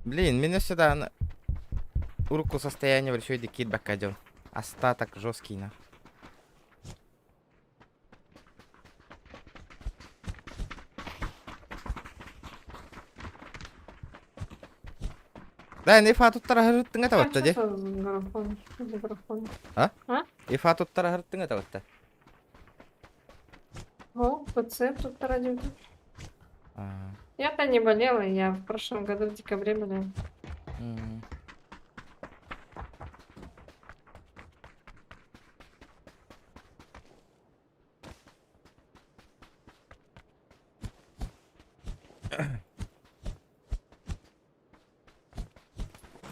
Блин, меня сюда на... Урукку состояние большой киирбэккэ дьон. Остаток жесткий на. Да, ифа туттара сырыттыҥ А этэ что дии. за графон? Что за графон? А? А? Ифа туттара сырыттыҥ этэ О, ПЦ тут родился. А, Я-то не болела, я в прошлом году в декабре болела. м.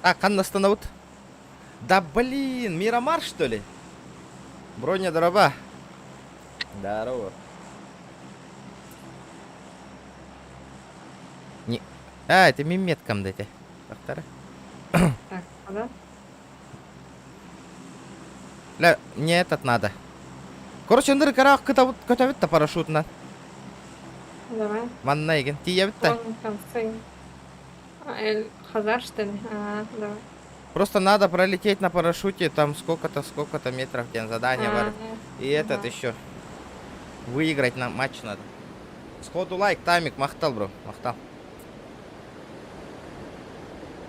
Так, ханна остановут. Да блин, Мирамар что ли? Броня дроба. Здорово. Не... А, это миметкам дайте. Повтора. Так, а да? Ля, мне этот надо. Короче, ындыр карак көтөбүт та парашютынан. Давай. Манна еген тиебит та. Вон в конце. А, Эль Хазар, что ли? А, давай. Просто надо пролететь на парашюте там сколько-то, сколько-то метров день задание А, бар. И этот ага. еще. Выиграть на матч надо. Сходу лайк, тамик, махтал, бро, махтал.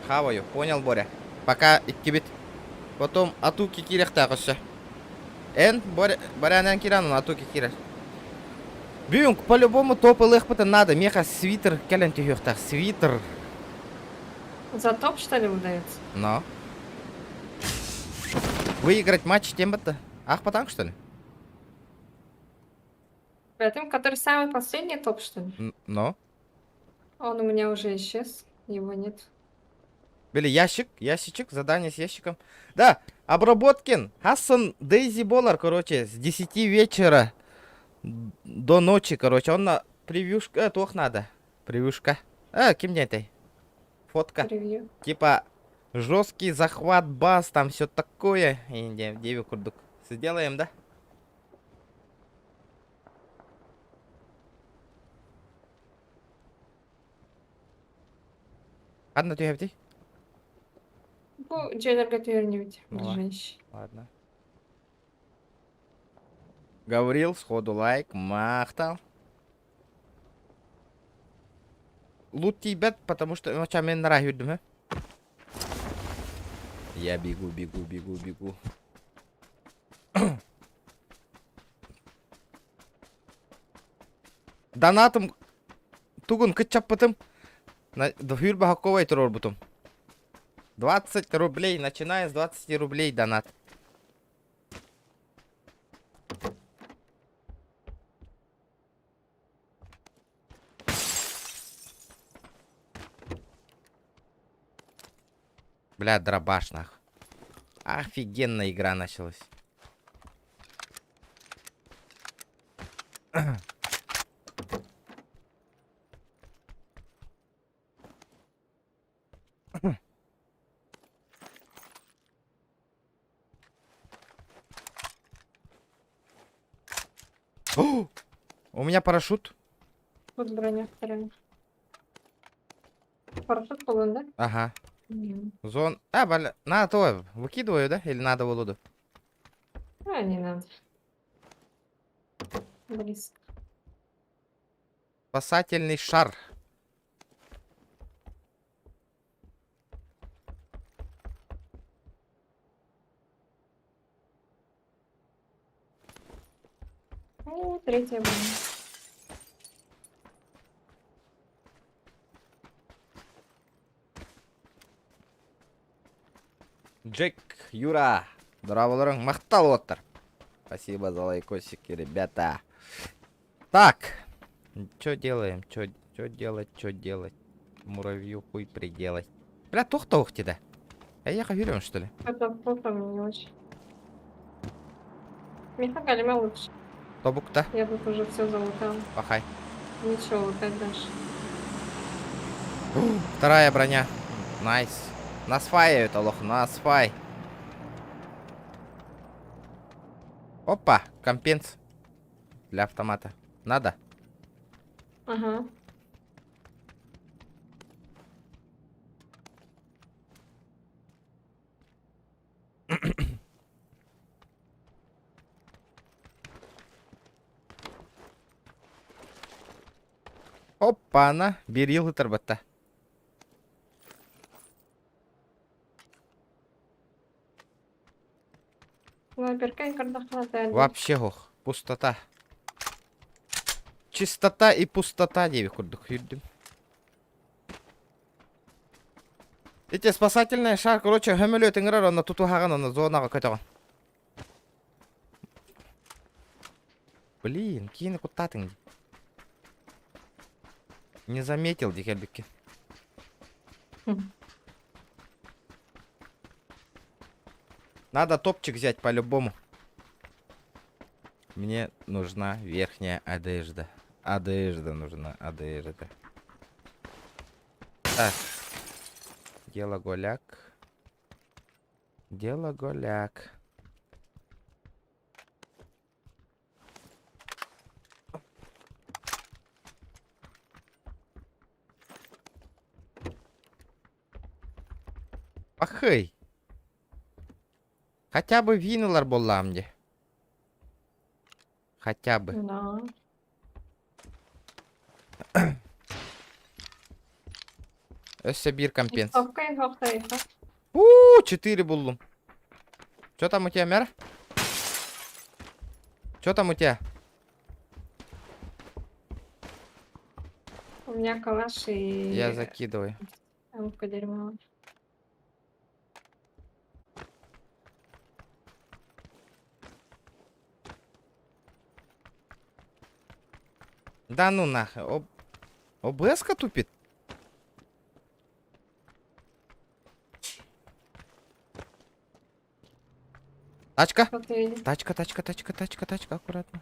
Хаваю, понял, Боря. Пока иккибит. Потом атуки кириэхтээх өссө. Эн, Боря, Борянан киранын атуки кирер. Бүгүн по-любому топ ылыахпытын надо. Меха свитер кэлэн түһүөхтээх. Свитер. За топ, что ли, выдается? Но. Выиграть матч тем бата. Ах, потанк, что ли? Этом, который самый последний топ, что ли? Но. Он у меня уже исчез. Его нет. Били ящик, ящичек, задание с ящиком. Да, обработкин. Хасан Дейзи Болар, короче, с 10 вечера до ночи, короче. Он на превьюшка, туох надо. Превьюшка. А, кем этой? Фотка. Превью. Типа, жесткий захват баз, там все такое. И деве курдук. Сделаем, да? Ладно, ты Бу дьиэлэргэ түһэрнибит. Ну, Женщин. Ладно. Гаврил, сходу лайк, махтал. Лут тиийбэт, потому что... Ну, мен нара жүрдүм, Я бегу, бегу, бегу, бегу. Донатым тугун кыччаппытым. Хүрбэ хокковай турорбутум. 20 рублей, начиная с 20 рублей донат. Бля, дробаш нах. Офигенная игра началась. О! У меня парашют. Тут броня вторая. Парашют полон, да? Ага. М. Зон. А, бля, на то, выкидываю, да? Или надо Володу? А, не надо. Близко. Спасательный шар. О, третья броня. Джек, Юра. Дорооболоруҥ, махтал оттар. Спасибо за лайкосики, ребята. Так. Что делаем? Что делать? Что делать? Муравью хуй приделать. Бля, тух-то ухти да. А я хафирюм, что ли? Это плохо мне не очень. Миха Галима лучше. Тобукта. Я тут уже все залутала. Пахай. Ничего лутать дальше. Вторая броня. Nice. Нас фаяют, олох, нас фай. Опа, компенс. Для автомата. Надо? Ага. Оппана, биир ел ытарбатта. Вообще ох, пустота. Чистота и пустота диэбит курдук үрдүм. Эти спасательный шар, короче, хөмөлөт ыҥырар, онно тутуһаҕын, онно зонаҕа көтөҕүн. Блин, киини куттаатыҥ дии. Не заметил дии кэлбиккин. Надо топчик взять по-любому. Мне нужна верхняя одежда. Одежда нужна, одежда. Так. Дело голяк. Дело голяк. Пахый. Хотя бы вин ылар буоллаҕым дии. Хотя бы. Да. Өссө биир компенс. Листовка и У, четыре буллум. Что там у тебя, мэр? Что там у тебя? У меня калаш и Я закидываю. Эмка дерьмовая. Да ну нахуй. Об... ОБС-ка тупит? Тачка! Что ты видишь? Тачка, тачка, тачка, тачка, тачка, аккуратно.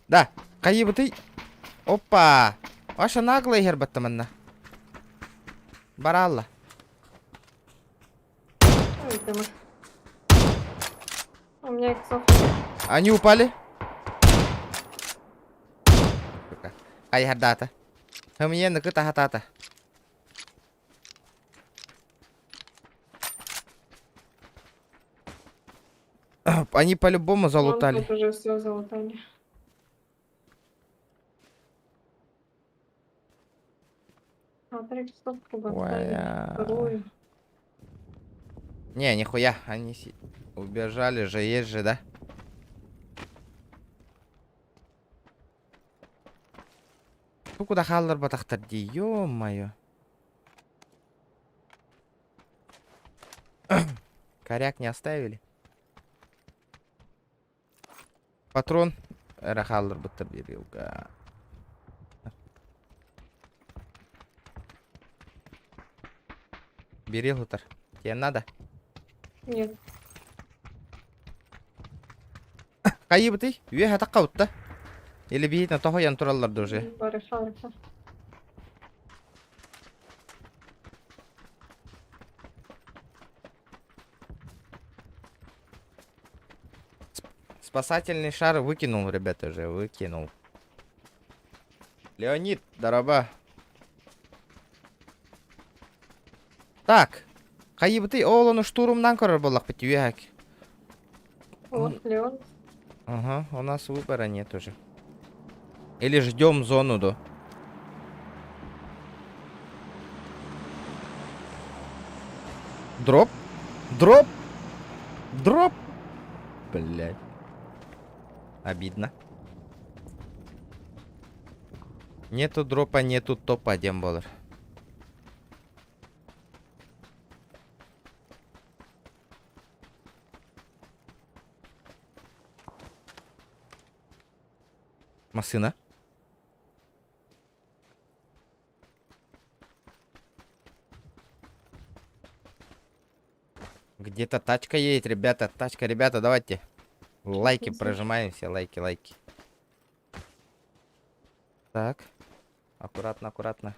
Да, хайыбытый. Опа! Ваша наглая иһэр баттаманна. Баралла. Ой, ты мой. У меня иксов. Они упали? Хайһардаата. Хымыйан кыта хатаата. Они по-любому Вон залутали. тут уже все залутали. А, три иксовку поставили. Ой, Вторую. Не, нихуя, они убежали же, есть же, да? Бу куда хаалларбатахтар дии, ё-моё. Коряк не оставили? Патрон эрэ хаалларбыттар биэриилга. Бери утар. Тебе надо? Нет. Хайыбытый? Үөһэ таххабытта. Или биһитин тоһуйан тураллар да уже. Барыха, барыха. Спасательный шар выкинул, ребята, уже выкинул. Леонид, дороба. Так. Хайыбытый ол ону штурмнан көрөр буоллахпыт үөһэк. Вот Леон. Ага, у нас выбора нет уже. Или ждем зону до. Дроп. Дроп. Дроп. Блять. Обидно. Нету дропа, нету топа, диэн буолар. Массыына. Где-то тачка едет, ребята. Тачка, ребята, давайте. Лайки прожимаем все, лайки, лайки. Так. Аккуратно, аккуратно.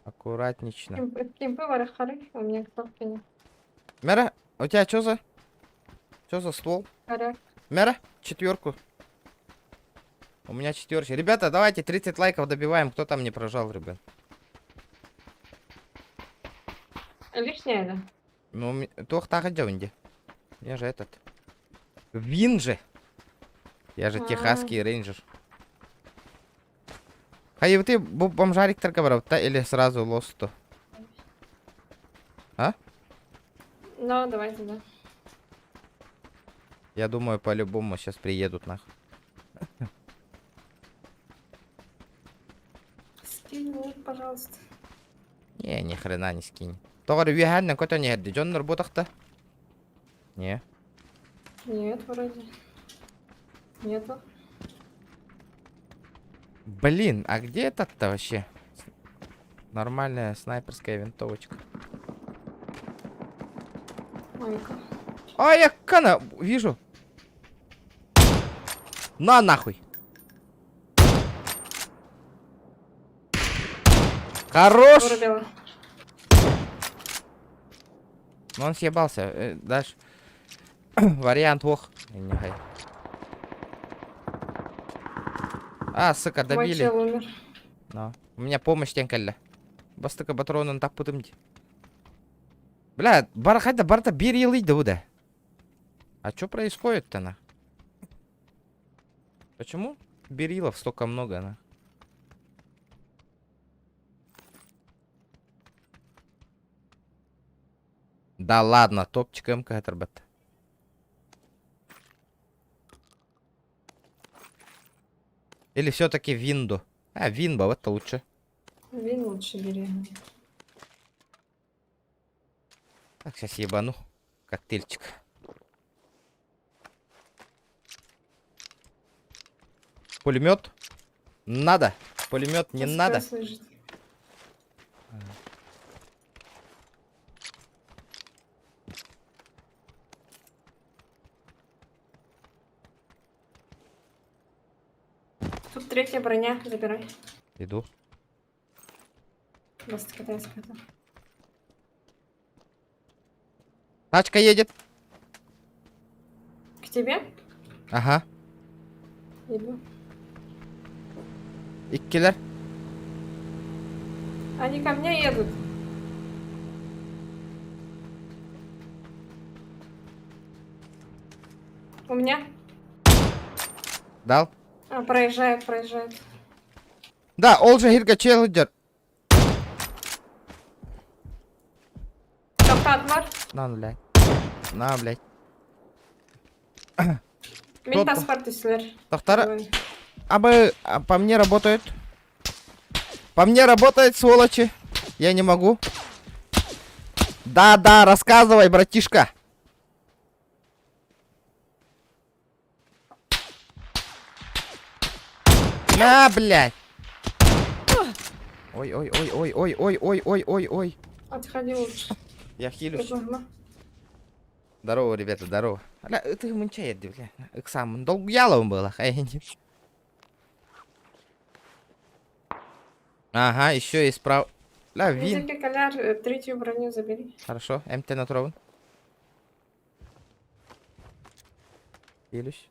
Аккуратнично. Кемпы барахары, у меня кнопки нет. Мэра, у тебя что за? Что за ствол? Коряк. Мэра, четверку. У меня четверка. Ребята, давайте 30 лайков добиваем. Кто там не прожал, ребят? Лишнее, да? Ну, туох таах дьэ. Я же этот. Вин же. Я же А. техасский рейнджер. Хайыбыты бу бомжариктарга барабыт или сразу лосту? А? Ну, давай туда. Я думаю, по-любому сейчас приедут нахуй. Скинь лут, пожалуйста. Не, ни хрена не скинь. Тоҕо эрэ үөһээннэн көтөн иһэрди дьоннор буотахта. Не. Нет, вроде. Нету. Блин, а где этот-то вообще? Нормальная снайперская винтовочка. Майка. А, я кана вижу. На нахуй. Хорош! Вырубила. Ну он съебался. Дальше. Вариант ох. Нехай. А, сука, Мой добили. чел умер. Но. У меня помощь диэн кэллэ. Бастакы патронун таппытым дии. Бля, барахайда барда бир да да. А что происходит-то на? Почему берилов столько много, на? Да ладно, топчик МК отрабат. Или все-таки винду? А, винба, вот это лучше. Вин лучше бери. Так, сейчас ебану. Коктейльчик. Пулемет. Надо. Пулемет не СКС надо. лежит. Тут третья броня, забирай. Иду. Просто китайская. там. Тачка едет. К тебе? Ага. Иду. Иккилэр. Они ко мне едут. У меня? Дал. А, проезжает, проезжает. Да, ол же сиргэ чел сылдьар. Тоқтат бар. На, блядь. На, блядь. Мин Кто-то. таспар түстүлэр. Тохтара. Давай. Абы, а, по мне работают. По мне работает, сволочи. Я не могу. Да, да, рассказывай, братишка. На, блядь. Ой, ой, ой, ой, ой, ой, ой, ой, ой, ой. Отходи лучше. Я хилюсь. Ага. Здорово, ребята, здорово. Бля, это мынча бля. Ыксам, долгуяловым было, Ага, еще и справа. Бля, вин. Визики Коляр, третью броню забери. Хорошо, МТ на тровен. Хилюсь.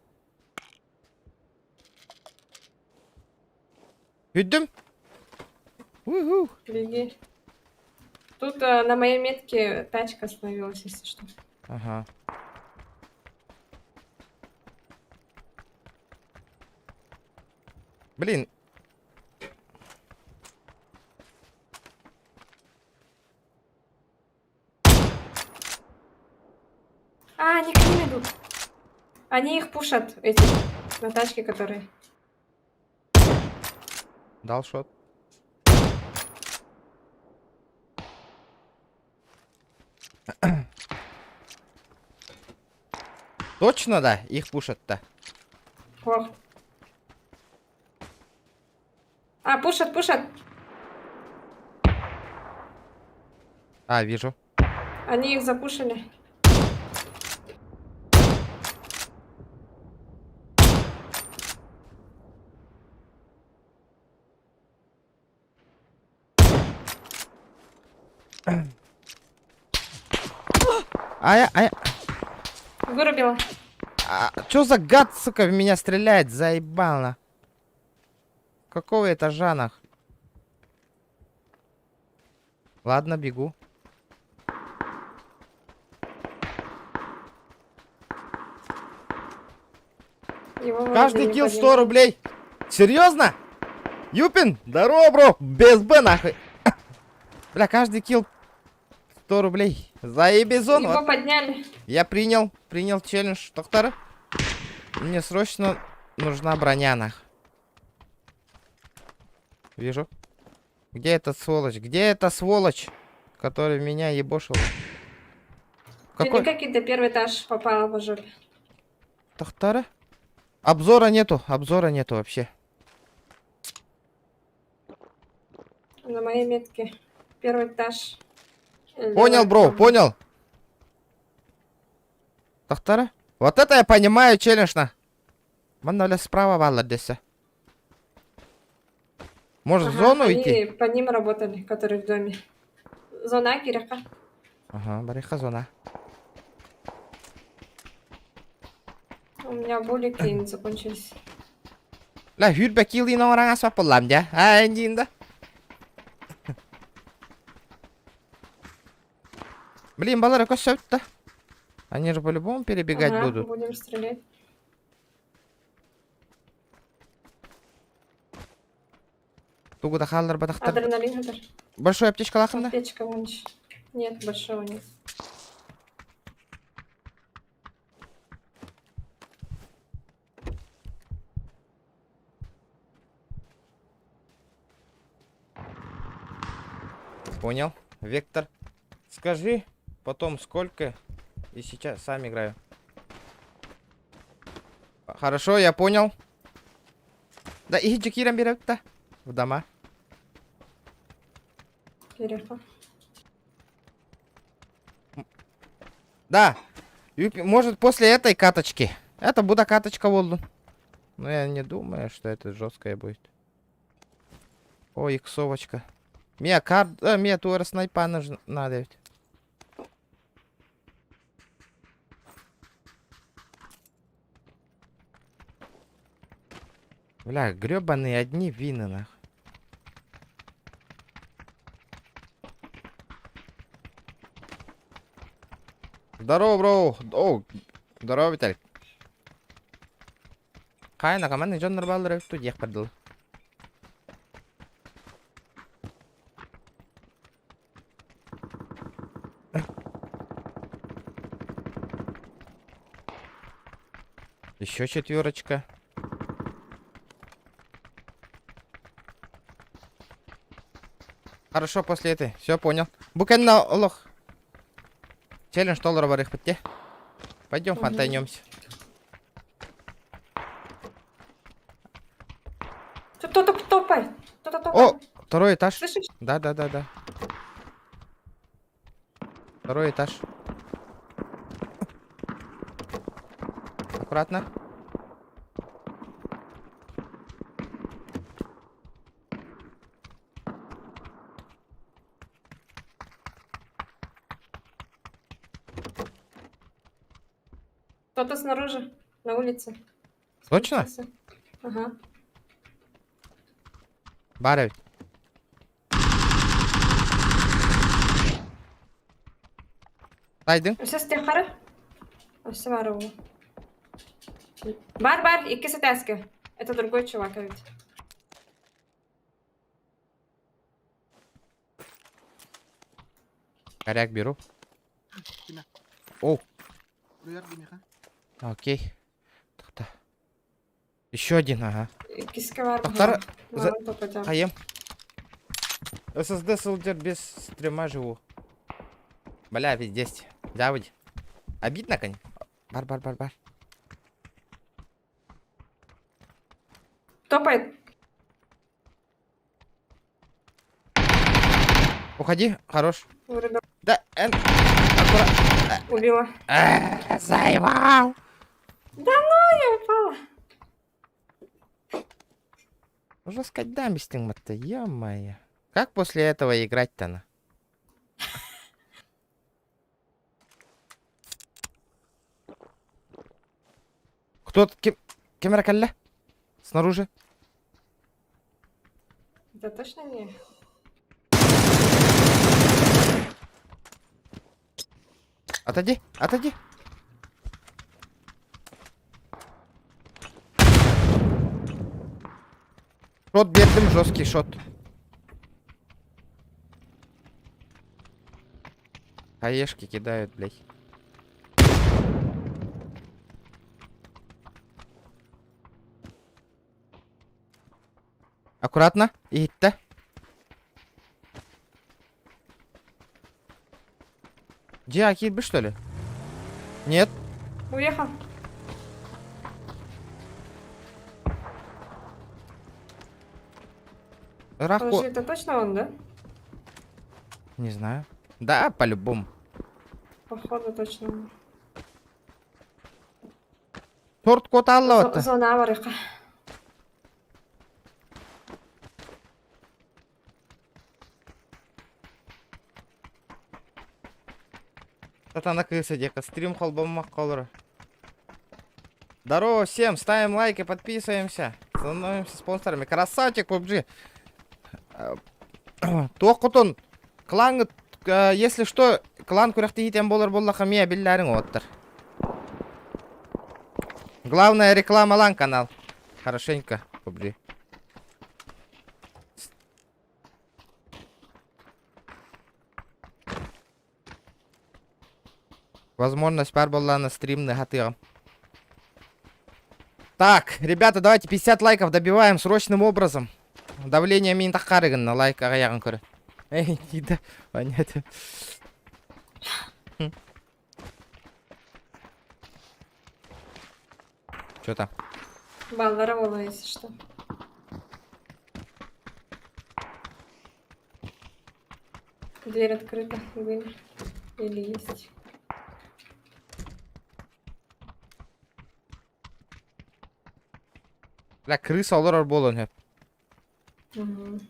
Бүттүм. Уху. Беги. Тут на моей метке тачка остановилась, если что. Ага. Блин. А, они к ним идут. Они их пушат, эти, на тачке, которые. Дал shot. Точно, да? Их пушат-то. Ох. А, пушат, пушат. А, вижу. Они их запушили. Ай, ай. Вырубила. А, чё за гад, сука, в меня стреляет? Заебал, на. Какого этажа, нах? Ладно, бегу. Его вроде Каждый не килл 100 поднимали. рублей. Серьезно? Юпин, здорово, бро. Без Б нахуй. Бля, каждый килл 100 рублей. Заебезон. Его Вот. подняли. Я принял челлендж, доктор. Мне срочно нужна броня, нах. Вижу. Где этот сволочь? Где эта сволочь, который меня ебошил? Какой? Ты какие-то первый этаж попала по жопе. Тахтара? Обзора нету, обзора нету вообще. На моей метке. Первый этаж. Понял, бро, понял. Тахтара? Вот это я понимаю, челлендж на. Манна справа бааллар дэсэ. Может, в Ага, зону они идти? по ним работали, которые в доме. Зона кириэххэ. Ага, барыахха зона. У меня булики закончились. Ла хүрбэ килин оҥорон аспаппыллам дьэ. Аа диин да. Блин, балара көссөбүт да. Они же по-любому перебегать Ага, будут. будем стрелять. Тугу да хааллар батахтар. Адреналин это. Большой аптечкалааххын да? Аптечка вон еще. Нет, большого нет. Понял. Вектор. Скажи потом сколько. И сейчас сам играю. Хорошо, я понял. Да, и киирэн берет да. В дома. Переход. Да. Может, после этой каточки. Это будет каточка буоллун. Но я не думаю, что это жесткая будет. Ой, иксовочка. Мия кар... Мия туора снайпа нужна надо ведь. Бля, гребаные одни вины, нахуй. Здорово, бро. О, здорово, Виталик. Хайна, команда Джон Норбаллер тут ехать подал. Еще четверочка. Хорошо, после этой. Все, понял. Букенно олох. Челлендж доллара барыахпыт. Пойдем Мгм. фонтанемся. Кто-то топает. Кто-то О, топает. второй этаж. Слышишь? Да. Второй этаж. Аккуратно. Кто-то снаружи, на улице. Точно? Спустился. Ага. Баар эбит. Тайдың. Өссө стехары. Өссө баар ол. Баар, баар, иккис этээскэ. Это другой чувак ведь. Коряк беру. О, окей. Так-то. Еще один, ага. Иккискэ баар. Тохтар, за... Хаем. ССД сылдьар без стрима живу. Бля, везде. Давай. Обидно, конечно. Баар, баар, баар, баар. Топает. Уходи, хорош. Вырубил. Да, эн... Аккура... Убила. Э, Заебал. Да ну, я упала. Уже сказать да, ё-моё. Как после этого играть-то на? Кто ким ким кэллэ? Снаружи. Это точно не? Отойди, отойди. Шот биэрдим, жесткий шот. Хаешки кидают, блядь. Аккуратно, иһиттэ. Дьиэ киирбит что ли? Нет. Уехал. Ыраах Подожди, это точно он, да? Не знаю. Да, по-любому. Походу точно он. Торт кот алла Зона барыха. Сатана кыыса диэххэ стрим холбоммакка олоро. Здорово всем, ставим лайки, подписываемся, становимся спонсорами. Красавчик, PUBG. Туох хотун клан, если что, клан күрэхтэһиитин буолар буоллахха эмиэ биллээриҥ уоттар. Главное рекламалаан канал. Хорошенько, PUBG. Возможность баар буоллаҕына стримны хатыаҕым. Так, ребята, давайте 50 лайков добиваем срочным образом. Давление мин таххары гынна лайк аҕыйаҕын көрө. Эй, да, понятно. Что там? Баллара буолуо, если что. Дверь открыта. Были. Или есть. Бля, крыса олорор буолуон сөп. Мгм.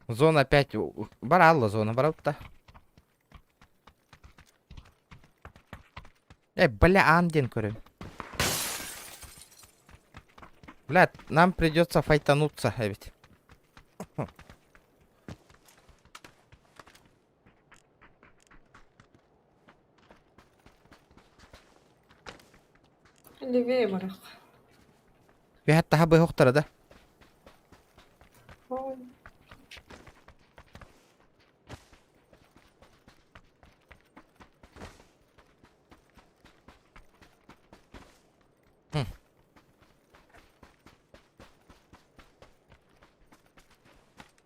Зона опять баралла зона баралта. Э, бля, аан диэн көрөм. Бля, нам придется файтануться эбит. Левее барах. Үһэт таһа быһохтара да. Ой.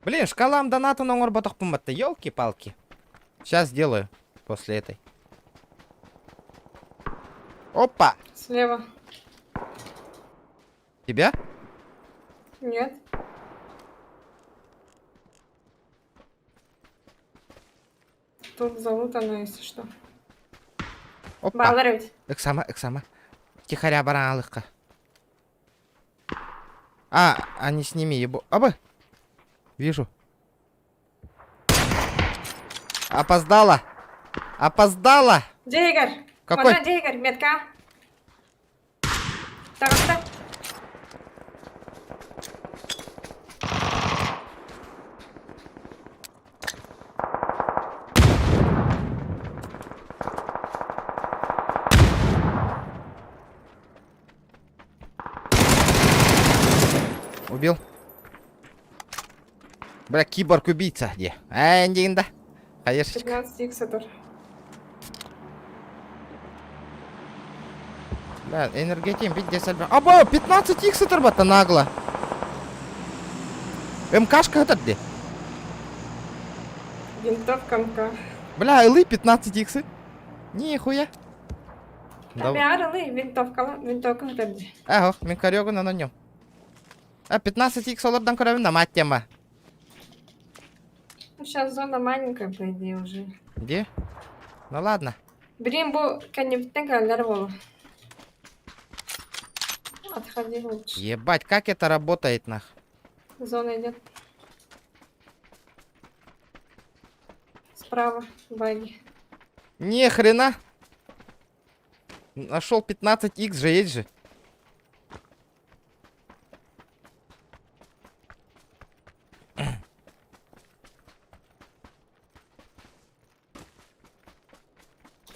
Блин, шкалам донатын оҥорботохпун батта, елки-палки. Сейчас сделаю после этой. Опа! Слева. Тебя? Нет. Тут залутано, если что. Опа! Баалар эбит. Ыксама, ыксама. Тихаря бараалыкка. А, они с ними ебу... Аба! Вижу. Опоздала! Опоздала! Дьиэ иһигэр. Какой? Манна дьиэ иһигэр, метка. Таҕыста. Убил. Бля, киборг-убийца где? Э, да. Конечно. 15 икс тур. Бля, энергетик пиздец. Аба, 15 икс это нагло. МКшка это где? Винтовка МК. Бля, ылы 15 икс. Нихуя. Да. Табиар винтовка, винтовка где? Ага, мин корёгун на нем. А 15 икс олордан көрөбүн на мать тема. Ну, сейчас зона маленькая, по идее, уже. Где? Ну ладно. Блин, бу кэннибиттэн кэллэр буолуо. Отходи лучше. Ебать, как это работает нах? Зона идет. Справа баги. Ни хрена. Нашел 15 икс же есть же.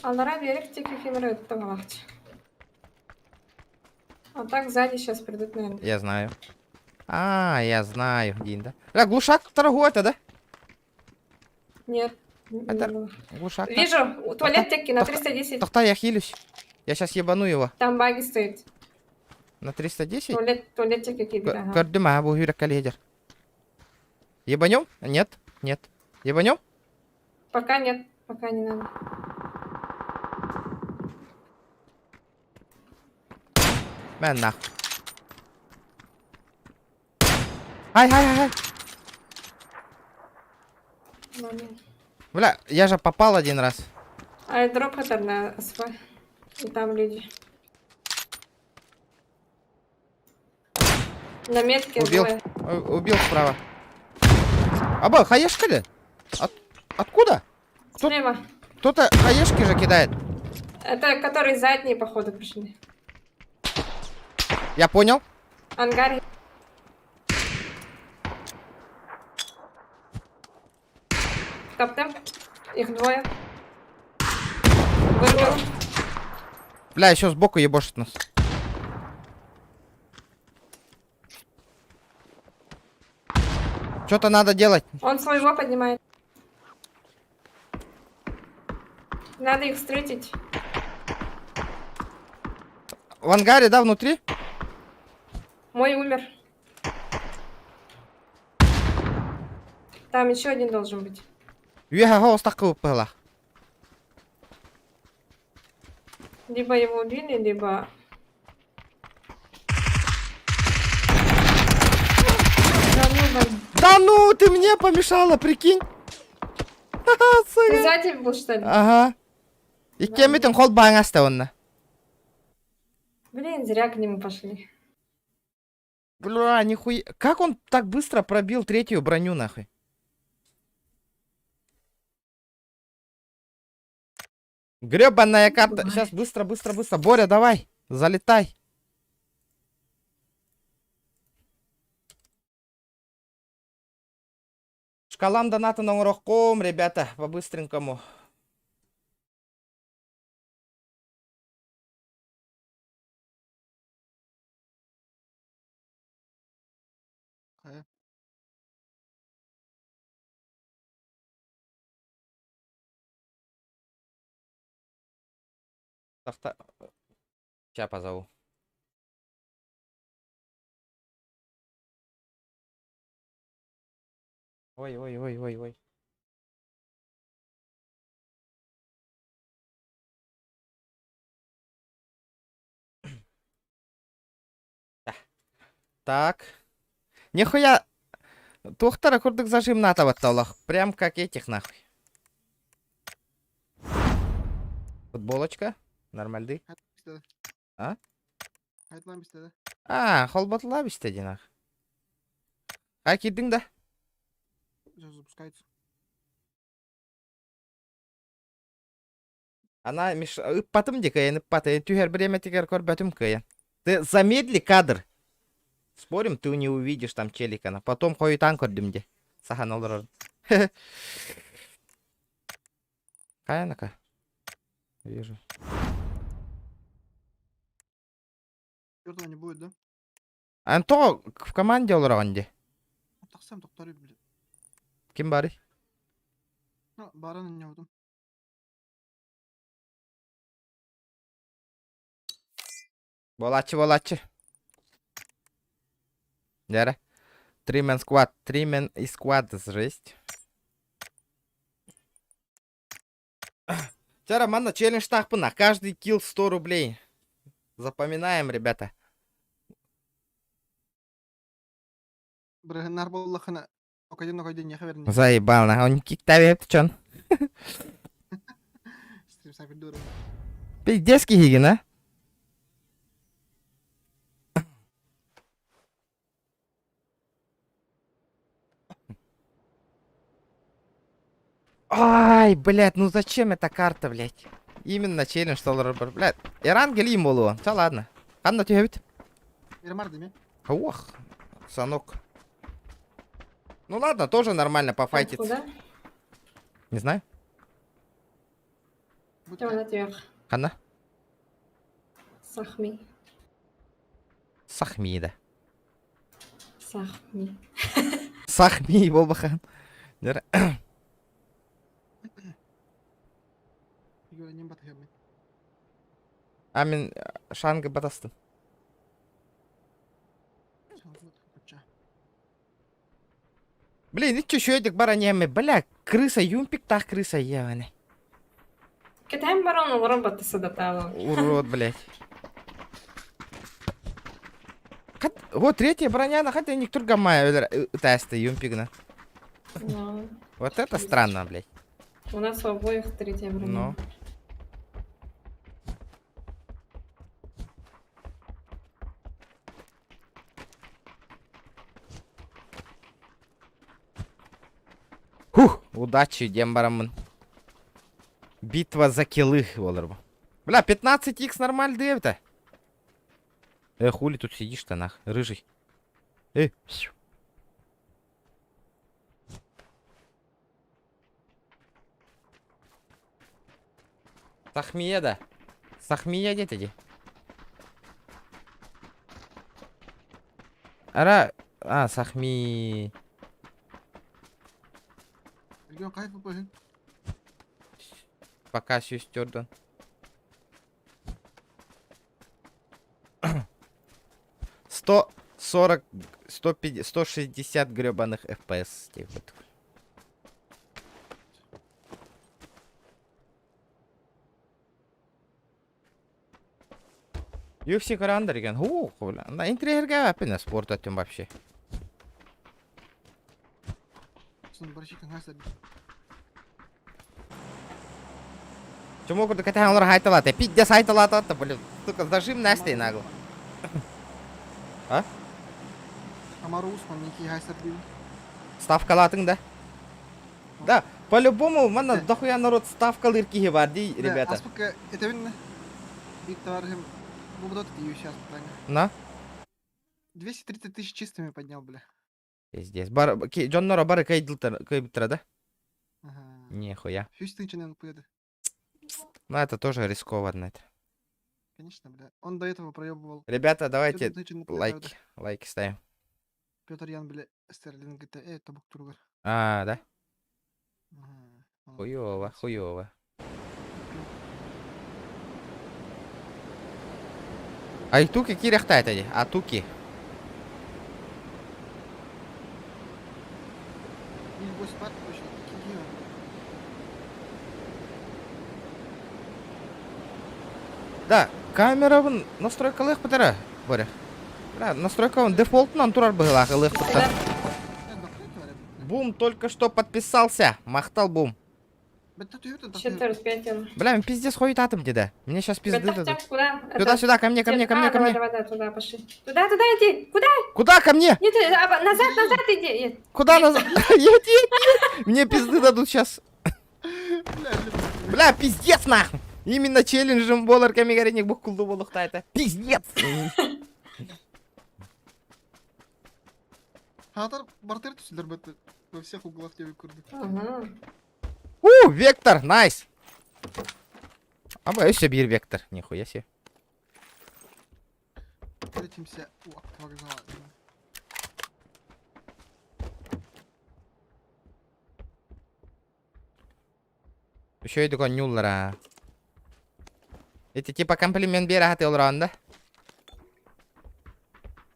Аллара берег тики химера это. А так сзади сейчас придут, наверное. Я знаю. А, я знаю, диин да. Бля, глушак это, да? Нет. Не Это- было. Глушак. Вижу, у туалет теки на 310. Тохта, я хилюсь. Я сейчас ебану его. Там баги стоит. На 310? Туалет, туалет теки кибер, ага. Көрдүм, а, бу хүрек каледер. Ебанем? Нет, нет. Ебанем? Пока нет, пока не надо. Мэн нах. Ай, ай, ай, ай. Момент. Бля, я же попал один раз. Аэродроп это на СВ. И там люди. На метке Убил. двое. Убил справа. Аба, хаешка ли? Откуда? Кто- Слева. Кто-то хаешки же кидает. Это которые задние, походу, пришли. Я понял. Ангар. Топ-темп. Их двое. Вырубил. Бля, еще сбоку ебошит нас. Что-то надо делать. Он своего поднимает. Надо их встретить. В ангаре, да, внутри? Мой умер. Там еще один должен быть. Үөһэ было. Либо его убили, либо... Да ну, блин. Да ну, ты мне помешала, прикинь. Ха-ха, Ты сука. сзади был, что ли? Ага. Иккиэммитин холбоон ааста онно. Блин, зря к нему пошли. Бля, нихуя. Как он так быстро пробил третью броню, нахуй? Гребаная карта. Бывает. Сейчас быстро, быстро, быстро. Боря, давай, залетай. Шкалам донаты на уроком, ребята, по-быстренькому. Хайа. Сейчас позову. Ой, ой, ой, ой, ой. Так. Нихуя. Туохтара курдук зажимнаатабыт. Прям как этих нахуй. Футболочка. Нормальный. А? А, холботла бистеди нах. А киирдиҥ да? Запускается. Ана миш ыппатым дии кыайан ыппата. Түһэр бириэмэтигэр көрбөтүм кыайан. Ты замедли кадр. Спорим, ты не увидишь там челика. Потом хойутаан көрдүм дии. Саһан олорор. Хайанака. Вижу. Четвертого не будет, да? Анто в команде олороҕун дии. Тахсам тохтор блин. Ким баарый? Ну, баран не удум. Буолааччы буолааччы. Дьэ. Three man squad. Three man и squad жесть. Вчера манна челлендж на каждый килл 100 рублей. Запоминаем, ребята. Бырыһыннар буоллахына окайдын окайдын яха берин. Заебал, на он киктаве чон. Стрим снайпер дура. Пиздец киһигин, а? Ай, блядь, ну зачем эта карта, блядь? Именно челлендж стал, блядь. Эрангел им было. Все, ладно. Ханна түһэбит. Мирамар дими. Ох, Санок. Ну ладно, тоже нормально пофайтиться. Куда? Не знаю. Идем наверх. Ханна? Сахми. Сахмида. Сахми. Сахми буолбахан. Дьэ. Юра, не батыһыаммын. А мин шанга батастым. Блин, иччи үчүгэйдик баран иһэммит, бля, крыса, юмпиктаах крыса иэҕэни. Кэтээн баран олорон баттаса да таалан. Урод, блядь. Хат, вот третья броня, на хотя никто гамма ытаста юмпигна. Ну, Вот это странно, блядь. У нас у обоих третья броня. Ну. Хух, удачи, диэн бараммын. Битва за киллы буолар бу. Бля, 15х нормально это. Э, хули тут сидишь-то, нах, рыжий. Э, псю. Сахмия да. Сахмия диэтэ дии. Ара, а, Сахми... Регион кайф быһын. Пока сестердан. 140, 150, 160 гребаных FPS. Типа. UFC көрөндер екен. Ху, бля. На интриһэргээбэппин спорт өттүн вообще. Чему курдук кэтэһэн олор хайталаата. Пиздец хайталаата, блин. Сука, зажим Настей нагло. А? Амару Усман некий хайсар диэн. Ставкалаатыҥ да? Да, по-любому, манна дохуя народ ставкалыыр киһи баар дии, ребята. Аспыкка этэбин биир товарищем бу сейчас На? 230 тысяч чистыми поднял, бля. Пиздец. Бар, дьонноро бары кыайбыттара да? Ага. Нихуя. Үс тысячанан пуйды. Ну, это тоже рискованно. Это. Конечно, бля. Он до этого проебывал. Ребята, давайте лайки, лайки ставим. Петр Ян, бля, Стерлинг, это это туругар. А, да? Ага. Хуёво, хуёво. Айтуки кириэхтээтэ дии, Атуки. Да, камерабын настройкалыахпыт эрэ, Боря. Бля, настройкабын дефолтунан турар быһыылаах ылыахпыттан. Бум только что подписался. Махтал Бум. Бля, мен пиздец хойутаатым дии да. Мне сейчас пизды дадут. Куда? Сюда, сюда, ко мне, ко мне, ко мне, ко мне. Давай, давай, туда пошли. Туда, туда иди. Куда? Куда ко мне? Нет, назад, назад иди. Куда назад? Нет, нет, нет. Мне пизды дадут сейчас. Бля, пиздец нахуй. Именно челленджем буолар кэмигэр буккуллуу буолуохтаах этэ. Пиздец. Хатар бартер түсүлэр во всех углах тебе курдук. Ага. У, вектор, nice. А өссө биир вектор. Нихуя себе. Встретимся у автовокзала. Үчүгэйдик оонньууллар Эти типа комплимент биэрэ сатыы олороҕун да?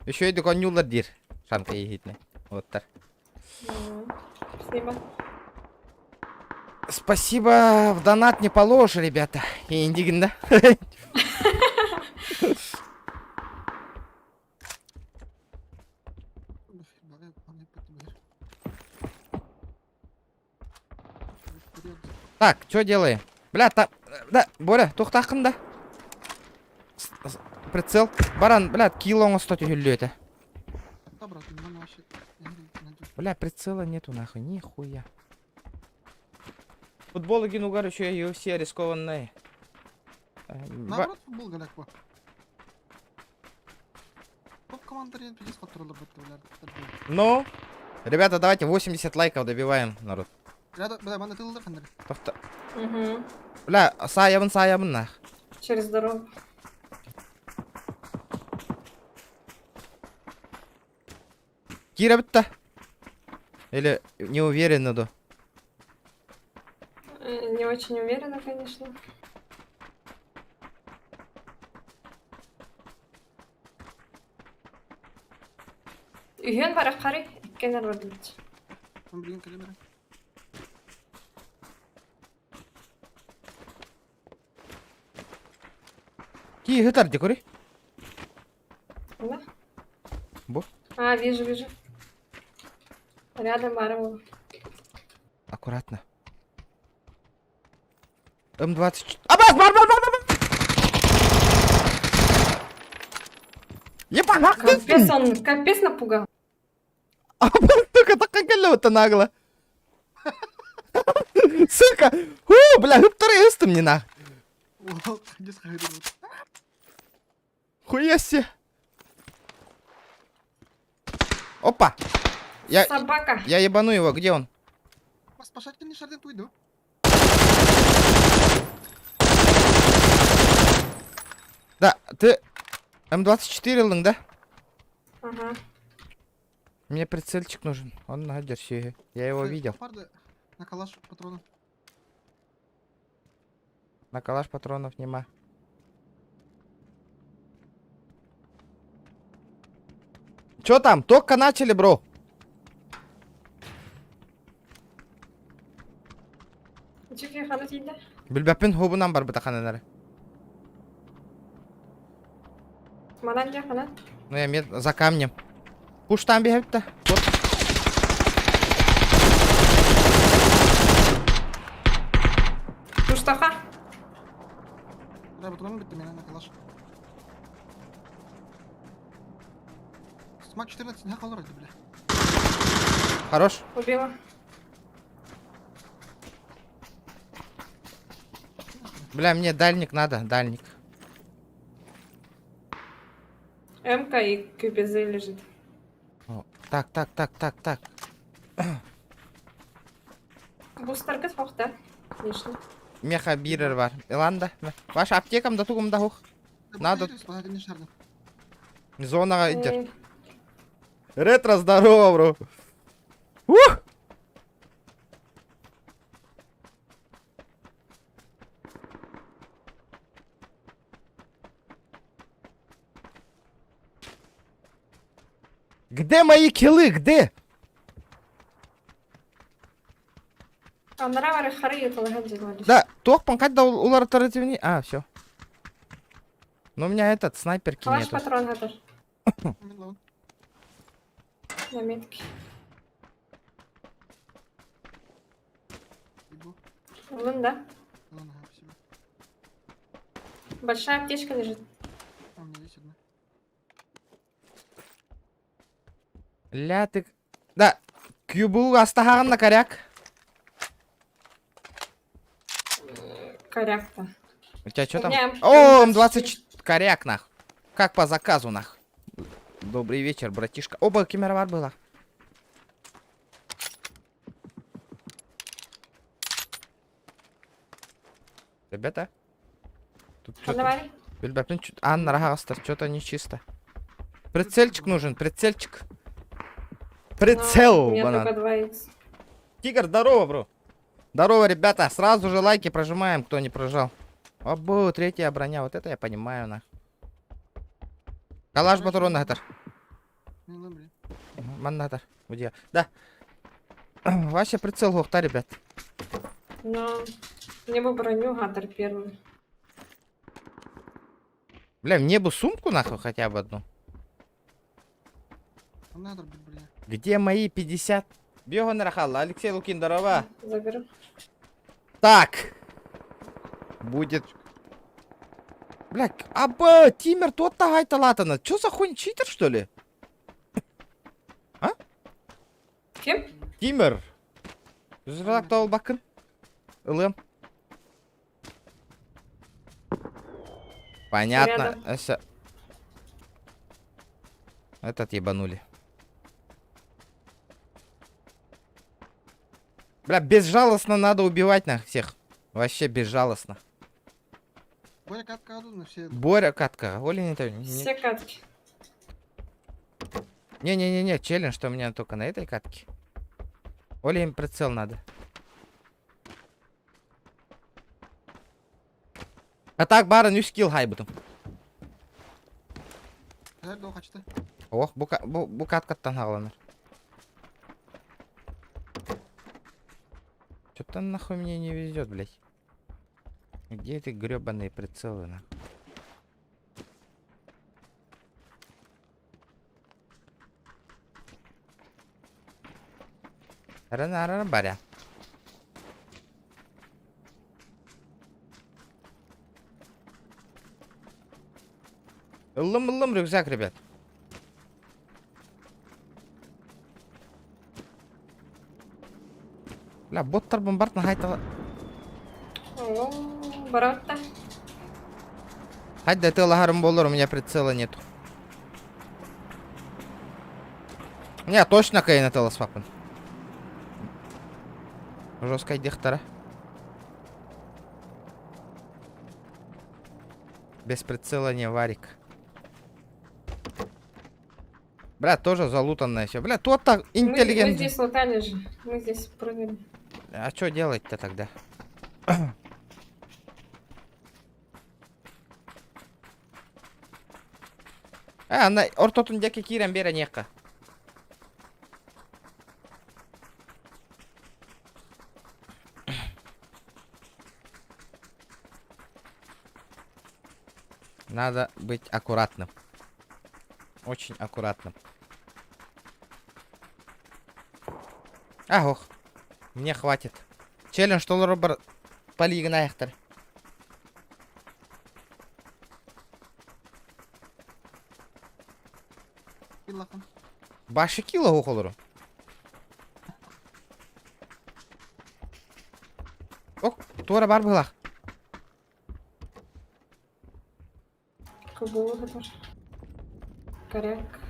Үчүгэйдик оонньууллар диир. Шанка иһитинэ. Уоттар. Спасибо. Спасибо, в донат не положишь, ребята. Индигин, да? Так, что делаем? Бля, та... Да, Боря, туохтааххын да? Прицел. Баран, бля, килл оҥосто түһүллүө этэ. Бля, прицела нету нахуй, нихуя. Футбол игин угар еще UFC рискованный. Наоборот, футбол галяк по. Топ команда пиздец Ну, ребята, давайте 80 лайков добиваем, народ. Бля, мана тылдар хандар. Тохто. Угу. Бля, саайабын, саайабын нах. Через дорогу. Киирэбит да? Или не уверена да? Не очень уверена, конечно. Үһүөн бараххары иккиэн арбабыт. Блин, калибры. Ки хытар декори. Да? Бу. А, вижу, вижу. Рядом Марвел. Аккуратно. М24. Абас, бар, бар, бар, бар! Ебать, Капец он, капец напугал. Абас, сука, так это нагло. Сука! Ху, бля, хыптары ыстым не на. Хуя себе. Опа! Я, Собака. я ебану его, где он? Да, ты М24 ыллыҥ, да? Ага. Мне прицельчик нужен. Он на, держи. Я его видел. На калаш патронов. На калаш патронов нема. Чё там? Только начали, бро. Чеки хана тиийдэ. Билбэппин хобунан барбыта хананары. Манан дьэ хана. Ну я мед за камнем. Пуш там бегает-то. Вот. Туштаха. Да, патроны бит на калаш. Смак 14 не колор бля. Хорош. Убила. Бля, мне дальник надо, дальник. МК и КПЗ лежит. О, так, так, так, так, так. Бустерга суох да. Отлично. Меха бирер бар. Иланда. Ваша аптекам да тугум да хух. Надо. Зонаға идер. Э, Ретро, здорово, бро. Ух! Где мои киллы? Где? Анараа бары хары еталаһан дьылар. Да, туох да улар таративни. А, все. Но у меня этот снайперки Калаш нету. патрон хатар. На метке. Вон, да. Большая аптечка лежит. А, у меня есть одна. Ля ты... Да, кюбу астахаган на коряк. Коряк-то. У тебя что У там? меня О, М24. М24. Коряк, нах. Как по заказу, нах. Добрый вечер, братишка. Оба, кемеровар была. Ребята. Тут что-то... Давай. Анна Рахастер, что-то нечисто. Прицельчик нужен, прицельчик. Прицел, У меня банан. только 2 х. Тигр, здорово, бро. Здорово, ребята. Сразу же лайки прожимаем, кто не прожал. Або, третья броня. Вот это я понимаю, нах. Калаш патрон хатар. Маннатар. Где? Да. Вася прицел хохта, ребят. Но мне бы броню гатар первую. Бля, мне бы сумку нахуй хотя бы одну. Где мои 50? Бегон Рахалла, Алексей Лукин, здорово. Заберу. Так. Будет. Бля, аба, Тимер, тот тагайта латана. Чё за хуйня, читер, что ли? А? Ким? Тимер. Жүзірак тауыл бакын. Ылым. Понятно. Рядом. Эся. Этот ебанули. Бля, безжалостно надо убивать на всех. Вообще безжалостно. Боря катка на все. Боря катка. Оля не то. не- Все катки. Не-не-не-не, челлендж что у меня только на этой катке. Оли им прицел надо. А так барын үс килл хайбытым. Кэлэр доо хачты. Ох, бу, бу, бу каткаттан хааланар. Что-то нахуй мне не везет, блядь. Где эти гребаные прицелы, нахуй? Рана баря. Ыллым ыллым рюкзак, ребят. Бля, боттар бомбартын хайта. О, баратта. Хайда ты лагарым болор, у меня прицела нету. Не, точно кайна тела свапын. Жесткая дихтара. Без прицела не варик. Бля, тоже залутанное все. Бля, тот так Мы интеллигент. здесь лутали же. Мы здесь прыгали. А что делать-то тогда? А, ана ортотун диэки киирэн биэрэ ньиэххэ. Надо быть аккуратным. Очень аккуратным. Ах, ох. Мне хватит. Челлендж толорор полигнаяхтар. Иллахан. Башы кило олору. Ок, туора бар быһыылаах. Кобылы тоже. Коряк.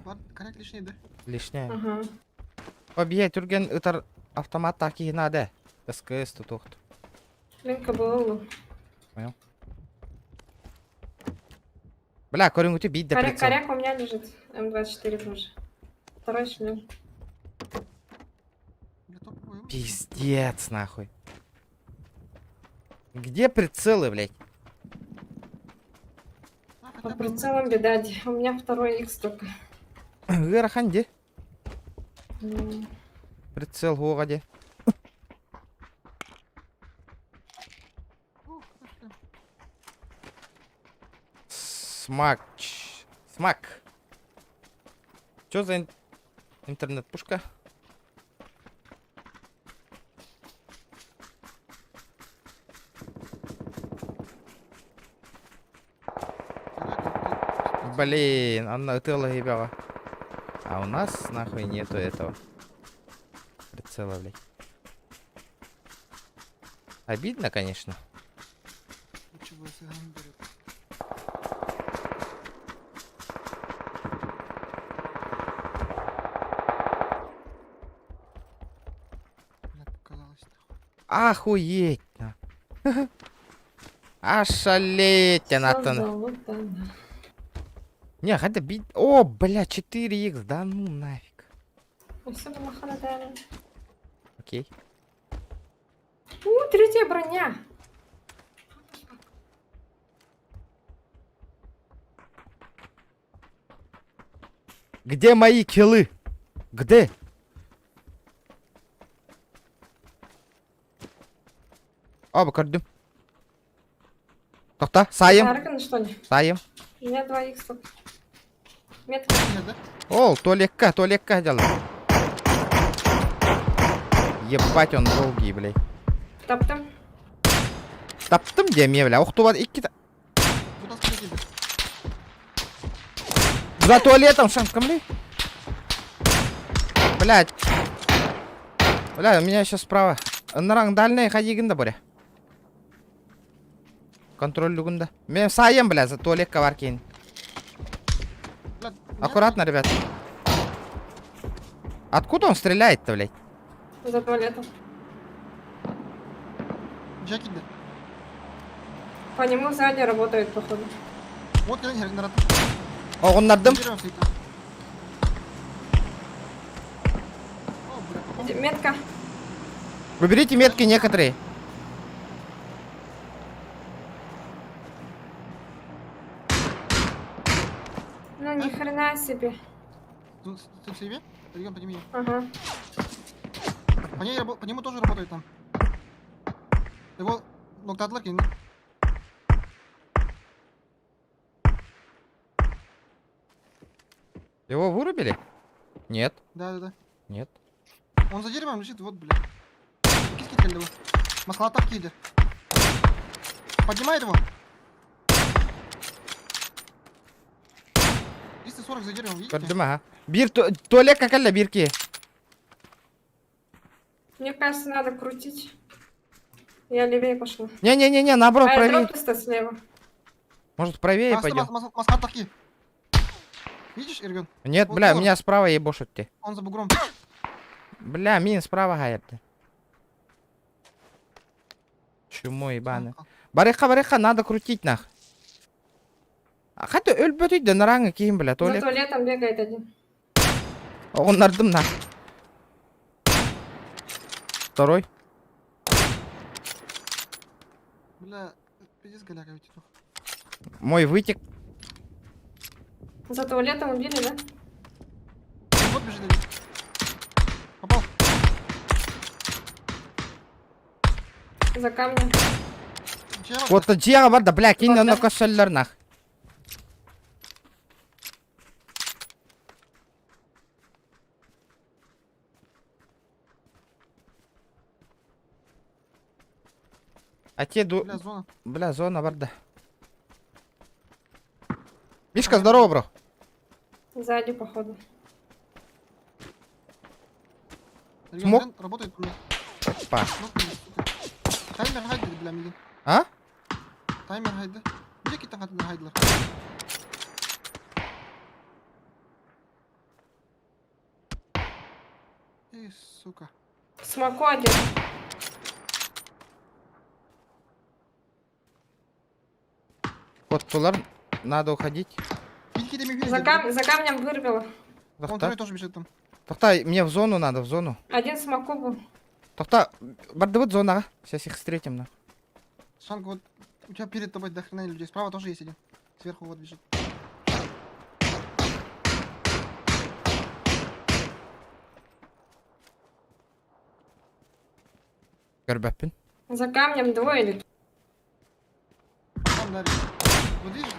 Бар, коряк лишний, да? Лишняя. Ага. Объе түрген ытар автомат таки надо. СКС тут ухт. Блин, кобылу. Бля, көрүҥҥүтү биир да Коряк, прицел. коряк у меня лежит. М24 тоже. Второй шлем. Бля, топовый. Пиздец, нахуй. Где прицелы, блядь? А, По хотя бы прицелам беда. У меня второй икс только. Ыарахан дии. М. Прицел суоҕа дии. Ух, слушай. Смак. Смак. Чё за интернет-пушка? Коряк, Блин, Анна ытыала. А у нас нахуй нету этого. Прицела, блядь. Обидно, конечно. Лучше бы сыгран берет. Бля, показалось нахуй. Охуеть. На. Ошалеть, Всё Анатон. залутано. Не, хотя бить. О, бля, 4х, да ну нафиг. Всё было холодно. Окей. У, третья броня. Где мои киллы? Где? Оба, көрдүм. Тохтоо, саайым, Аркан, что ли? саайым. У меня 2 икс только. Метка. Нет, да? О, туалекка, туалекка дьала. Ебать, он долгий, блядь. Таптым. Таптым дии, бля. Охтубат икки... Куда скрыть За туалетом, шанком ли? Блядь. Бля, у меня сейчас справа. Нараң дальний ходи да, Боря. Контроль да. Мен саайым, бля, за туалекка бар кейн. Бля, Аккуратно, ребят. Откуда он стреляет-то, блядь? За туалетом. Джеки, да. По нему сзади работает, походу. Вот я не народ. Оҕуннардым. Дерево стоит там. О, бля, попал. Метка. Выберите метки некоторые. Ну ни хрена себе. Ну, Ты в сейве? Регион, подними. Ага. По, ней, по нему тоже работает там. Его ноктадлар кинь. Его вырубили? Нет, Да, да, да. нет. Он за деревом лежит, вот, бля. Киски его. Маслата киди. Поднимает его. 340 за деревом, видите? Көрдүм аха. Биир туалетка кэллэ биир киһи. Мне кажется, надо крутить. Я левее пошла. Не-не-не-не, наоборот, А, правее. дроп слева. Может, правее пойдем? Маслата ки. Видишь, Ирген? Нет, Вот бля, он. меня справа ебошат те. Он за бугром. Бля, мин справа хаярды. Чмо ебаный. Барыха, барыха, надо крутить нах. А хата өлбөтүй да нараңы киим, бля, За туалет. туалетом бегает один. Оҕуннардым нах. Второй. Бля, пиздец голяка ведь. Мой вытек. За туалетом убили, да? Вот бежит один. Попал. За камнем. Чья Вот дьиэҕэ бар да, бля, кини Вот, онно да. көссөллөр нах. А те ду... Бля, зона. Бля, зона бар да. Мишка, здорово, бро. Сзади, походу. Регион Смог? Рен работает у меня. Па. Ну, сука. Таймер гайды, бля, мигин. А? Таймер гайды. Где какие-то гайдлер? Эй, сука. Смоку один. Вот тулар, надо уходить. Видите, где За камнем вырвало. Он Тохта. второй тоже бежит там. Тохта, мне в зону надо, в зону. Один смоку был. Тохта, бардыбыт зона, Сейчас их встретим, на. Шанг, вот у тебя перед тобой до хрена людей. Справа тоже есть один. Сверху вот бежит. Көрбөппүн. За камнем двое или Там, да, Вот видишь?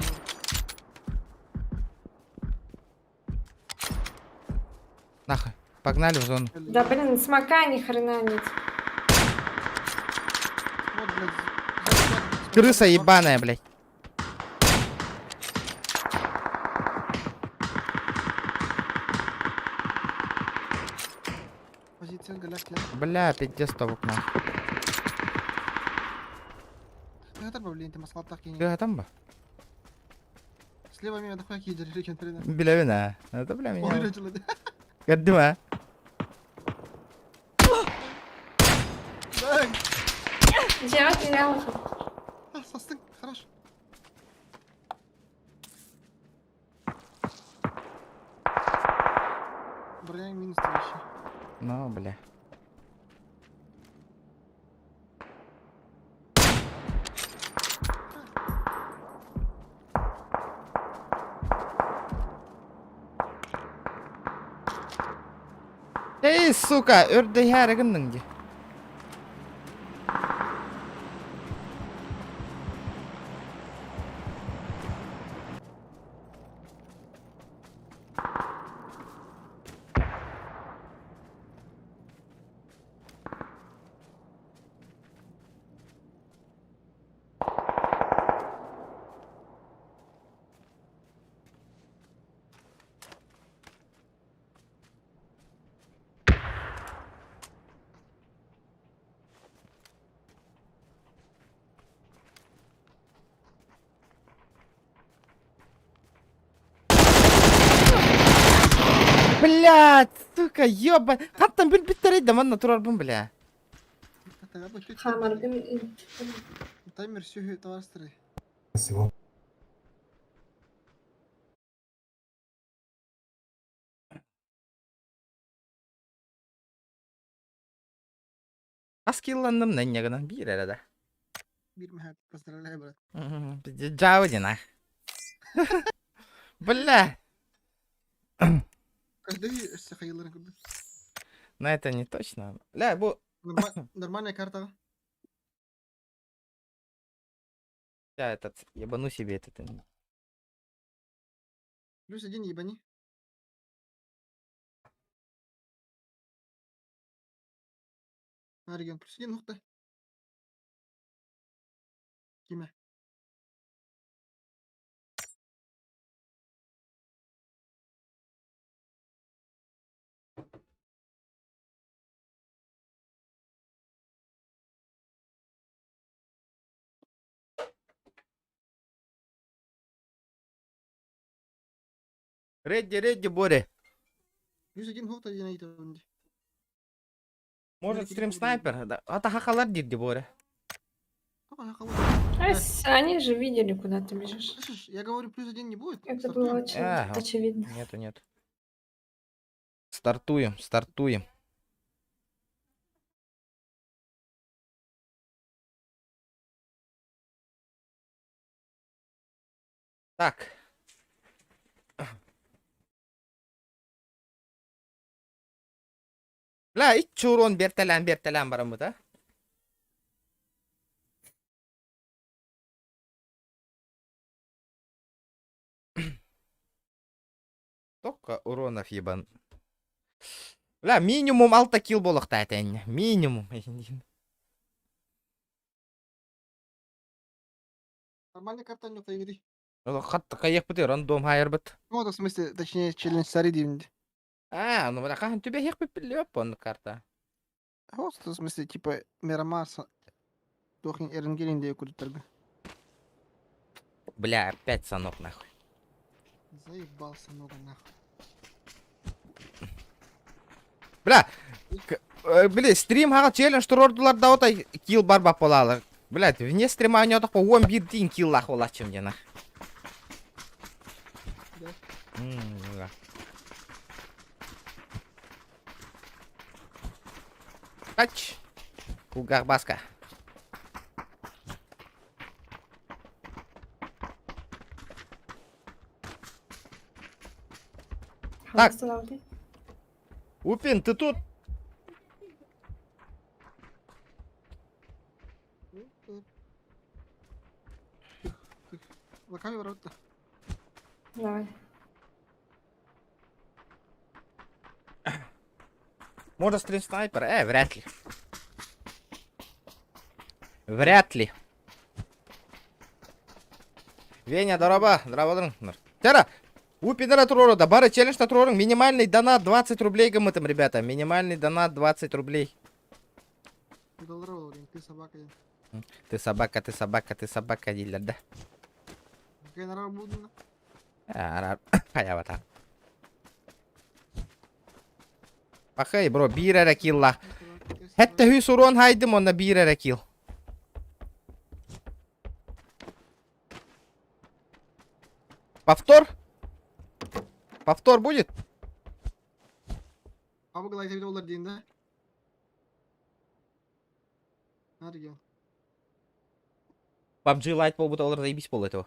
Нахуй. Погнали в зону. Да блин, смока ни хрена нет. Вот, блядь. Крыса ебаная, блядь. Позиция голяк, Бля, пиздец тобук нахуй. Это блин, ты маслат так Ты там ба? Слева меня дохуя кидали, реген тренер. Билэбин, а. Это, бля, меня. Ой, речила. Көрдүм, а. Да, Делать я уже. состын, хорош. Броня минус вообще. Ну, бля. Эй, сука, өрдөйһээр гынныҥ дии. Блядь, сука, ёба. Хантан билбиттэрий да манна турарбын, бля. Хаммер. Таймер сюхи товар Всего. Хас килланным инньэ гынан биир эрэ да. Биир мэһэт, поздравляю, брат. Дьаабы диэн а. Бля! Көрдөһүү өссө хайыларын курдук. Но это не точно. Ля, бу... Нормальная карта. Я этот, ебану себе этот. Плюс один ебани. Регион плюс один, ух ты. Киме. Ready, ready, Боря. Плюс один гол один айта. Может, стрим снайпер? Да. А хахалар дирди, Боря. Они же видели, куда ты бежишь. Слышишь, я говорю, плюс один не будет. Это было очень Ага. очевидно. Нету, нет. Стартуем, стартуем. Так. Бля, иччи урон бертэлээн бертэлээн бараммыт, а? Только уронов ебан. Бля, минимум алта килл буолуохтаах этэ Минимум. Нормальная карта не выиграй. Хайыахпытый рандом хайырбыт. Ну, в смысле, точнее, челлендж сари диибин. А, ну бля, хаһан түбэһиэхпит биллибэт оннук карта. Вот, в смысле, типа, Мирамар туох Эрангелин диэн курдуктарга. Бля, опять Санок нахуй. Заебался много нахуй. Бля, бля, стрим хаҕа челлендж туруордулар да отой килл барбап буолаалар. Блядь, вне стрима оонньоотоххо уон биирдиин киллаах буолааччым диэн. Да. Да. Тач. Кулгаах Баска. Так. Останови. Упин, ты тут? Локами ворота. Давай. Может, стрим снайпер? Вряд ли. Вряд ли. Веня, дорообо, дорообо. Тера, Упинера туруора, да бары челлендж туруоруҥ. Минимальный донат 20 рублей гыммытым, ребята. Минимальный донат 20 рублей. Здорово, ты собака. Ты собака, ты собака, ты собака, дииллэр да. Какая буду? Хайабата. Пахай, бро, биир эрэ килла. Сэттэ сүүс урон хаайдым, онно биир эрэ килл. Повтор? Повтор будет? Abi glide olur диэн да? Наргел. PUBG Lite буолбута олар заебись пол этого.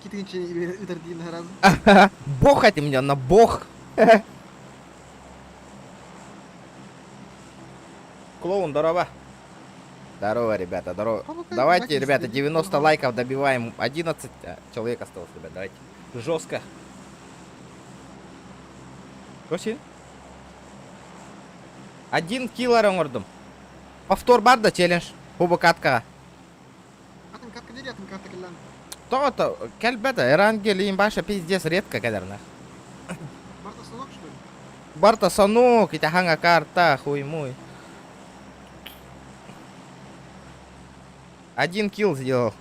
Китинче ыытар диэн сразу. Бог это меня на бог. Клоун, здорово. Здорово, ребята, здорово. Давайте, ребята, 90 лайков добиваем. 11 человек осталось, ребят, давайте. Жестко. Короче. Один килл оҥордум. Повтор баар да челлендж. Бу каткаҕа. Атын катка дири, атын карта кэллэ. То-то, кэлбэтэ, Эрангелин баша пиздец редко кэлэр на. Барыта Санок, что ли? Барыта Санок, ити саҥа карта, хуй муй. Один килл сделал.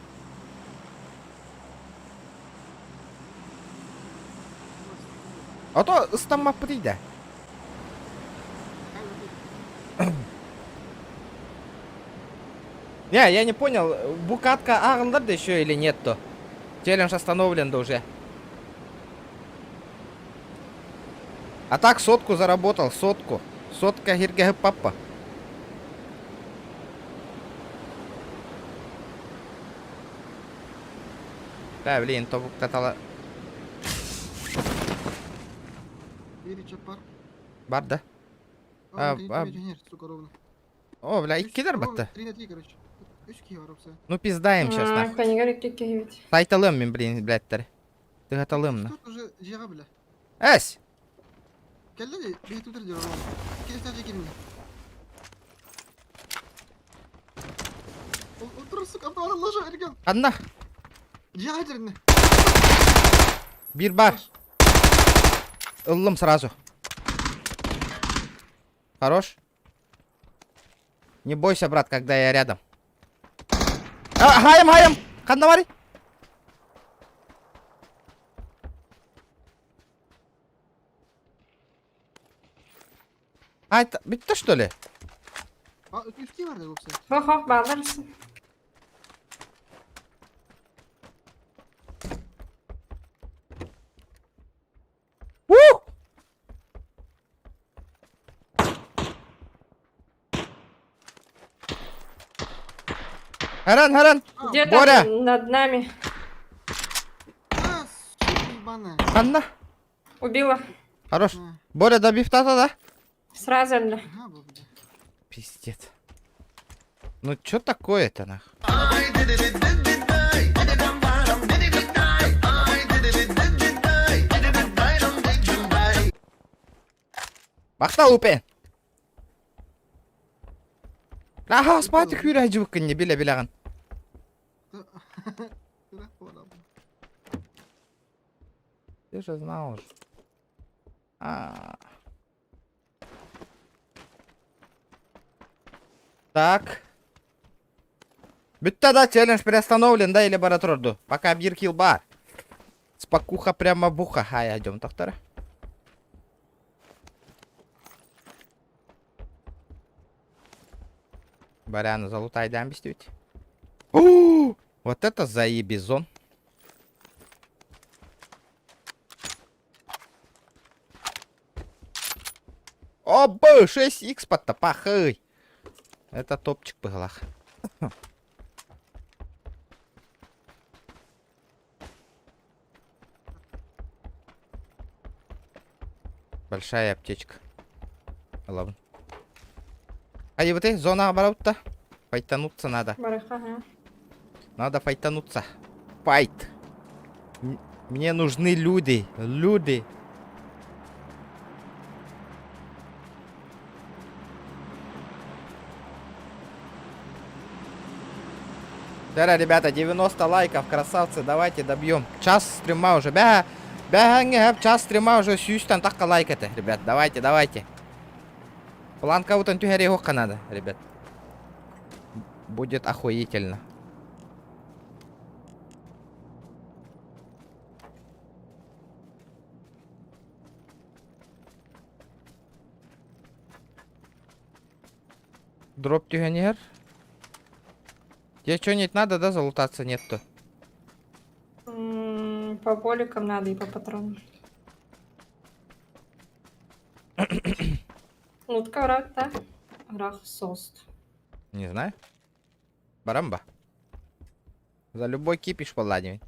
А то ыстаммаппыт да. Не, я не понял, бу катка ааҕыллар да еще или нет то? Челлендж остановлен да уже. А так сотку заработал, сотку. Сотка сиргэ папа. Да, блин, тобуктатала. Биир чап бар. Бар да. А, А, а. Сука, ровно. О, бля, иккилэр батта. 3 на 3, короче. Үс киһи бар опса. Ну пиздаем сейчас, нахуй. Кэннигэр икки киһи. Сайталым мин, блин, блядьтэр. Тыгаталым, на. Тут уже дьиэҕэ бля. Эс! Кэллэ дии, биһи тутар дии ровно. Икки этаж киириннэ. Отур, сука, автомат ложа, эрген. Анна, Дьиэҕэ дьэриннэ. биир бар. Ыллым сразу. Хорош. Не бойся, брат, когда я рядом. А, хаем, хаем! Ханна баарый? А, это бүттэ, что ли? А, үс киһи бар дии опса. Хо-хо, бааллар. У! Харан, харан! Где-то Боря! над нами. А, сука, ебаная. Ханна. Убила. Хорош. А, Боря, добив тата, да? Сразу же. Ага, бля. Пиздец. Ну чё такое-то, нах? Махтал упе. Аха, спати күрә жыбыккын биле билеген. Да, понял. Ты же знал уже. А. Так. Бүттэ да челлендж приостановлен, да, или бара турар Пока биир килл баар. Спокуха прямо в ухо. Хай, идем, доктора. Баряна залутай дам бистють. Вот это заебизон. Оба, 6х под топахой. Это топчик быһыылаах. Большая аптечка. Ладно. А и вот эти зона оборота. Файтануться надо. Барыха, ага. Надо файтануться. Файт. Мне нужны люди. Люди. Да, ребята, 90 лайков, красавцы, давайте добьем. Час стрима уже. Бя, бя, не, час стрима уже, сүүстэн тахса лайк это, ребят, давайте, давайте. Планка вот түһэриэххэ надо, ребят. Будет охуительно. Дроп түһэн. Тебе что-нибудь надо, да, залутаться? Нет-то. По поликам надо и по патронам. Лутка враг, да? Враг сост. Не знаю. Барамба. За любой кипиш поладим.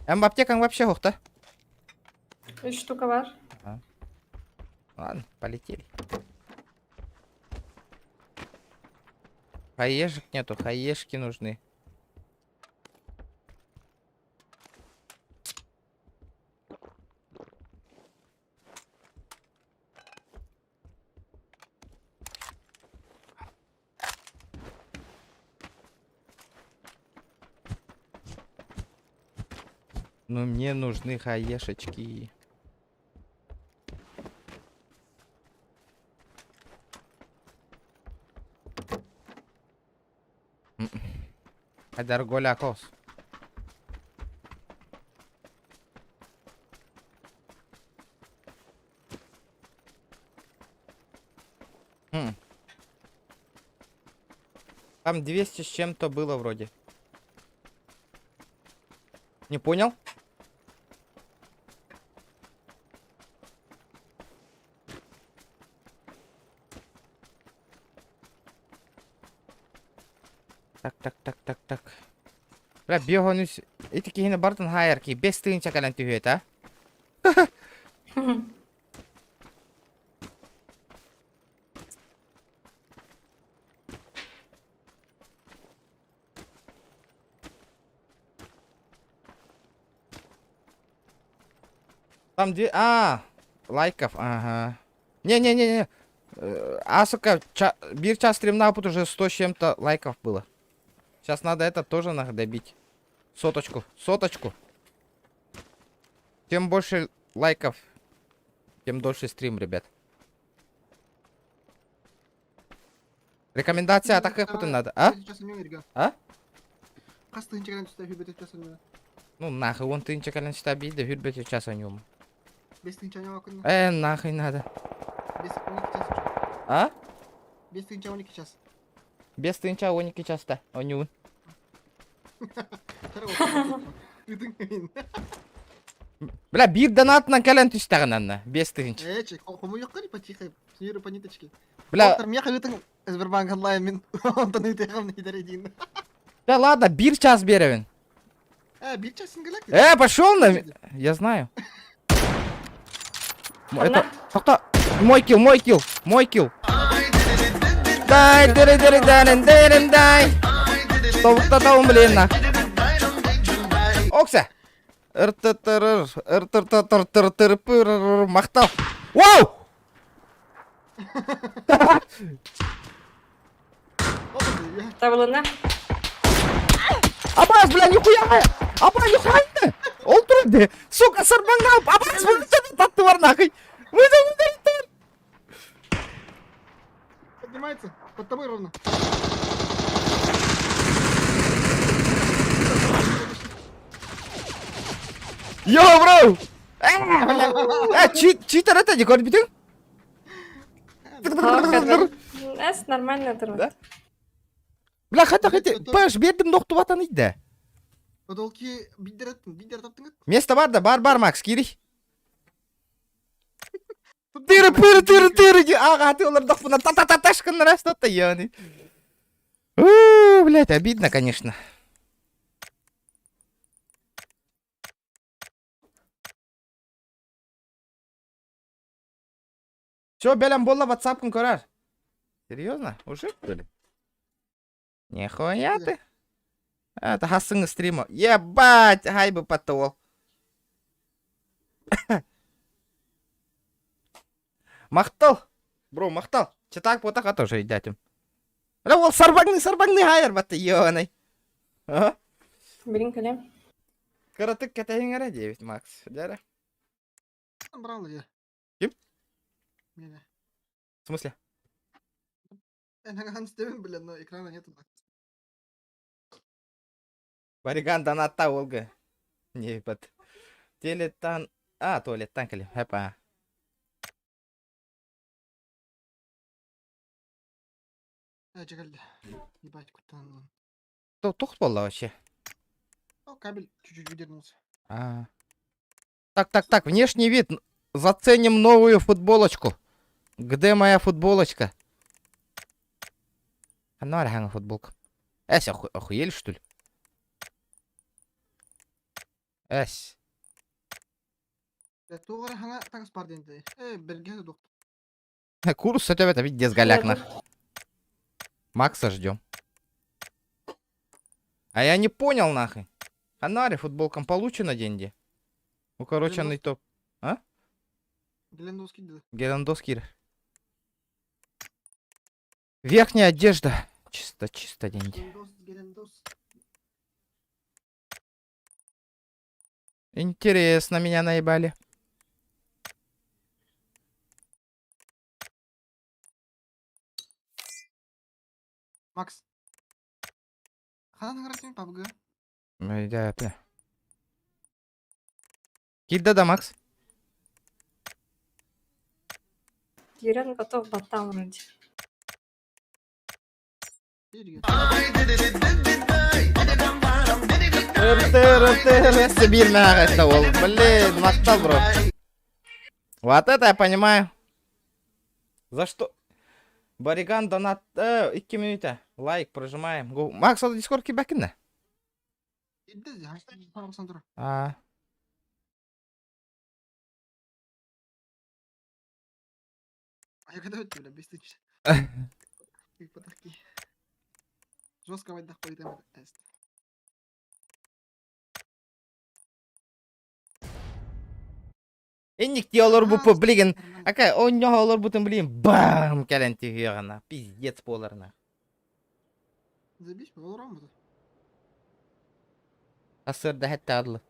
Эм аптекаҥ вообще суох да? Үс штука баар. Ладно, полетели. Хаешек нету, хаешки нужны. Ну, мне нужны хаешечки. Айдарголякос. Хм. Там 200 с чем-то было вроде. Не понял? Бля, биохонүс ити киһини барытын хаайар ки бес тыһыынча кэлэн түһүөтэ. Там где... А, лайков, ага. Не-не-не-не. А, сука, ча... биир час стримнаабыт уже 100 с чем-то лайков было. Сейчас надо это тоже надо добить. Соточку, соточку. Чем больше лайков, тем дольше стрим, ребят. Рекомендация атакы надо, а? А? Хас тыһыынча кэлэн түстэ сүүрбэ час анньа. Ну нахуй, он тыһыынча кэлэн түстэ биирдэ сүүрбэ час анньуом. 5 тыһыынча анньа Нахуй надо. 5 12 час. А? 5 тыһыынча 12 час. 5 тыһыынча 12 часта оонньуубун. Бля, биир донатынан кэлэн түстэҕин анна. 5 тыһыынча. Э, хомуйуохха потихо, с миру по ниточке. Бля... Меха ыытыҥ Сбербанк онлайн мин онтон ыытыаҕым иһитэр диин. Да ладно, биир час биэрэбин. Э, биир час сингелек. Пошел на... Я знаю. Это... Тоқта. Мой килл, мой килл, мой килл. Дай, дыры дыры дарын дырын дай. Тобуктатабын блин на. Окса. Ыртытырыр, ыртыртыртыртырпыр, махтал. Вау! Табылына. Абаз, бля, нихуя! Абаз, нихуя! Ол турар Сука, сарбаңна! Абаз, таттыбар нахуй! Поднимается, под тобой ровно. Йо, бро! Э, читер это не көрбүтүң? Эс нормально турбут. Да? Бля, хата хати, паш, бердим доктубатан идде. Подолки бидер аттың, бидер таптың. Место бар да, бар, бар, Макс, кири. Тыры, пыры, тыры, тыры, ага, ты олар дохпуна, та-та-та-ташкын раз, та ёны. Блядь, обидно, конечно. Все, бэлэм буолла WhatsApp-кын көрөр. Серьезно? Уже, что ли? Нихуя ты. Это хасың стрима. Ебать, хай бы потол. Махтал. Бро, махтал. Читак вот так тоже идятим. Бля, ол сарбаңны, сарбаңны хайыр батты, ёный. Ага. Билин кэлем. Кыратык кэтэһиҥ эрэ 9 Макс. Дәрі. Брал я. Ким? Не, В смысле? не. Блин, но экрана нету. Бариган донатта Олга. Не, под. Телетан. А, туалеттан кэлим. Хэпа. Э, чекалды. Ебать, куда он. Тух буолла вообще. О, кабель чуть-чуть выдернулся. А. Так, так, так, внешний вид. Заценим новую футболочку. Где моя футболочка? А ну, футболка. Эсь, охуели, что ли? Эсь. Курс это пиздец голяк нах. Макса ждем. А я не понял нахуй. Анари футболком получено деньги. Укороченный топ. А? Гелендоский. Гелендоский. Верхняя одежда. Чисто, чисто деньги. Гелендос, Гелендос. Интересно, меня наебали. Макс. Ханан играть PUBG. Да, Кидда да, Макс. Кирен готов баттал вроде. Блин, махтал, бро. Вот это я понимаю. За что? Бариган донат... 2 минута. Лайк прожимаем. Го. Макс, ол Дискорд кибәкин. А. Инник олорбуппут билигин ака онньоһо олорбутун билигин бам кэлэн түһүөҕүнэ пиздец буоларына. Забись, олороммут. Сарсыарда хэттэ адлы.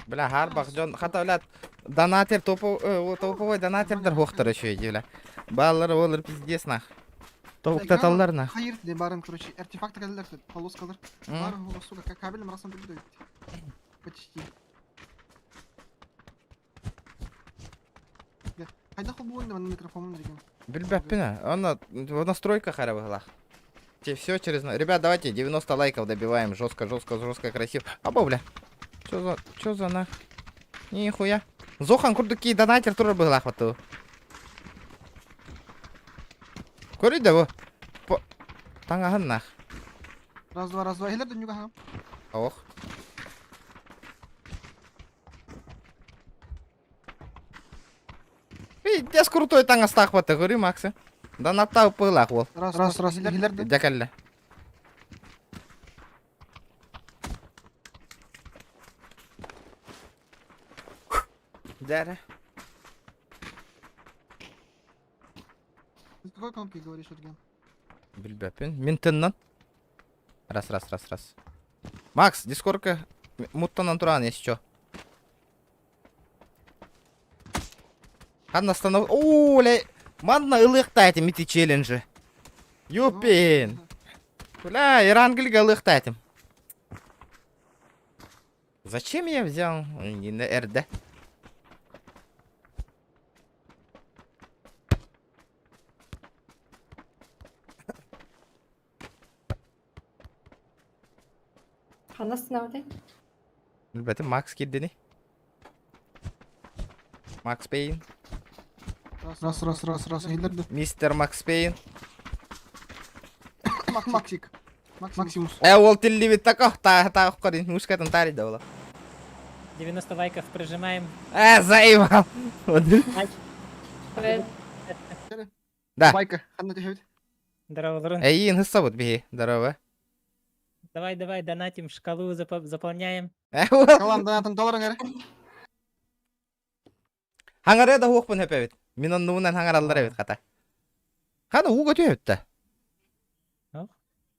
Бля, харбах дьон хата бля донатер топовой донатердар хуохтара үчүгэй дии бля. Бааллар олор пиздец нах. Тобуктаталлар нах. Хайыр де барын, короче, артефакты кэллэр, полоскалар. Бар, сука, как кабелем раз он будет. Почти. Хайда холбуон да микрофонун деген. Билбэппин Онно в настройках эрэ быһылаах. Все через... Ребят, давайте 90 лайков добиваем. Жестко, жестко, жестко, красиво. Аба, бля. Чё за... Чё за нах? Нихуя. Зохан курдуки донатер турар быһылаах батту. Көрүй да бу. Таҥаһын нах. Раз, два, раз, два. Эхлер дүнюга хам. Ох. Пиздец крутой таҥастаах батта, көрүй Максы. Донаттаах быһылаах уол. Раз, раз, раз. Эхлер Дьэ кэллэ. Дьэ Ты с какой кнопки говоришь, Эрген? Билбэппин. Мин тыннан. Раз, раз, раз, раз. Макс, дискорка муттанан туран, если чё. Ханна останов... О, ля... Манна ылыахтаатым ити челленджи. Юпин. Бля, Ирангельга ылыахтаатым. Зачем я взял? Не на РД. Ханна останови. Билбэтим Макс киирдини. Макс Пейн. Раз, раз, раз, раз. Эхлер Мистер Макс Пейн. Максик. Максимус. Э, ол тиллибит тако, та та корин, мушкатын тари да була. 90 лайков прожимаем. Э, заебал. Привет. Да. Байка. Ханна түһэбит. Здорово, Лорун. Эйин хыссабыт биһи, здорово. Давай, давай, донатим, шкалу заполняем. Э, ол. Калам донатым долларың эрэ. Хаҥарыа да уохпун хөпөбүт. Мин оннубунан хаҥараллар эбит хата. Хана ууга түһэбит да.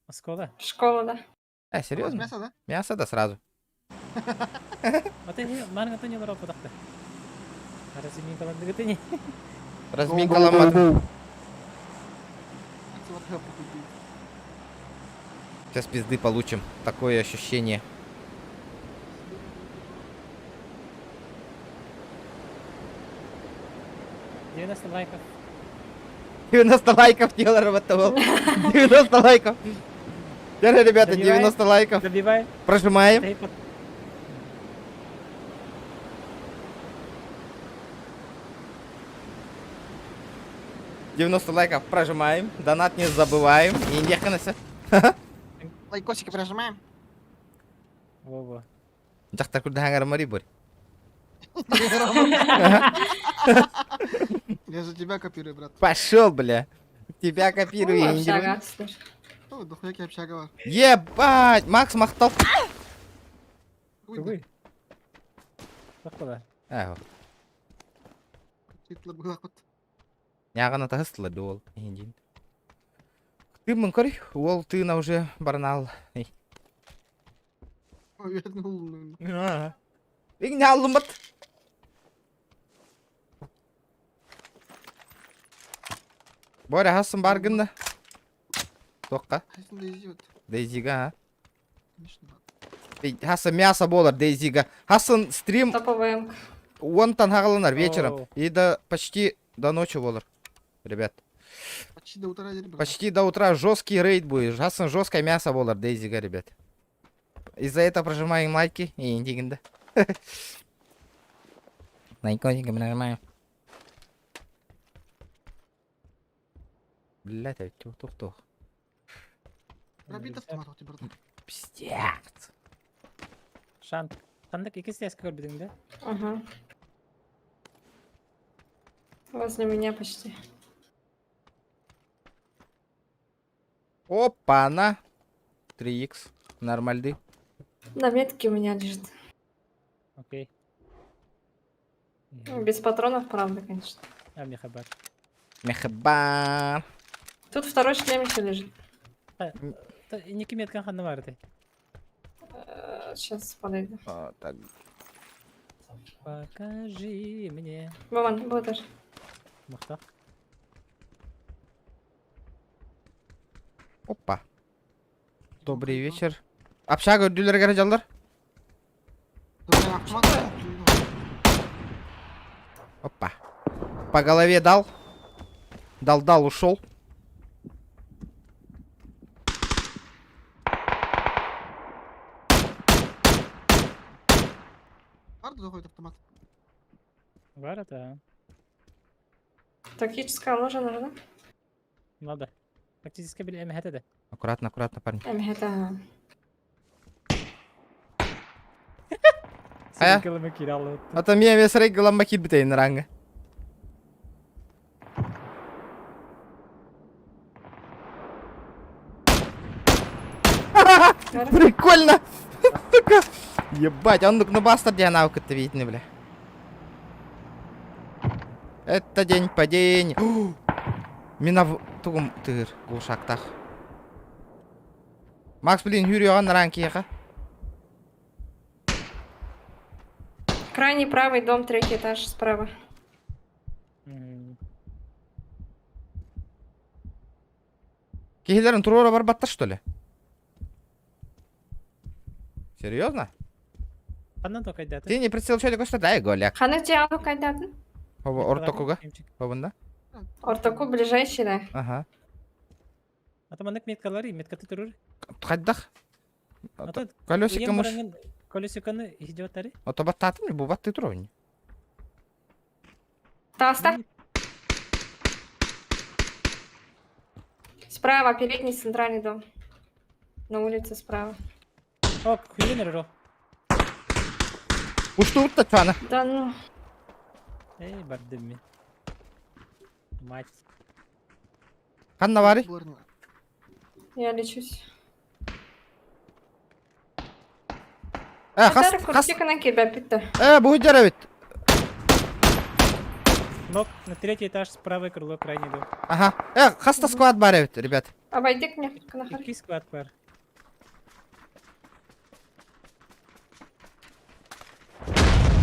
Оскола. Школа, да. Э, серьезно? Мясо, да? Мясо да сразу. Вот и марга то не лоро потахта. Разминкаландыгытыни. Разминкаламмат. Сейчас пизды получим. Такое ощущение. 90 лайков. 90 лайков дело работал. 90 лайков. Теперь, ребята, 90 лайков. Добивай. Прожимаем. 90 лайков прожимаем. Донат не забываем. И не Лайкосики прожимаем. Во-во. Дьахтар курдаһаҥар мари бор. Я за тебя копирую, брат. Пошел, бля. Тебя копирую. Ну, общага, слушай. О, дохуяки общага бар. Ебать! Макс махтал. Тугуй. Тохтола. Ээ, Титлы быһахпыт. Ньааҕына таһыстыла дуол. Иһин Тыыммын көрүй. Уол тыына уже баранал. Уверен, улунун. Игне аллыммат. Боря хасын баргынна. Тоққа. Хайсын Дейзи вот. Дейзига, а? Конечно. Хаса мясо болар Дейзига. Хасын стрим Топовая М. уонтан хаҕаланар вечером. Оу. И до почти до ночи болар. Ребят. Почти до утра дели, брат. Почти до утра жесткий рейд будет. Хасын жесткое мясо болар Дейзига, ребят. Из-за этого прожимаем лайки и индигинда. Лайкосики прожимаем. Блядь, тух-тух. Пробит автомат у тебя, братан. Пиздец. Шант. Ханнык иккис этээскэ көрбүтүҥ да? Ага. Возле меня почти. Опа-на. 3х. Нормальный. На метке у меня лежит. Окей. Ну, без патронов, правда, конечно. А мне хабар. Мехбар. Тут второй шлем еще лежит. Инники меткан ханна бар этэй? Сейчас подойду. А, так. Покажи мне. Вован, вот даже. Махта. Опа. Добрый вечер. Общага үрдүлэригэр дьаллар. Опа. По голове дал. Дал-дал, ушел. Карта заходит автомат. Бар это. Тактическая ложа нужна? Надо. Тактическая били эмэхэтэ да. Аккуратно, аккуратно, парни. Это... Хайа? Сиргылымы кире Ата мия месрей гыламма кирбитейин ранга. Прикольно! Сука! Ебать, он на бастер диэн аукытты видно, бля. Это день падения. Мина тугум тыгыр глушактах. Макс, блин, Юрий ран киэхэ. Крайний правый дом, третий этаж справа. Киһилэрин туруора барбаттар, что ли? Серьезно? Ханна токайдаты? Ты не прицел что көстө дай голяк. Ханнык дьиэҕэ кайдатын? Ортокуга. Бабында. Ортоку ближайший, да. Ага. Атаманнык меткалары, меткаты турur. Хайдах. Ата Колесико муш. Колесиконы идиоттары. Ото баттатым бу батты туруни. Таста. Справа, передний центральный дом. На улице справа. О, хуйнер ро. Уштуутта чана. Да ну. Эй, бардым. Мать. Ханна бары? Я лечусь. Э, хас хас. Э, бу жарабит. Нок на третий этаж с правое крыло крайний дом. Ага. Э, хаста склад бар эбит, ребят. Обойди к мне, Икки склад бар.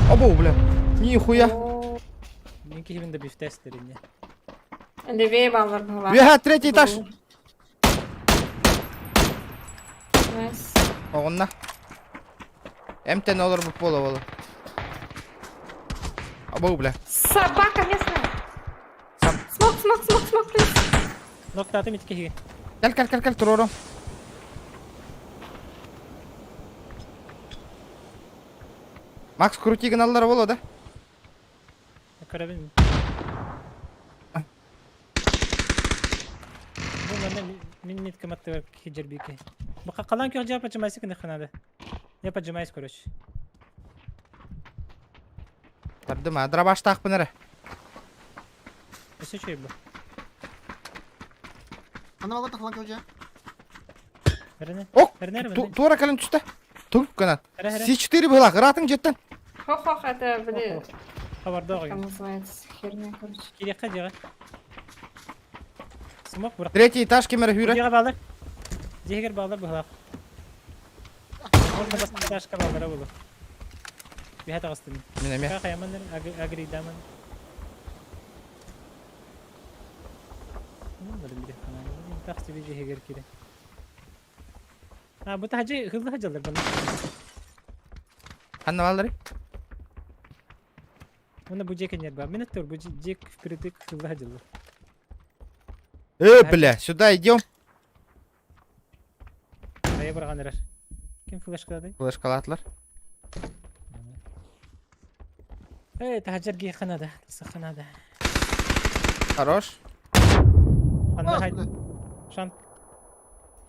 Обо, бля. Нихуя. Меньки хибин бифтестер инне. Левее баллар была. Бега, третий этаж. Найс. Оҕунна. Эмтэн олор бу пола бола. Абау, бля. Собака местная. Сам. Смок, смок, смок, смок, плиз. Ноктаты митки хиги. Кэл, кэл, кэл, кэл, туруорум. Макс, крути гыналлара боло да? Карабин. Бу манна мин метка маттыгар хиджербики. Бу калан көх жа поджимайся кыны ханада. Я поджимаюсь, короче. Тардыма, дробаштаахпын эрэ. Өссө үчүгэй бу. Ана балар тахлан көже. Эрне. Ок! Эрне эрне. Туора кэлэн түстэ. Туг гынан. Эрэ эрэ. С4 быһылаах, ыраатыҥ дьиэттэн. Хох-хох, это, блин, Хабарда как называется, херня, короче. Кириэххэ дьиэҕэ. Смок бырах. Третий этаж кемер хүрэ. Дьиэҕэ баалар. Дьиэгэр баалар быһылаах. Можно бас этажка баалара буолуо. Биһэ таҕыстым. Мин эмиэ. Хайаман агридаман. Тахсы би дьиэгэр кире. А, бу таһдьа хылла хадьаллар бана. Ханна бааллары? Уна бу дьиэ кэннигэр баар. Мин эттэр бу дьиэ впритык хылла хадьаллар. Э, бля, сюда идем. Хайа барган эрэр. Ким флешкалады? Флешкалаатылар. Эй, таһдьар гии ханада. Тахса ханада. Хорош. Анна А, хай. бля. Шанк.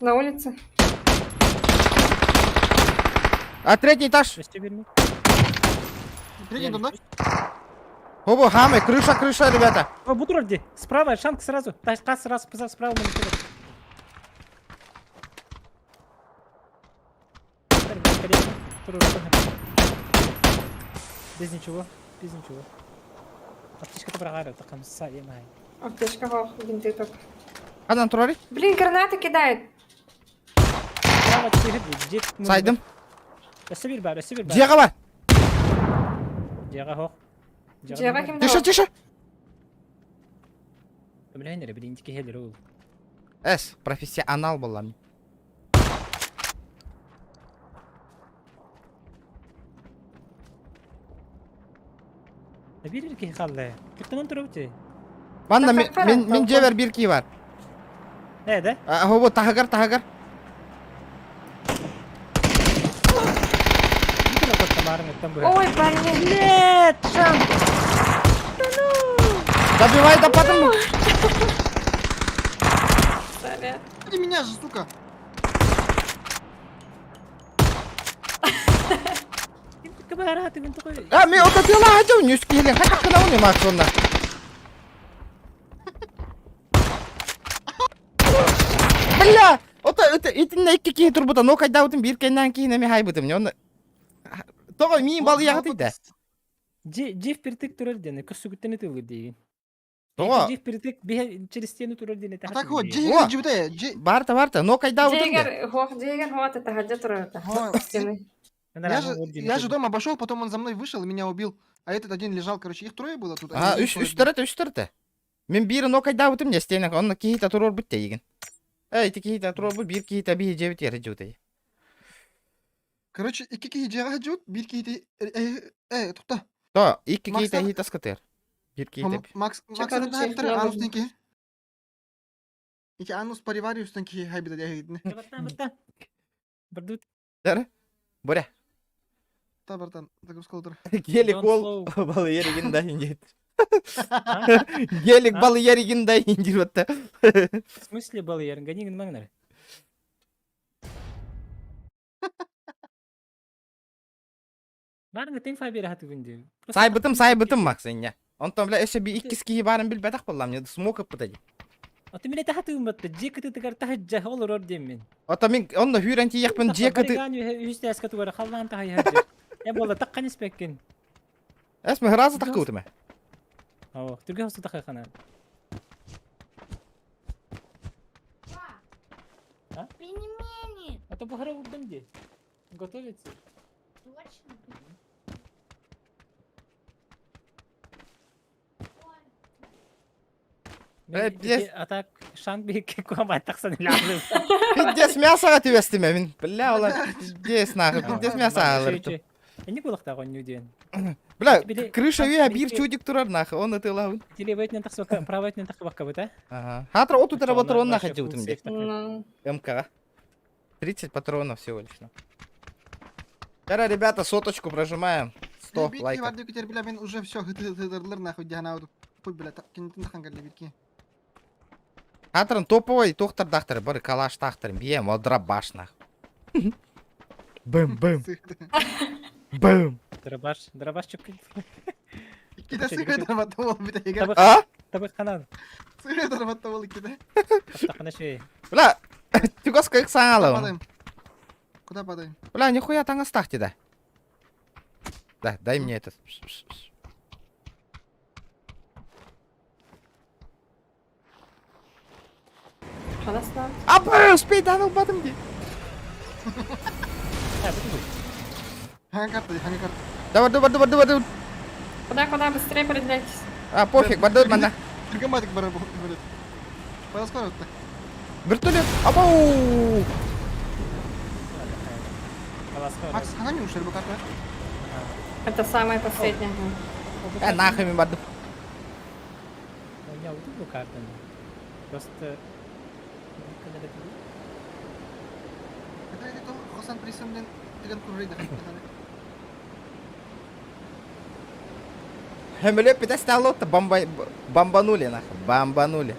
На улице. А третий этаж. Өстө берми. Третий дом, да? Хобо, хамы, крыша, крыша, ребята. О, бу турар дии. Справа, шанк сразу. Тас сразу, справа монитор. Без ничего, без ничего. Аптечка быраҕаар, такамса емай. Аптечка хох, бинты только. Ханан турарый? Блин, гранаты кидает. Справа тиһир дии. Дьиэ Сайдым. Өссө биир баар, өссө биир баар. Дьиэҕэ бар. Дьиэҕэ суох. Дьиэҕэ ким Тише, тише. Көмөлөһөн эрэ, билин киһилэр ол. Эс, профессионал буоллам. Биир киһи хаалла. Кыттынан турабыт. Манна мин мин дьиэбэр биир киһи бар. Ээ да? Хобо таһыгар таһыгар. Ой, блин. Нет, Шанк! Добивай да потом. Сорян. Ты меня же, сука. А, мен ото тела хажау нүс киһилин хатак кына уни максонна. Бля! Ото это итинне икки киһи турбута, но кайдаутын биир кэннээн киһини эми хайбытым. Онно тоҕо миин балыйаҕытый да. Дьиэ впритык турар диэн, көссүгүттэн ытыллыр диигин. Тоҕо? Дьиэ впритык биһэ через стену турар диэн А так вот, О! дьиэ дьиэ дьиэ. Барта барта, но кайдаутын да. Дьиэгэр, хох, дьиэгэр хох, это хаджа турар Ой, стены. Я же дом обошел, потом он за мной вышел и меня убил. А этот один лежал, короче, их трое было тут. А, один үс трое үс төрөтө үс төрөтө. Мин биир но кайдаутым не стена, онно киһи турар бут дейгин. Эй, ити киһи турар бу биир киһи биһи дьиэбит иһэр дьиэбит. Короче, икки киһи дьиэҕэ дьиэбит, биир киһи э тохтоо. То, икки киһи Максар- иһи таскатыр. Биир киһи Макс Макс короче, их хайбитер много. анус киһи. Ики анус паривариустан киһи хайбита дьиэ Бардут. Боря. Та, братан, загрузка утро. Гелик Don't ол slow. балы еригин да индит. А? Гелик А? балы еригин да индир отта. В смысле был ярын? Гони гын Барыңа тең фабер хаты күнде. Сайбытым сайбытым Макс инне. Онтон бля эше би иккис киһи барын билбэтэх боллам, не смок ыппыта ди. Аты мен хаты уматты. Же кыты тыгар тахаджа олор деймін. Ота мин онно хүрен тиехпин же кыты. Үсте әске тугара халлан тахай хаджа. Э бола таккан испеккен. Эс ме разы таккы О, түрге хосу тахай хана. А? Пельмени. А то бухара урдым де. Готовится. Точно? Э, пиздец. А так шанг бик куама таксан лязым. Пиздец мясоға түбестім мин. Бля, ола пиздец нахуй, пиздец мясо алыр. Эне кулакта гон нүден. Бля, Биле- крыша үйә бир биле- чудик турар нахуй, он ытылабын. Телевайтнен таксыбакка, правайтнен таксыбакка бит, а? Ага. Хатра оту таработар он нахуй Вообще дем. full safe такой. Ну, МК. 30 патронов всего лишь. Вчера, ребята, соточку прожимаем. 100 лайков. Бир киһи бля, мен уже все, хытыдырлар нахуй дьиэҕэ ауду. Пуй, бля, кинитин тахан кэллэ биир киһи. Хатран топовый тохтар дахтар, бар калаш тахтар, бием, ол дробаш нахуй. Бэм, бэм, бэм. Дробаш, дробаш чөк. Иккитэ сыгы дарбатта бол бит эгер. А? Табы ханан. Сыгы дарбатта бол иккитэ. Тахана шей. Бля, түгас кайык Куда саңалым. падаем? Куда падаем? Бля, нихуя таҥастаах да. Да, дай мне этот. Ханасна. А, бля, успей, да, ну, батым ди. А, бу. Хаҥан карта, хаҥан карта. Давай, давай, давай, давай, давай. Куда, куда, быстрее передвигайтесь. А, пофиг, бардыр мана. Түргэн бадык бар бу. Пада скоро отта. Вертолет. Абау. Макс, хаҥан юшер бу карта. Это самое последнее. Э, нахуй мен бардым. У меня вот эту карту. Просто Это это Хосан присымден деген куррейда. Хемеле питас стало бомба бомбанули нахуй, бомбанули.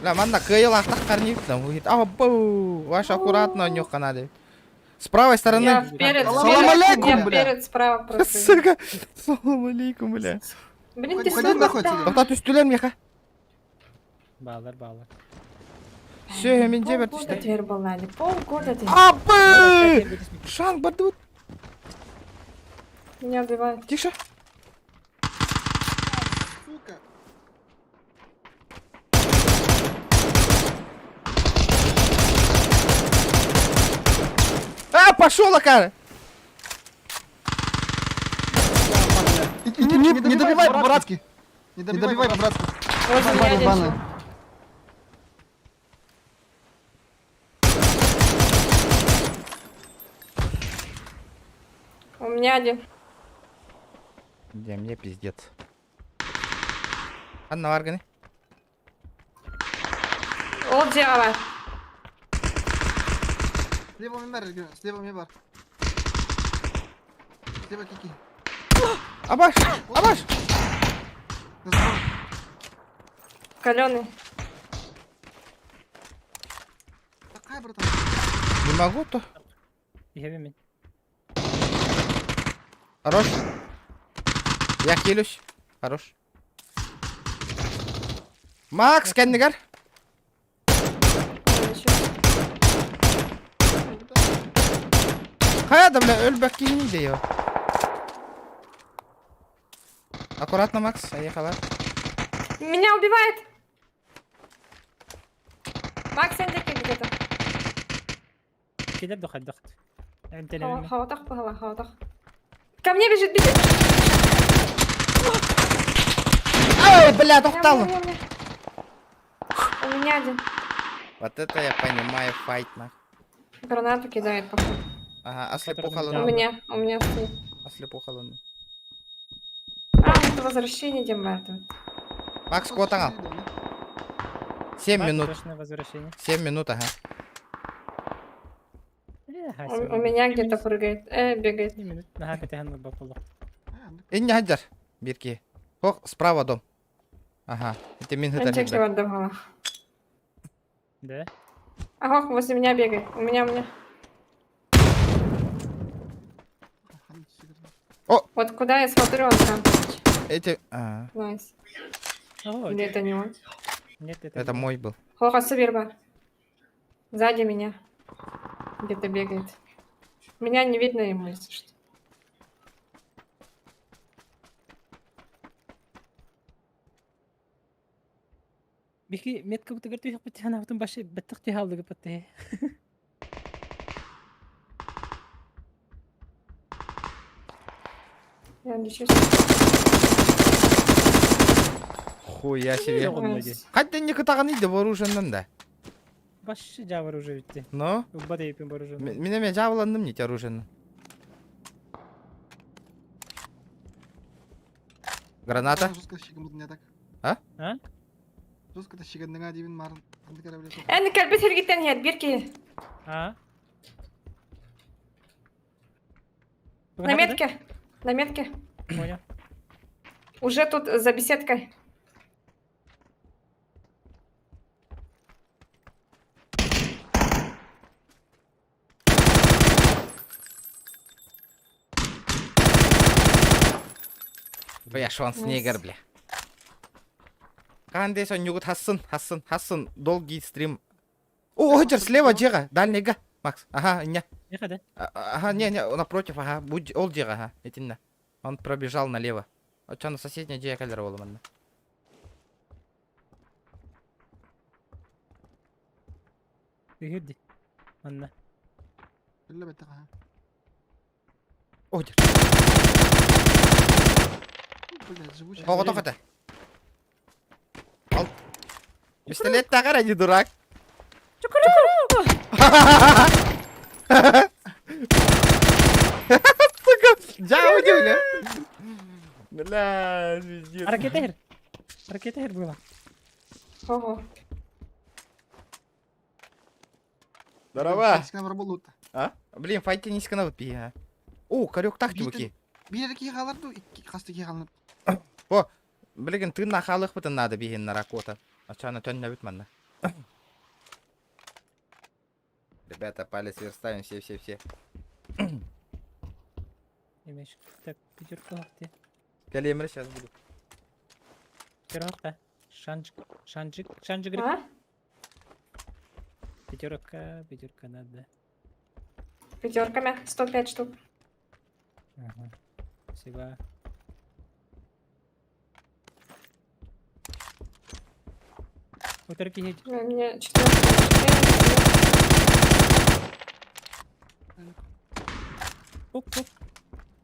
Ла манна кыайылаахтах карнивтан выйдет. А, бу, ваш аккуратно нюха надо. С правой Я стороны. вперед, Салам вперед, алейкум, я бля. вперед, справа просто. Сука. Салам алейкум, бля. Блин, ты Уходи сука, нахуй да. отсюда. Тоқтат үстүлер меха. Баалар, баалар. Все, мен жебер Полгода түсті. дверь была, не полгода дверь. Абы! Шанг бардыбыт. Меня убивают. Тише. Сука. А, пошел, Акара! Не, не добивай по-братски. Не добивай по-братски. Возле меня один Баны. чел. У меня один. Где мне пиздец. Анна Варганы. Ол дело. Слева мне бар, слева мне бар. Слева кики. Абаш! Абаш! За забором. Каленый. Такая, братан. Не могу то. Иһэбин мин. Хорош. Я хилюсь. Хорош. Макс, кэннигэр. Хайа да, бля, өлбөк кини де Аккуратно, Макс, поехала. Меня убивает! Макс, эндеки где-то. Кэлэр дохайдахт. Эмтэнэбин мин. Хаотах, пахала, хаотах. Ко мне бежит, бежит! Ай, бля, Меня, тоқтал. меня, меня. У меня один. Вот это я понимаю, файт, нах. Гранату кидает, походу. Ага, ослепуха Который У луну. меня стоит. Ослепуха луну. А, это возвращение Дембарда. Макс, куотаҥал. 7 минут. Точное возвращение. 7 минут, ага. У меня где-то прыгает. Бегает. Минут. Наһаа кэтэһэн барбаппылла. Инне хаджар. Бирки. Хох, справа дом. Ага, это мин хытар Антик хилбэ. его отдавала. Да? Ага, возле меня бегает. У меня, у меня. Вот куда я смотрю, он там. Эти... а, Nice. О, Или это не он? Нет, это это мой был. Хоха, Сабирба. Сзади меня. Где-то бегает. Меня не видно ему, если что. Бихи метка бутыгар түйэх бит хана бутун башы баттык түйэ алдыгы батты. Я лечусь. Хуя себе. Nice. Хотя не кытаган иди вооруженным да. Башы жабар уже битти. Но? Убба дейпин бар уже. Меня меня жабыландым не оружием. Граната. Жестко щиган так. А? А? Жестко щиганныга дибин марын. Андык эрэ Эн кэлбит сиргиттэн иһэр биир киһи. А? На метке. На метке. Понял. Уже тут за беседкой. Бля, Шварценеггер, бля. Кандес он хассын, хассын, хассын, долгий стрим. О, Оджер, слева, Джега, дальний га. Макс, ага, не. Ехай, да? Ага, не, не, напротив, ага, будь, ол Джега, ага, итинна. Он пробежал налево. А чё, на соседняя Джега калер манна. Үһүрди. Манна. Биллэ бэттэҕэ. Оджер. Блядь, живучий. Ого, тоқата. Ал. Пистолет тағар, не дурак. Сука, жау бля. Бля, пиздец. Ракета хер. Ракета хер была. Ого. Здорово. А? А? Блин, файте низко на выпи, а. О, корек так чуваки. Биир киһи хаалар дуу, икки хаста киһи хаалар. О, блин, ты на халых бытын надо биһин на ракота. А чё, на төн нәбит манна. Ребята, палец вверх ставим, все-все-все. Имеш. Так, пятерка ты. Калемер сейчас буду. Пятерка. Шанчик, шанчик, шанчик. А? Пятерка, пятерка надо. Пятерками. 105 штук. Ага. Спасибо. Утырки едь. Мне 14. Оп, оп.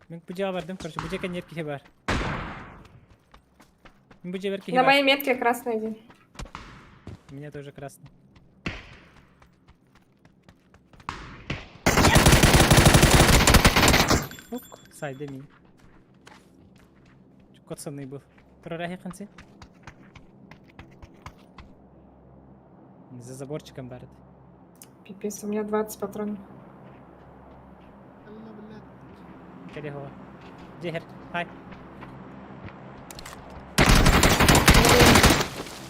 Мин бу дьиэҕэ бардым, короче, бу дьиэ кэнниэр киһи баар. Мин бу дьиэбэр киһи На баар. моей метке красный один. У меня тоже красный. Ук, сайды мин. Коцанный был. Прорахи ханси. За заборчиком барит. Пипец, у меня 20 патронов. Кэлэ Дьиэһэр. Хай.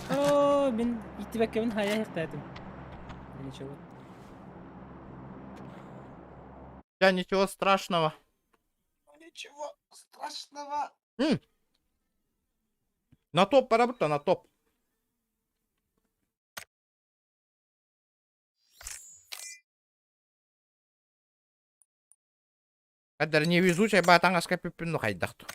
Оо, мин иттибэккэбин хайа иһихтээтим. Ничего. Я ничего страшного. Ничего страшного. На топ поработа, на топ. Кадр невезучая батаңаска пүппүн хайдахту.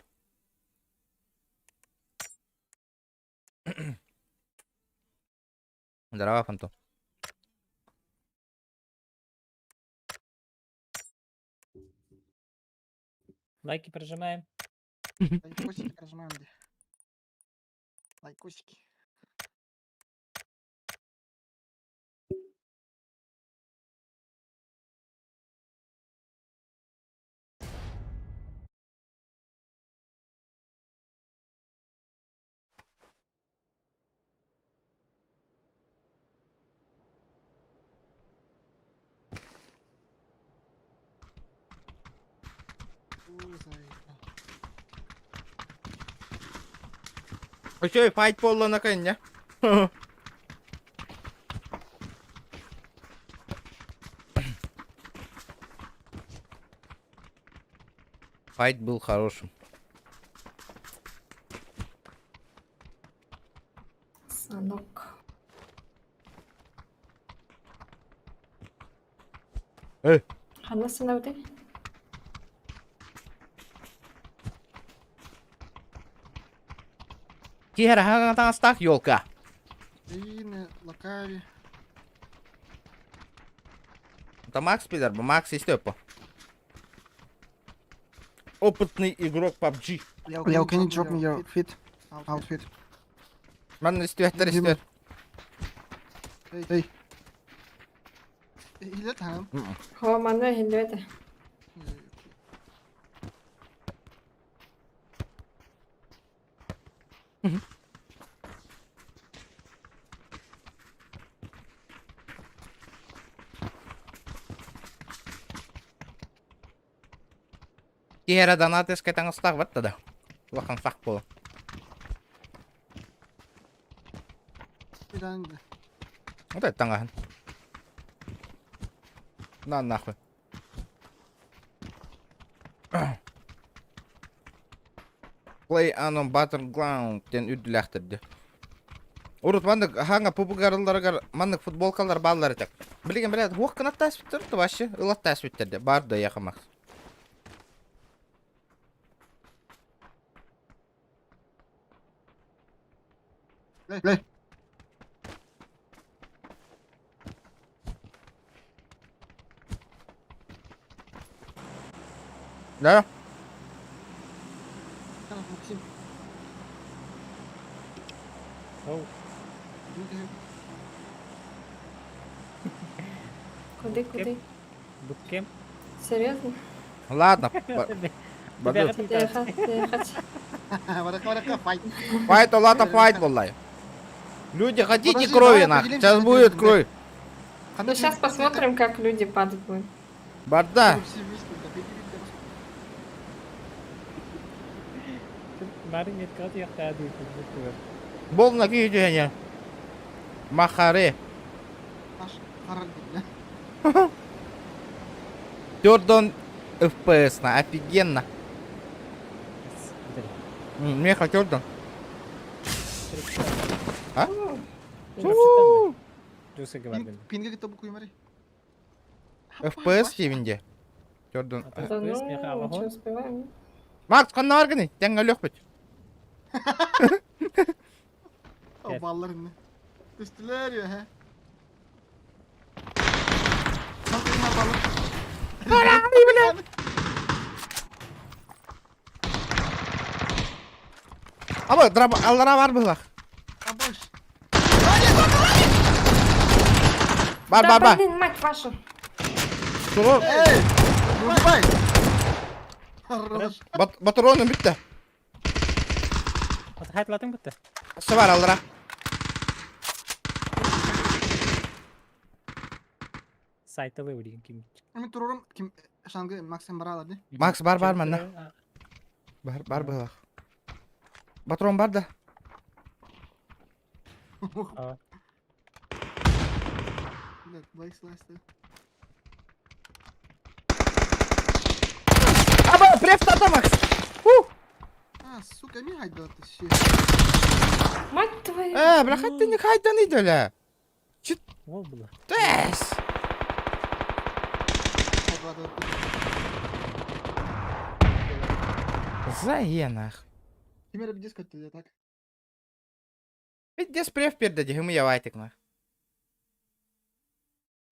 Здорово, Фантом. Лайки прожимаем. Лайкосики прожимаем где. Лайкосики. Ой, зайка. Еще и файт пола на коне. Файт был хорошим. Санок. Эй. Ханна сынауды. Киһи елка. Рины, Лакари. Это Макс пидор, Макс и Степа. Опытный игрок PUBG. Leo, can you drop me your fit? Outfit. Манна истүөхтэр истүөх. Hey. Илет хам. Хо, манна хилбете. Киһи донатыска таҥастаах батта да. Улахан фак буолан. Вот это таҥаһын. На нахуй. Play on Battleground диэн үрдүлээхтэрди. Урут маннык хаҥа пупугарыларыгар маннык футболкалар бааллар этэ. Билигин билээд хуох кынаттааспыттар да вообще ылаттааспыттар да бар да яхамах. Лей. Да? Максим. Оу. Куды, куды? Буткемп. Серьезно? Ладно. Баду. Тихо, тихо. Варака, варака, файт. Файт, ладно, файт буолла. Люди, хотите Подожди, крови давай нах? определимся, Сейчас хотим, будет да. кровь. Ну сейчас посмотрим, как люди падать будут. Барда. Все вместе, да, беги, беги. Бары меткат яхтаа дии. Бол на киһи дьүһэнэ. Махаре. Аш харар бля. Төрдөн FPS на офигенно. Меха төрдөн. А? Пинге кытта букуймари. FPS тиэбин дии. Төрдөн. Да ну, что, успеваем? Макс, ханна баргыный? Тэҥҥэ өлүөхпүт. Баллар инне. Түстүлэр үөһэ. Аба, драба, аллара бар быһылах. Абыш. Бар, Да бар, бар. блин, мать вашу. Турур. Эй! Вырубай! Хорош. Батроным бүттэ. Хайтлатың бітті. Өссө бар аллара. Сайтылы өлеген ким. Мен турурум ким шангы Максим баралар ди. Макс бар бар манна. Бар бар быһылах. Батрон бар да. Блядь, лайк слайс. Аба, префтата Макс. Ху. А, сука, ми хайда ты все. Мать твою. Э, бля, ты не хайдан идёля. Ол бұла. Тэс. Заенах. Кимер бдес көттү так. Пиздец преф пердади, гымы явайтык нах.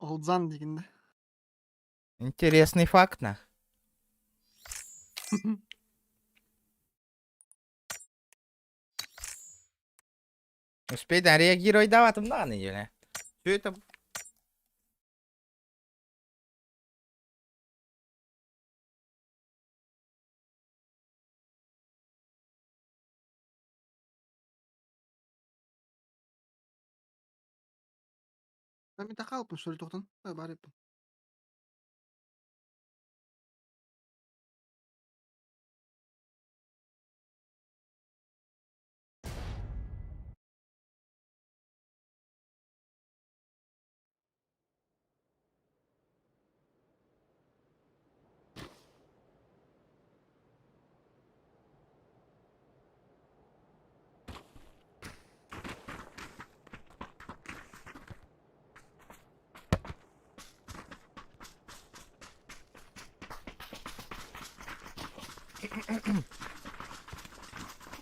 Олдзан дегенде. Интересный факт нах. Успей да реагировать давать на неделю. Все это Мен тақалыппын, что ли, тоқтан? Бар еппін.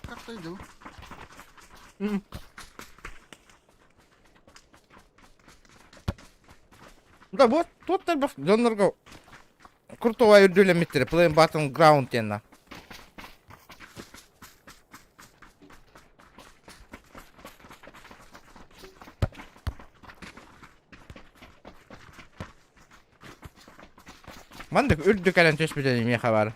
Как-то иду. Да вот, тут элбэх дьоннорго крутого үрдүлэммиттэрэ Play Battleground диэннэ. Маннык үрдүк кэлэн түспүтэ миэхэ баар.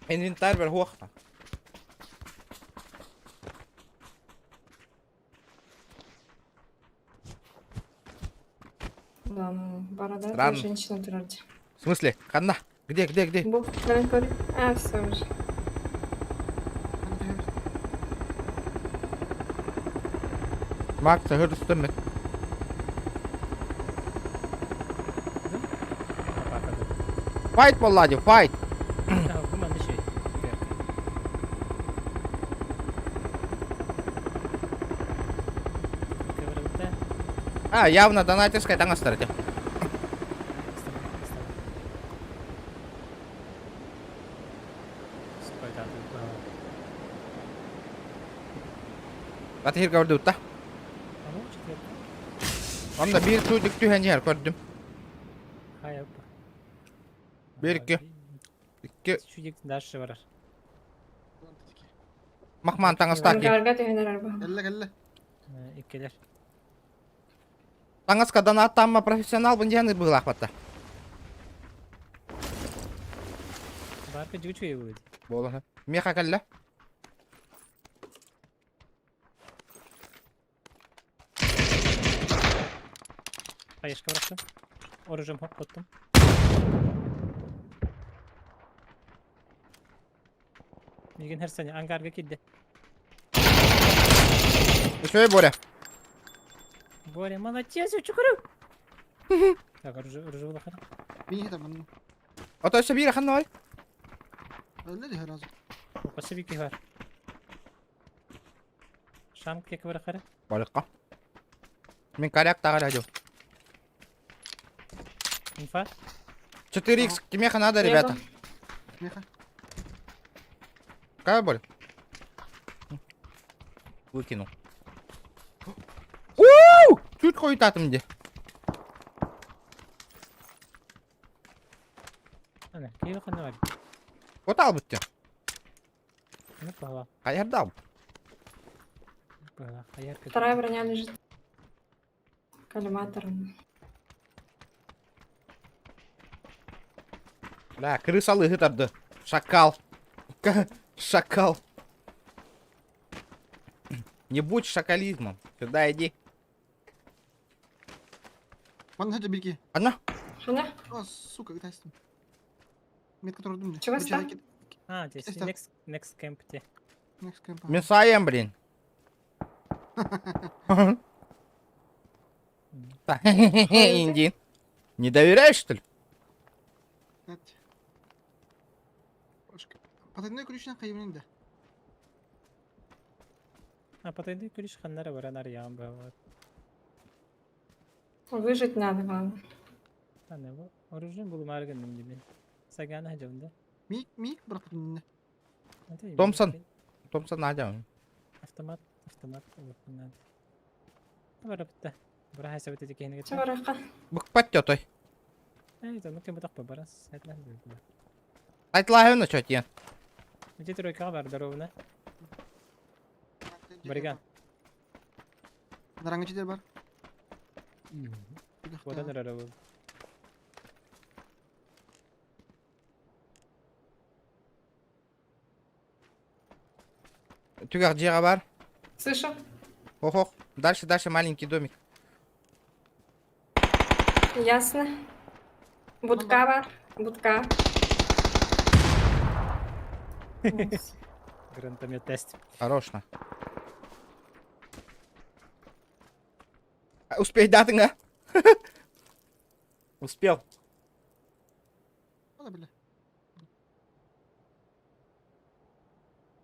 Инвентарь бар хуохта. Да, ну, бородатая Странно. женщина турарди. В смысле? Ханна? Где, где, где? Бу, кэлэн көр. А, все уже. Макс, хөрүстэммит. Fight буолла дии, fight! Бу манна шей. А, явно донатерская таҥастар этэ. Батыһырга көрдүбүт Онно биир туудик түһэн иһэр көрдүм. Биир икки. Икки. Чудик дальше барар. Махман таҥастаах киһи. Ангарга түһэн эрэр бу. Кэллэ, кэллэ. Иккилэр. Таҥаска донаттаама профессионалбын диэн быһыылаахпатта. Барка жигичү будет. Буолан. Миэхэ кэллэ. Хаешка бырахтым. Оружием хоп коттум. Мигин херсене ангарга кидде. Үчүгэй Боря. Боря, молодец, учукуру. Так, оружие улахан. Мин иһитэ манна. Ото өссө биир ханна бар? Өллө дии сразу. Өссө биир киһи бар. Шам кек барахара. Балыкка. Мин коряк тағар әдеу. Инфа. 4х кимеха надо, ребята? Меха. Какая боль? Выкинул. У! Чуть хуетатым где. Ана, киһи ханна бар. Вот албытты. Ну, пала. Хайырдал. Пала. Хайар Вторая броня лежит. Коллиматором. Бля, крыса лыгытарды. Шакал. Шакал. Не будь шакализмом. Сюда иди. Манна сылдьар биир киһи. Одна. Хана? О, сука, кытайстым. Метка турдум. Чего ста? А, здесь Это- next, next camp те. Next camp. Мясаем, блин. Инди. Не доверяешь, что ли? Потайной ключ хайымын да. А потайной ключ ханнара баран арыйаҕын баҕар. Выжить надо, главное. Ана бу оружие булумаары гынным дии. Сагана сылдьабын да. Мик мик бырахпын. Томпсон. Томпсон Надя. Автомат, автомат ылыахпын наада. Барабытта. Бара хайсабыт ити киһини Чё, кытта. барахха? Быкпат тётой. Эй, оннук ким бата барас. Сайтла Айтлахын чё тиен. Ити тройкаҕа бар здоровына. Бариган. Нараңы чидер бар. Водан эрэр бу. Түгэх дьиэҕэ бар. Слышу? Ох-ох. Дальше, дальше маленький домик. Ясно. Будка бар. Будка. Гранатомет тест. Хорош на. Успей датың, а? Успел. Ала бile.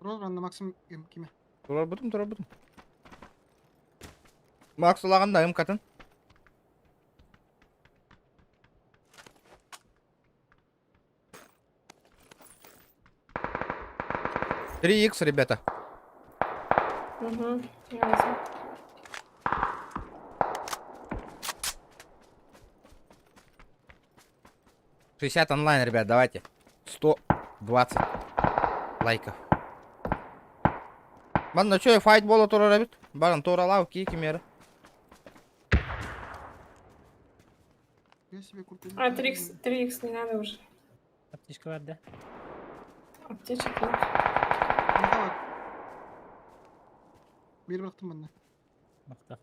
Розбранна Максим киме. Турар бутум, турар бутум. Макс улаган да катын. 3 икс, ребята. Угу. Я возьму. 60 онлайн, ребят, давайте. 120 лайков. Манна чё, файт бола тура рабит? Баран туралау, кики мера. Я себе куртку. А, 3х, 3х не надо уже. Аптечка бар да. Аптечек нет. Меха бар. Биир бырахтым манна. Махтал.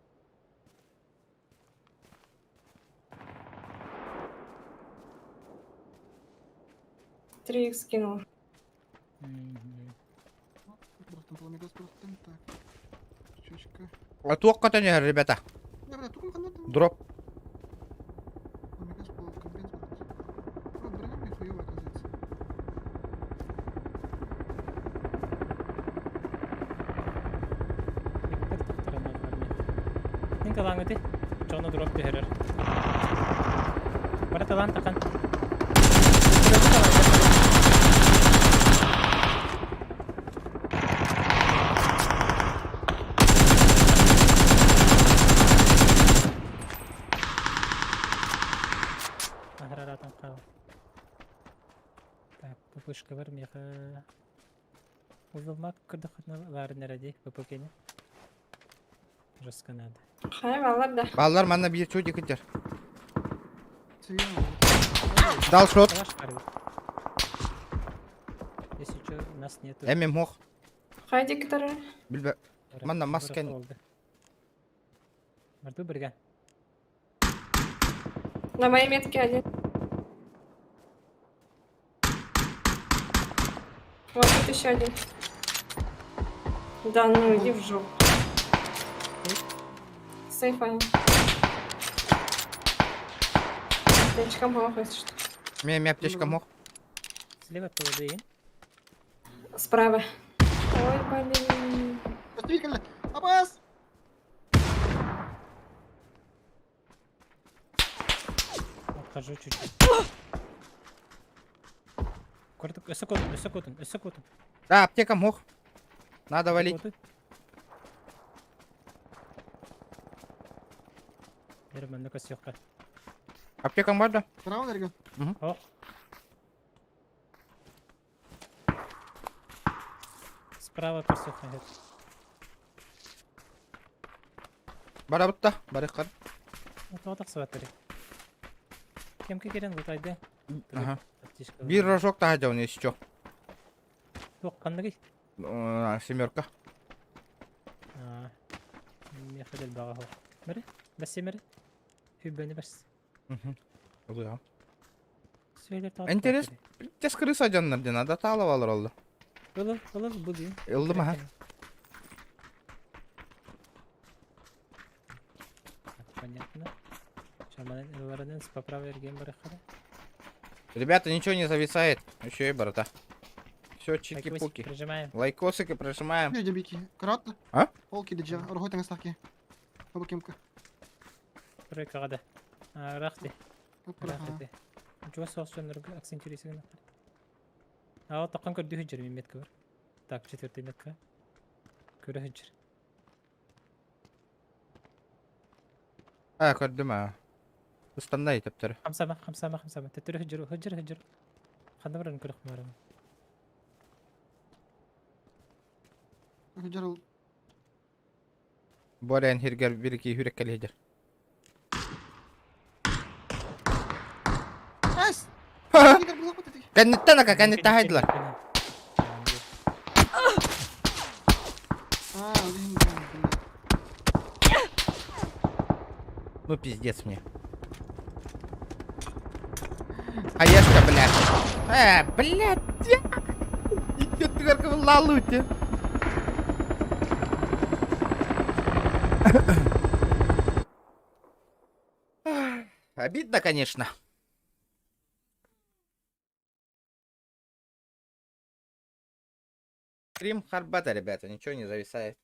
3х скинула. Бырахтым пламегаз бырахтым. Так. Чучка. А туох катан ребята. Я бля, тукум ханна. Дроп. Пламегаз был компенс бырахтым. О, броня мне хуёвая оказывается. Виктор тохторон бар. Нин талаңыты. Чоно дроп түһэрэр. Бара талан тахан. Ахраратан кал. Так, пупышка бар меха. Узылмак кырдыхытна ларын эрэди, ППКни. Жестко надо. Хай, баллар да. Баллар манна бир чудик кытер. Цивильный. Дал шот. Калаш бар. Если что, у нас нету. Эмим мох. Хай, диктор. Билбе. Манна маска- Марту бірге. На моей метке один. Вот тут еще один. Да ну, иди в жопу. Сейфа. Аптечка мох, если что. Мен аптечка мох. Слева поводы. Справа. Ой, блин. Көстүбүт Абас! Обхожу чуть-чуть. Коротко, өссө куотун, өссө куотун, өссө куотун. Да, аптека мох. Надо валить. Бер манна көсүөххэ. Аптекам бар да? Право дорога. О. Справа көсүөххэ. Барабытта. Барыккар. Тоҕо тахсыбаттар. Кемке кирен лутайды. Ага. Бир рожок таһа если чё. Туох ханныгый? Семерка. Мехадел баҕа хо. Бери, бас семери. Хүббени бас. Ылыам. Сөйлер тоҕо. Интерес. Тес крыса дьоннор ден ада таалабалар олду. Ылыл, ылыл бу дии. Ылдым аха. Понятно. Шаманын ыларынан поправа эрген барахара. Ребята, ничего не зависает. Еще и борота. Все, чики-пуки. Прижимаем. Лайкосики прожимаем. Видим бики. Кратно. А? Пол килиджа. Рухой таңастаки. Бу кемка. Тройкаға да. Рахти. Ага. Рахти. Жуа соғыс акцентируйся. А вот таққан көрді хүджір мен метка бар. Так, четвертый метка. Көрі хүджір. А, көрдүм а. Ыстандай тептер. Хамсама, хамсама, хамсама. Төттөрү хүджір, хүджір, хүджір. Қанда барарын көрі құмарым. Жарыл. Борен хиргер бирки хүреккел хедер. Эс! Игорь, бұл бит. Кэнниттен ака, кэнниттен хайдылар. А, блин, блин. Ну пиздец мне. Хаешка, блядь. Блядь. Идет ты в лалуте. Обидно, конечно. Стрим Харбата, ребята, ничего не зависает.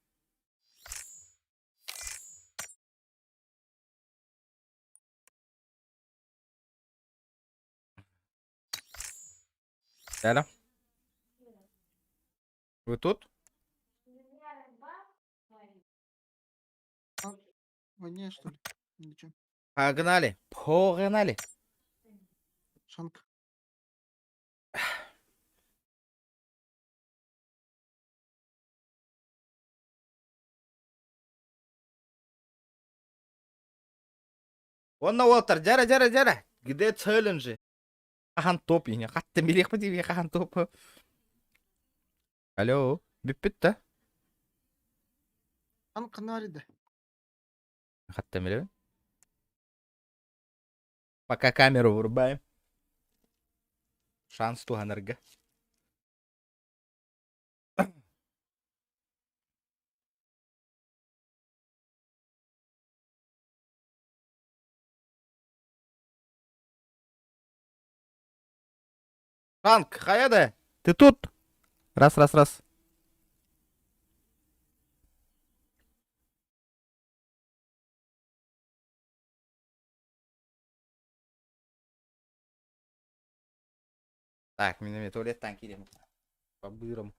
Да-да. Вы тут? Войне, что ли? Или чё? Погнали. Погнали. Шанк. Он на Уолтер, дяра, дяра, дяра. Где челленджи? Хахан топ, ине. Хатта милех па хахан топ. Алло, бүппүт да? Ан канарида. Хатта миле. Пока камеру вырубаем. Шанс туганырга. Шанк, хаяда? Ты тут? Раз, раз, раз. Так, минометы туалет танки идем. По бырам.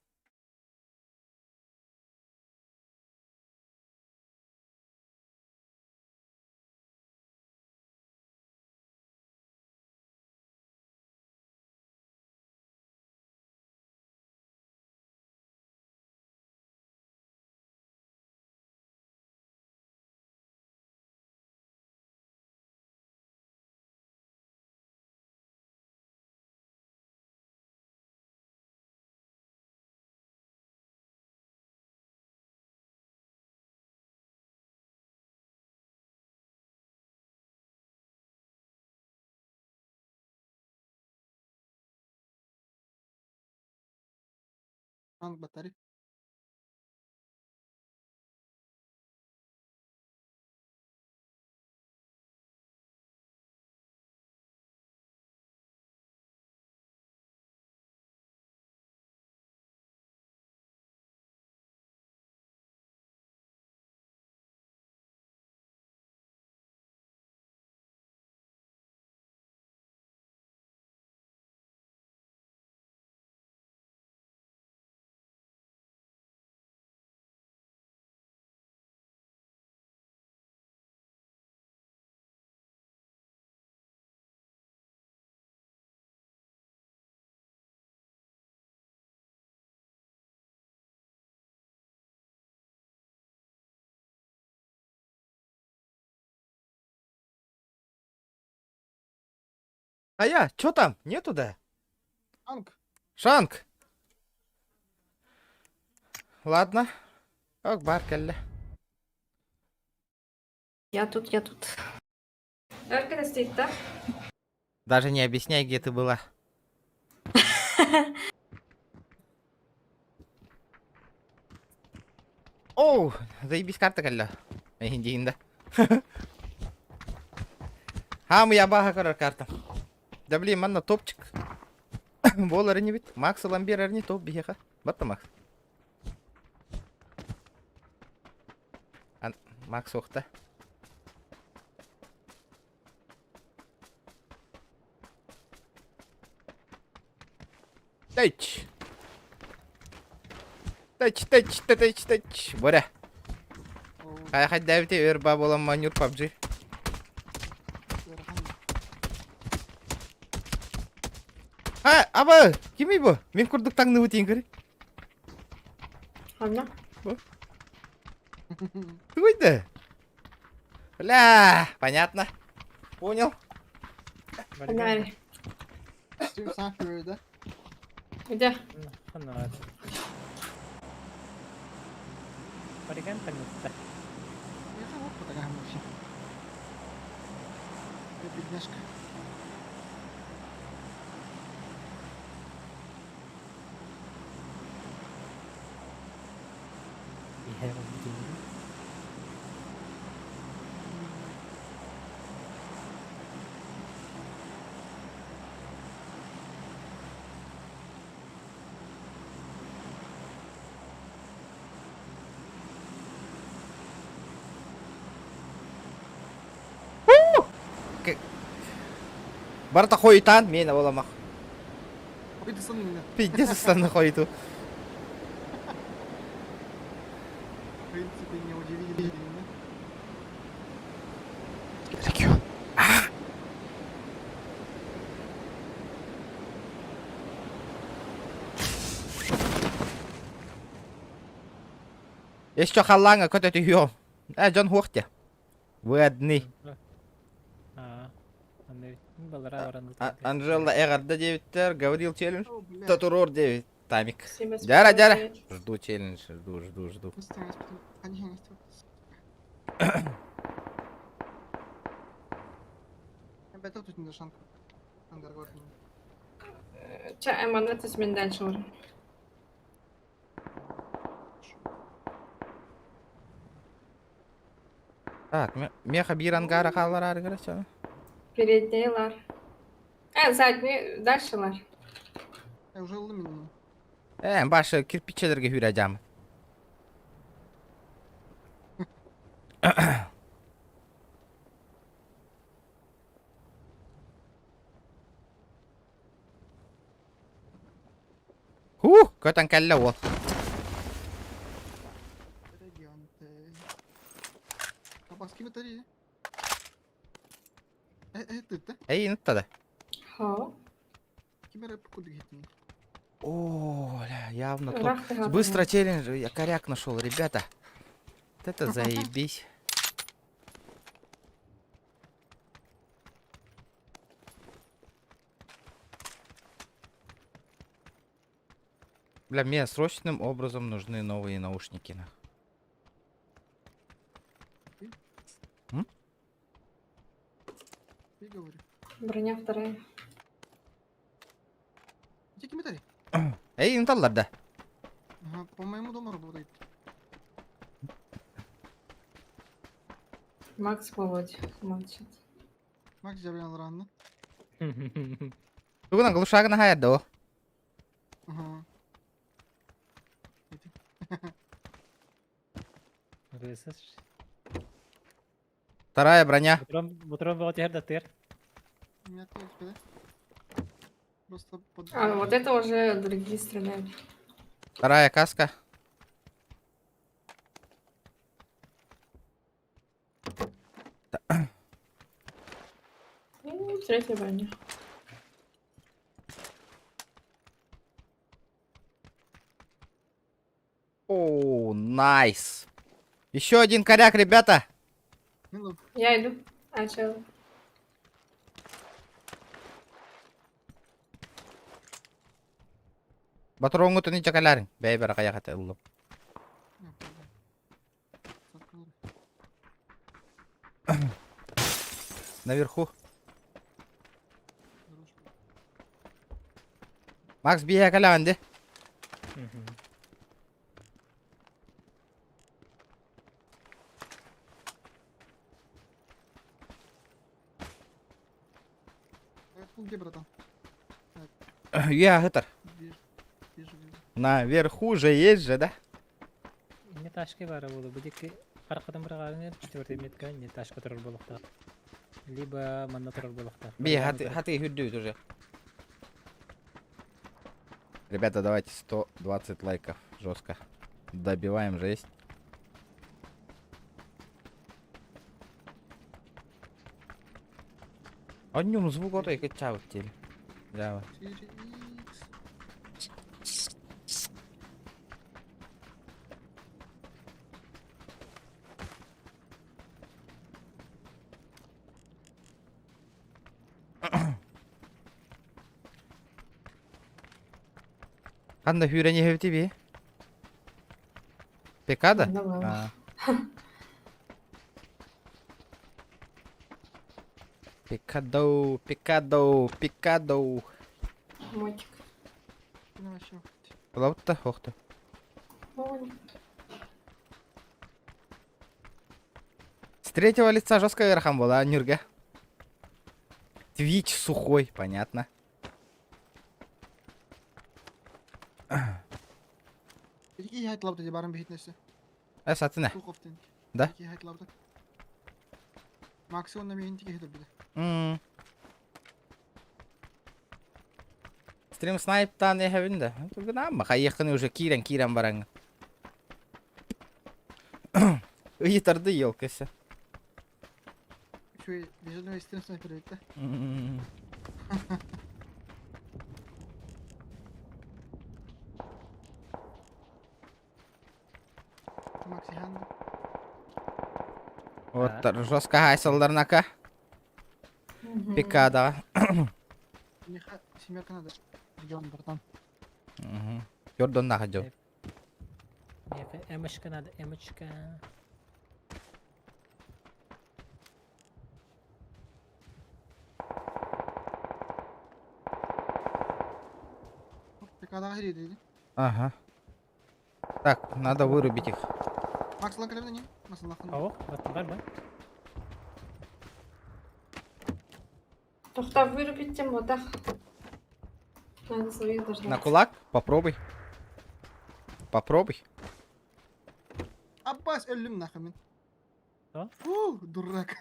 Танк батарей. Хайа, чё там? Нету да? Танк. Шанк! Ладно. Ок, баар кэллэ. Я тут, я тут. Эркин стоит, да? Даже не объясняй, где ты была. Оу, заебись карта кэллэ. Эһин диин да. Хаамый абааһы көрөр карта. Да блин, манна топчик. Буолар инибит. Макс ылан биэрэр ини топ биһиэхэ. Батта Макс. Макс уохта. Тэч! Тэч, тэч, тэч, тэч. Боря. Хайа хайдаабите өр ба буолан манньур PUBG. Ха, аба, кимий бу? Мин курдук таҥныбыт иин көрүй. Ладно. Бу. Тугуй да? Бля, понятно. Понял. Погнали. Да? Где? Бедняжка. Барыта хойутаан миэнэ буоламах. Пиздец ыстанна хойуту. В принципе, не удивительно. Еще халлааҥҥа көтө түһүөм. Ээ, дьон суох дии. Выадный. Анжела эҕэрдэ диэбиттэр, Гаврил челлендж, Татурор диэбит, Тамик. Дяра, дяра. Жду челлендж, жду, жду, жду. Ча, Эммануэль, мен дальше уже. Так, меха биир ангара хааллар арыгара чана. Передний лар. Задний, дальше лар. Уже ыллым Э, башы кирпиччелерге хүрэ Һуу, көтөн кэллэ уол. Эйин ыттада. О, ля, явно топ. Быстро челлендж, я коряк нашел, ребята. Вот это заебись. Бля, мне срочным образом нужны новые наушники. На. М? Броня вторая. Эй, инталлар да. Ага, по моему дому работает. Макс Володь молчит. Макс дьабыйан рано. Тугунан глушагына хайарда о. Ага. Вторая броня. А, вот это уже другие стреляют. Вторая каска. Ну, третья броня. О, nice. Еще один коряк, ребята. Я иду. А, чё? Батроҥҥутун илдьэ кэлээриҥ. Бэйэбэр аҕыйах этэ ыллым. Наверху. Макс биһиэхэ кэлэҕин дии. Где, братан? Я хытар. Вижу, вижу, вижу. Наверху же есть же, да? Не ташка бара буолу. Бу диэки хараххытын быраҕаарыҥ четвертый метка не ташка турар буолуохтаах. Либо манна турар буолуохтаах. Би, хаты, хаты үрдүбүт уже. Ребята, давайте 120 лайков жестко. Добиваем жесть. Одним звук ото и чабыт тели. Да. 4х. Ханна хүрени хевти би? Пекада? Давай. А. Пикадо, пикадо, пикадо. Мотик. Лапта, охта. Ой. С третьего лица жестко верхом была, Нюрга. Твич сухой, понятно. Ики хайт лапта ди барым бихитнесе. Э, сатына. Туховтен. Да? Ики хайт лапта. Максимум на миһин тики хитер биде. Стрим снайптан эһэбин да. Гынамма хайыаххыны уже киирэн киирэн бараҥ. Ыйытарды елкасы. Үчүгэй визуальный стрим снайпер эбит да. Макси ханды. Вот жестко хайсалларнака. Пикада. Миха семерка надо. Регион, братан. Көрдөн нахадил. Миэхэ эмочка надо, эмочка. Пикадаҕа сири Ага. Так, надо вырубить их. Макс лан кэлэбин не? Макс лан. О, вот бар бар. Тохта вырубить тем вот так. Надо своих дождаться. На кулак? Попробуй. Попробуй. Аббас өллүм нахуй мин. Что? Фу, дурак.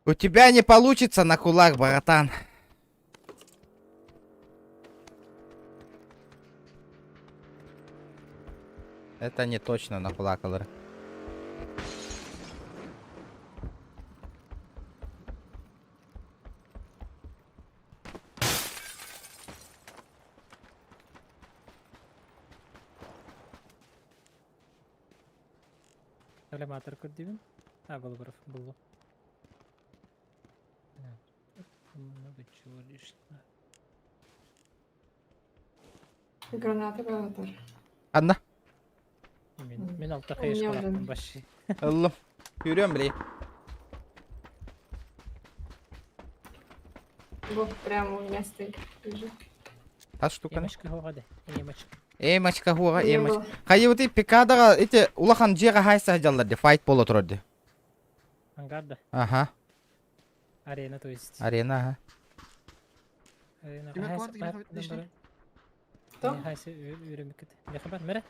У тебя не получится на кулак, братан. Это не точно на кулак, Алыр. Коллиматор көрдүүбүн. А, был буллу. Много чего лишнего. Граната была тоже. Анна. Мин, мин алта У меня хайышкалаахпын уже- баши. Ыллым. Yürüyorum били. Бог прямо у меня стоит. Лежит. Тас штуканы. Эмочка хоҕа Эмочка. Эмочка хуга, Не эмочка. было. Хайы пикадаға эти улахан жеға хайса жаллар де файт бола турар де. Ангарда. Ага, Арена, то есть. арена, ага. Арена. Кимер Хайсы- квартир, кимер номер- Кто? Хайсы үрөмүккет. Меха бар, мере.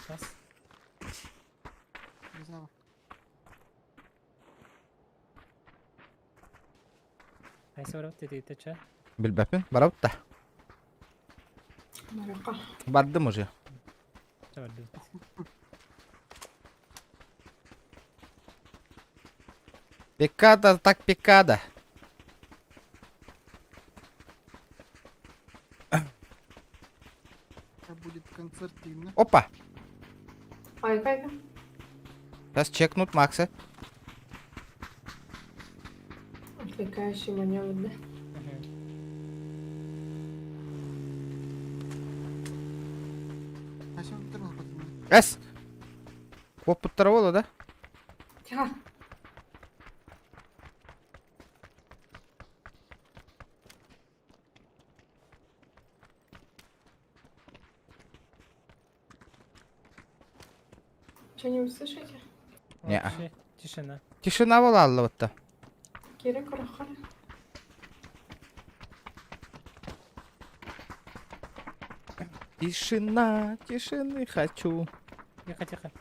Бас. Не знаю. Хайсы барабыт тетиите ча. Билбэппин, барабыт да. Марюка. Бардым уже. Чабарды. Пикада так пикада. Будет концерт именно. Опа. Ай, кайка. Сейчас чекнут Макса. Отлично. Отвлекающий маневр, да? А все, ты Эс! Куоппуттара буолуо да? Тихо. Что-нибудь слышите? Не. Вообще тишина. Тишина буолла вот Кира Курахара. Тишина, тишины хочу. Тихо, тихо.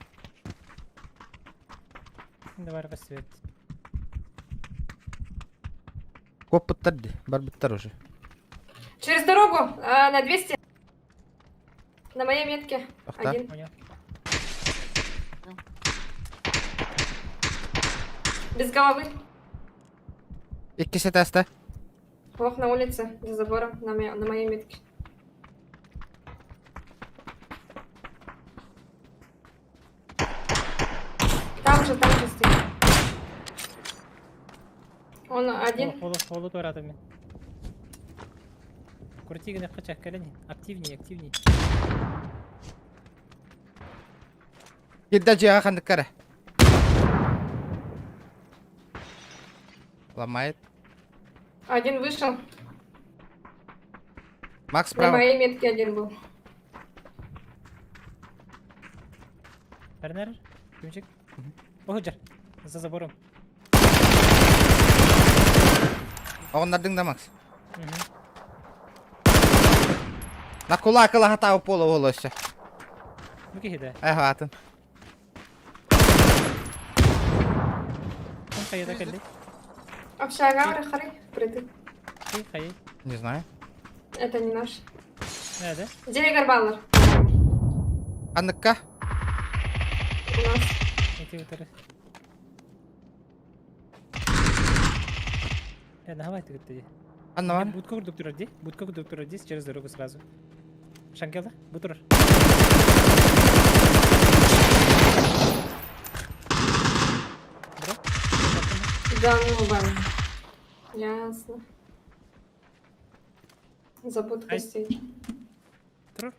Давай рассвет. Куоппуттар дии, барбыттар уже. Через дорогу на 200. На моей метке. Ахта. Один. Понял. Без головы. Иккис этээстэ. Ох, на улице, за забором, на моей метке. Там же стоит. Он один. Холу, холу туоратым. Крути гына качак кэлэн. Активнее, активнее. Кирдэ дьиэҕэ ханнык эрэ. Ломает. Один вышел. Макс На справа. моей метке один был. Бернер, Күнчик. Оһуджар. За забором. Оҕуннардыҥ да Макс. Мгм. На кулак ылаһатаа пола олося. Ну киһи Эх атын. Ким хайда кэлли? Общага, хары, впритык. Кий хайы. Не знаю. Это не наш. Нэ Где Гарбаллар? Ханныкка. У нас. Эти утары. Э, давай ты ты. Ханна баар. Будка курдук турар дии. Будка курдук турар дии через дорогу сразу. Шангела, бу турар. Бро? Да, ну ладно. Ясно. За будкой Ай. стоит. Турар.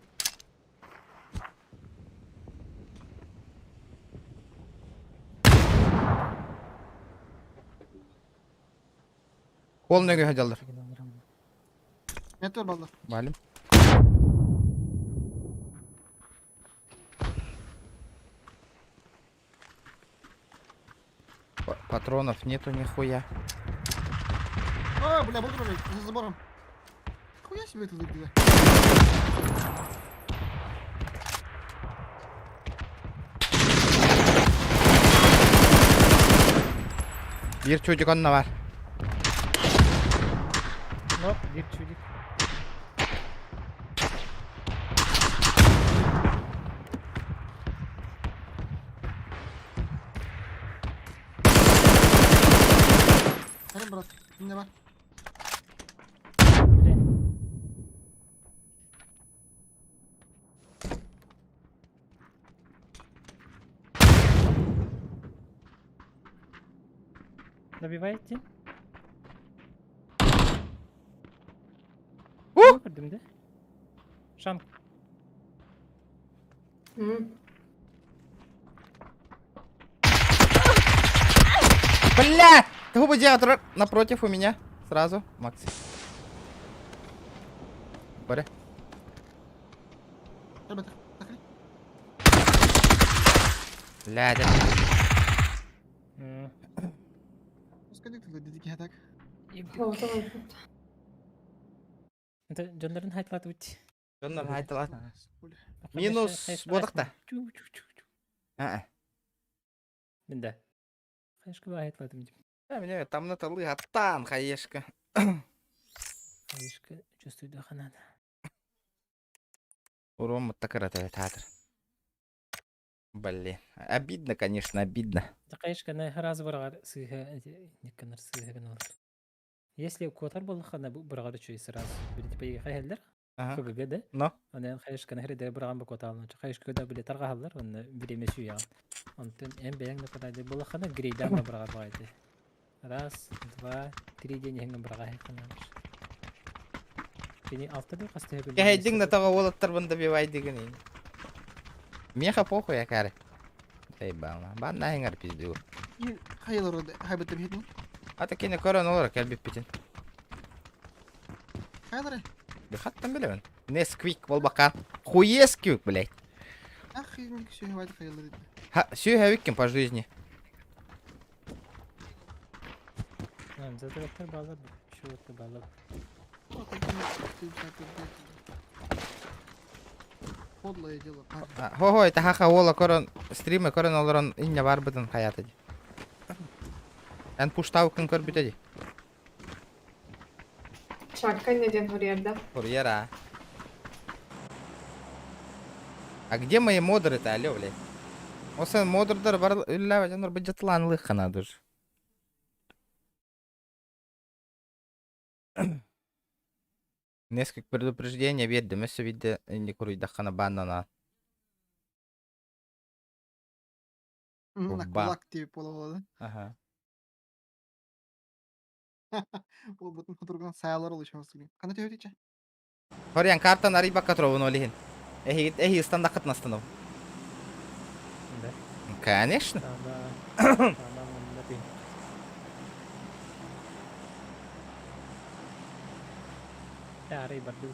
Кол нөҥүө сылдьаллар. Нет, баллар. Валим. Патронов нету нихуя. А, бля, буду блядь, за забором. Хуя себе это бля. Биир чудик онно баар. Но, биир чудик. Харим, брат, не бар. Блин. Добиваете? У! Көрдүм да? Шанк. Бля! Губы театр напротив у меня. Сразу. Макс. Боря. Ребята, закрой. Бля, это... Пускай ты дикий так. Вот он. Это дьоннорун хайтылаат. Дьоннор хайтылаат. Минус буолуохта. А, Мин да. Хаешка хайтылаатым. а. Меня там на талы аттан хаешка. Хаешка чувствую доханада. Урон такара театр. Блин, обидно, конечно, обидно. Хаешка на раз быраҕар сыыһа никканар сыыһа гынар. Если куотар буоллаххына быраҕар үчүгэй сразу. Били типа хайаллар. ФГГ да? Но? Онон хаешка нахрede быраҕан бу куотаалын. Хаешка да били тарҕаһаллар, онно бириэмэ сүүйэҕин. Онтон эн бэйэҥ нападайдыы буоллаххына грейдаан да быраҕар баҕайы. Раз, два, три диэн иһиҥҥэ быраҕаһыаххын. Кини алта да хас төһө Кэһэйдиҥ да тоҕо уолаттарбын добивайдыгын. Меха похуй акаары. Заебал. Баннаһыҥар пиздю. Хайалар хайбыттым хитин. Ата кини көрөн олор кэлбиппитин. Хайалары? Хаттан билэбин. Несквик болбакка. Хуесквик, блядь. Ах, инник сүйүбайды хайалары. Ха, сүүһэбиккин по жизни. Задаваттар баалар, чего-то баалар. Подлое дело, парень. Хо-хой, тахаха уола көрөн, стримы көрөн олорон инне барбытын хаята ди. Эн пуштаукын көрбүтэ ди. Чакка не ден курьер, да? Курьера. А где мои модеры-то, алло, блядь? Осын модердар бар үлләбә жанар быжатлан лыхана дур. Несколько предупреждений бердим, өссө виде инди куруйдаххана баннана. На Ба. кулак тебе половала, Ага. да? Ол бутын хатырган саялар ол еще басты. Кана төһөтүче? Хорян картан арый бакка туровун олихин. Эхи эхи стандакыт настанов. Да. Конечно. Там, да. Там, да, Арый барды.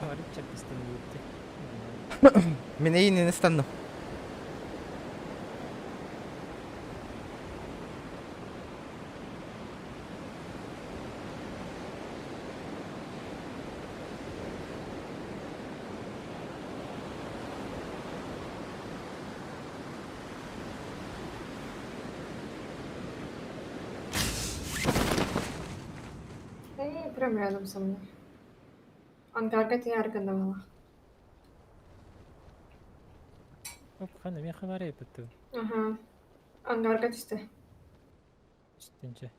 Арый чапистен өтті. Мен эйин станну. Эй, прям рядом со мной. Ангарга ты аргандавала. Оп, хана, мен хабар епетті. Ага. Ангарга түсті. Үстінче.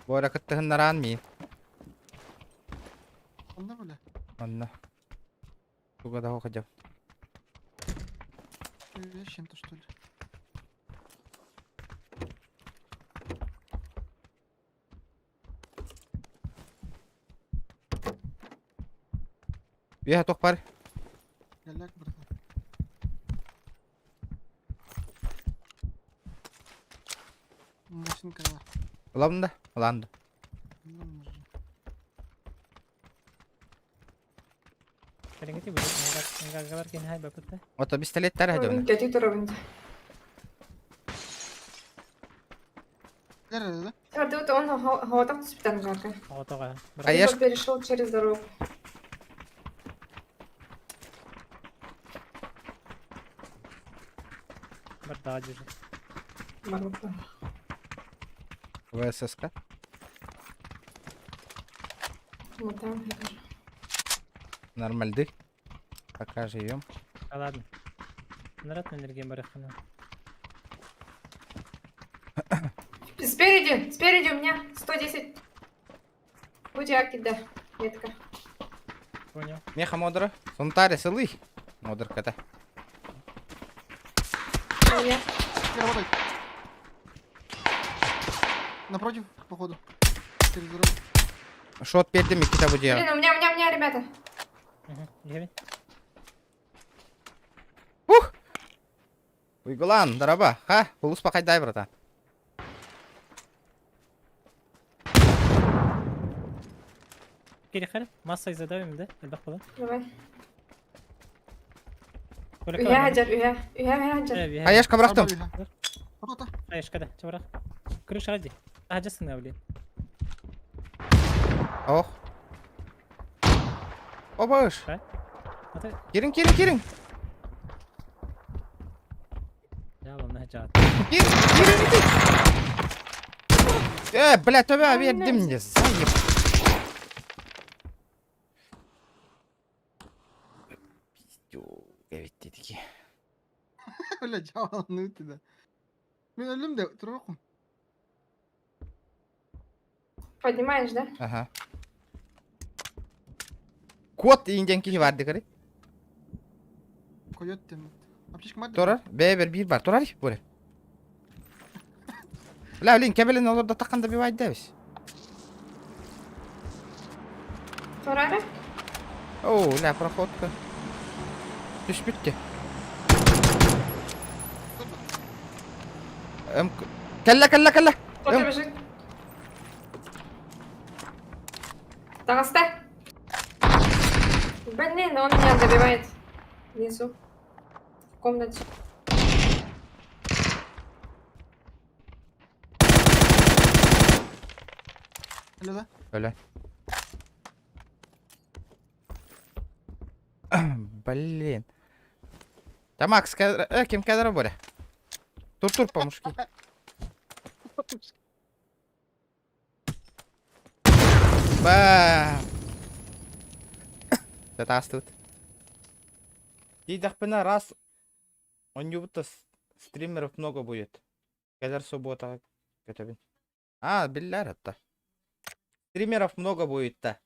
Бора кыттыһыннаран мин. Онда бля. Онно. Туга да ходжап. С чем-то что ли? Бия тох бар. Голяк, братан. Машинка. Ылабын да. Ыланды. Ну, может. Кәлеңгети бұл, ангаргалар кен хай бапытты. Ото пистолеттер хадёна. Кәти туровын. Да, А тут он хаватақ түсіпті ангарга. Ағатаға. А я ж- Либо перешел через дорогу. Бір даға жүр. Барбакта. ВССК. Вот там я тоже. Нормальды. Пока живем. А ладно. Нарат энергия барахана. Спереди! Спереди у меня 110. Будь да. Метка. Понял. Меха модера. Сунтаре сылый. Модер ката. У меня. да. Работает. Напротив, походу. Через дорогу. Шот пердем Никита будия. Блин, у меня, у меня, у меня, ребята. Угу. Ух! Уйгулан, дараба. Ха, улус пакайдай, братан. Кери хар, масса задавим, да? Әлбәк бола. Давай. Үйә хаджар, үйә. Үйә, үйә хаджар. Хаешка бырахтым. Рота. Хаешка да, чабырах. Күрүк шагади. Ажасын блин. Ох. Обаш. Ата, Кирин, кирин, кирин. я вам жаат. Кирин, кирин, иди. Э, бля, төбе бердим мне. Заеб. Пиздю, ведь такие. Бля, жабаланы өтті да. Мен өлдім де, тұра оқым. Поднимаешь, да? Ага. Кот иин диэн киһи бар дикари. Койот деммит. Аптечка мар Турар. Бэйбер биир бар. Турар буре. Бля, блин, кэбилин олордо таххан да бивайдабис. Турары? О, ля, проходка. Түспүттэ. Кэллэ, кэллэ, кэллэ. Кто-то бежит. Таҕыста. Блин, он меня добивает. Внизу. В комнате. Өлө да? Өлө. Блин. Да Макс, ким кадр боря? Тур-тур по-мужски. Ба. Татастыбыт. Тиийдэхпинэ раз онньубут стримеров много будет. Кэлэр субботаҕа көтөбүн. А, биллэр атта. Стримеров много будет-то.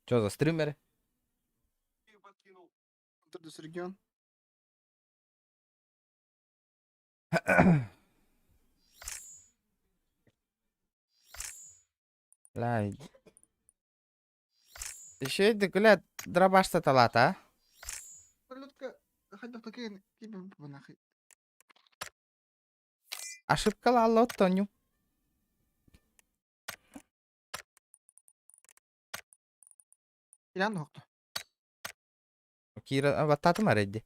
Что за стримеры? Трудос регион. Бля. Еще гуля дробаш саталата, а? Пролетка хайдах такие нахуй. Ошибка лотоню. Иран хохто. Кира ваттатым аредди.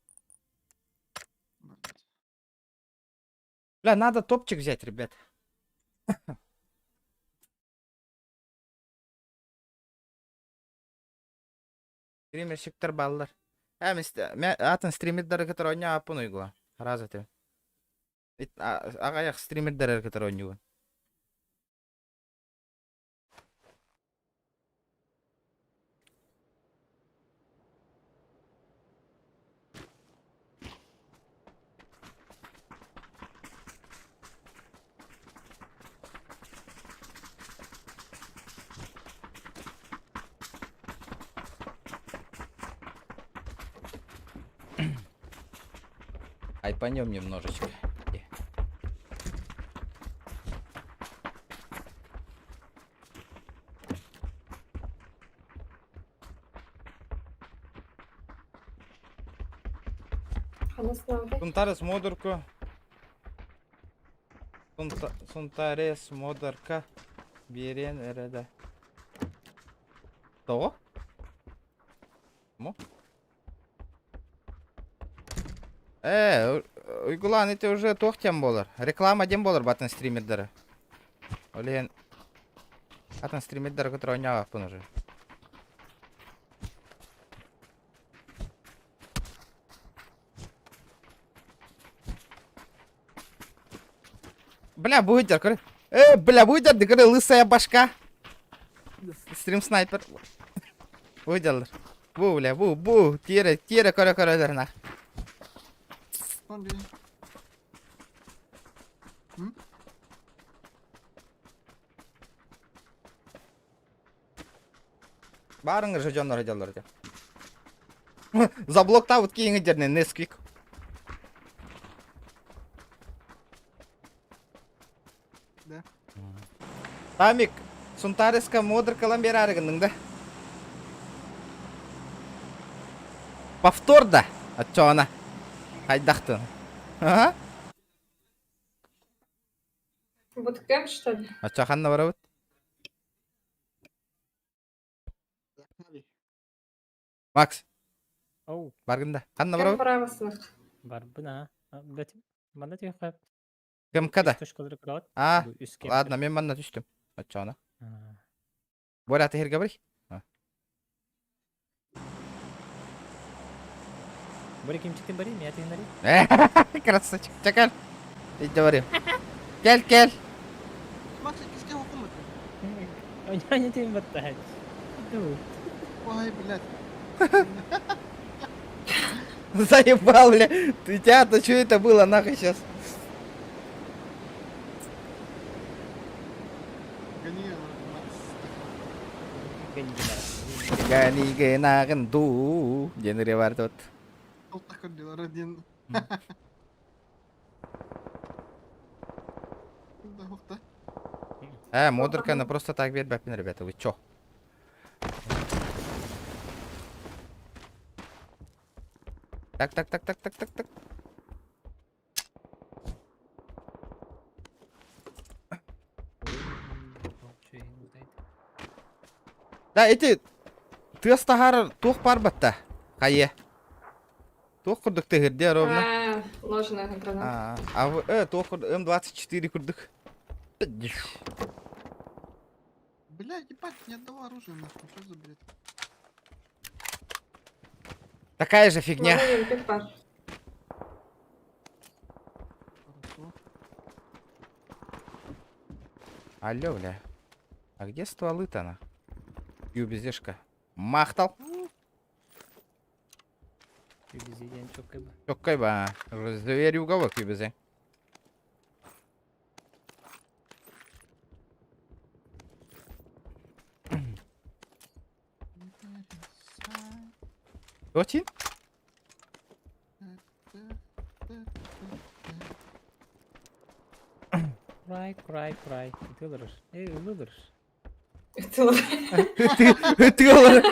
Бля, надо топчик взять, ребят. Стримерщиктер баллар. Ә, атын стримердары кытары ойня аппын уйгула. Раз это. Ағаяқ стримердары кытары ойнюгун. Хайпанем немножечко. Сунтарес модурку. Сунтарес модурка. Биэриэн эрэ да. Тоҕо? Мо? Э, Уйгулаан ити уже туох диэн буолар? Реклама диэн буолар батын стримердары. Ол иһин атын стримердары кытары оонньообаппын уже. Бля, будет дер, бля, будет дер, лысая башка. Стрим снайпер. Будет Бу, бля, бу, бу, тиэрэ, тиэрэ көрө-көрөлөр нах. Баарыҥ же дьоннор дьоллор дьэ. Заблоктаабыт киһиҥи дьэрнэ Несквик. Да. Тамик, Сунтареска модеркалан биэрээри гынныҥ да? Повтор да? Оччоҕуна. Хайдахтын? Аха. Буткемп, что ли? Оччо ханна барабыт? Макс, Оу, баргын да. Ханна Кем барабыт? правосных? барбын аа. Блять, манна түһүөххэ КМК да. үс точкалары көрөҕүт. А, Бу үс кемтер. ладно, мен манна түстүм. Оччоҕуна. Аа. Боря, ты говори? Бори кимчиктин бори, меня ты Красавчик. Чакал. Иди говори. Кел, кел. Макс, киске хокумут. Ойняне тем баттаһай. Ой, блядь. Заебал, бля. Ты тебя-то что это было нахуй сейчас? Гони, Макс. Гони гынагын дуу диэн ырыа бар тут. Толтах көрдүлэр диэн. Да, ухта. Э, модерканы просто так бербэппин, ребята, вы чё? Так, так, так, так, так, так, так. Да, эти тыас таһаарар туох баар батта? Хайа? Туох курдук тыһырдиа ровно? А, ложная граната. А, а вы, э, туох курдук М24 курдук. Бля, ебать, ни одного оружия нахуй, что за бред? Такая же фигня. Ладно, пипа. Хорошо. Алло, бля. А где стволы-то она? Юбезешка. Махтал. Кюбези диэн чоккай ба. Чоккай ба. Зверюга кюбезе. Очень? Cry, cry, cry. Ити олорор. Э, ылы олорор. Ты олорор.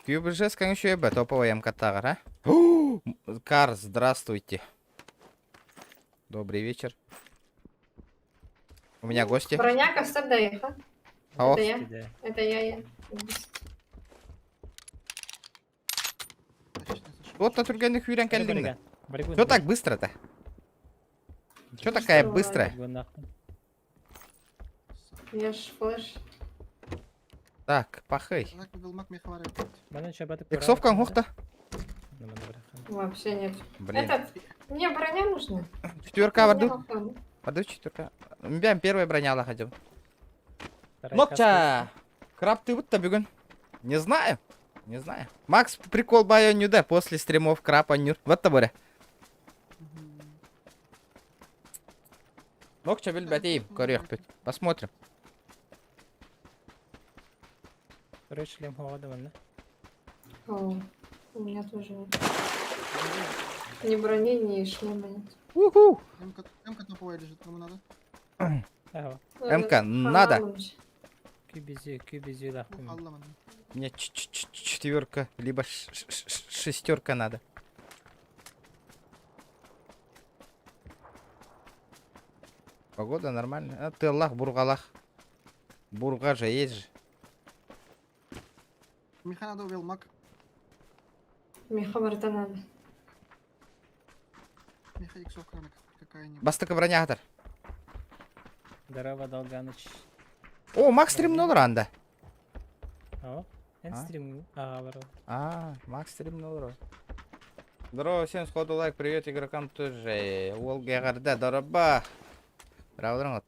QBG, конечно, ебе, топовая МК-тагар, а? Кар, здравствуйте. Добрый вечер. У меня гости. Броня костер доехала. О. Это я. Это я, я. Вот на түргенник хүрен кэллиҥ Что так быстро-то? Что такая быстрая? Я ж флеш. Так, пахай. Иксовка ҥохта. Вообще нет. Блин. Этот, мне броня нужна. Четверка варду. Варду четверка. Бям первая броня хотя бы. Нокча! Краб ты будто бегун. Не знаю. Не знаю. Макс прикол байо нюда после стримов краб анюр. Вот таборе. Нокча билбэтиим, көрүөхпүт. Посмотрим. Второй шлем холода О, у меня тоже нет. Ни брони, ни шлема нет. Уху! М-ка, М-ка топовая лежит, кому надо? Ага. М-ка, надо. Кюбези, кюбези, да. Мне четверка, либо шестерка надо. Погода нормальная. А, ты Аллах, бургалах. Бурга же есть же. Миха надо убил маг. Миха барыта надо. Миха иксовка какая-нибудь. Бастакы бронятор. Здорово, Долганыч. О, Макс стримнул ранда. О, эн стрим. А, баро. А, Макс стримнул Здорово всем, сходу лайк, привет игрокам тоже. Волга гарда, дороба. Здорово,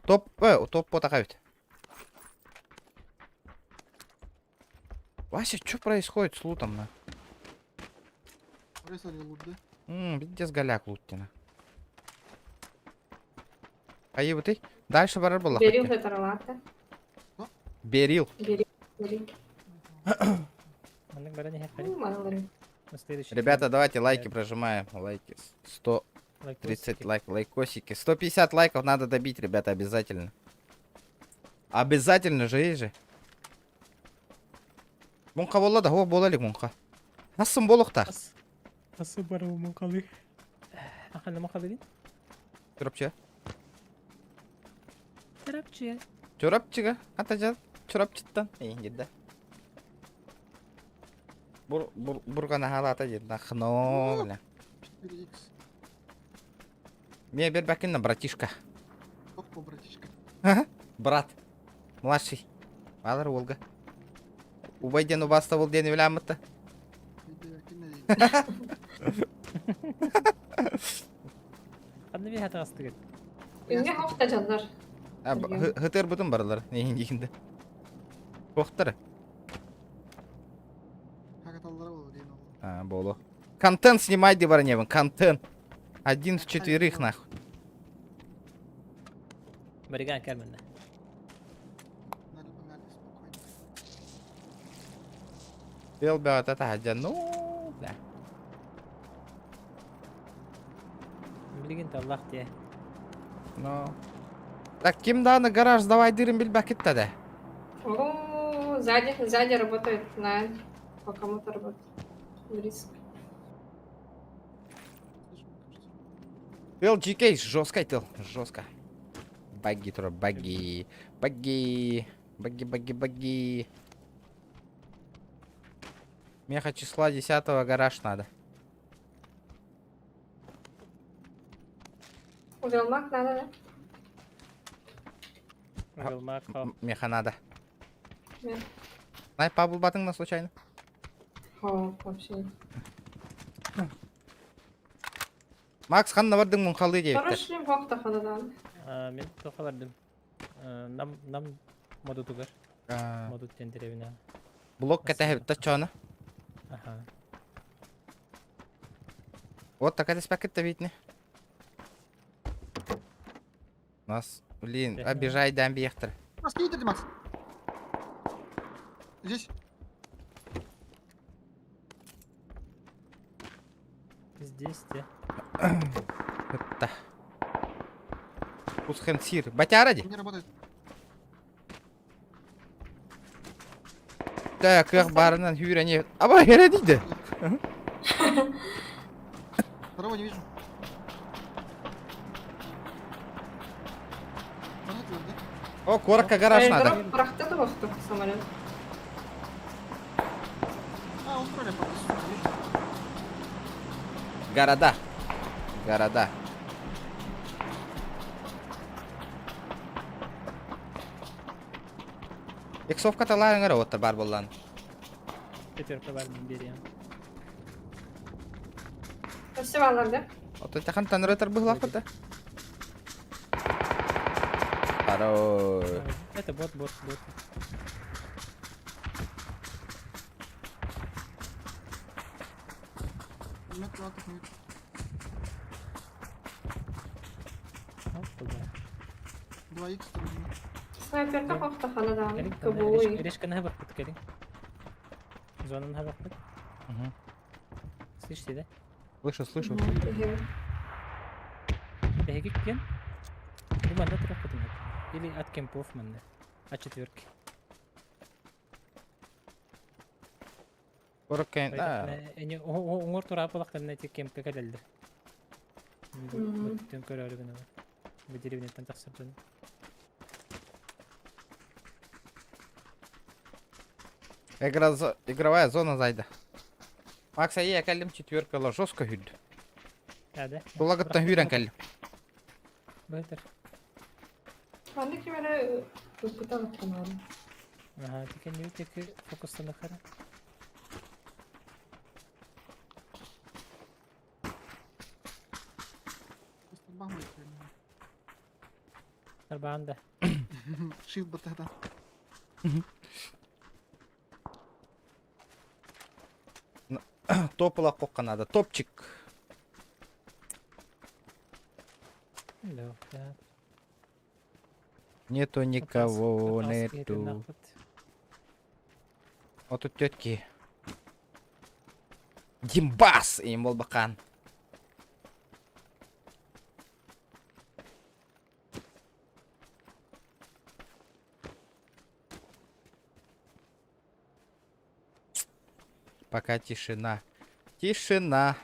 Топ, э, топ по ведь. Вася, что происходит с лутом, на? лут, да? Ммм, пиздец голяк луттина. А ты? Дальше барар была. Берил это лата. Берил. Берил. Берил. Ребята, давайте лайки прожимаем. Лайки. 130 лайк, лайкосики. 150 лайков надо добить, ребята, обязательно. Обязательно же, есть же. Муҥха буолла да, о, буола илик муҥха. Асын буолуохтаах. Асы бар муҥхалы. Ахана муҥхалы Чурапчы. Чурапчы. Чурапчыга. Ата Чурапчыттан. Эй, да. Бур, бур, бургана халата дед. Нахно, бля. 4х. Мне бербакин братишка. Опа, братишка. Брат. Младший. Алар Волга. Убайден убаста был день вилямыта. Ханна би хатагастыгыт. Үнге хохта жандар. Хытыр бутун барлар. Нейин Хохтар. А, боло. Контент снимай, дебарневын, контент. Один в четверых, нахуй. Бариган кэл манна. Погнали, погнали, спокойно. Тыал бөҕөтө таһырдьа, ну, да. Билигин таллах дии. Ну. Так ким даҕаны гараж сдавайдыырын билбэккит да. О, сзади, сзади работает на по кому-то работает. Близко. Слышим, кажется. Тыл GK, жестко тыл, жестко. Багги тура, багги, багги, багги, багги, багги. Меха числа 10 гараж надо. Увелмак надо, да? Уголмак, Меха надо. Мех. Снайпа булбатың на случайно? О, вообще. нет. Макс ханна бардың муҥхалыы диэбиттэр. Хороший вахта ханадан. Мин туохха бардым? Нам, нам модутугар. Модут диэн дэриэбинэ. Блок кэтэһэбит чоно. Аха. Вот так кэтэспэккит да видно. Нас, блин, обижай дан биэхтэр. Макс, кинь ты, Макс. Здесь. Здесь те. Ытта. Кусхэн сир. Батяра ди. Не работает. Так, кых барынан хүрәне. Аба хере диде. Второго не вижу. Понятно, да? О, корка гараж надо. Аэродроп прахты вахту самолет. А, он тролля пока, сука, вижу. Города. Города. Иксовка талааңар оттар бар боллан. Пятерка бар мин бериэн. Спасибо, да? Ото тахан танырытар быһлаахпыт да. Хорош. Это бот, бот, бот. Нет, ладно, не вижу. Оп, куда? 2 х Снайперка вахта ханадан. Кэлин, Кабуй. решканы хабарпыт кэлин. Зонаны хабарпыт. Слышите, да? Слышу, слышу. Эһиги киэн? Бу манна тураппытын Или от кемпов манна. От четверки. Корка, да. Оҥор тураапалахтарына ити кемпке кэлэллэр. Бүттүн көрөөрү гынабын. Бу деревняттан тахсар дьон. Игра, игровая зона зайда. Макс, я кэллим четверка жестко хүд. Да, Тулагыттан хүрэн кэллим. Бытыр. Маннык ким эрэ ыппыта баттанаары. Ага, тикен не тики фокустанахара. Тарбаан да. Shift баттата. Топ ылах надо. Топчик. Да. Нету никого, нету. Вот тут тетки. Димбас! Им был бақан. Пока тишина. Тишина.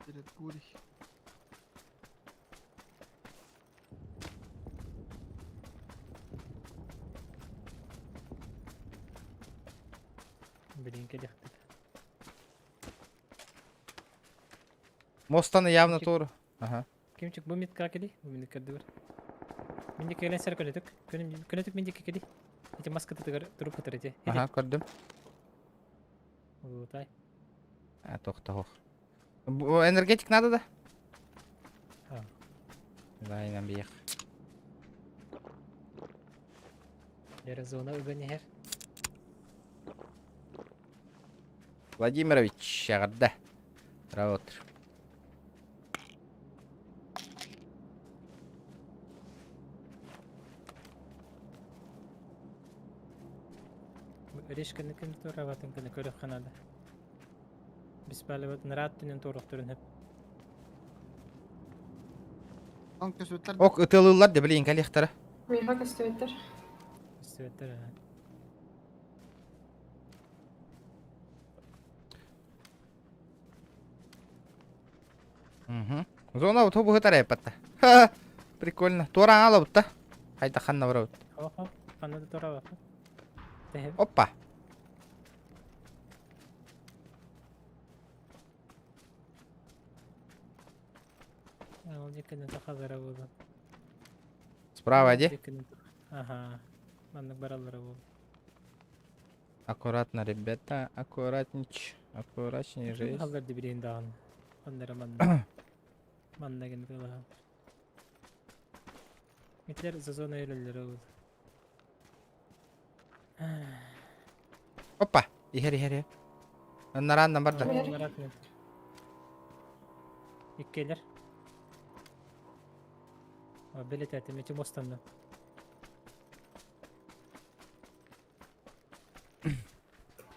Перед бурей. Блин, кэлиэхтэр. Мостаны явно тур. Ага. Кимчик бу митка кели, бу митка дыбыр. Минди кэлэн сэр көнөтүк. Көнөтүк минди кели. Эти маска тыгар туруп кытар эти. Ага, көрдүм. Улутай. А, тохтох. Энергетик надо, да? А. Дай нам биэх. Лера зона ыган иһэр. Владимирович, эҕэрдэ. Работ. Решканы ким туорабатын гына көрүөххэ наада. Беспалеват нараат түнэн туоруохтарын сөп. Танк көстүбэттэр. Ок ытыалыыллар да билигин кэлиэхтэрэ. Миэхэ көстүбэттэр. Көстүбэттэр аа. Угу. Зона вот быһытар эппатта. Ха, прикольно. Туораан алабытта. Хайда ханна барабыт. Хо-хо, ханна да туорабакка. Тэһэбит. Опа. Ол дьиккинэ сахалара буолан. Справа иди. Дьиккинэ Ага. Маннык бараллара буолла. Аккуратно, ребята, аккуратнич. Аккуратнее жизнь. Халлар дибирин даҕаны. Ханна эрэ манна. Манна гин кылаһаллар. Итилэр за зона өлөллөрө буолла. Опа! Иһэр, иһэр, иһэр. Нараанна барда. Иһэр. Иккилэр. Билетэтим ити мостанна.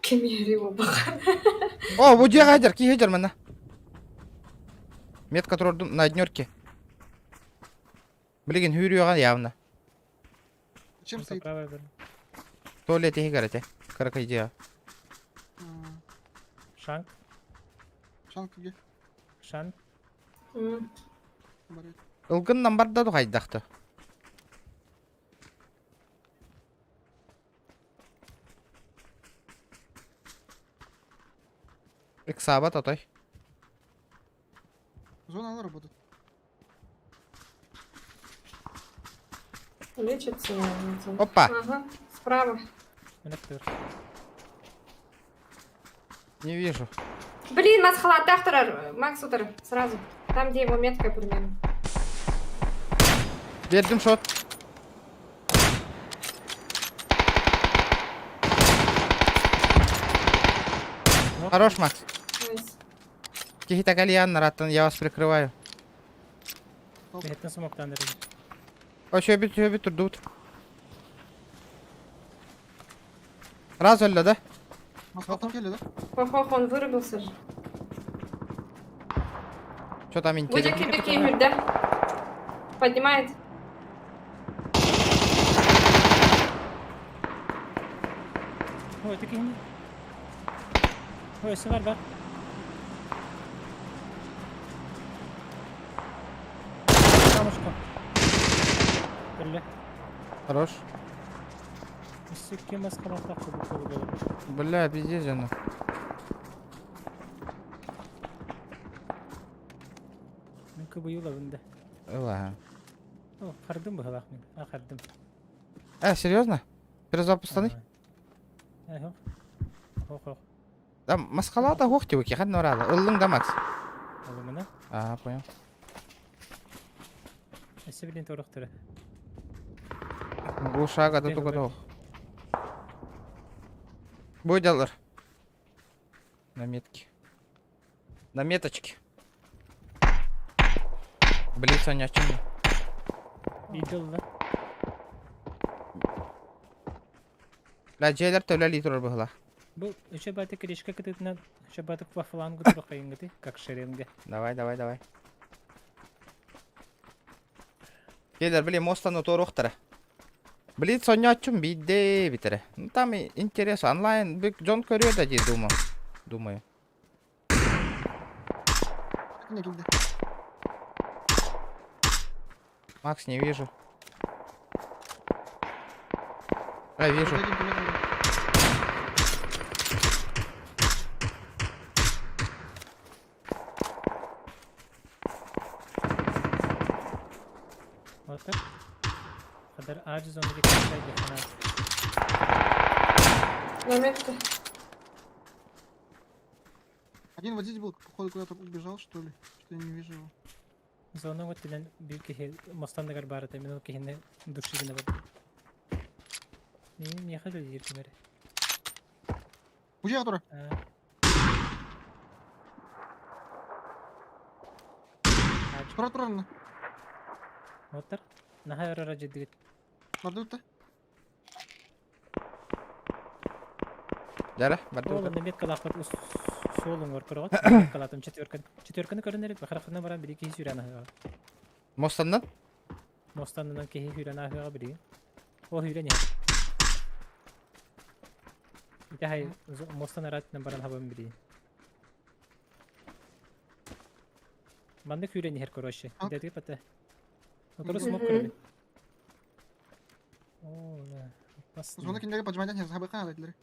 Ким иһэрий буолбаха. О, бу дьиэҕэ сылдьар, киһи сылдьар манна. Метка турордум на однерке. Билигин хүүрүөҕэ явно. Чем стоит? Правая бер. Туалет иһигэр этэ. Кыракый дьиэҕэ. Шанк. Шанк где? Шанк. Барыт. Ылгыннан барда ду хайдахты. Ыксаабат отой. Зона она работает. Лечится, наверное. Опа! Ага, справа. Мин Не вижу. Блин, Макс халаттаах турар. Макс утары, сразу. Там, где его метка примерно. Биэрдим шот. Хорош, Макс. Nice. Киһитэ кэлиэн нараттан я вас прикрываю. Бэһиттэн смоктаан эрэр. О, сөбүт, сөбүт турдубут. Раз өллө да? Москва келли, да? Хо-хо, он вырубился же. Что там Будет интересно? кибер да? Поднимает. Ой, это кини. Ой, сылар бар. Камушка. Билле. Хорош. Өссө маскалаахтаах курдук буолуо. Бля, пиздец, она. Мин кыбыйылабын да. Ла. О, хардым быһалаах мин. А, хардым. Серьезно? Перезапустаны? Ага. Хох-хох. Да, маскалата хох тибуки, ханна орала. Ыллың да, Макс. Алымына. А, понял. Өссө билин торохторо. Глушага да Бег, туга бег. тох. Будь На метке. На меточке. Блин, Соня, о чем? Видел да? Бля, дьиэлэр төлө турар быһыылаах. Бу еще баты кришка кытытынан, еще баты по флангу турахайынгыты, как шеренга. Давай, давай, давай. Келер, блин, мостаны туоруохтара. Блин, сонньооччум биирдэ бүтэрэ. Ну там и интерес онлайн бүк дьон көрүө да дии думаю. Думаю. Не келди. Макс, не вижу. А, вижу. Один километр. Вот так. Kadar aciz onu getirseydin fena. На метке. Один вот здесь был, походу куда-то убежал, что ли? Что я не вижу его. Зона вот тилен бир киһи мостан бар это мен киһини душигина бар. Не не хочу диир кимери. Уже который? Тура тура. Оттар. Наха өрө жиддигит. Бардыбыт да. Дьара, барды Ол утар. онно меткалаахпыт суол уҥуор көрөҕүт. Меткалаатым четверканы. Четверканы көрөн эрэ хараххынан баран били киһи сүүрэн аһыаҕа. Мостаннан? Мостанынан киһи сүүрэн аһыаҕа билигин. Ол сүүрэн иһэр. Ити хай мостан араатынан баран хабан билигин. Маннык сүүрэн иһэр короче. Дэтик пата. Отору смок көрөбүн. О, да. Опасно. Зона кинилэри поджимать не забыха надо.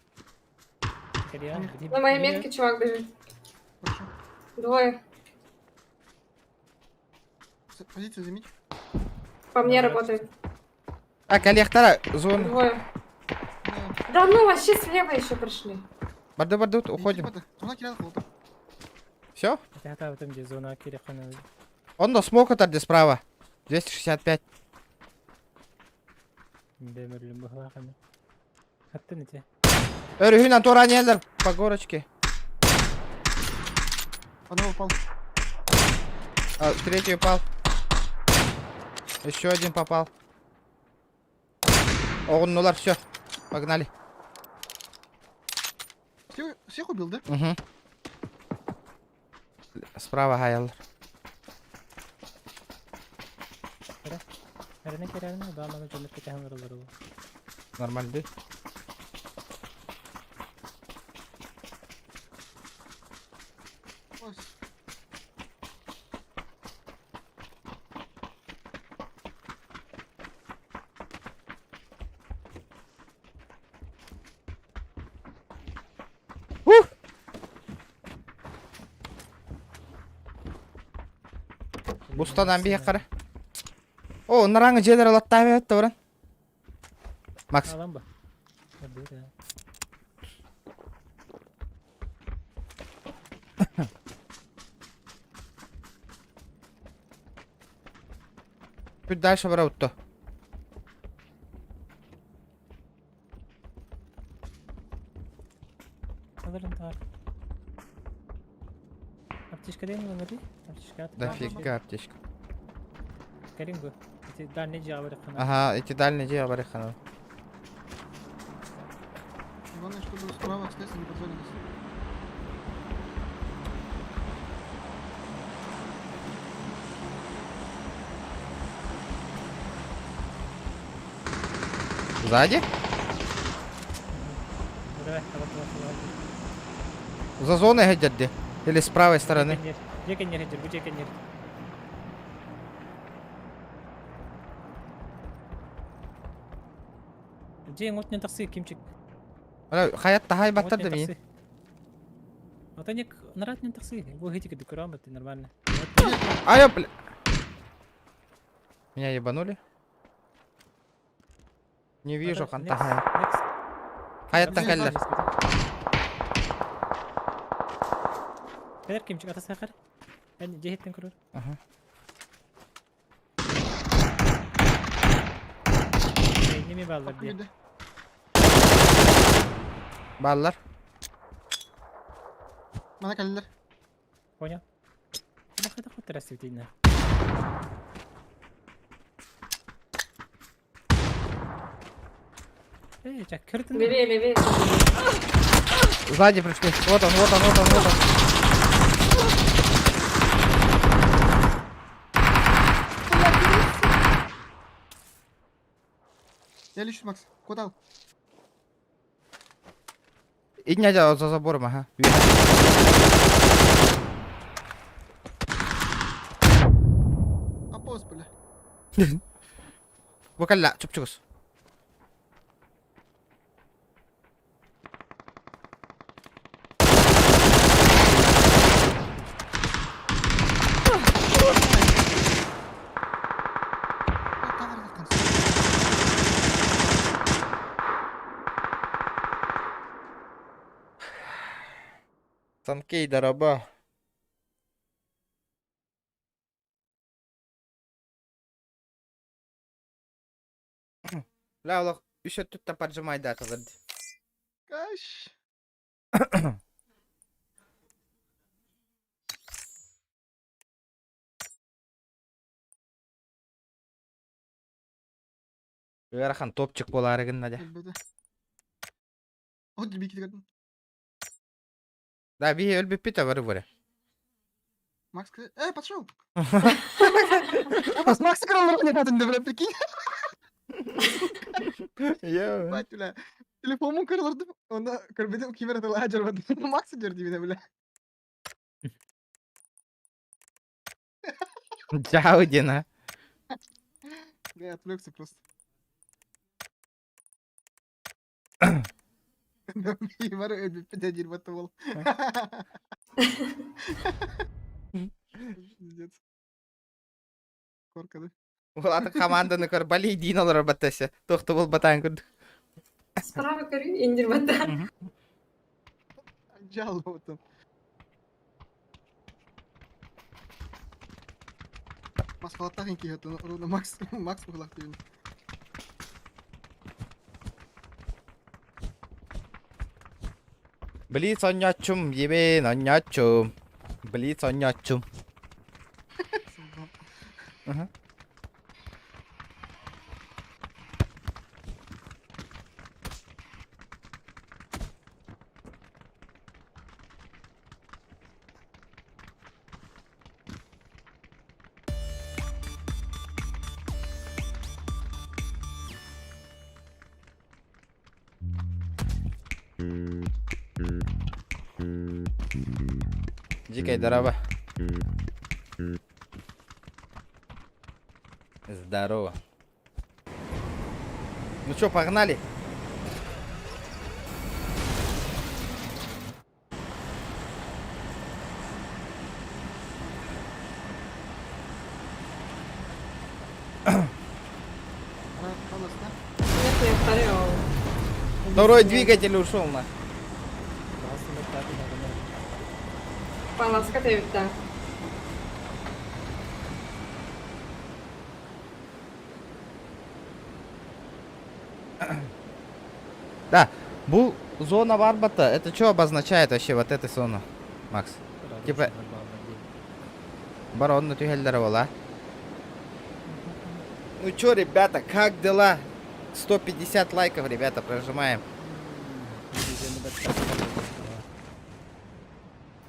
На моей метке чувак бежит. Хорошо. Двое. Позицию займите. По мне работает. А, коллектора, зона. Двое. Да ну, вообще слева еще пришли. Барды, барды, уходим. Зона кирял холода. Все? Это там где зона киряхана. Он на смок где справа. 265. Бэмөрлүм быһылааханы. Хаттын ити. Өрүһүн антуранелер по горочке. Одного упал. А, третий упал. Еще один попал. Оҕуннулар, все. Погнали. Всех, всех убил, да? Угу. Справа хаялар. Эрэнэ кирээбин да маны дьоннор кэтэһэн олороллор ол. Нормально, да? Ой, Ух! Бустанан бие қара. О, нараңы жедер алаттайбы этті оран. Макс, Алан ба. Көрдү да. чуть дальше бара утто. Аларын таар. Аптечка дейм ыңыры? Аптечка. Дофига аптечка. Кэлиҥ бу. Ити дальний дьиэҕэ барыаххына. Ага, эти дальние дьиэ барыаххына. Главное, чтобы справа с леса не позвонились. Сзади? Давай, давай, давай, давай. За зоной где? Или с правой стороны? Дьиэ кэннигэр, бу дьиэ кэннигэр. Дьиэ отнен тахсы кимчик. Хаят тахай баттар да мин. Отоник наратнен тахсы. Бу хитик декорам это нормально. Ай, бля. Меня ебанули? Не вижу, хантахай. Хаяттан кэллэр. Кэлэр кимчик ата сахар. Эн дьиэттэн көрөр. Ага. Неме бааллар дии. Видно. Бааллар. Манна кэллилэр. Понял. Ну хайда хотер светильна. Эй, чак, кыртын. Левее, левее. Сзади пришли. Вот он, вот он, вот он, вот он. Я лечу, Макс. Куда? И не за забором, ага. Апос, бля. Бу кэллэ, чуп-чугас. Вот тавр конце. Санкей, дороба. Бля, олох, еще тут поджимай дата. Каш. Ыарахан топчик буолаарыгын Надя. Ребята. Вот дебики. Да, биһи өлбүппүт бары бары. Макс, эй, пошел! Я просто Макса крыло не надо, бля, прикинь. Я. Бать, бля. Телефонум кырылырды, онда көрбөтүм кимер атылаа жарбады. Макс жер дибине, бля. Чао, Дина. Я отвлекся просто. Бары өлбүппүт диир батты бол. Пиздец. Корка, да? Ол аты команданы көр бали диин олорор баттася. Тохто бол батаан көрдүк. Справа көрүн индир бата. Жал вот он. Масхалаттах инки это Макс Макс бухлах дибин. Блиц онньооччум, ебен онньооччум. Блиц онньооччум. Мгм. Дикая дорога. Здорово. Ну что, погнали? Нет, я второй. Второй двигатель ушел на. Паласка да. Да, бу зона Варбата, это что обозначает вообще вот эта зона, Макс? Типа- Барон түһэллэр буола. Ну чё, ребята, как дела? 150 лайков, ребята, прожимаем.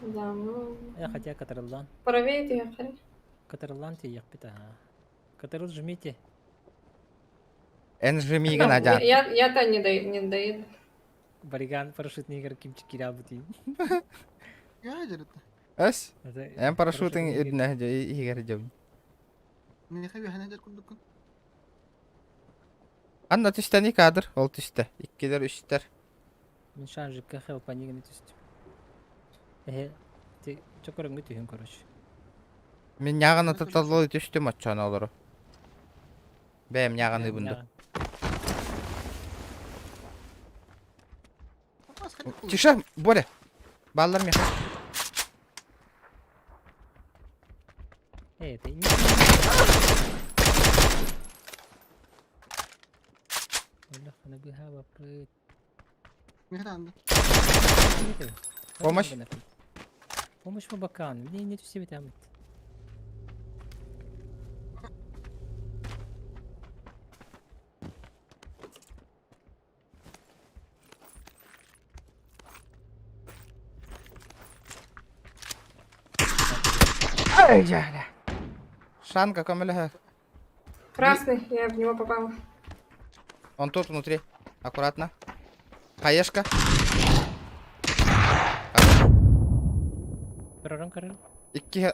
Да, ну... Э, хотя Катарлан. Правее ехали. Катарлан те ехпит, ага. Катарл жмите. Энжемига Ну, надя. Я-то не, до, не доеду. Бариган парашютный кимчик кирабути. Я это. Эс? Эн парашютын үрдүнэ иһигэр дьом. Мне хави хана жер курдуккун. Анна түстэни кадр, ол түстэ. Иккилэр, үстэр. Мин шанжикка хелпаниганы түстүм. Э, те чокорыңгы түһүн короче. Мин ньаҕаны таталлыы түстүм оччону олору. Бэйэм ньаҕаны бунду. Тише, Боря. Баллар меха. Э, ты не... Олох, быһа баппыт. Мехран. Помощь. Помощь по бакану. Мне нет себе там. Ай, я. Шанка көмөлөһө. Красный, я в него попала. Он тут внутри. Аккуратно. Хаешка. Көрөрөн көрөр. Икки.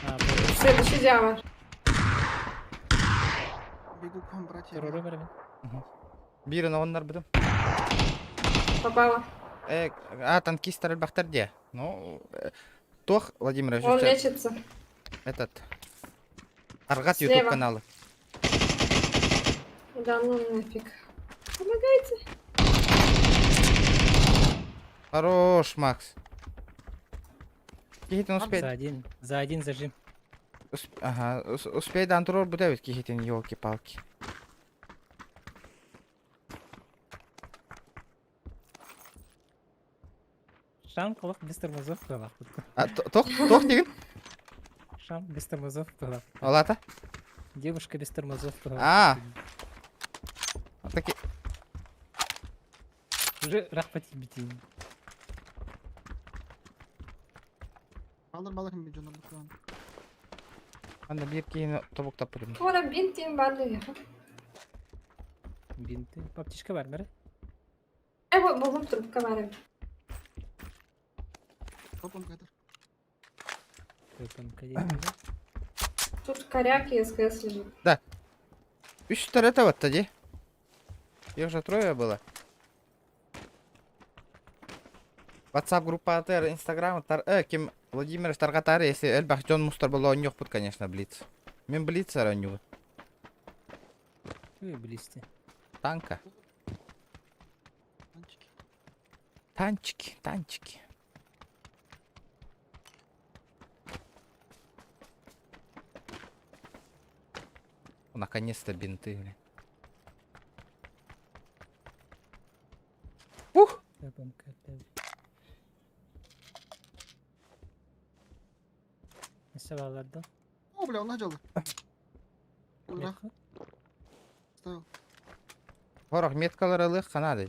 А, бу- Следующий диамат. Бегу к вам, братья. Көрөрөн көрөмүн. Биирин оҕоннор бутум. Попала. Э, а, танкистар бахтар где? Ну, Тох Владимирович, Он лечится. этот. Аргат Слева. ютуб каналы. Да ну нафиг. Помогайте. Хорош, Макс. Кихитин успей. За один, за один зажим. Ага, успей да антурор будет кихитин, елки-палки. Шам колох без тормозов была. А, тох, тох деген? Шам без тормозов была. Олата? Девушка без тормозов была. А. Таки. Уже рахпат битин. Балар балар ким дьонор буквально. Анда биир киһини тобуктаппытым. Туора бинт диэн баар дуо? Бинты. Аптечка бар мэрэ? Э, булум трубка баар эбит. Топом катер. Тут коряк и СКС лежит. Да. Үс это вот тоди. Их же трое было. WhatsApp группа АТР, Инстаграм, тар, ким Владимир Таргатар, если элбэх дьон мустар было, он конечно, Блиц. Мин Блиц оонньуубун. Ой, близко. Танка. Танчики. Танчики, танчики. О, наконец-то бинты, бля. Ух! О, бля, он надел. Ура, ставил. Хорох меткалар ылых канады,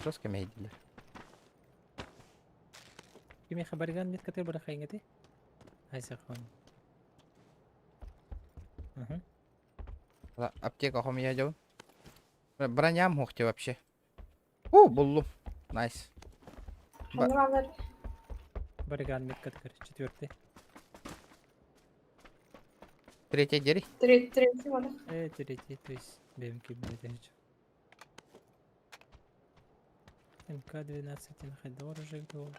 жестко мейдилер. Кими хабарган метка бара хайнгати? Айсахон. Ага. Аптека хом я дел. Броням хохте вообще. У, буллу. Найс. Барган метка четвертый. Третий дери. Третий вот. Третий, то есть БМК блядь. МК-12 на уже был.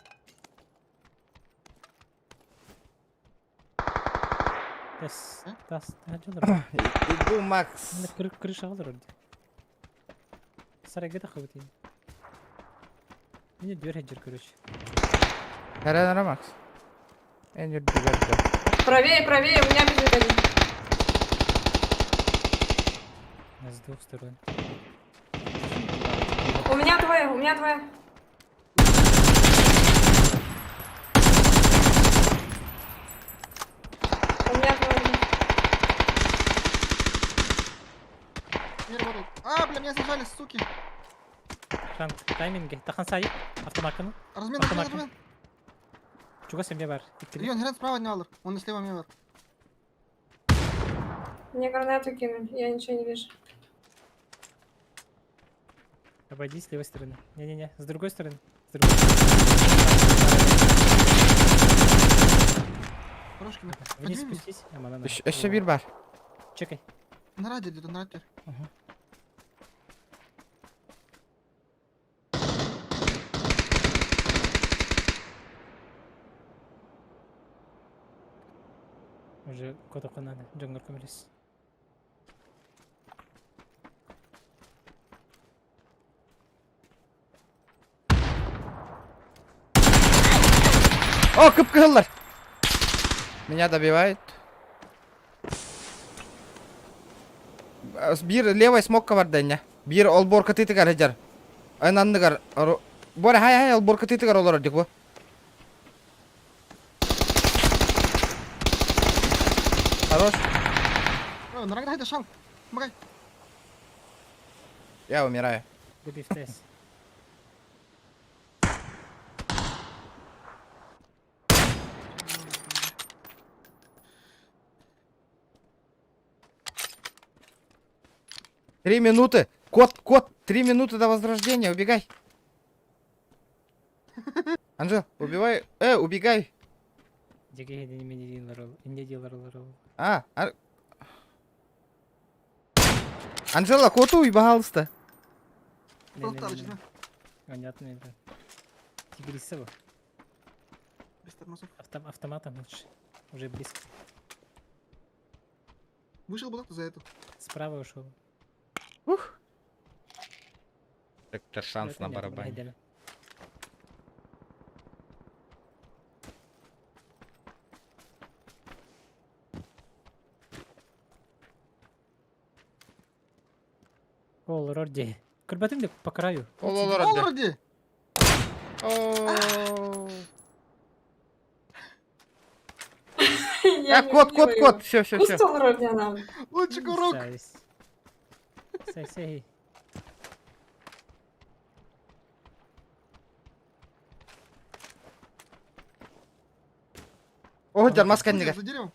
Тас, тас, тас, Иду, Макс. Крыша алыр. Сарай где хабытын? Мне дверь хеджер, короче. Хара, Макс. Правее, правее, у меня бежит один. С двух сторон. У меня двое, у меня двое. У меня двое. Не работает. А, бля, меня зажали, суки. Шанк, тайминги. Тахан сай. Автомат. Размен, размен, размен. Чего себе бар? Леон, хрен справа не алыр. Он слева мне бар. Мне гранату кинули, я ничего не вижу. Обойди с левой стороны. Не-не-не, с другой стороны. С другой стороны. Вниз спустись. Еще бир бар. Чекай. На радио где-то, на радио. Уже котоку надо. Джонгар комилис. О, кыпкылар! Меня добивает. Бир левой смок бар. Бир олбор кытытыгар хеджар. Эн анныгар. Бора хай хай олбор кытытыгар олор дик бу. Хорош. Помогай. Я умираю. Добив тес. 3 минуты. Кот, кот, 3 минуты до возрождения, убегай. Анжел, убивай. Убегай. А, а... Анжела, коту пожалуйста. Понятно, это. Тигриса. Без тормозов. Автоматом лучше. Уже близко. Вышел бы за эту. Справа ушел. Ух. Это шанс на барабане. Ол, Рорди. Көрбәтің де по краю. Ол, Рорди. Я кот, кот, кот. Все, все, все. Кустол вроде нам. Лучший курок. Сай, сай. О, дьармас кэннигэр. За деревом.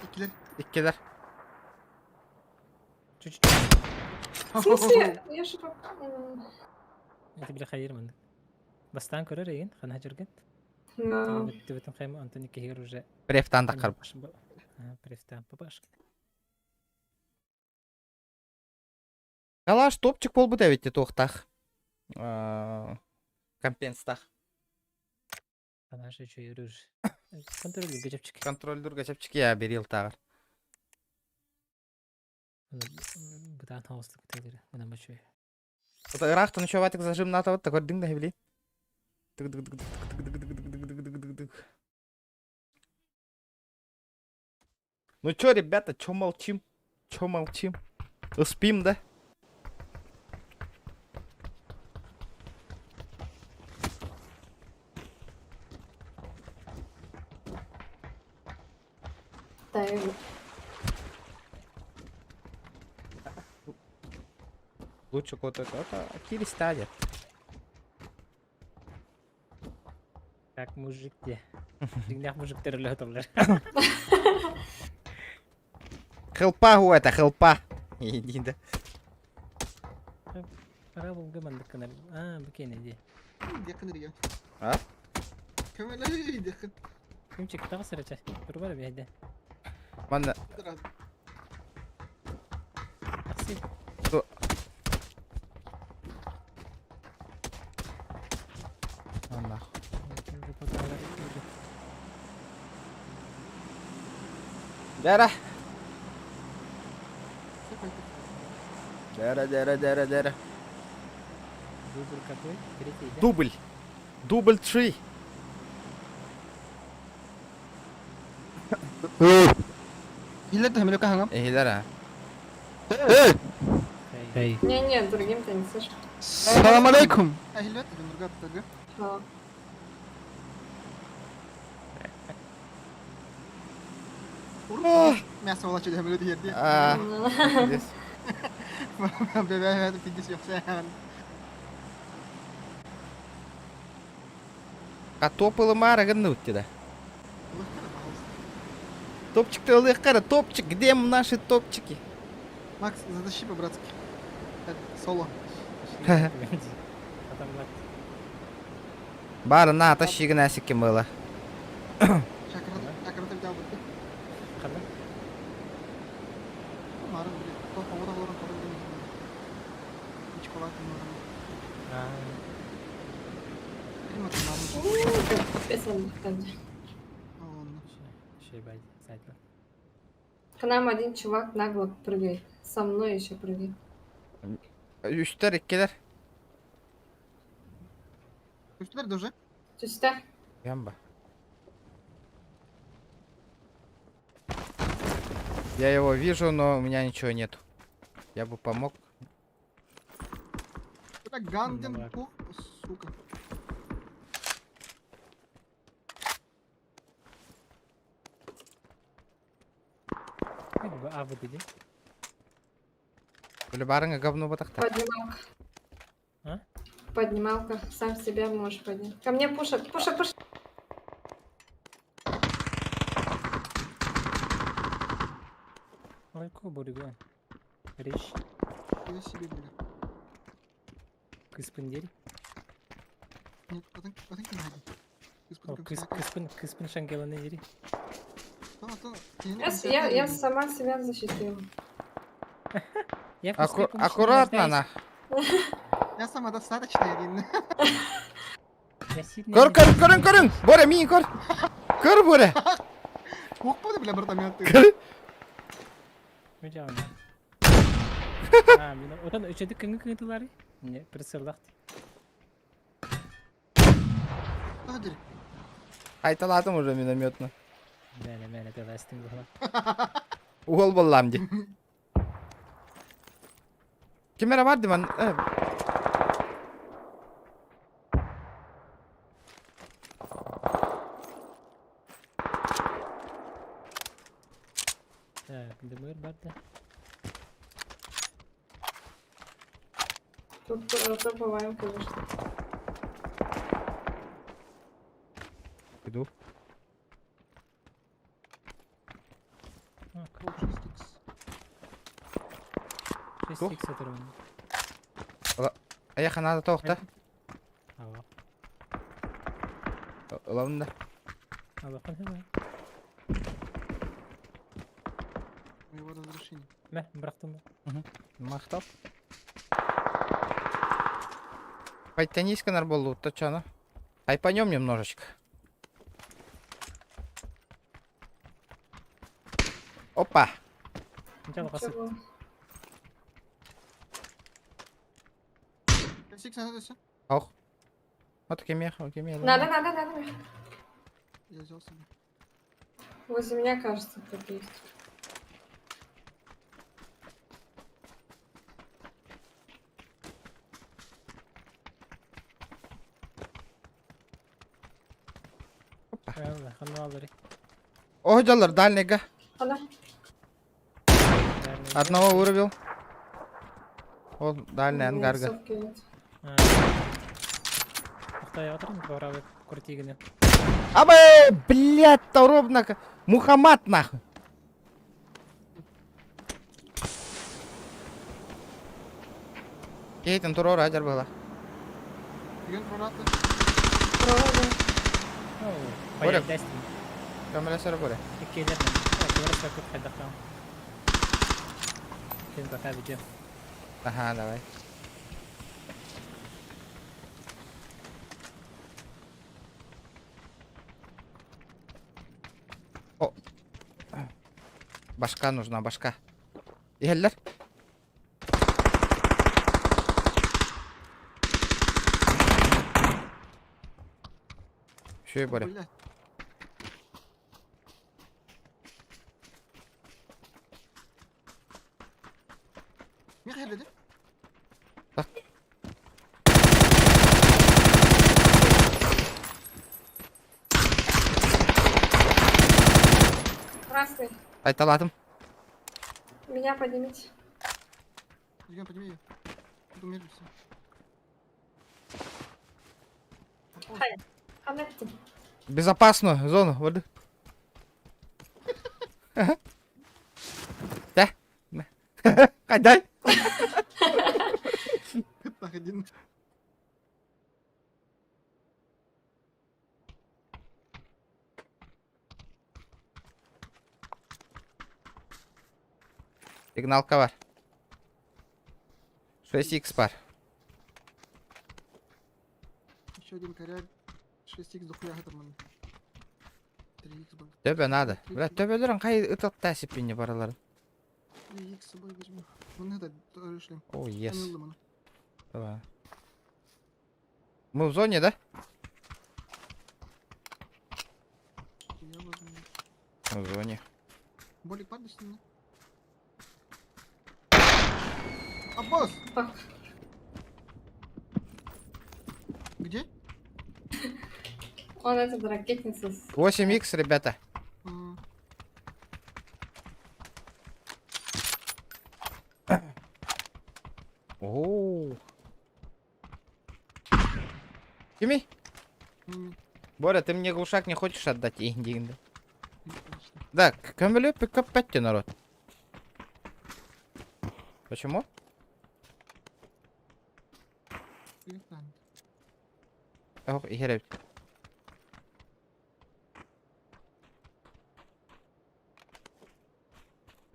Иккилэр. Иккилэр. Чуть-чуть. В смысле? Я же... Это бile хайыр маннык. Бастаан көрөр эйин, хана жүрген. Да. Төбөтүн хайма Антони киһигэр уже Префтан таххар. Префтан папашка. Калаш топчик буолбут эбит туохтаах. Компенстах. Калаш үчүгэй Контроллүүргэ чэпчэки. Контроллүүргэ чэпчэки я берил тааҕар. Бытаан хаҕыстык тылыр гынан бачуй. Это ыраахтан үчүгэйдик зажимнаатабыт да көрдүҥ да били. Ну чё, ребята, чё молчим? Чё молчим? Спим, да? Да, я- Лучше кот это, это киристаде. Как мужик де. Дьиҥнээх мужиктар өлө Хелпа у это, хелпа. Иди, да. Пора булга маннык гынар. Аа, бу киэнэ дии. Диэххин эрийэ. А? Көмөлөй диэххин. Күмчик таҕыс эрэ чэ. Турбар биһиде. Манна Такси. Манна. Дара. Дара, дара, дара, дара. Дубль какой? Третий, да? Дубль. Дубль три. Иллэр да хөмөлөкө хаҥам. Эһилэр а. Эй. Не-не, другим-то не слышу. Салам алейкум. Эһилбэт дьоннорго аттарга. А. Мясо буолаччы хөмөлө тиһэрди. А, здесь. Бэбэ пидис ёксээн. А топылымара гынныбыт да. Топчик ты ылыахха топчик, где наши топчики? Макс, затащи по-братски. Это соло. Потом вот. Бары на, тащи гнасики мыло. Чакрата, чакрата взял бы. Ханна? Марын, блин. То повода олорон көрөн Ичколатын Аа. Капец, он выходит. Шей бай, сайт. К нам один чувак нагло прыгает. Со мной еще прыгает. Үстэр, иккилэр. Үстүлэр да уже? Түстэ. Ямба. Я его вижу, но у меня ничего нет. Я бы помог. Это Ганден, Давай. пух, сука. А, вот иди. Били барыңа говно батахта. Поднималка. А? Поднималка. Сам себя можешь поднять. Ко мне пушат. Пуша, пуша. Ой, какой бургон. Речь. Я себе, бля. Кыспын дери. Нет, потом, потом не ходи. О, кыс, кыспын, кыспын шангеланы дери. Я сама себя защитила. Я в Москве помощи не Аккуратно нуждаюсь. на. Я самодостаточная, Ирина. Я сильно Көр, көр, көрүн, көрүн. Боря, миин көр. Көр, Боря. Ох, бля, братан, ты. Көр. Не А, мен одан өчөдүк кыңы кыңытылары. Не, прицеллахт. Ходи. Айталатым уже минометно. Мәне, мәне, телестин була. Уол боллам ди. Кимера бар ди ман. Так, ДМР бар да. Тут топовая, конечно. Туох? 6 сытар онно. Эйиэхэ наада туох да? Ава. Ылабын да. Аллахын хына. Моего разрешения. Мә, бырахтым. Махтал. Подтянись-ка нарболу, то чё ну? Хайпанем немножечко. Опа! Чего? Сикс надо все. Ох. Вот кемех, кемех. Надо, надо, надо. Я взял себе. Возле меня, кажется, кто-то есть. О, дьаллар, дальнийга. Она. Одного вырубил. Ол дальний ангарга. Абы, блядь, ровно. Мухаммад нахуй. Кейтен турор ажар была. Боря. Камера Боря. Ага, давай. О. Башка нужна, башка. Иһэллэр. Үчүгэй Боря. Блядь. Михаил, иди. Так. Красный. Айталатым. Меня поднимите. Евген, подними ее. Тут умерли все. Коннектим. Безопасную зону. Вот. Да. Дай. Так, один. Сигналка бар. 6х бар. Еще один коряк. 6х дохуя это man. 3х был. Төбө надо. Бля, төбөлөрүн кай ытатта сиппинне баралар. 3х с собой возьму. Ну это тоже шлем. О, ес. Yes. Давай. Мы в зоне, да? Я возьму. Мы в зоне. Болик падай с ним. Аббас! Пах. Где? Он этот ракетница. с- 8х, ребята. А, О. Тими, м, Боря, ты мне глушак не хочешь отдать? Иди, конечно. Да, камелё пикап народ. Почему? Перестань. Ох, иһэр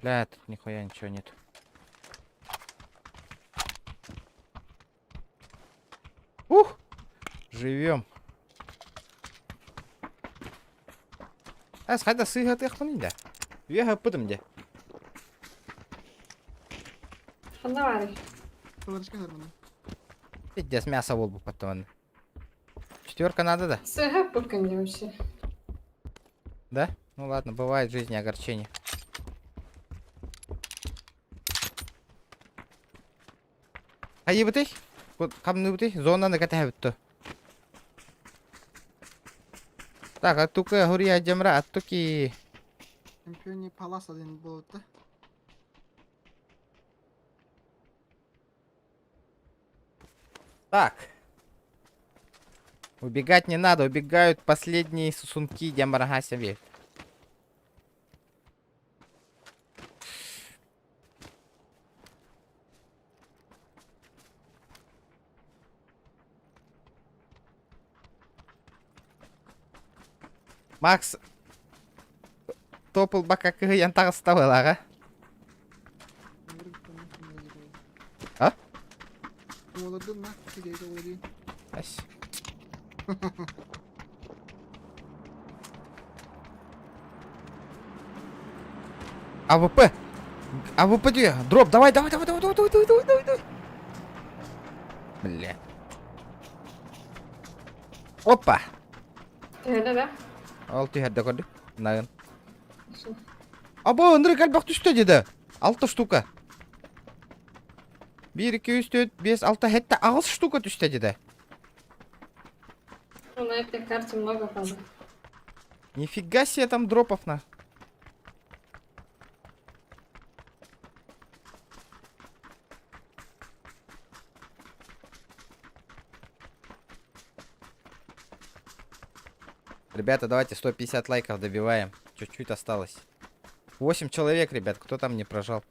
Бля, тут нихуя ничего нет. Ух! Живем. Ас хайда сыһыатыахпын да. Үөһэ ыппытым дьэ. Ханна баарый? Товарищка нормально. Пиздец, мясо буолбуппат Четверка надо, да? Сыһа пуканье вообще. Да? Ну ладно, бывает в жизни огорчение. Хайыбытый? Хамныбытый? Зонаны кэтэһэбит Так, аттука хурия жамра аттуки. Чемпионе Палас один был, да? Так. Убегать не надо, убегают последние сусунки Дямарага себе. Макс топулбакка кыһыйан таҕыста буолааҕа. А? Ась. АВП! АВП дии! Дроп, давай, давай, давай, давай, давай, давай, давай, давай, давай. Бля. Опа! Төһөлө да? Ол түһэрдэ көрдүк. Нагын. Або, ынырык элбэх түстэ деді. Алта штука. 1, 2, 3, 4, 5, 6, хетте аҕыс штука түстэ деді. Ну, на этой карте много падает. Нифига себе там дропов на. Ребята, давайте 150 лайков добиваем. Чуть-чуть осталось. 8 человек, ребят, кто там не прожал?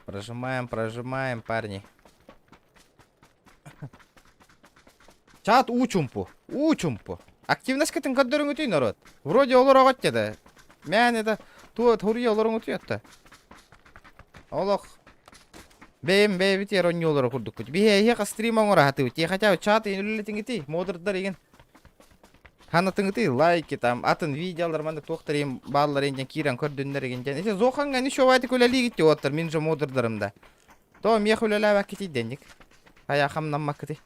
Прожимаем, прожимаем, парни. Чат уу-чуумпу. Уу-чуумпу. Активность көрдөрүҥүтүй народ. Вроде олороҕут да. Мээн это туо туруйа олороҥутуй Олох. Бэйэм бэйэбит оонньуулара курдукпут. Биһи эһиэхэ стрим оҥоро сатыыбыт. Хотя чат үлэлэтиҥитий, модердар игин. Ханатыҥытый лайки там, атын видеолар маннык туохтар им бааллар интен киирэн көрдүннэр игин диэн. Ити зохаҥҥа ничего вайтик үлэлиигит диэттэр мин же модердарым да. То миэх үлэлээбэккитий денник. Хайа хамнаммаккытый.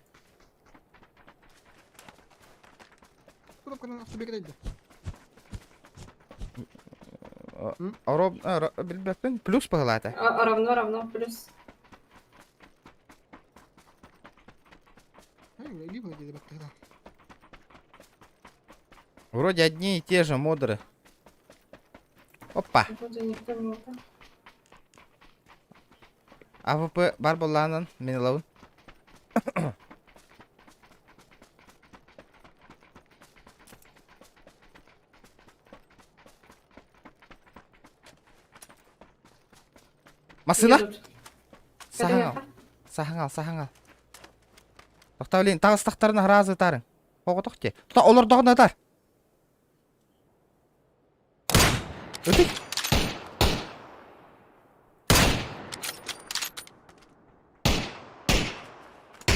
Кнопканан автобекет айда. Ороб, билбэппин, плюс быһылаата. Равно, равно, плюс. Вроде одни и те же модеры. Опа. Вроде никто не упал. АВП баар буоллаҕына мин ылабын. Массыына! Едут. Саһаҥал. Саһаҥал, саһаҥал. Тохтоо блин, таҕыстахтарына сразу ытаарыҥ. Оҕотох дии. Тута олордоҕуна ытар. Ытый.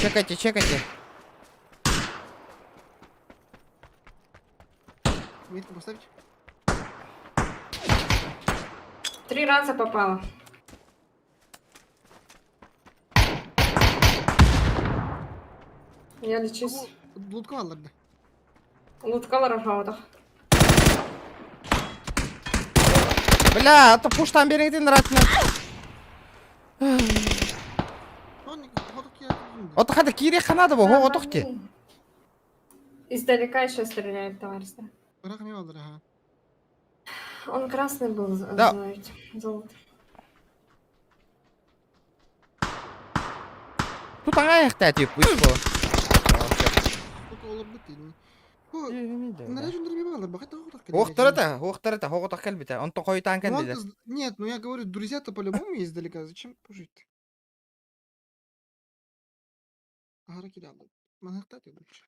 Чекайте, чекайте. Метку поставить? Три раза попала. Я лечусь. Лутка алларда. Луткалар работах. Бля, а то пуштан бериңитин ратына. Ото хата киириэх ханаада бу, оҕотох ти. Издалека еще стреляет, товарищ. да. Он красный был, Да. знаете, золото. Тут аҥаайахтаа тип пусть бу. Уохтарата, уохтарата, оҕотох кэлбитэ. Онто хойутаан кэлбитэ. Нет, ну я говорю, друзья-то по-любому издалека. Зачем пужить? Аһара киирэ Манахтат лучше.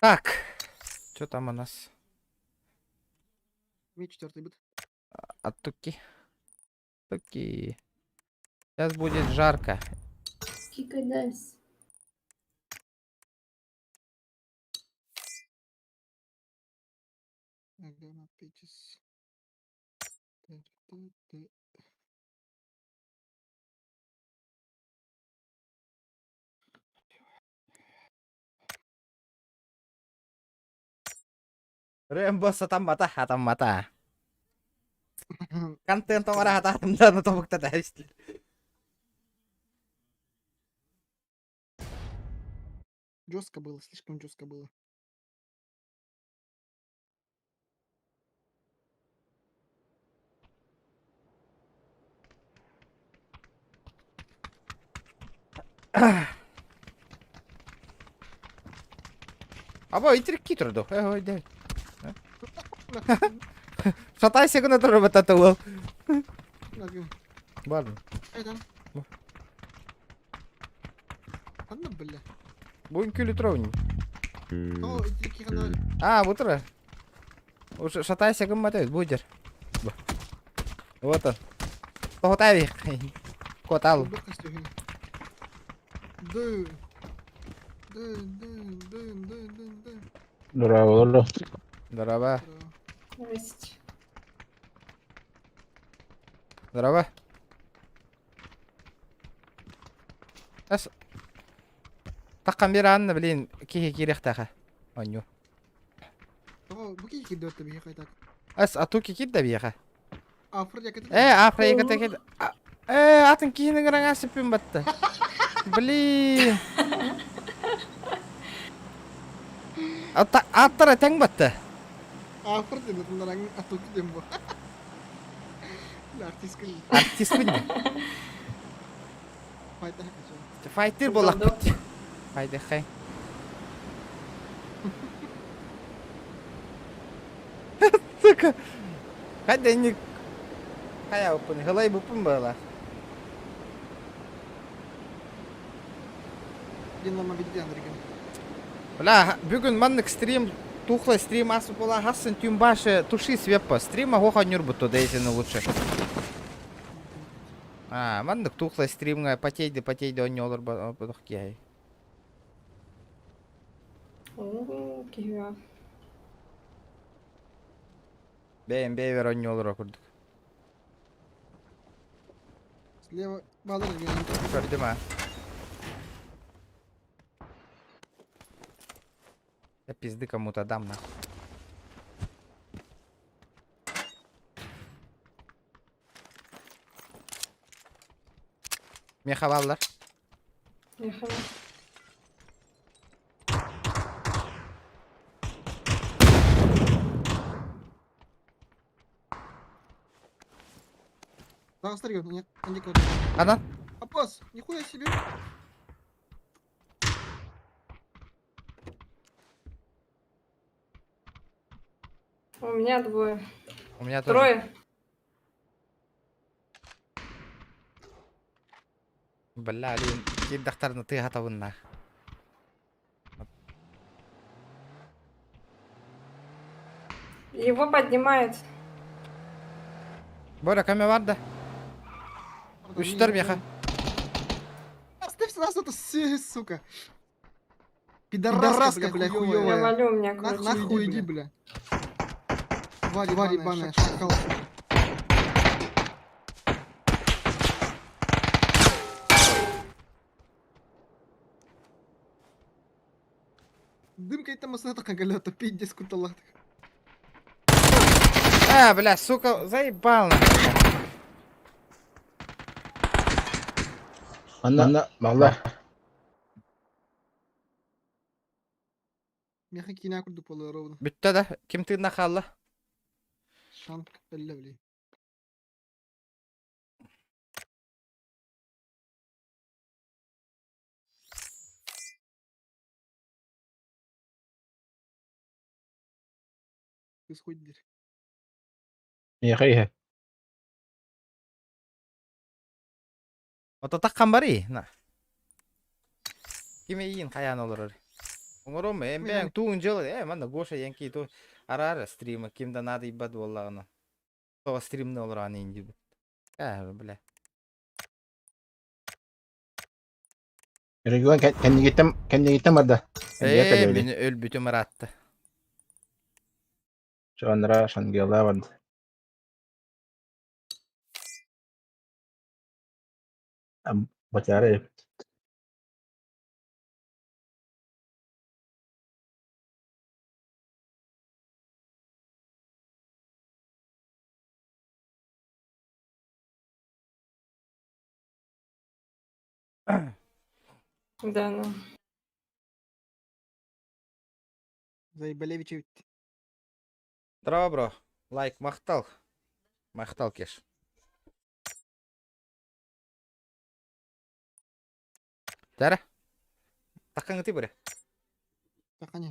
Так, что там у нас? Мне четвертый бит. Атуки. Туки. Сейчас будет жарко. Кикадайс. Ага, пятис. Т, т, т. Рэмбо сатаммата, хатаммата. Контент оҥоро хатаатым да тобукта тэбистилэр. Жестко было, слишком жестко было. Аба итирик турду. Ой, да. Шатайся гына турар батата уол. Бар. Айдан. Ханна бля. Бу үҥкүүлүү турабын. О, итирик ханна. А, бу турар. Уже шатайся гыммат эбит, бу дер. Вот он. Тоһутай Котал. Ды. Ды, ды, ды, ды, ды, ды. Дорооболор. Дорообо. Здрасте. Дорообо. Эс. Таххан биэр аанна, блин, киһи киириэхтээхэ. Оонньуу. Тоҕо бу киһи кирдэ өттө биһиэхэ так. Эс, а ту киирдэ биһиэхэ. Африка Э, Африка кит. Э, атын киһини гыраҥа сиппин батта. Блин. Ата аттара тэҥ батта. Афр диэн туннараҥ атуки диэн бу. Артистка. Артиспын. Файта. Файтер буоллахпыт. Файдыхай. Сука. Хайда инник хайа уппун, хылай буппун буола. Дин лама видите Андрейга. Бля, бүгүн маннык стрим тухлый стрим ас була хассын түн башы туши свеппа. Стрима хоха нюрбуту дейсені лучше. А, маннык тухлый стримга потейди потейди онньолор бодох киһи. О, киһи. Бэйэн бэйбер онньолор курдук. Слева балыр Көрдүм а. Я пизды кому-то дам нахуй. Меха баллар. Меха. Тагыстыр нет, Анан? Апас, нихуя себе. У меня двое. У меня тоже. Трое. Бля, блин, кирдахтарны ты хатабынна. Его поднимает. Бора, каме бар да. Үстер меха. Оставь сразу это сука. Пидораска, бля, Я хуёвая. валю, у меня, короче. Нахуй иди, бля. Тварь, тварь ебаная, шакал. Дымка это масына галята, пиздец куталат. А, бля, сука, заебал. нахуй. Анна, малла. Меха киня курду полы ровно. Бүтті да, ким тыына хаалла? Шанк, бля, бля. Исходит. Меха Ото таххан бари. На. Ким эйин хаян олорор. Оҥором эм бэйэҥ туун дьыала э манна Гоша янки ту араар стрима ким да надо ебать буоллаҕына. Тоҕо стримны олорон индибит. Э, бля. Регион кэннигиттэн кэннигиттэн барда. Э, мин өлбүтүм ыраатта. Чонра шангела барда. Батяры. Да, ну. Заебалевич эбит. Здорово, бро. Лайк махтал. Махтал, Кеш. Тара. Таккаҥыты быры. Такане.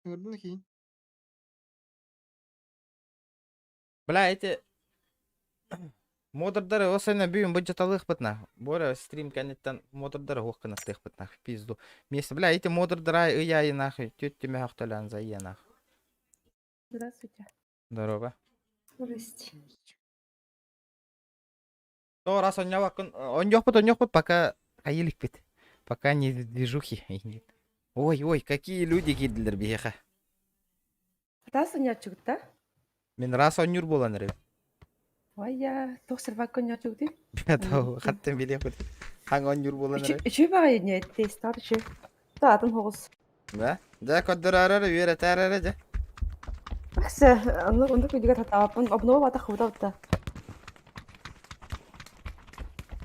Ыҥырдын киин. Бля, эти модердары осайна бүгүн быдьаталыахпытна. Бора стрим кэнниттэн модердары уох гынаттыахпыт нах пизду. Место, бля, эти модердары ый айы нахуй, түт түмэхтөлөн зайя нах. Здравствуйте. Здорово. Здрасте. То раз онньообоккун, онньуохпут, онньуохпут, пока хайыликпит. Пока не движухи. Ой, ой, какие люди киирдилэр биһиэхэ. Раз онньооччугут Мин раз онньуур буолан эрэбин. Вайя, туох сервакка онньооччугутуй? Хаттан билиэхпит. Хаҥ онньуур буолан эрэбин. Үчүгэй баҕайы не тестар үчүгэй. Таатын хоҕус. Да? Дьэ, көрдөрөөрөр, үөрэтээр дьэ. Акса, оннук оннук үйдүгэр сатаабаппын. Обнова бата хубута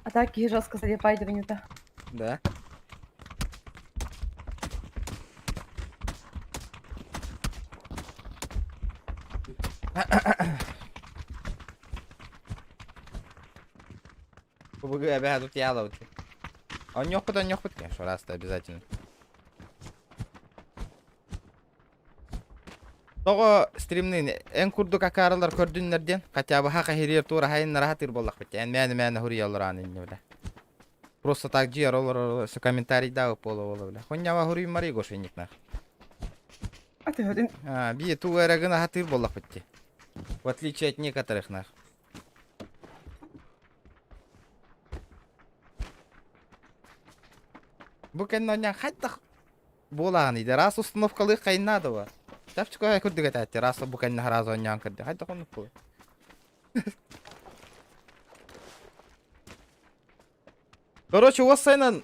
А так киһи жестко залипай дегенюта. Да. ПБГ эбэһэ тут ялабыт. Онньуохпут, онньуохпут, конечно, раз-то обязательно. Тоҕо стримныын эн курдук акаарылар көрдүннэр диэн, хотя бы хаха хириэр туора хайыннара хатыыр буоллахпыт эн мээнэ-мээнэ хуруйаллар аан инньэ бля. Просто так дьиэр олорор все комментарийдаабыт буола-буола бля. Хунньаба хуруймары гошенник нах. Атыһырын. А, бии туу эрэ гына хатыыр буоллахпыт дии. В отличие от некоторых нах. Бу кэннэ онньаан хайдах буолааный да раз установкалыы хайнаада ба. Чапчыкой курдук этээти раз бу кэннэ сразу онньоон көрдө. Хайдах оннук буолуо. Короче, уоссайынан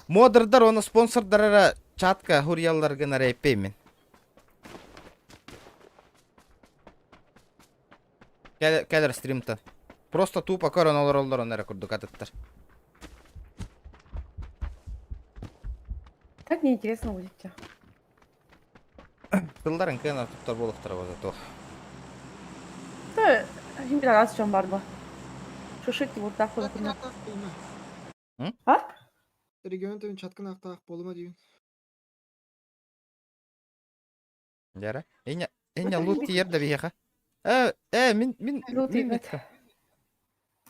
модердар уонна спонсордар эрэ чатка хуруйаллар гына эрэйппеймин. Кэлэр стримта. Просто тупо көрөн олороллор эрэ курдук атыттар. Так неинтересно будет тебе. Тылларын кыана туттар буолуохтара буолла туох. Да, им раз чем барба. Шушить вот так вот. А? Регион төвін чаткын ақтақ болума дейін. Дьэрэ. Инньэ инньэ лут тиийэр да биһиэхэ. Э, э, мин мин Лут мин тиийбэт.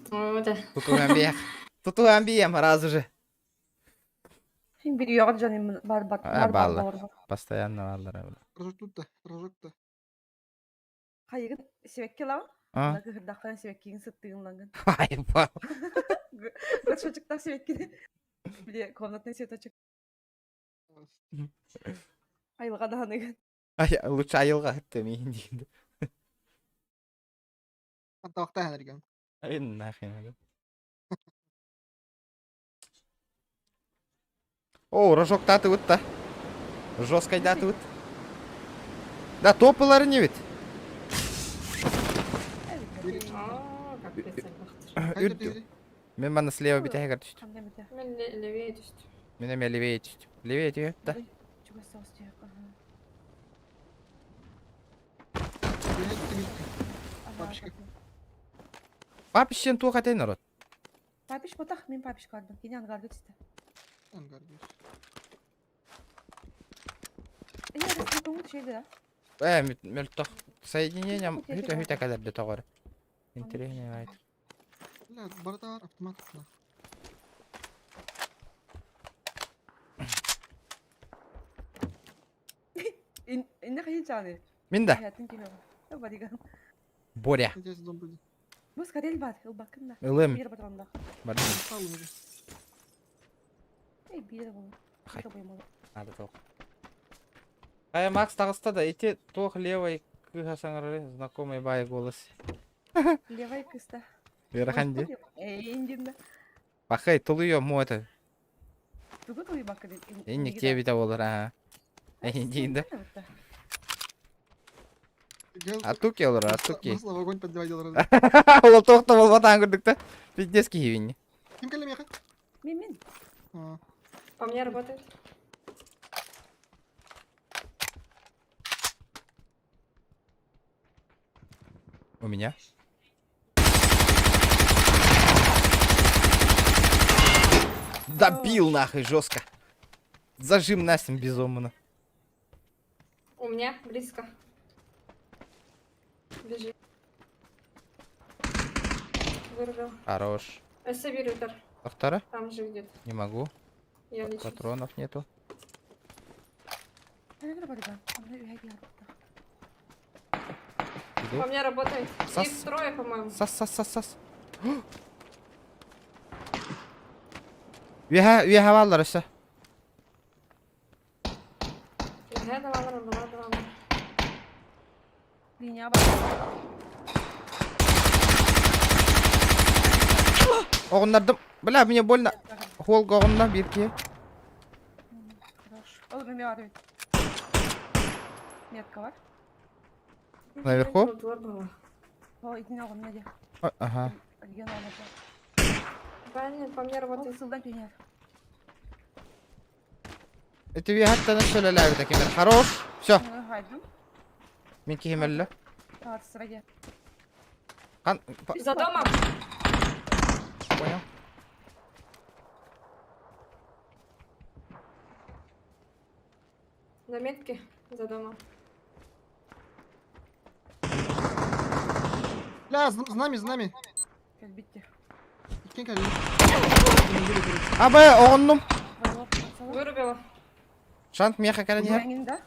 О, да. Тутуһан биэх. Тутуһан биэм сразу же. Хин bir yoğurt canım бар бар А, бар бар бааллар. бар бар. Постоянно бааллар. Рожок тут да, рожок да. Хайыгын сибэкки лаҕын? А? Кыһырдаххына сибэккигин сыттыгын лаҥын. Ай, ба. Горшочектах сибэккини. Били комнатный цветочек. Айылҕа даһаныгын. Ай, лучше айылҕа һыттым иһин диэн. Антавахта регион. Ай, нахрен. О, рожок татыбыт да. Жесткой датыбыт. Да, топылары не ведь. О, как прицельно. Үрдү. Мен манна слева бүтэһигэр түстүм. Ханна эмитэ? Мен левее түстүм. Мен эмиэ левее түстүм. Левее түһүөт да. Чугас соҕус түһүөх. Папочка. Папищен туох этэй народ. Папиш ботах, мин папиш көрдүм. Кини ангарга түстэ. Ангар дейін. Эне республикамын şeydi да. Э, мөлтөх. Соединение хүтэ хүтэ кэлэрдэ тоҕор. Интереснее айт. Бля, бардар автомат. Инне хайын чаны. Мин да. Hayatın кини. Бариган. Боря. Здесь дом будет. Бу скорее бар, ылбакын да. Ылым. Бир патронда. Бардым. Стал уже. Эй, бир бол. Хай. Это боймал. Надо туох. Ай, Макс таҕыста да ити туох левой кыыһа саҥарары знакомый бай голос. Левая кыста. Ыарахан дии. Эй, индинна. Пахай тулуйо му это. Тугу туй бакын. Инник диэбитэ буолар аа. Эйин диин да. Атуки олор, атуки. Масло в огонь подливай дело. Ол туох да буолбатаан курдук да. Пиздец киһибинни. Ким кэллэ миэхэ? Мин мин. А, По мне работает. У меня. Добил нахуй жестко. Зажим Настя безумно. У меня близко. Бежи. Вырвал. Хорош. Сабирютер. Доктора? Там же где-то. Не могу. Я лечусь. Патронов нету. Иду. По мне работает. Сас. Их трое, по-моему. Сас, сас, сас, сас. Үөһэ, үөһэ бааллар өссө. Үөһэ да бааллар, оннулар да бааллар. Линия бар. Оҕуннардым. Бля, мне больно. Холга оҕунна биир киһи. Хорош. Ол мен бар бит. Метка бар. Наверху? Ол итине оҕунна дии. Ага. Регион оҕунна. Правильно, по мне Ол работает. сылдан көнөр. Ити үөһэттэн өссө кимер. Хорош. Все. Хайдым. Мин киһим өллө. Таатысыра Хан... За домом. Понял. На метке. За домом. Бля, за нами, за нами. Кэлбитти. Иккен кэлли. Абы, оҕуннум. Вырубила. Шант меха кэлэн иһэр. Еңин да?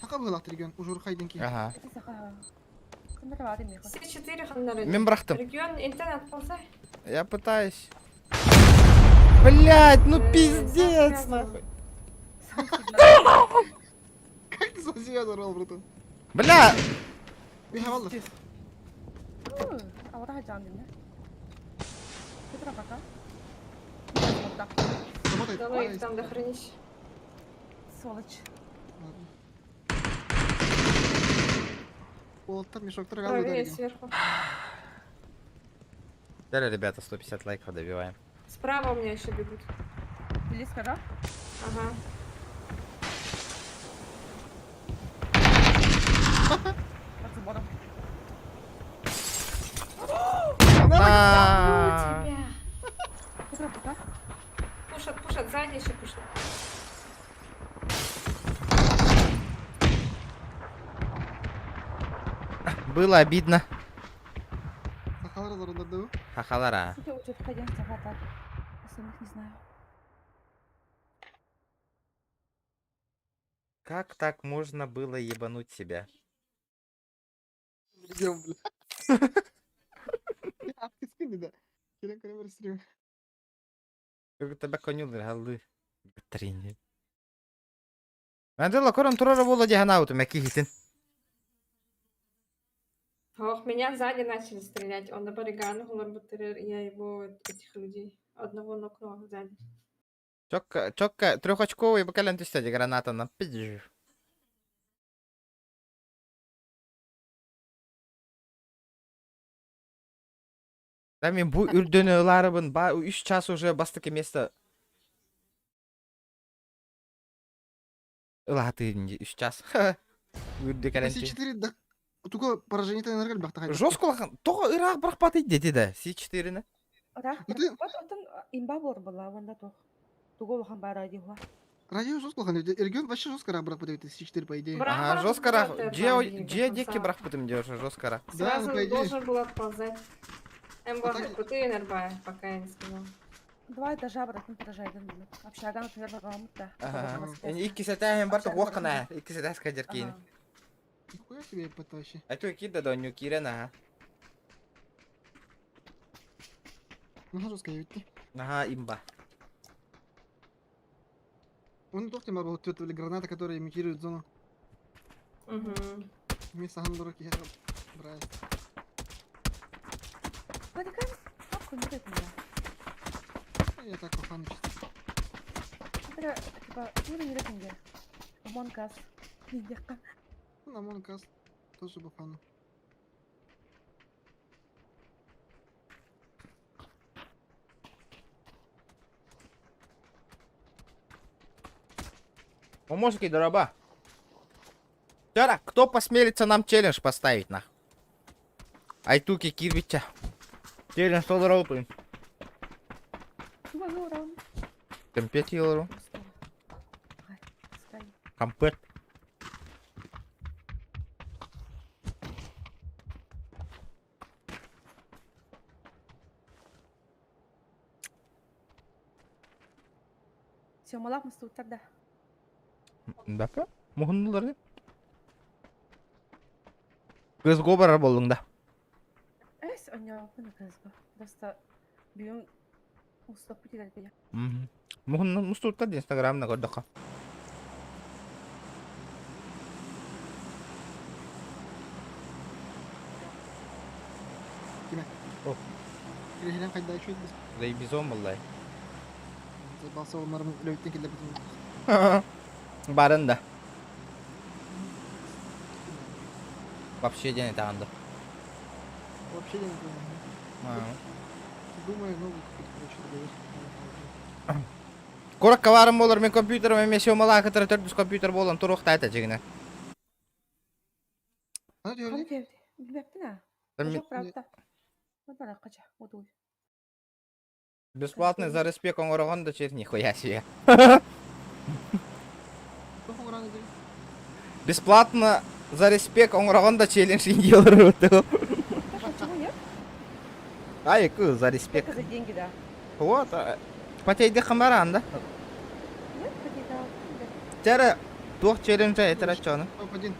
Саха быһыылаах регион. Ужурхайдын ки. Ага. Ити саха. Кымда бар эми. Все четыре ханнары. Мин бырахтым. Регион интернет ползай. Я пытаюсь. Блять, ну пиздец, сам нахуй. Как ты сам себя взорвал, братан? Бля! Беха валла. Аура жан дим. Петра пока. Работает. Давай их там дохранишь. Сволочь. Ладно. Уолтер, мешок Правее сверху. Далее, ребята, 150 лайков добиваем. Справа у меня еще бегут. Близко, да? Ага. Под забором. На! Тебя. Петра пока. Пушат, пушат, сзади еще пушат. Было обидно. Сахалар зарындырды. Хахалара. Кстати, учет ходим саха так. Остальных не знаю. Как так можно было ебануть себя? Регион, бля. Аптыскын да. Келен көрө бер стрим. Как тебя конюл галы. Трини. Мандела корон турара буола дии санаабытым киһитин. Ох, меня сзади начали стрелять. Он на баригану, я его, этих людей. Одного нокнула сзади. Чокка, чокка, трехочковый бакален түстэ граната на пидж. Да мен бу үрдөнү ыларыбын ба үч час уже бастакы место ылаатыын үч час. Үрдү кэлэн С4 да. Туга поражение энергия бахта. Жестко улахан. Тоҕо ыраах бырахпатый дети да. С4-ни. Ыраах Ну ты- Вот онтон имба буолар буолла уонна туох. Тугу улахан баара дии Радио жестко улахан. Регион вообще жестко ыраах бырахпыт С4 по идее. Бра- Ага, бырах жестко ыраах. бырахпыт, Дьиэ это, дьиэ до диэки конца. бырахпытым диэ уже жестко ыраах. Да, ну Сразу по идее. должен был отползать. М А так- ты нербая, пока я не сказала. Два этажа братан поражайдын. Общага, например, багамыт да. Ага. Иккис этээһин барта уоххана. Иккис этээс кадер киин. Нихуя себе это вообще. А то кида да ню кирен ага. Ну жестко ведь. Ага, имба. Он тоқтым бар вот это граната, которая имитирует зону. Угу. Вместо гандурки я брать. Я так по фану чисто. Типа, Among Us. Ну, на Among Us тоже по фану. Помощники дороба. Вчера, кто посмелится нам челлендж поставить, нах? Айтуки киирбиччэ. Челлендж толоробутун. Кэмпиэт олору. Кампыат. Сёмалаах мустубуттар да. Бапа? Муһуннулар. Кызго барар боллуҥ да? Эс, онньооппун кызго. Просто бүгүн устуохпут идэлбийэ. Муһунну мустубуттар да инстаграмна көрдөххө. Киме? О. Кириһинэн хайда үчүгэй Заебизон буоллай. Балса олмарым үлэбиттэн киллэрбитим. Барын да. Вообще диэн этэҕин да? Вообще не думаю. Думаю, новый купить, короче, договор. Куракка баарым буолар мин компьютерым эмиэ сёмалаах кытары төрдүс компьютер буолан туруохтаа этэ дьиҥинэ. Ана Хам түһэрди? диэбит? Билбэппин аа. Жок, правда. Вот кача, утуй. Бесплатный за респект оҥороҕон да чер нихуя себе. Туох оҥорон эдэр? Бесплатно за респект оҥороҕон да челлендж делар Почему нет? Ай, за респект. Только за деньги, да. Вот, потейди хамаран да. Нет, потейда. Тера, туох челленджа это рачоны. Топ-1.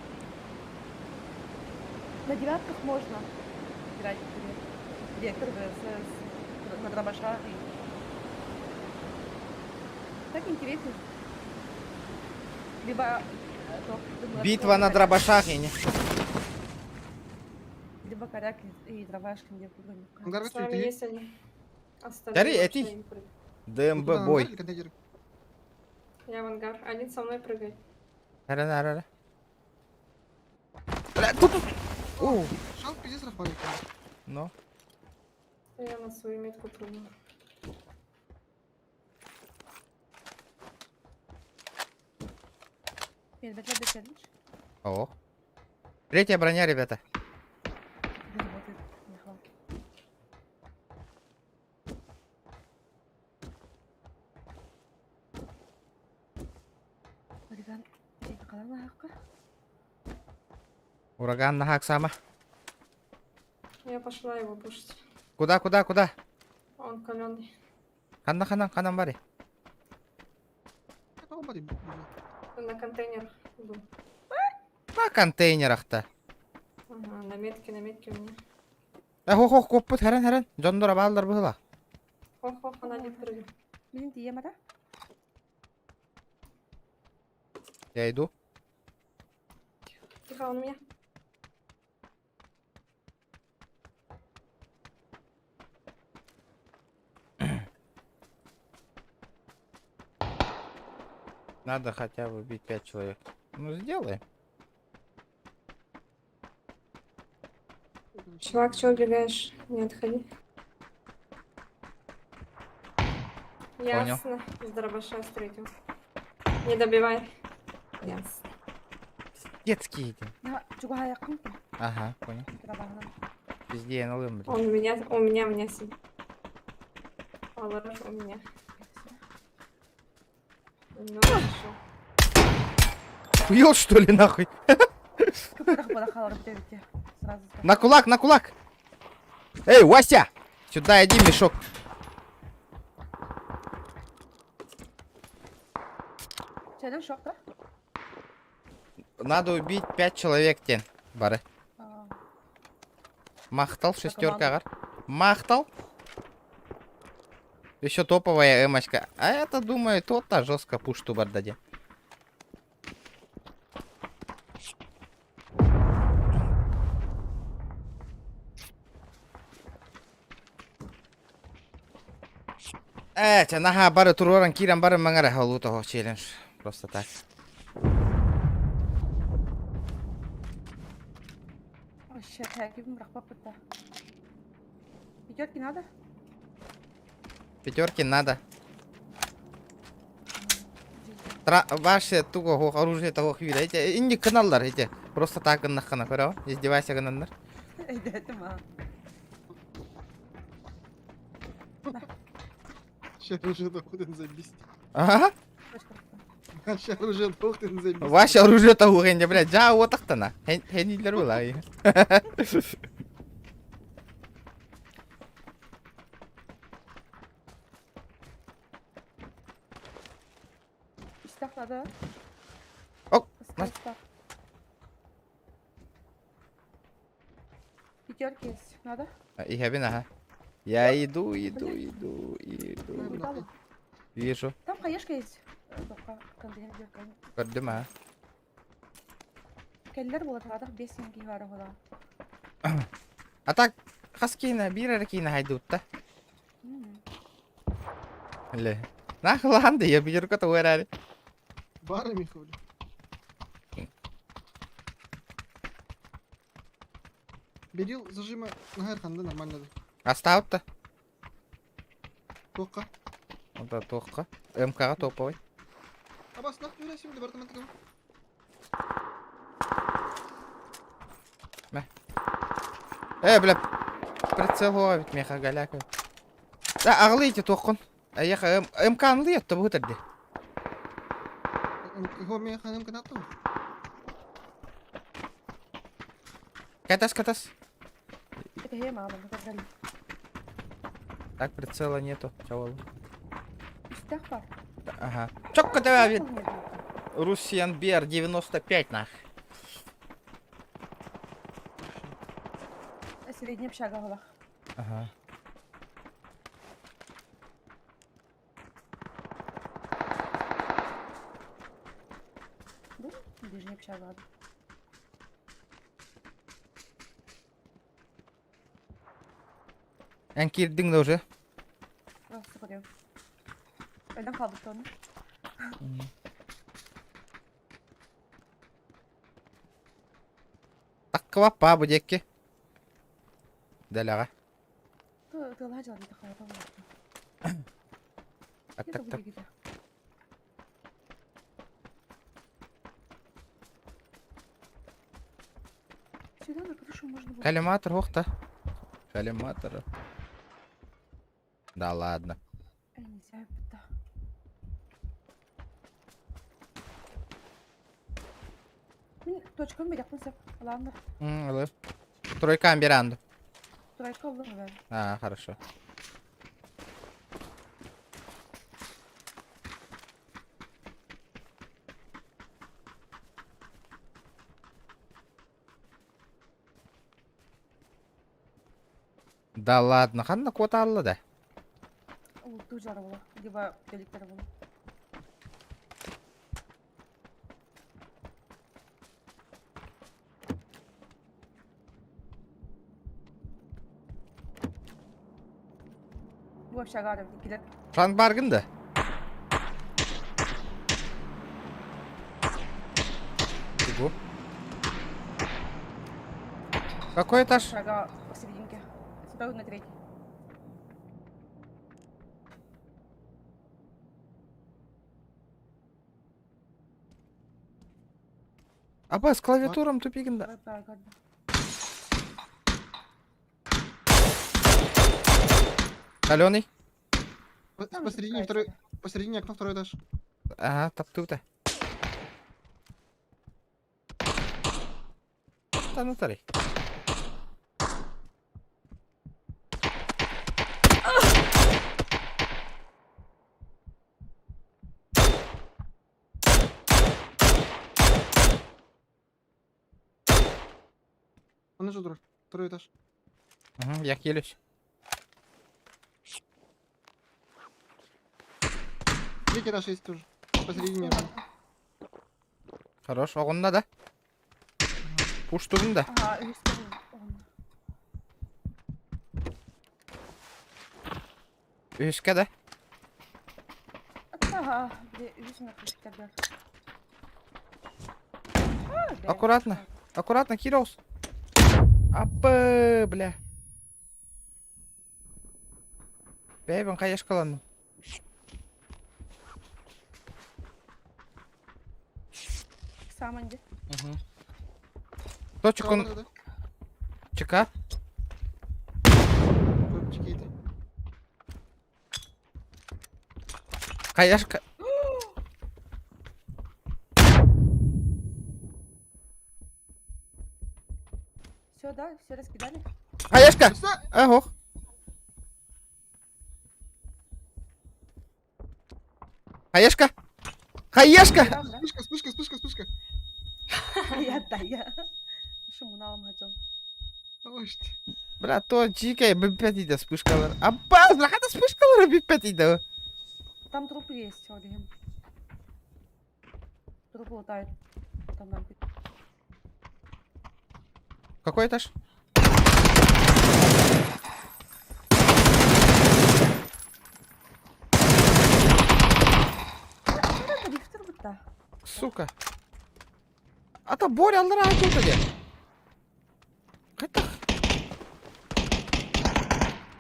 На девятках можно играть, например. Вектор ВСС, на дробашах. И... Так интереснее. Либо... Э, Битва на дробашах, и не. Либо коряк и дробаш, где Ангар С нами есть они. Дари, эти. ДМБ бой. Я в ангар. Один со мной прыгает. Ара, ара, ара. Бля, тут, тут. О. Шал пиздец рахмалик. Ну. Я на свою метку прыгну. О. Третья броня, ребята. Ураган на сама. Я пошла его пушить. Куда, куда, куда? Он каленый. Ханна, ханна, ханна, бари. На контейнерах был. На контейнерах-то. Ага, на метке, на метке у меня. Э, хо хо коппут хэрэн хэрэн. Дьоннор бааллар быһыла. Хох-хох, она не прыгает. Блин, ты ема, да? Я иду. Тихо, он у меня. Надо хотя бы убить 5 человек. Ну, сделай. Чувак, чего убегаешь? Не отходи. Ясно. С дробаша встретил. Не добивай. Ясно. Детские эти. Чугая Ага, понял. Везде я налым, блин. Он у меня, у меня, у меня сидит. Алараш у меня. Ну, хорошо. Хуёл, что ли, нахуй? На кулак, на кулак! Эй, Вася! Сюда иди, мешок. Надо убить 5 человек, тен. Бары. Махтал, шестерка, агар. Махтал. Еще топовая эмочка. А это, думаю, тот-то жестко пушту бардаде. Э, наха бары туроран киран бары маңара халу того челлендж. Просто так. Пятерки надо? Пятерки надо. Тра ваши туго оружие того хвида. Эти инди каналлар эти. Просто так гыннаххына көрөҕүн. Издевайся гынаннар. Өйдөөтүм аа. Сейчас уже дохуй забить. Ага. Ваше оружие дохуй забить. Ваше оружие того блядь, жаа уотахтана. Хенилер буолаа. Истахлады. Ок, нас- Пятерки есть. Надо? Иһэбин, аха. Я иду, иду, иду, иду. Убегала. Вижу. Там хаешка есть. Тоққа, контейнер деркан. Көрдүм, аха. Кэллэр буолар, аадах 5 син киһи баара буолаа. А так, хас киинэ, биир эрэ киинэ хайдыбытта. Ле. Нахлаан да, я пятерка того эрээри. Бары Миха, бля. Берил зажима на ханда нормально. Да. Астаабытта. Тоққа. Онта туохха. МК-ҕа топовой. Абас, нах жүресің департаментке. Э, бля, прицел ловит меха голяка. Да, аҕылыйте туоххун. Эйиэхэ МК-ны ылыйат бу тэрди. Его меха МК нату. Катас, катас. Это я мама, ну как Так, прицела нету. Чавал. Истах бар. Ага. Чокко давай, Русиан Бер 95 нах. Средний общага была. Ага. Ну, ближний общага. Эн киирдиҥ да уже? Просто көрөм. Өлөн хаалбыт оны. Таккыбаппа бу диэки. Дэлэҕэ. Тыалаһа дьалбыта халата Так, так, так. Сюда на крышу можно было. Коллиматор, ох-то. Коллиматор. Да ладно. Эй, нельзя это. Мин точкам берекпин сөп. Ладно. М, Тройка амбиранду. Тройка алdım ben. А, хорошо. Да ладно, ханна квота алла да. Улуттуу жары була. Либо деликтер була. Бу общага арам килер. Франк баргын да. Бегу. Какой этаж? Общага посерединке. Сюда на третий. Аба, с клавиатуром тупигин да. Давай, правильно. Каленый. Там Посередине же второй, посередине окно второй этаж. Ага, таптыта. Та ну тарый. Он же дура. Второй этаж. Угу, я хилюсь. Третий этаж есть тоже. Посередине окна. Хорош, оҕунна да. Пуштурун да. Ага, үһүскэ Үһүскэ да. Ага, где үһүс на Аккуратно. Аккуратно, Кириллс. Апы, бля. Бэйбин хаешкаланным. Саманди. Угу. Точку Да, да, да. ЧК. Чекайте. Каяшка. Все, да, все раскидали. Каяшка! Всё. Ах, Хаешка! Хаешка! Там, да? Вспышка, вспышка, вспышка, вспышка. Я, да, я. Шумуналым хотел. Ой, что. Бля, то чикай, биппет иде вспышкалар. Аббас, бля, хата вспышкалар биппет иде. Там трупы есть, Олегим. Трупы лутают. Там нам. Какой этаж? Это лифтер будто. Сука. А то Боря аллара тут де. Қайта?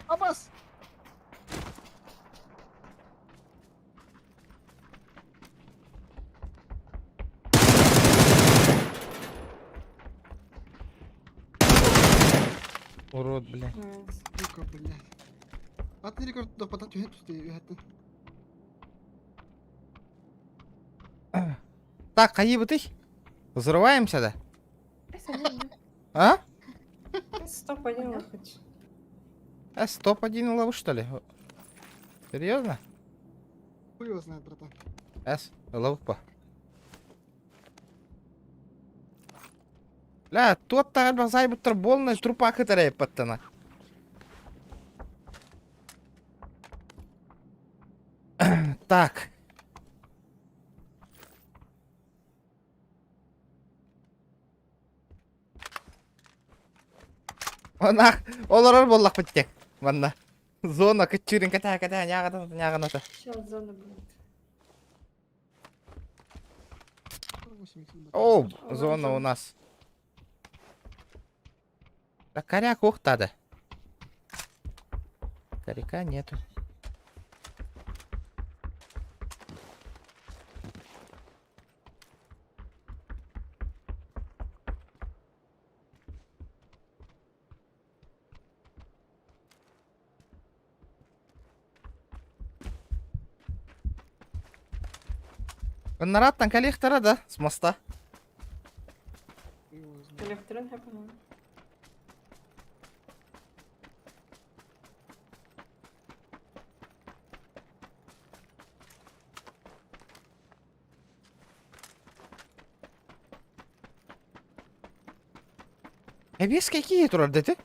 Аббас! Урод, бля. Nice. Сука, блядь. А ты рекорд да потом ты Так, қайы ты? Взрываемся, да? А? Стоп, один хоть. А, стоп, один лову, что ли? Серьезно? Хуй его знает, братан. С, лову по. Бля, тот тағыр зайбыттыр болный трупа кытарай паттана. Так. Онах, олорор боллах биттек. Манна. Зона кытчырын ката ката нягана нягана. Сейчас зона будет. 80, О, зона у нас. Да коряк ухтады. Коряка нету. Нараттан коллектора, да, с моста. Хуй его знает. Электрон, я поняла. Советские какие турар ты?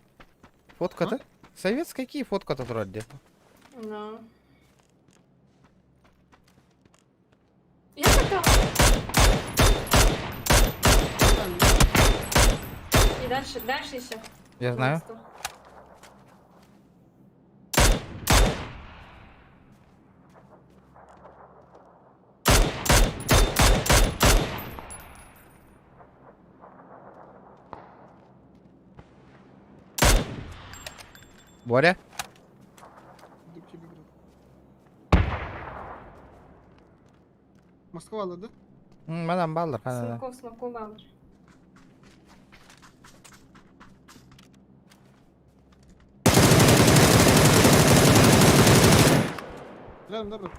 Фотка-то? Советские какие фотка-то турар Ну. Я хотела. И дальше, дальше еще. Я знаю. Боря? Иду к тебе, брат. Москва, да? Мадам Баллар. Да. Смоков, смоков, баллар. Рядом, да, брат?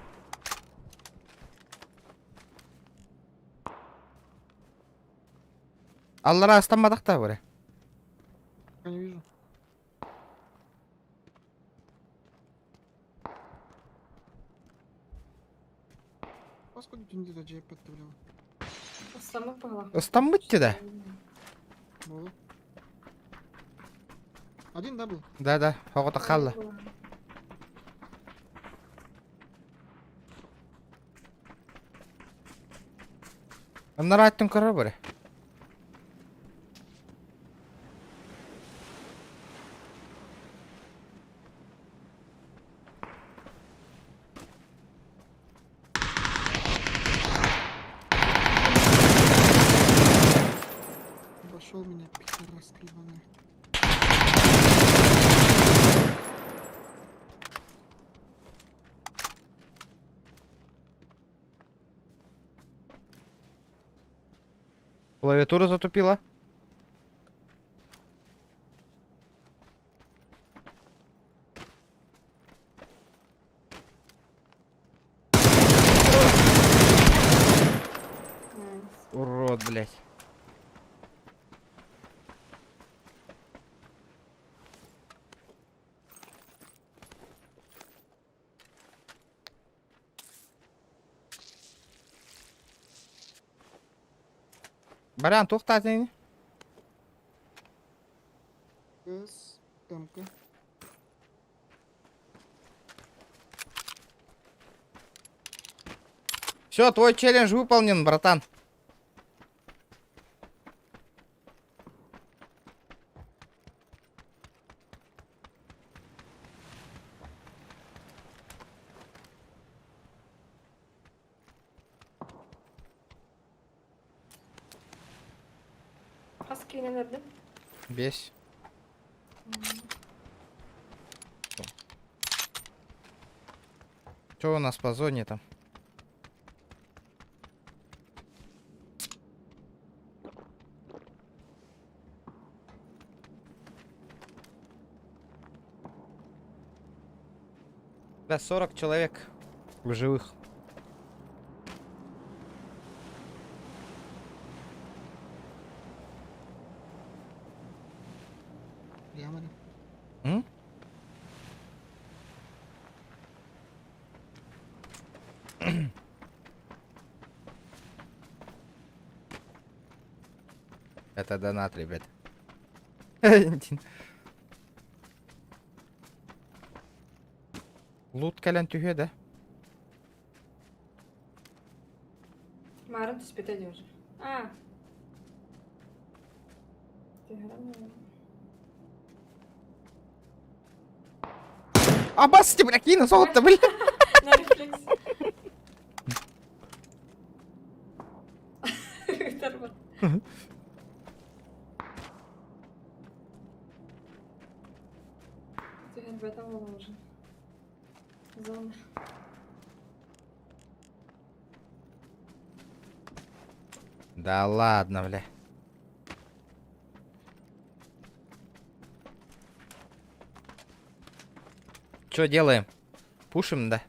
Аллара астаммадах та Боря. Пока не вижу. Поскольку ты не джейпад, бля. Сама пала. Астаммытте да? Было. Один, да, был? Да, да. Хоғыта қалды. Аннара айттың көрі Боря. Обошел меня, пидорас ебаный. Клавиатура затупила. Баран туохтаатын? С, МК. Все, твой челлендж выполнен, братан. Хас киинэн эрдим. Бес. Что у нас по зоне там? Да, 40 человек в живых. Прямо. М? Это донат, ребят. Лут кэлэн түһүө да? Марын түспүтэ дии уже. А. Түһэрэн Абасти, бля, киинэ соҕутта, бля. На рефлекс. Тарбат. Түһэрбэтэ буолла уже. Зона. Да ладно, бля. Что делаем? Пушим, да?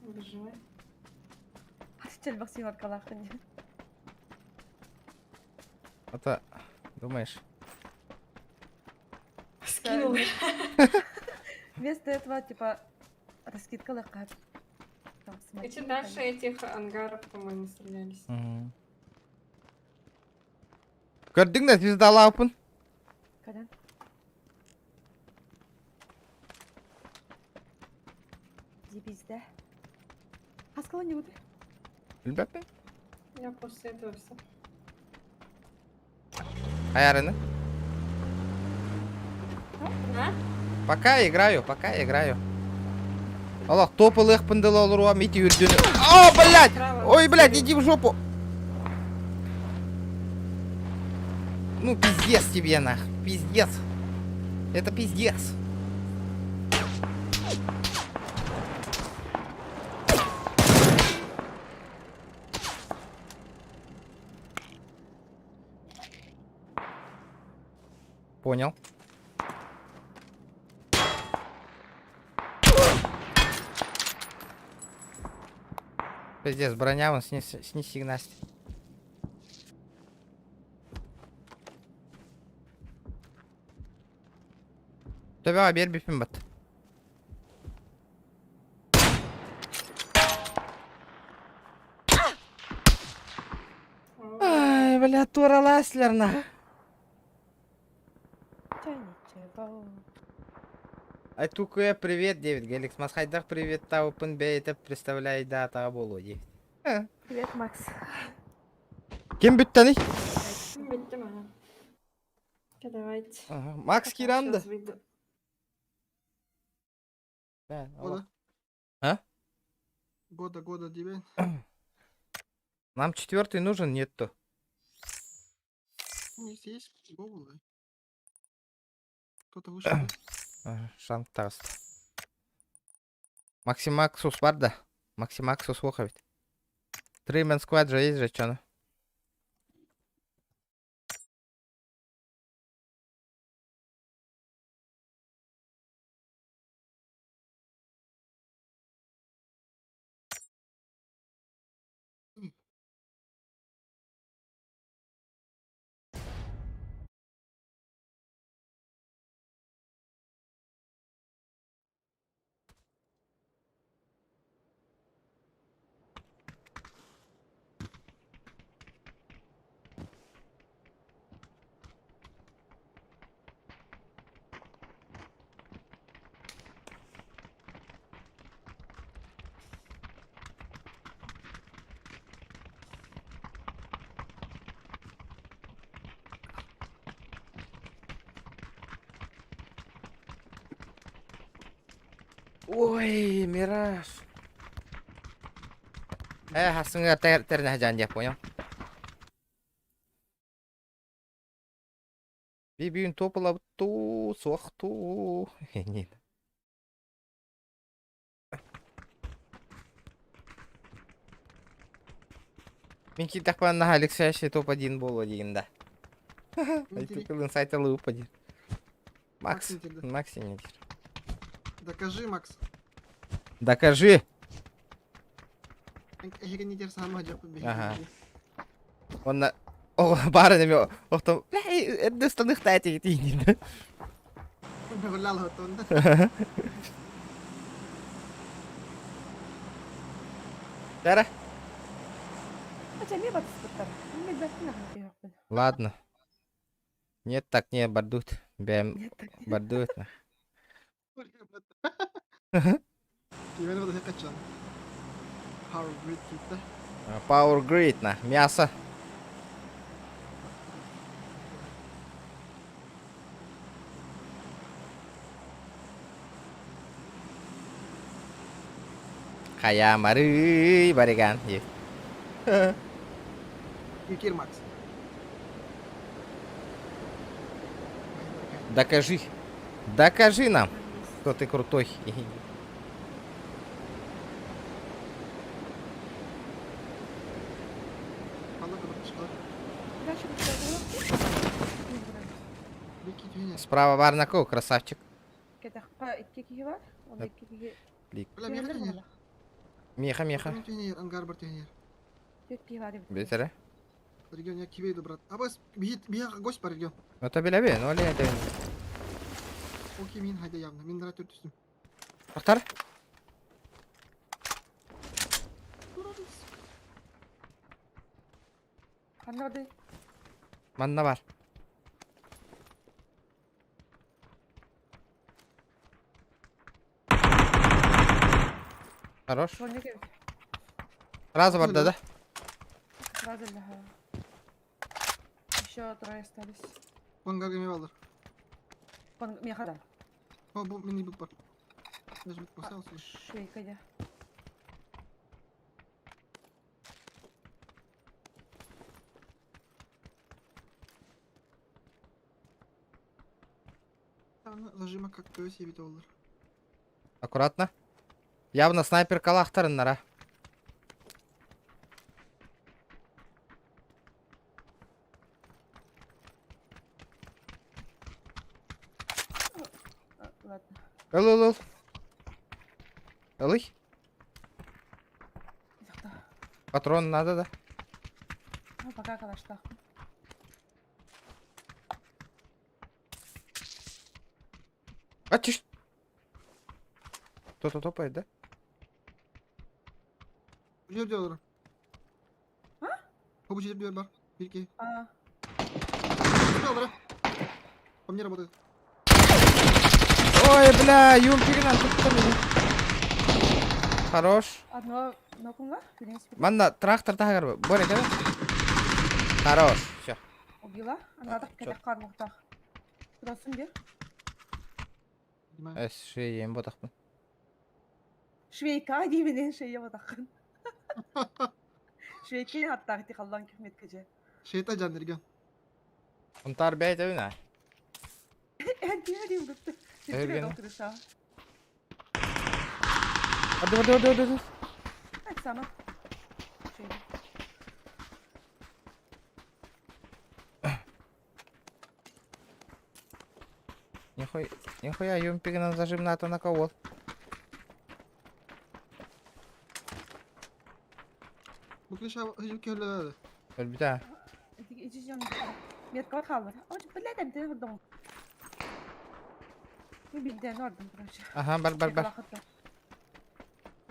Выживай. Чэлбэх сыймаркалааххын дии. Это, думаешь? Скинул. Вместо этого, типа, раскидка лакап. Там, смотри, Эти дальше этих ангаров, по-моему, стрелялись. Мгм. Көрдүҥ да звездалааппын. Когда? Дебизде. Хаскала не буду. Билбэппин. Я после этого все. Хайарыны. А? Пока играю, пока играю. Аллах, топ ылыахпын дылы олоруом ити үрдүнү. О, блядь! Право. Ой, блядь, иди в жопу! Ну, пиздец тебе, нах. Пиздец. Это пиздец. Понял. Пиздец, броня вон снеси, снеси Настя. Төбөҕө биэрбиппин бат. Ай, бля, туораласлар на. Чай ничего. Айтукуя, привет, Дэвид Галикс. Масхайдах привет, Таупен Бэй, это представляй, да, та болу, Дэвид. Привет, Макс. Ким бүттэний? Бүттүм ага. Давайте. Ага, Макс Пока Киранды. щас выйду. Года. А? Года, года, тебе. Нам четвертый нужен, нет то. Есть, есть. Головы. Кто-то вышел. да? Ага, Шанг таҕыста. Максимаксус бар да. Максимаксус суох эбит. Тримен сквад же есть же, чё ну? Ой, Мираж. Э, хасыңа терне жан я понял. Би топола ту, суох ту. Нет. Мин киирдэхпинэ наһаа Алексей топ-1 буолуо диигин да. Айтыкылын сайталы упади. Макс, Макс не Докажи, Макс. Докажи. Ага. Он на... О, бары неме охтом. Эрдэ станыхта этиги. Тара. Ладно. Нет, так не бардут. Бэм бардут. Power Grid киттэ. Power Grid на мясо. Хая мары бариган. Кир Макс. Докажи. Докажи нам, что ты крутой. Справа Варнаков, красавчик. Меха, меха. Бетере. Регион я кивейду, брат. Абас, бия гость по регион. Это белебе, ну ли это. Окей, мин хайда явно. Мин дара төртүстүм. Ахтар? Манна бар. Хорош. Сразу бар, да, да? Сразу Еще трое остались. Ангарга эме балдар. Меха да. О, бу мини бут бар. Даже бут поставил. Швейка я. Зажима как пёс ебит олар. Аккуратно. Явно снайпер калахтарын нара. Ладно. Ыл, ыл, ыл. Ылый. Патрон надо, да? Ну, пока калашта. А чиш. Кто-то топает, да? Бу жерде олар. А? Бу жерде бар. Бирки. А. Олар. По мне работает. Ой, бля, юмпигнан тут меня. Хорош. Одно нокунга, в принципе. Манна трактор тагар Боря, да? Хорош. Все. Убила. Ана так кетек кармактах. Турасың бер. Эс шеем ботакпын. Швейка деймин шея ботакын. Швейка аттак ти халлан кихмет кеже. Шейта жан регион. Унтар бәйт өйна. Эн дейм гытты. Өргөн. Hadi hadi hadi hadi. Так сама. Нихуя, нихуя, юмпигнан зажим на на кого? Бу клиша хыжып келді. Өлбүтэ. Метка халбар. Ой, блядь, мен ордум. Мен билден ордум, короче. Ага, бар бар бар.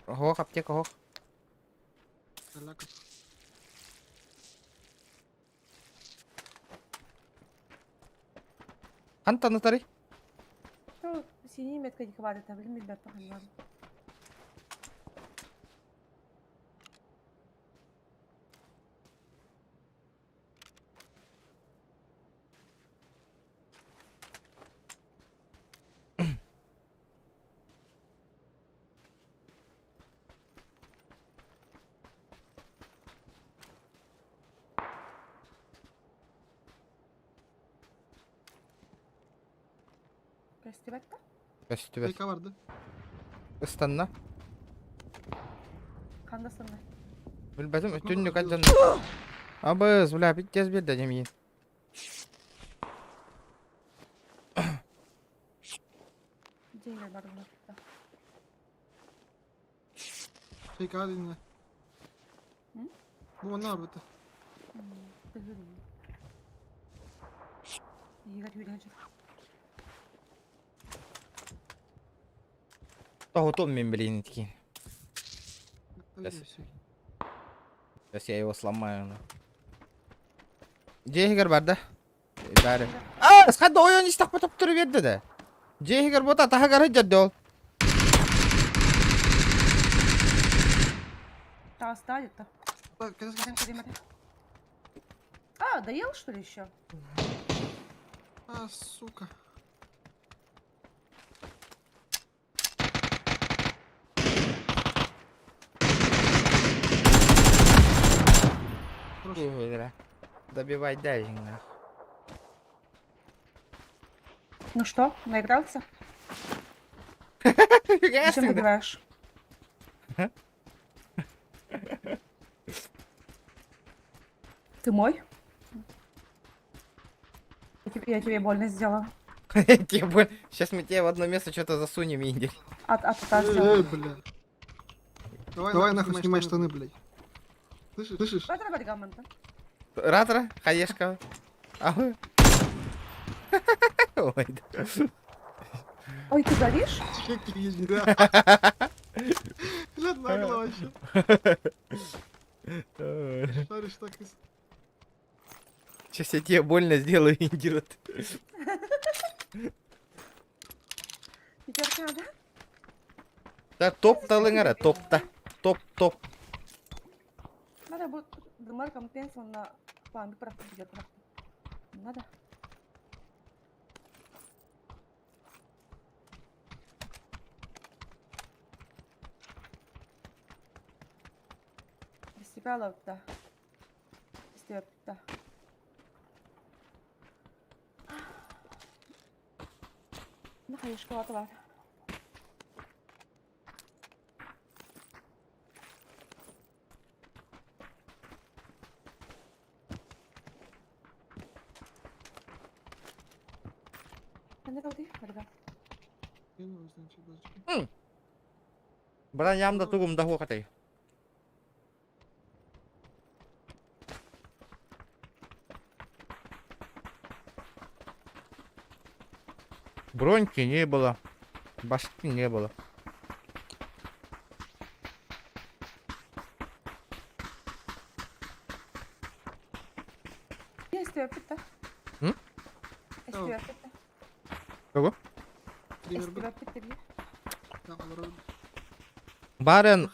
Хох, аптека хох. Хантан натари? Синий метка не хватит, а блин, бер паханлар. Көстүбэт да? Көстүбэт. ТК барды. Ыстанна. Ханна станна? Билбэтим түннүк алдьан. Абыс, бля, пиздец биэрдэ дьэ миигин. Дьиҥэр барымна. ТК динне. М? Бу манна барбыта. Тыһын. Игорь Юрьевич. Тоһутум мин билигин итикин. Сейчас. Сейчас я его сломаю. Дьиэ иһигэр барда. Бары. А, схадда ойон истахпа топтуру биэрдэ да. Дьиэ иһигэр буота таһыгар сылдьар ол. Таста где-то. А, доел что ли еще? А, сука. Хорош. Добивай дальше, нахуй. Ну что, наигрался? Зачем добиваешь? Ты мой? Я тебе больно сделала. Сейчас мы тебе в одно место что-то засунем, Инди. От, от, от, сделала. Эй, бля. Давай, давай нахуй снимай штаны, блядь. Слышишь? Слышишь? Ратра, хаешка. Ой, да. Ой, ты горишь? Чеки да. Бля, нагло вообще. Шаришь так и... Сейчас я тебе больно сделаю, Индира. Пятерка, да? Да топ-то лыңара, топ-то. Топ-топ. Надо будет марком пенсию на план пятерку. Надо. Без тебя да. Без тебя, да. На школа бар. Бран ямда тугум да хуакатай. Броньки не было. Башки не было. Кого? Барен.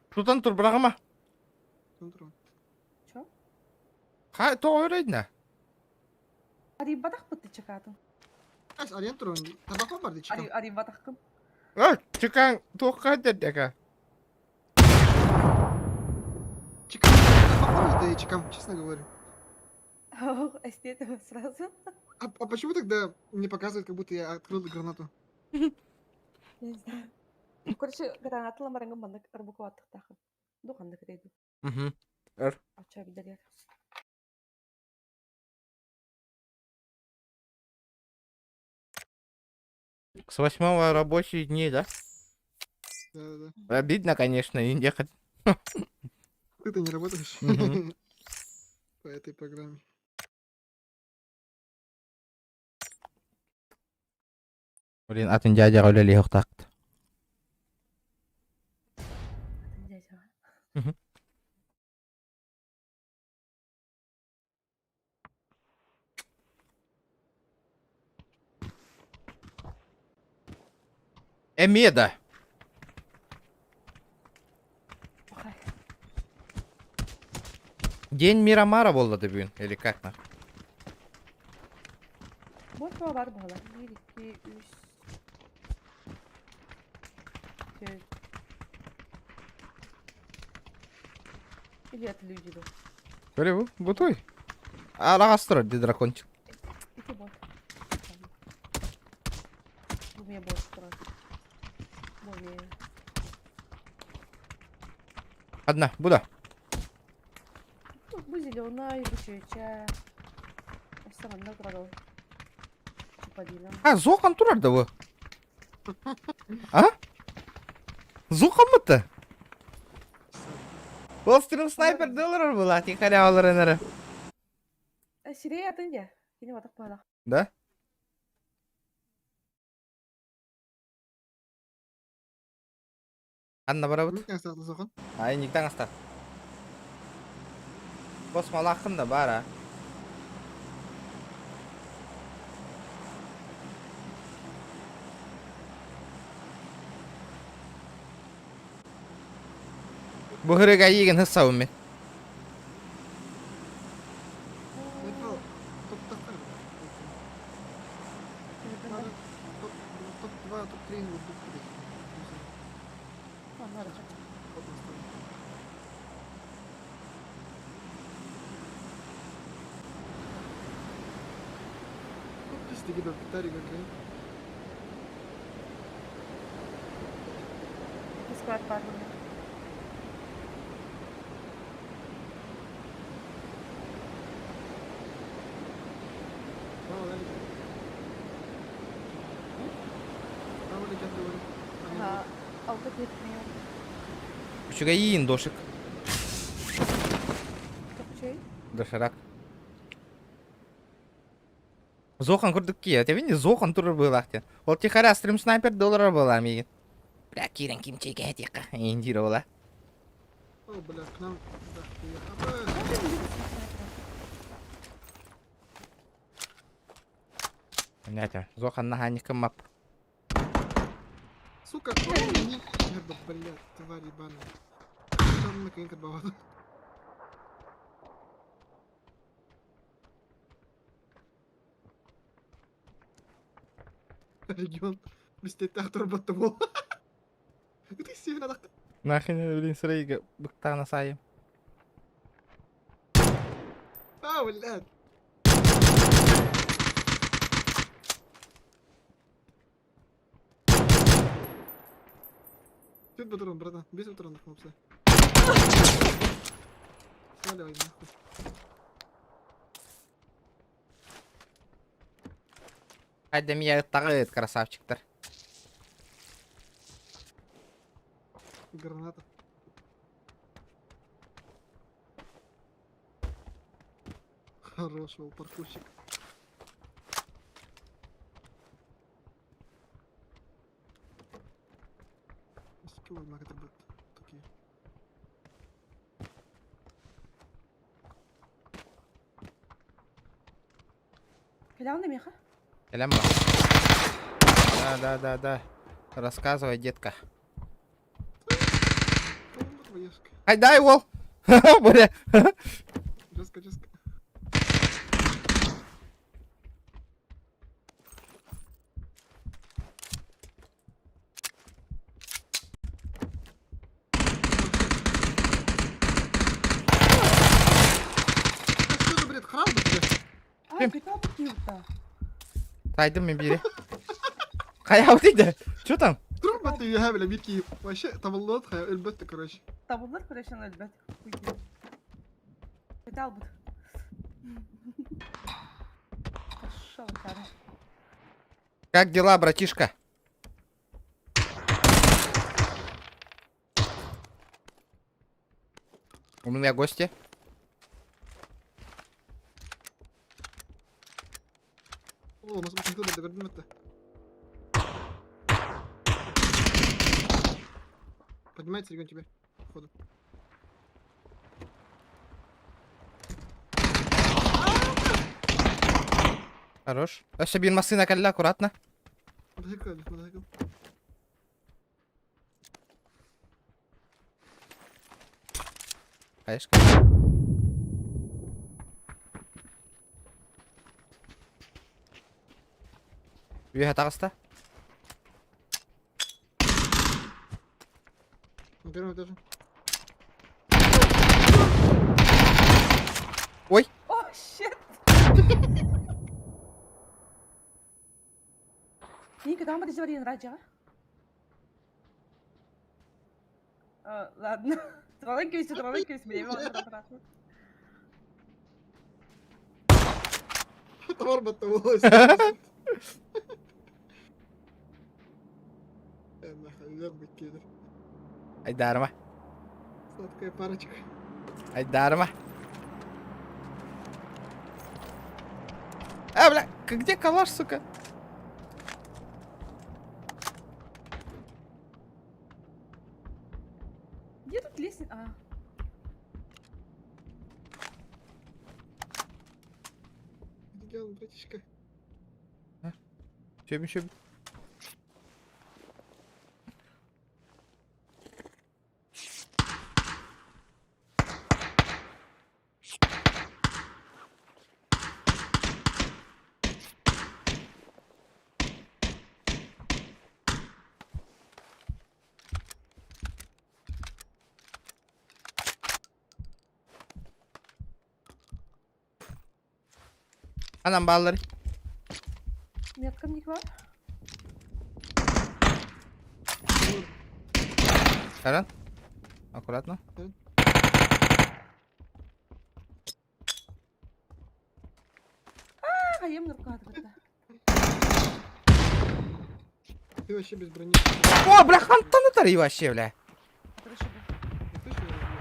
Тутан тур бырагыма. Чё? Ха, то ойрайдна. Арибатах бытты чекатын. Арен турун. Табак бар ди чикам. Арибатахкым. А, чекан тоққа дедека. Чикам. Табак бар ди чикам, честно говорю. Эстетова сразу. А почему тогда мне показывает, как будто я открыл гранату? Я не знаю. Короче, граната ламарангы мандак арбукуаттыктахы. Духандык дейди. Угу. Ача билер. С 8 рабочие дни, да? Да-да-да. Обидно, конечно, и ехать. Ты-то не работаешь Мгм. по этой программе. Блин, атын дядя үлелі ұқтақты. Дядя. Эмеда. Охай. День Мирамара болды бүгін, или как на? Вот бар буолар. 1, 2, 3, 4. Или это люди был. Көрө бу, бу туй. Араҕас турар ди дракончик. Ити бот. Бу мне бот турар. Бу мне. Одна, бу да. Бу зеленай, бу чүөчэ. Өссө манна турар ол. Чиполлино. А, зохан турар да бу. А? Зохан мыты? Ол стрим снайпер доллар была, тихаря олар эрэ. Сирей атын дьэ. Кини батах баалах. Да? Анна барабыт. Ай, никтан астат. Космолахын да бар, а. Бу хырыга иигин хыссабын мин. Топ-2, топ-3 Үчүгэйиин дошик. Доширак. Зохан курдук кие. Тебе не Зохан турар быылаах диэн. Ол тихаря стрим снайпер доллара была миигин. Бля, киирэн кимчигэ диэххэ. Индира була. О, бля, к нам. Понятно. Зохан наһаа мап. Сука, не блядь, тварь ебаная. Там на конька Регион. Бистеттах турбатты бол. Ты сильно Нахрен, блин, сырайга быктаана сайым. А, блядь. Тут патрон, братан. Без патронов, хлопцы. Сваливай нахуй. Хайда мия тагыт, красавчиктар. Граната. Хорош был паркурщик. Такие. Кэлэҕин миэхэ? Кэлэн Да, да, да, да. Рассказывай, детка. Ай, дай, уол! Бля. Жестко, жестко. Что за бред? Храм, блядь? Ай, кытаабыт киһи Тайдым мен бири. Хайа дейді? Чё там? Труба ты я, бля, битки. Вообще, табыллот, хая, өлбөттү, короче. Табыллар короче, өлбөт. Кытаабыт. Пошел, Кара. Как дела, братишка? У меня гости. О, нас көрдүм это. Поднимается регион тебе. Походу. Хорош. Өссө бир машина кэллэ, аккуратно. Мотоцикл, мотоцикл. Конечно. Үйе тағыста. На первом этаже. Ой! О, shit! Ника, там подожди, Марина, Раджа. А, ладно. Тваланкивайся, время обратно. Товар баттабылас. Айдарма. Сладкая парочка. Айдарма. А, бля, где калаш, сука? Где тут лестница? А. Где он, братишка? Чё, чё? Anam balları. Метка мне бар. Таран. Аккуратно. А, ем нуркадывает, да. Ты вообще без брони. О, бля, хантаны тари вообще, бля. Хорошо. Ты точно его разбил?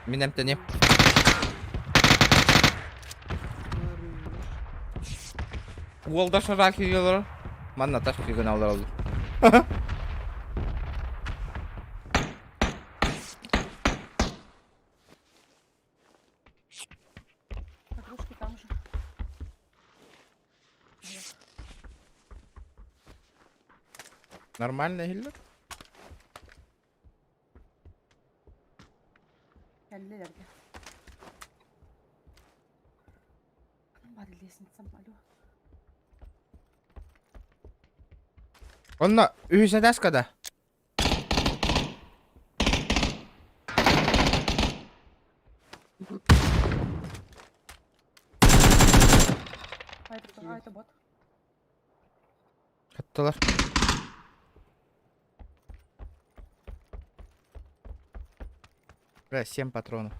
Минем тени. Хорош. Уолда шарахи елор. Манна таш фигын алар алды. Подружки там же. Нет. Нормально хиллер? Кэллилэргэ. Бар лестницам, алло. Онна үһүсэдас када. А это кто? А, это бот. Каттылар. Бля, 7 патронов.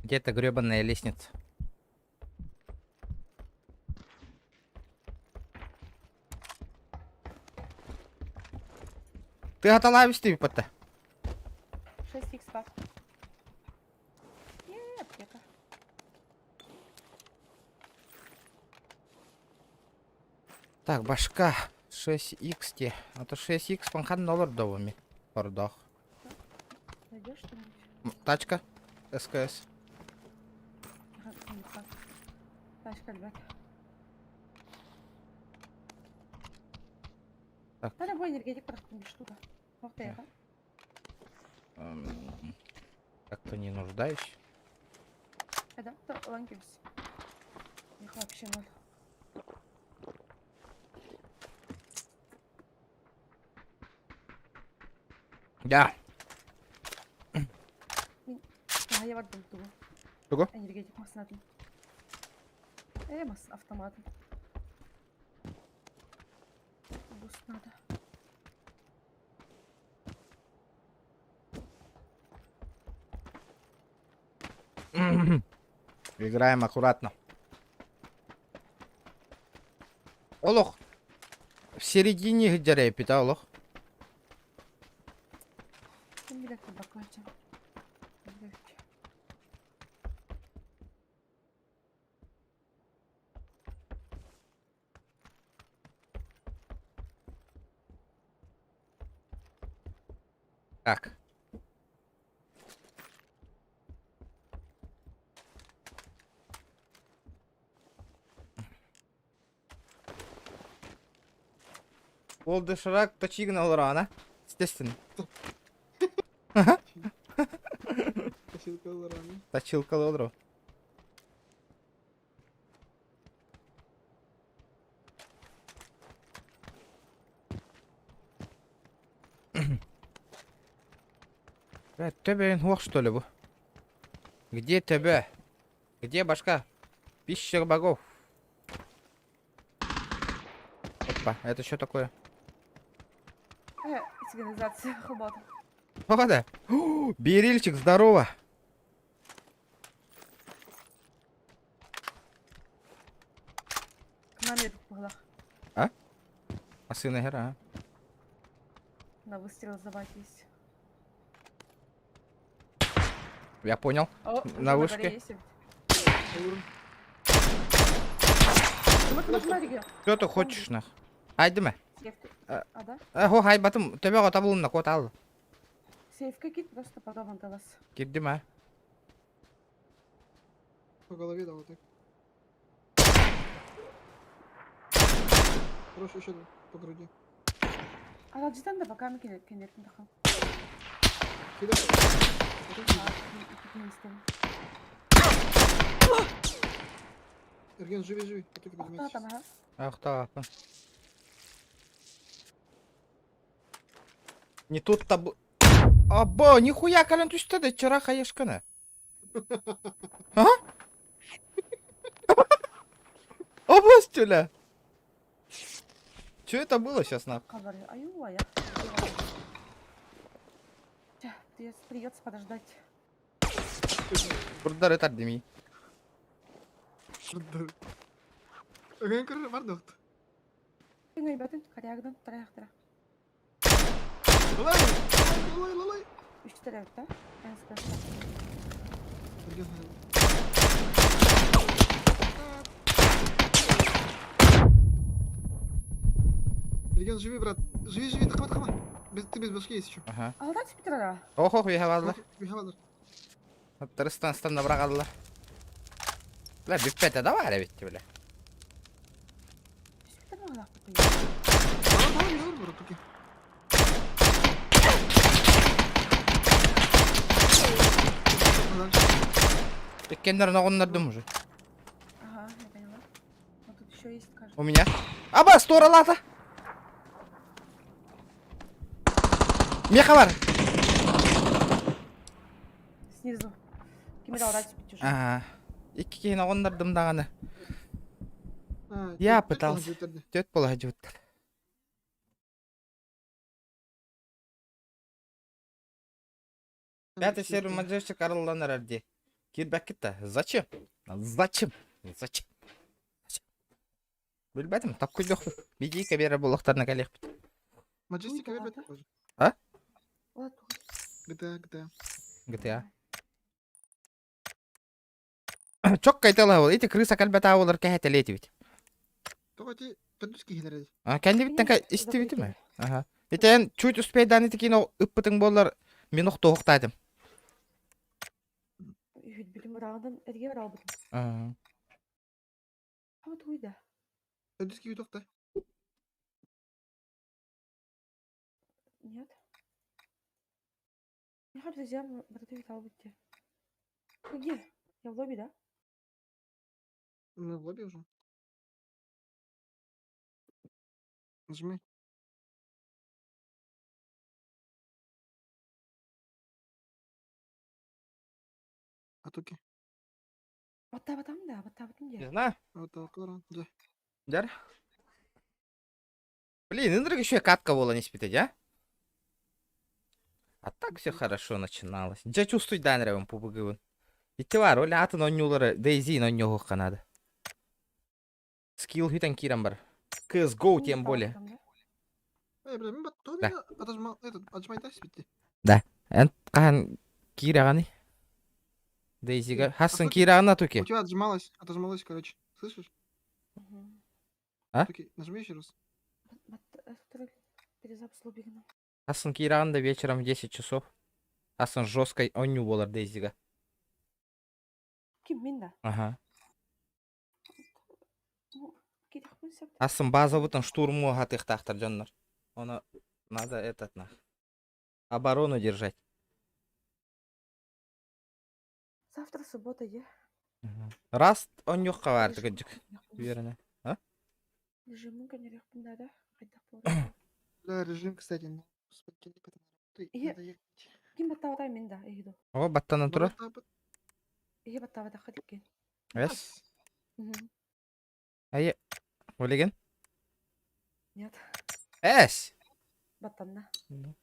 Где-то гребаная лестница. Ты готова ты пота? 6 икс пап. Е, аптека. Так, башка 6х те. А то 6х панхан доллар довыми. Ордох. Найдешь что-нибудь? Тачка. СКС. Ага, нет, Тачка, ребят. Так. Да, любой энергетик просто штука. Ух ты, Да. Как-то не нуждаюсь. Это ланкивс. Их вообще ноль. Да. А, я бардым тугу. Тугу? Энергетик маснатын. Мас автоматом. Буст надо. Играем аккуратно. Олох. В середине дерепит, а, олох. Ким билет бакача. Так. Ол доширак точигин олорон, а? Естественно. Точилка олорон. Точилка олорор. Бля, төбөйүн хуох что ли бу? Где төбө? Где башка? Пища богов. Опа, это что такое? Сигнализация хобот. Погода. Берильчик, здорово. К нам едут по А? А сына гера, а? На выстрел забать есть. Я понял. О, На вышке. Что ты хочешь, нах? Айдыма. А, да? Хо, хай батым, төбөҕө табылынна, кот ал. Сейфке кит, просто потом анталас. Кирдим, а? По голове дал вот так. Хорошо, еще по груди. А житан да пока мы кенеттин тахан. Кидай. Эрген, живи, живи. А только Охта там, ага. Ах так. Не тут-то б... Аба, нихуя, кален түстэ да чара хаешкана. А? Область, бля. Че это было сейчас, на? Придется подождать. Бурдар это дими. Эрген, бар доқты. Ребята, корягдан, тараяқтыра. Лалай, лалай, лалай. Үш тараяқта. Эрген, Эрген, живи, брат. Живи, живи, тахма, тахма. Без, ты без башки есть еще. Ага. Алдан спитера. Ох, ох, я валла. Бихавалар. Тырыстан стан бырағалла. Бля, бүппәтә да бар бит, бля. Спитер мағалақ. Давай, давай, давай, брат, окей. Иккеннер ноғыннардым уже. Ага, я поняла. Но тут еще есть, кажется. У меня. Аба, стора лата. Меха бар. Снизу. Кимер алдан спит уже. Ага. Икки кейин оҕоннордум даҕаны. А, Я пытался. Төт буола дьуттар. Пятый сервер Маджестик арылланар эрди. Киирбэккит Зачем? Зачем? Зачем? Зачем? Билбэтим, таккуйдуох. Бидиика биэрэр буолуохтарына кэлиэхпит. Маджестик Ну, вербет да. тоже. А? Вот. GTA, GTA. GTA. Чок кайтала ол. Ити крыса кэлбэтаа буолар кэһэтэлиэтибит. Тоҕо ити төрдүс киһилэр А, кэннибиттэн ка истибитим. Аха. Итен чуть успейдан ити кино ыппытың буоллар мин охтоохтаатым. Үһүт билим ырааҕынан эрге баралбытым. Аа. Ама тугуйда. Төрдүс киһи тохта. Нет. Я хочу друзья, браты албытте. Ты где? Я в лобби, да? Мы в лобби уже. Нажми. Атуки. Баттабатам да, баттабатым Не де. знаю. Вот так, ладно. Да. Дэр. Блин, Индрик еще и катка была не спитать, а? А так все хорошо начиналось. Дьэ чувствуй данревым пубыгыбын. Ити бар, ол атын онньуулары Дейзи онньуохха надо. Скилл хүтэн киирэн бар. CSGO тем более. Эй, бля, мен бат, то Да. меня отожмал, этот, отжимай спитти. Эн хаһан киирэҕиний? Дейзига хассын А киирэҕин туки. У тебя отжималось, отожмалось, короче. Слышишь? Мгм. А? Туки, нажми еще раз. Перезапуск лоббигна. Хассын киирэҕин да вечером в 10 часов. Хассын жесткой онньуу буолар Дейзига. Ким мин да? Ага. Ну, кирих пунсап. Хассын базабытын штурму хатыхтаахтар дьоннор. Ону надо этот нах. Оборону держать. Завтра суббота е. Раз онньуохха баар кырдьык. Үөрэнэ. А? Режимин көннөрүөхпүн наада. Хайдах буолар? Да, режим, кстати, ну, с понедельника на работу и Ие. надо ехать. Ким баттаабатай мин да, эһи до. О, баттанан турар. Эһи баттаабатахха диккен. Эс. Айы. Олеген? Нет. Эс. Баттанна. Мне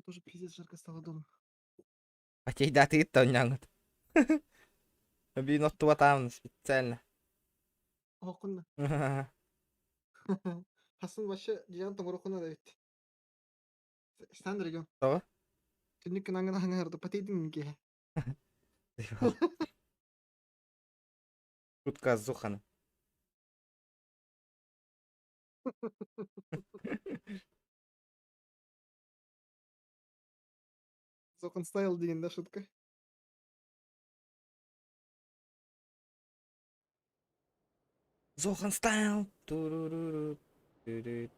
тоже пиздец жарко стало дома. Потейдатыыт онньоҥут. Биин оттубатаамын специально. Оһоххун Хасан вообще дьиэҕин тоҥоруоххун да эбит. Стан регион. Тоҕо? Түннүк гынан аҥаарда потейдиҥ киһи. Шутка Зухана. Зохан стайл диэн да шутка. Зохан стайл. Туруруру. Түрү.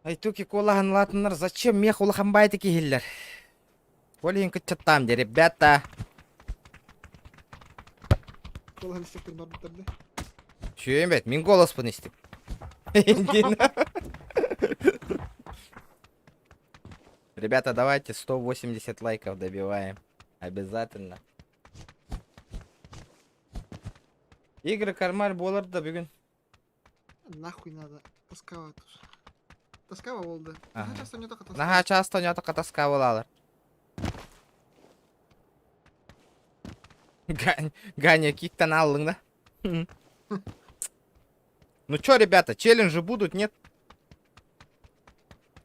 Айтуки куолаһын улаатыннар зачем мех улахан баайты киһиллэр? Ол иһин кыччаттаам дии, ребята. Куолаһын истэхтэрин барбыттар да. Үчүгэйим бэт, мин голоспун истим. Ребята, давайте 180 лайков добиваем. Обязательно. Игры кармар буолар да бүгүн. Нахуй надо. Тоскава тоже. Тоскава болды. Ага. Наһаа часто не только тоскава. Наһаа часто не только тоскава буолалар. Ганя, киктан аллыҥ да? Ну чё, ребята, челленджи будут, нет?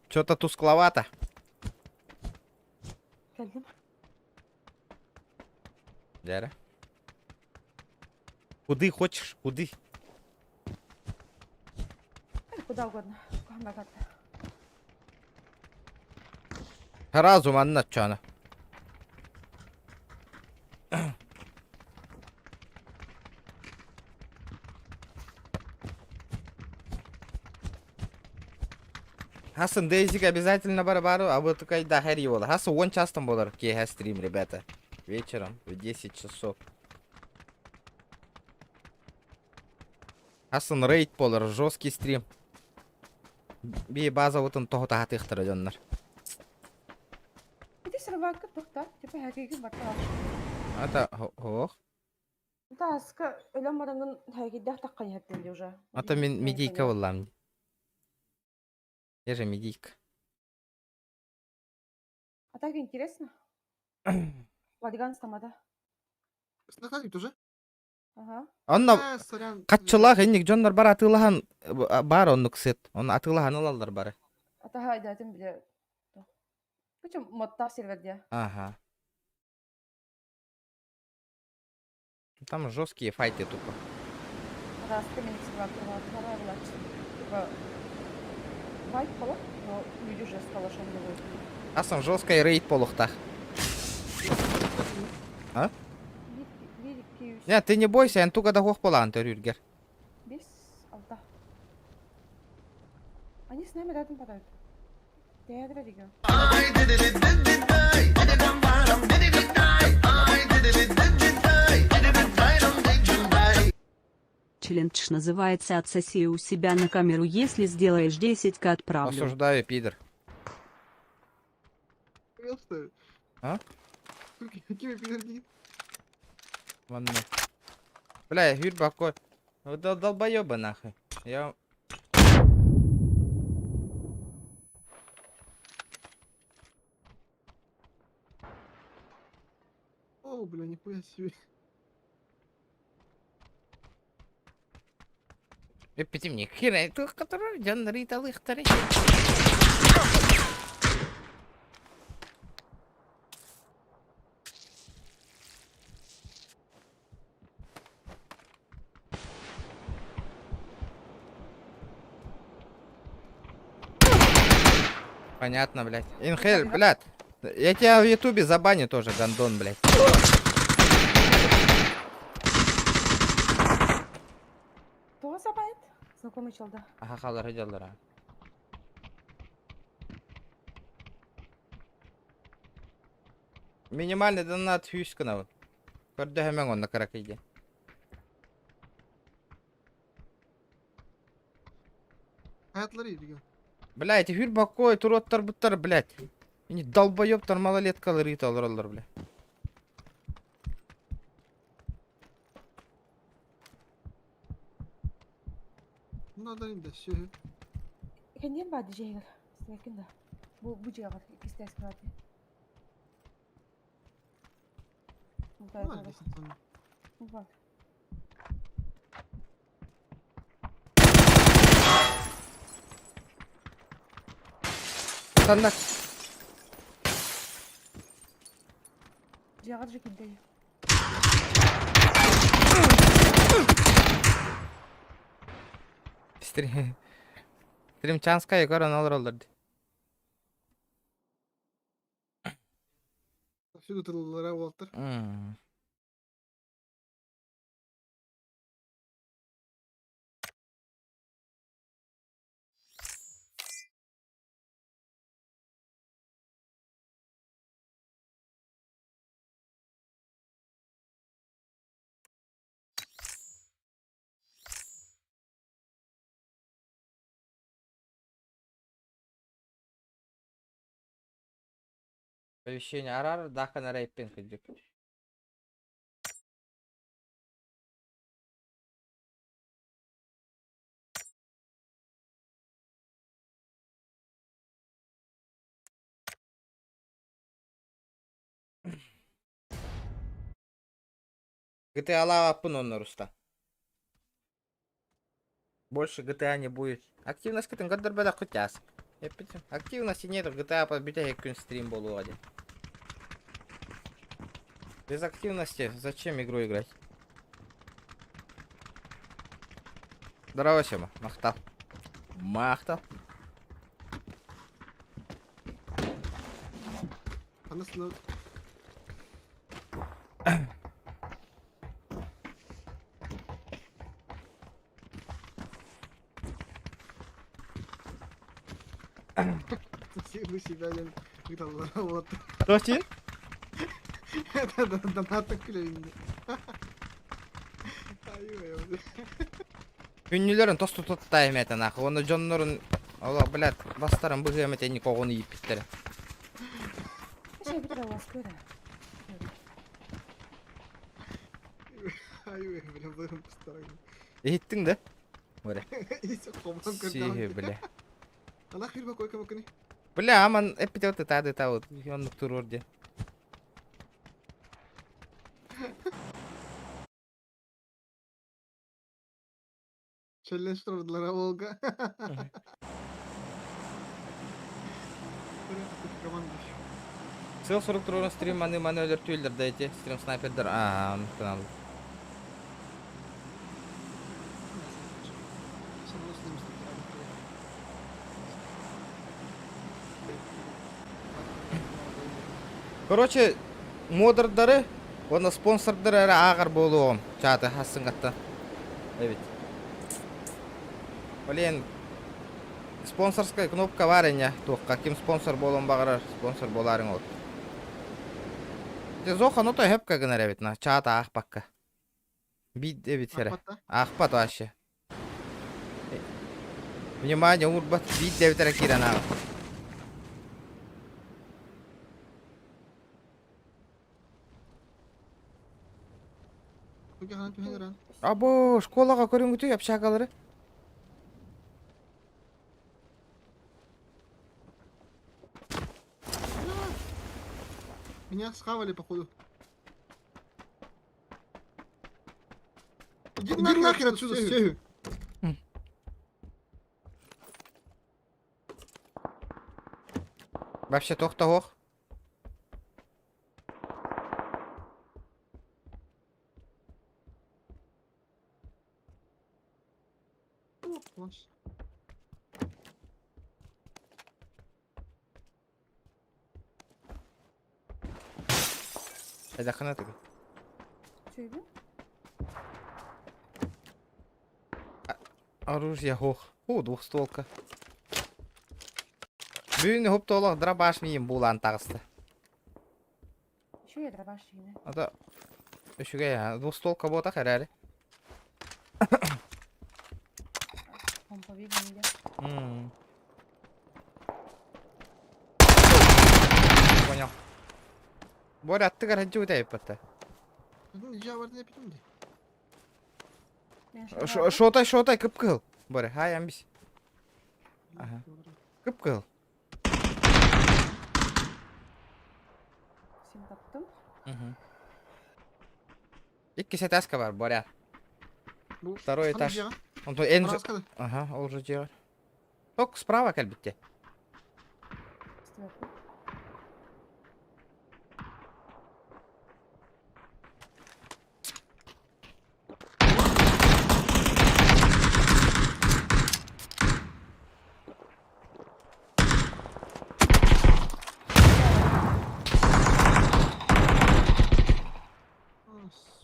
Чё-то тускловато. Кэллим. Дьэ Куды хочешь, куды? Куда угодно. Куһаҕан Сразу манна чана. Хасан Дейзик обязательно бар а вот такая да хэри бола. Хаса он часто болар киэһэ стрим, ребята. Вечером в 10 часов. Хасан рейд болар, жесткий стрим. Би базабытын тоһутаһатыахтара дьоннор. Ити сырбакка туохта, типа хакигин барта. Ата ох. Тааска өлөн бараҥҥын хакийдээх таххан иһэртин дии уже. Ата мин медийка буоллаам дии. Я же медийка. А так интересно. Вальган тамада. Снахтан тоже? Ага. Онно Э, сорян. хаччылаах инник дьоннор бар атыылаһан баар оннук сыт. Онно атыылаһан ылаллар бары. Атаха идэтин биле. Причем модтаах сервер дии. Ага. Там жесткие файты тупо. Араска мин сервер Типа вайп болот, но люди уже с калашом делают. Асан жесткий рейд буолуохтаах. А? Нет, ты не бойся, эн туга да суох буолаҕын төрүүргэр. Биэс алта. Они с нами рядом падают. Тэдра деген. Челлендж называется «Отсоси у себя на камеру, если сделаешь 10к отправлю». Осуждаю, пидор. Понял, что ли? А? Какими пидор Вон. Бля, Юрь Бакой. Вот долбоёбы нахуй. Я... О, бля, нихуя себе. Эппитим не хера, который дьон риталыхтары. Понятно, блядь. Инхель, блядь. Я тебя в ютубе забаню тоже, гандон, блядь. Знакомый чел, да. Аха халлар дьаллара. Минимальный донат 100 гынабын. Көрдөһөмөҥ онно кыракый диэн. Hayatları iyi diyor. Блядь, үһүр боккой туруоттарбыттар, блядь. Ини долбоебтар малолеткалар ыыта олороллор, бля. Bunlardan indi. Şey. Кэнниэн баа дьиэгэр. Синекин да. Бу бу дьиэҕэр иккистэс квартира. Bunlar desin sana. Бар. Таннак. Дьиэҕэр же кирдэй. Стрим. Стрим чанскай көрөн олороллор дии. Всюду тыллара уолаттар. Оповещение арар дахан рейппин кыдьык. GTA-лаабаппын онно Руста. Больше GTA не будет. Активность кытын көрдөрбөтөх кутяс. Активности нет, GTA бүтэһик күн стрим буолуоҕа дии. Без активности зачем игру играть? Здорово, Сема. Махтал. Махтал. Anasını Вы себя ыыталлара уолаттар. Точин? Донат күлейин. Ай, Күннүлэрин тосту тутта эметен ах. Оны дьоннорун Ола, блядь, бастарын быһыы эметен коҕун ииппиттэрэ. Şey bir de вас көрө. Ай, бля, бырым постарайын. Иһиттиҥ да? Бара. Исе коман Сиһи, көрдüm. бля. Ана хирба койка макыны. Бля, аман эппитэ тытаады таут. Оннук туруор диэн. Челлендж турдулар Волга. Команда. Сыл сурук туруорун стрим маны маны өлөр түүллэр да эти стрим снайпердер. Аа, оннук канал. Короче, модердары, уонна спонсордары эрэ ааҕар буолуоҕум. Чааты хассыҥҥаттан. Эбит. Блин, спонсорская кнопка баар иньэ туохха ким спонсор буолуон баҕарар спонсор буолаарыҥ ол. Дьэ Зоха ну то сөпкө гынар эбит на чаат аахпакка. Биир эбит эрэ. Аахпат вообще. Внимание, уурбат биир эбит эрэ киирэн ааҕар. Або, школаҕа көрүҥҥүтүй общагалары? Меня схавали, походу. Иди нахер отсюда, все. Вообще тохтоһуох. Эдэххинэ тугуй? Үчүгэйбин. Оружие ох. О, двухстволка. Бүгүн хоптоолох дробаш миин буулаан таҕыста. Үчүгэй дробаш иинэ. Ата үчүгэй а двухстволка буотах эрээри. Помповик иинэ. Понял. Боря аттыгар сылдьыбыт эбиппат. Я бар не питим ди. Шотай, шотай, кып-кыһыл. Боря, хай амбис. Ага. Кып-кыһыл. Син таптым. Икки этажка бар, Боря. Второй этаж. Онтон эн... Ага, ол же дьиэҕэр. Ток справа кэлбитте.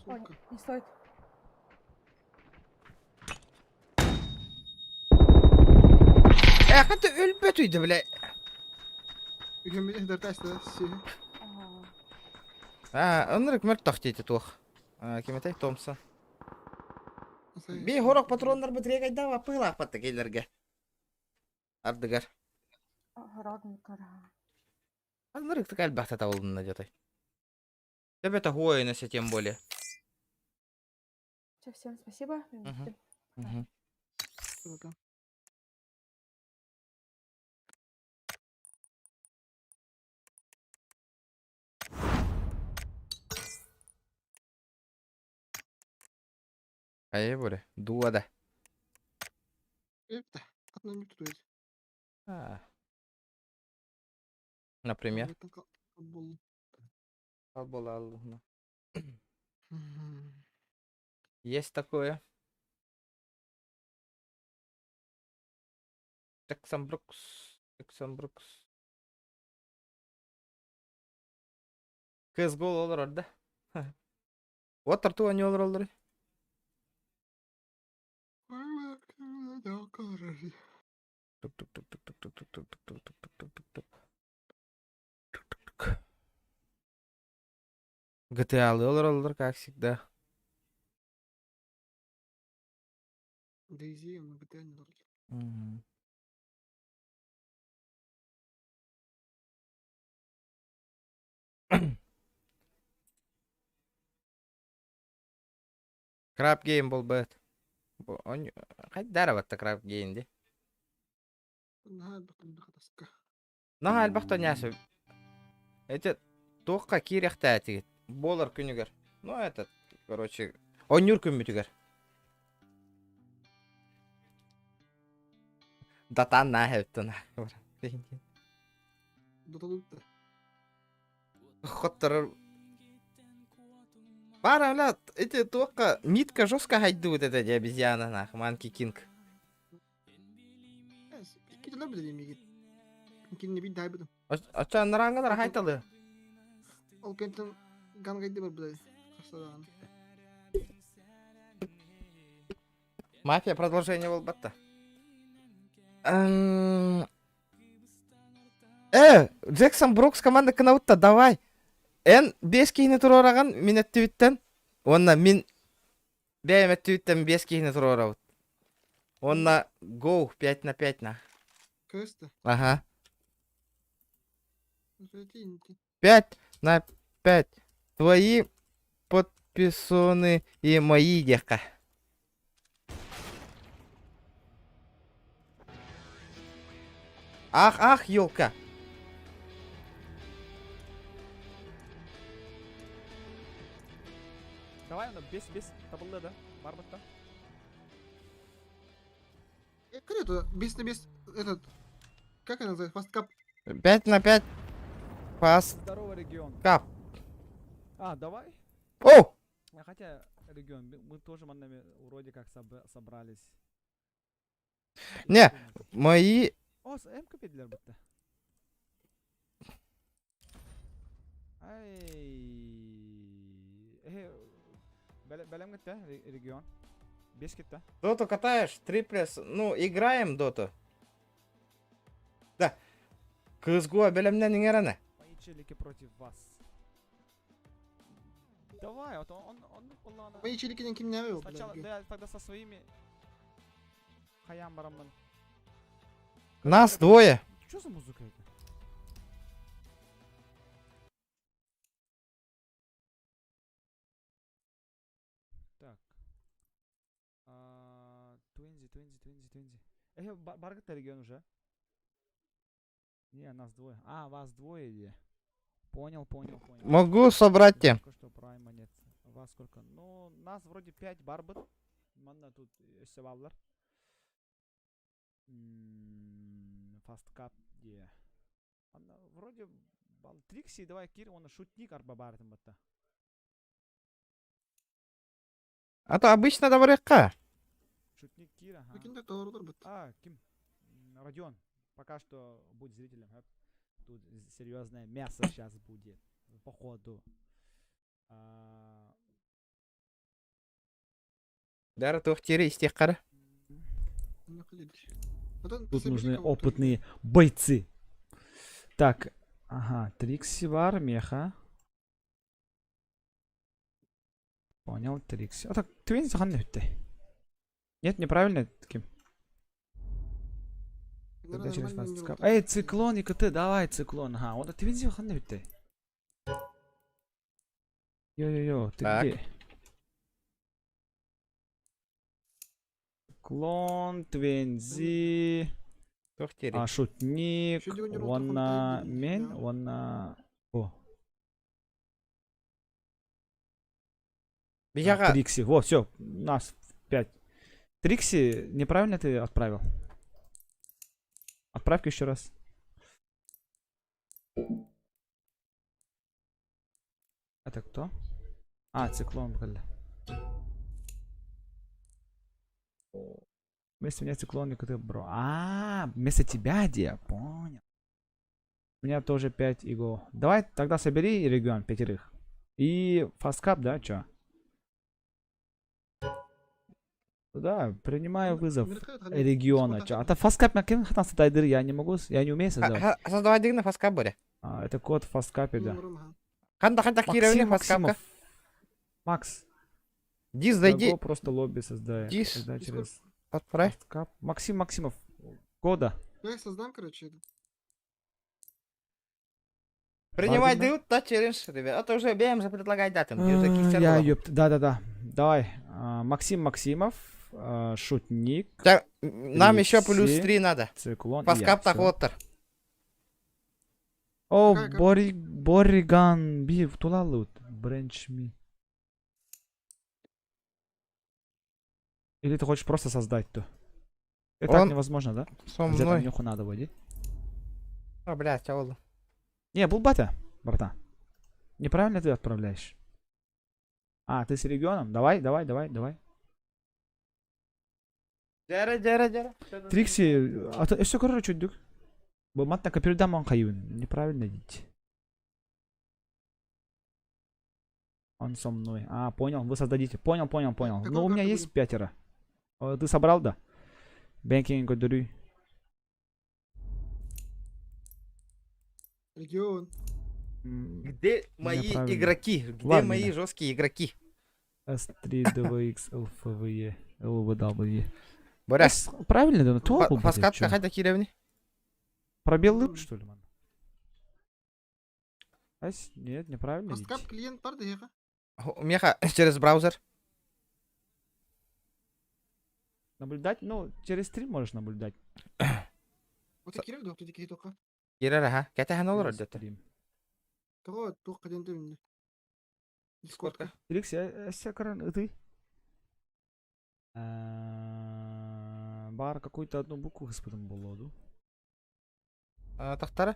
Ой, не стоит. Э, хата өлбөт үйдө, бля. Аа, ынырык мөлтөх диэти туох. Ким этэй? Томпсон. Би хорох патроннар бытырыга кайдаа аппыылаахпатта келлерге. Ардыгар. Ынырык элбэхтэ табылынна дьатай. Төбөтө хуойнася тем более. Все, всем спасибо. Мгм. Мгм. Хайа буре, дуа да. А. Например? Есть такое. Джексон Брукс. Джексон Брукс. CSGO олорор да. Вот тарту они олороллор. Тук-тук-тук-тук-тук-тук-тук-тук-тук-тук-тук-тук. Тук-тук-тук. GTA-лыы олороллор, как всегда. Мгм. Краб Гейм буолбат. Хайдара батта Краб Гейм ди. Наһаа элбэх тонясы. Эти туохха киириэхтээтигит? Буолар күнүгэр. Ну этот, короче, онньуур күммүтүгэр. Датаан наа эбиттэн. Хотторор Бара, бля, эти туохха митка жестко хайдыбыт этэ дии обезьяна нах, Манки Кинг. Оччо анарааҥҥалар хайталы. Ол кэнтэн гангайды бар бля. Хастадаан. Мафия продолжение буолбатта. Джексон Брукс команда кынабытта, давай. Эн биэс киһини туруораҕын мин өттүбүттэн. Уонна мин бэйэм өттүбүттэн биэс киһини туруорабыт. Уонна go 5 на 5 на. Көстө. Ага. 5 на 5. Твои подписаны и мои диэххэ. Ах, ах, елка. Давай, аны бес бес табылды да барбытта. Это бес на бес этот как это называется? Фасткап. 5 на 5. Фаст. Здорово, регион. Кап. А, давай. О! Хотя, регион, мы тоже маннами вроде как собрались. Не, мои... О, с М купили будто. Ай. Бэлэм гытта регион. Бескет, да? Доту катаешь, триплес, ну, играем доту. Да. Кызгуа бэлэмнэн иҥэрэнэ. Мои челики против вас. Давай, вот он, Мои челики не ким не Сначала, да, тогда со своими. Хаям бараман. Нас двое. Что за музыка это? Так. Твинзи, Твинзи, Твинзи, Твинзи. Эй, Баргат регион уже. Не, нас двое. А, вас двое где? Понял, понял, понял. Могу собрать те. Только что прайма нет. Вас сколько? Ну, нас вроде 5 барбыт. Манна тут өссө бааллар. Фасткап где? Манна вроде бал Трикси, давай киир, он шутник арба баартын батта. А то обычно даварекка. Шутник киир, ага. Прикинь, толордор бит. А, ким? Родион, пока что будь зрителем. А? Тут серьезное мясо сейчас будет. Походу. А, Дара тухтири истеккара. Тут нужны опытные бойцы. Так, ага, Трикси баар, меха. Понял, Трикси. А так, ты ханна бүттэ. Нет, неправильно, ким? Тогда через фасткап. Эй, циклон и КТ, давай, циклон. Ага, вот ты видел ханна бүттэ. Йо-йо-йо, ты Так. где? Циклон, Твензи, Тухтири. а, шутник, Еще сегодня уонна ротор мен, да. уонна... О, Бияга. Трикси. Во, все, нас пять. Трикси, неправильно ты отправил? Отправь-ка еще раз. Это кто? А, циклон, бля. Вместо меня циклон, ты бро. А, вместо тебя, где? Понял. У меня тоже 5 иго. Давай тогда собери регион пятерых. И фасткап, да, чё? Да, принимаю вызов региона. Чё? А то фасткап на кем я не могу, я не умею создавать. Создавай дигна фасткап боре. А, это код в фасткапе, да. Ханда ханда киревни Максим фасткапка. Максимов. Макс, Дис зайди. Го просто лобби создай. Дис. Создай через Отправь. фасткап. Максим Максимов. Кода. Я их создам, короче. это. Принимай Баргин, дают, та челлендж, ребят. А то уже беем же предлагать датым. Я, ёпт. Да-да-да. Давай. Максим Максимов. Шутник. Нам еще плюс Трикси. 3 надо. Циклон. и я. Фасткап так Всё. вот. О, Какая карта? Бори, Бориган Би, тулалут. Бренч Ми. Или ты хочешь просто создать то? Это так Он невозможно, да? Со Где-то мной. нюху надо вводить. А, блядь, а Не, булбата, братан. Неправильно ты отправляешь. А, ты с регионом? Давай, давай, давай, давай. Дяра, дяра, дяра. Трикси, а то все короче чуть Бу матна капюрдам он хайун. Неправильно идите. Он со мной. А, понял, вы создадите. Понял, понял, понял. Какую Ну, у меня карту есть будем? пятеро. Ты собрал, да? Бэнкинг, Годурю. Регион. Где мои правильно. игроки? Где Ладно, мои да. жесткие игроки? S3 DVX LFVE LVW. Боря, Правильно, да? То был, блядь, фасткап чё? ханда киревни. Пробел лып, что ли, ман? Ась, нет, неправильно. Фасткап идите. клиент бар да Меха через браузер. Наблюдать? Ну, через стрим можешь наблюдать. Вот и кирев да, тут и только. Кирер, ага. Кәтәһен олар Через деді. стрим. Того, тух каден ты. Дискордка. Трикси, а кран, ты? Бар какую-то одну букву господин Болоду. Тахтара.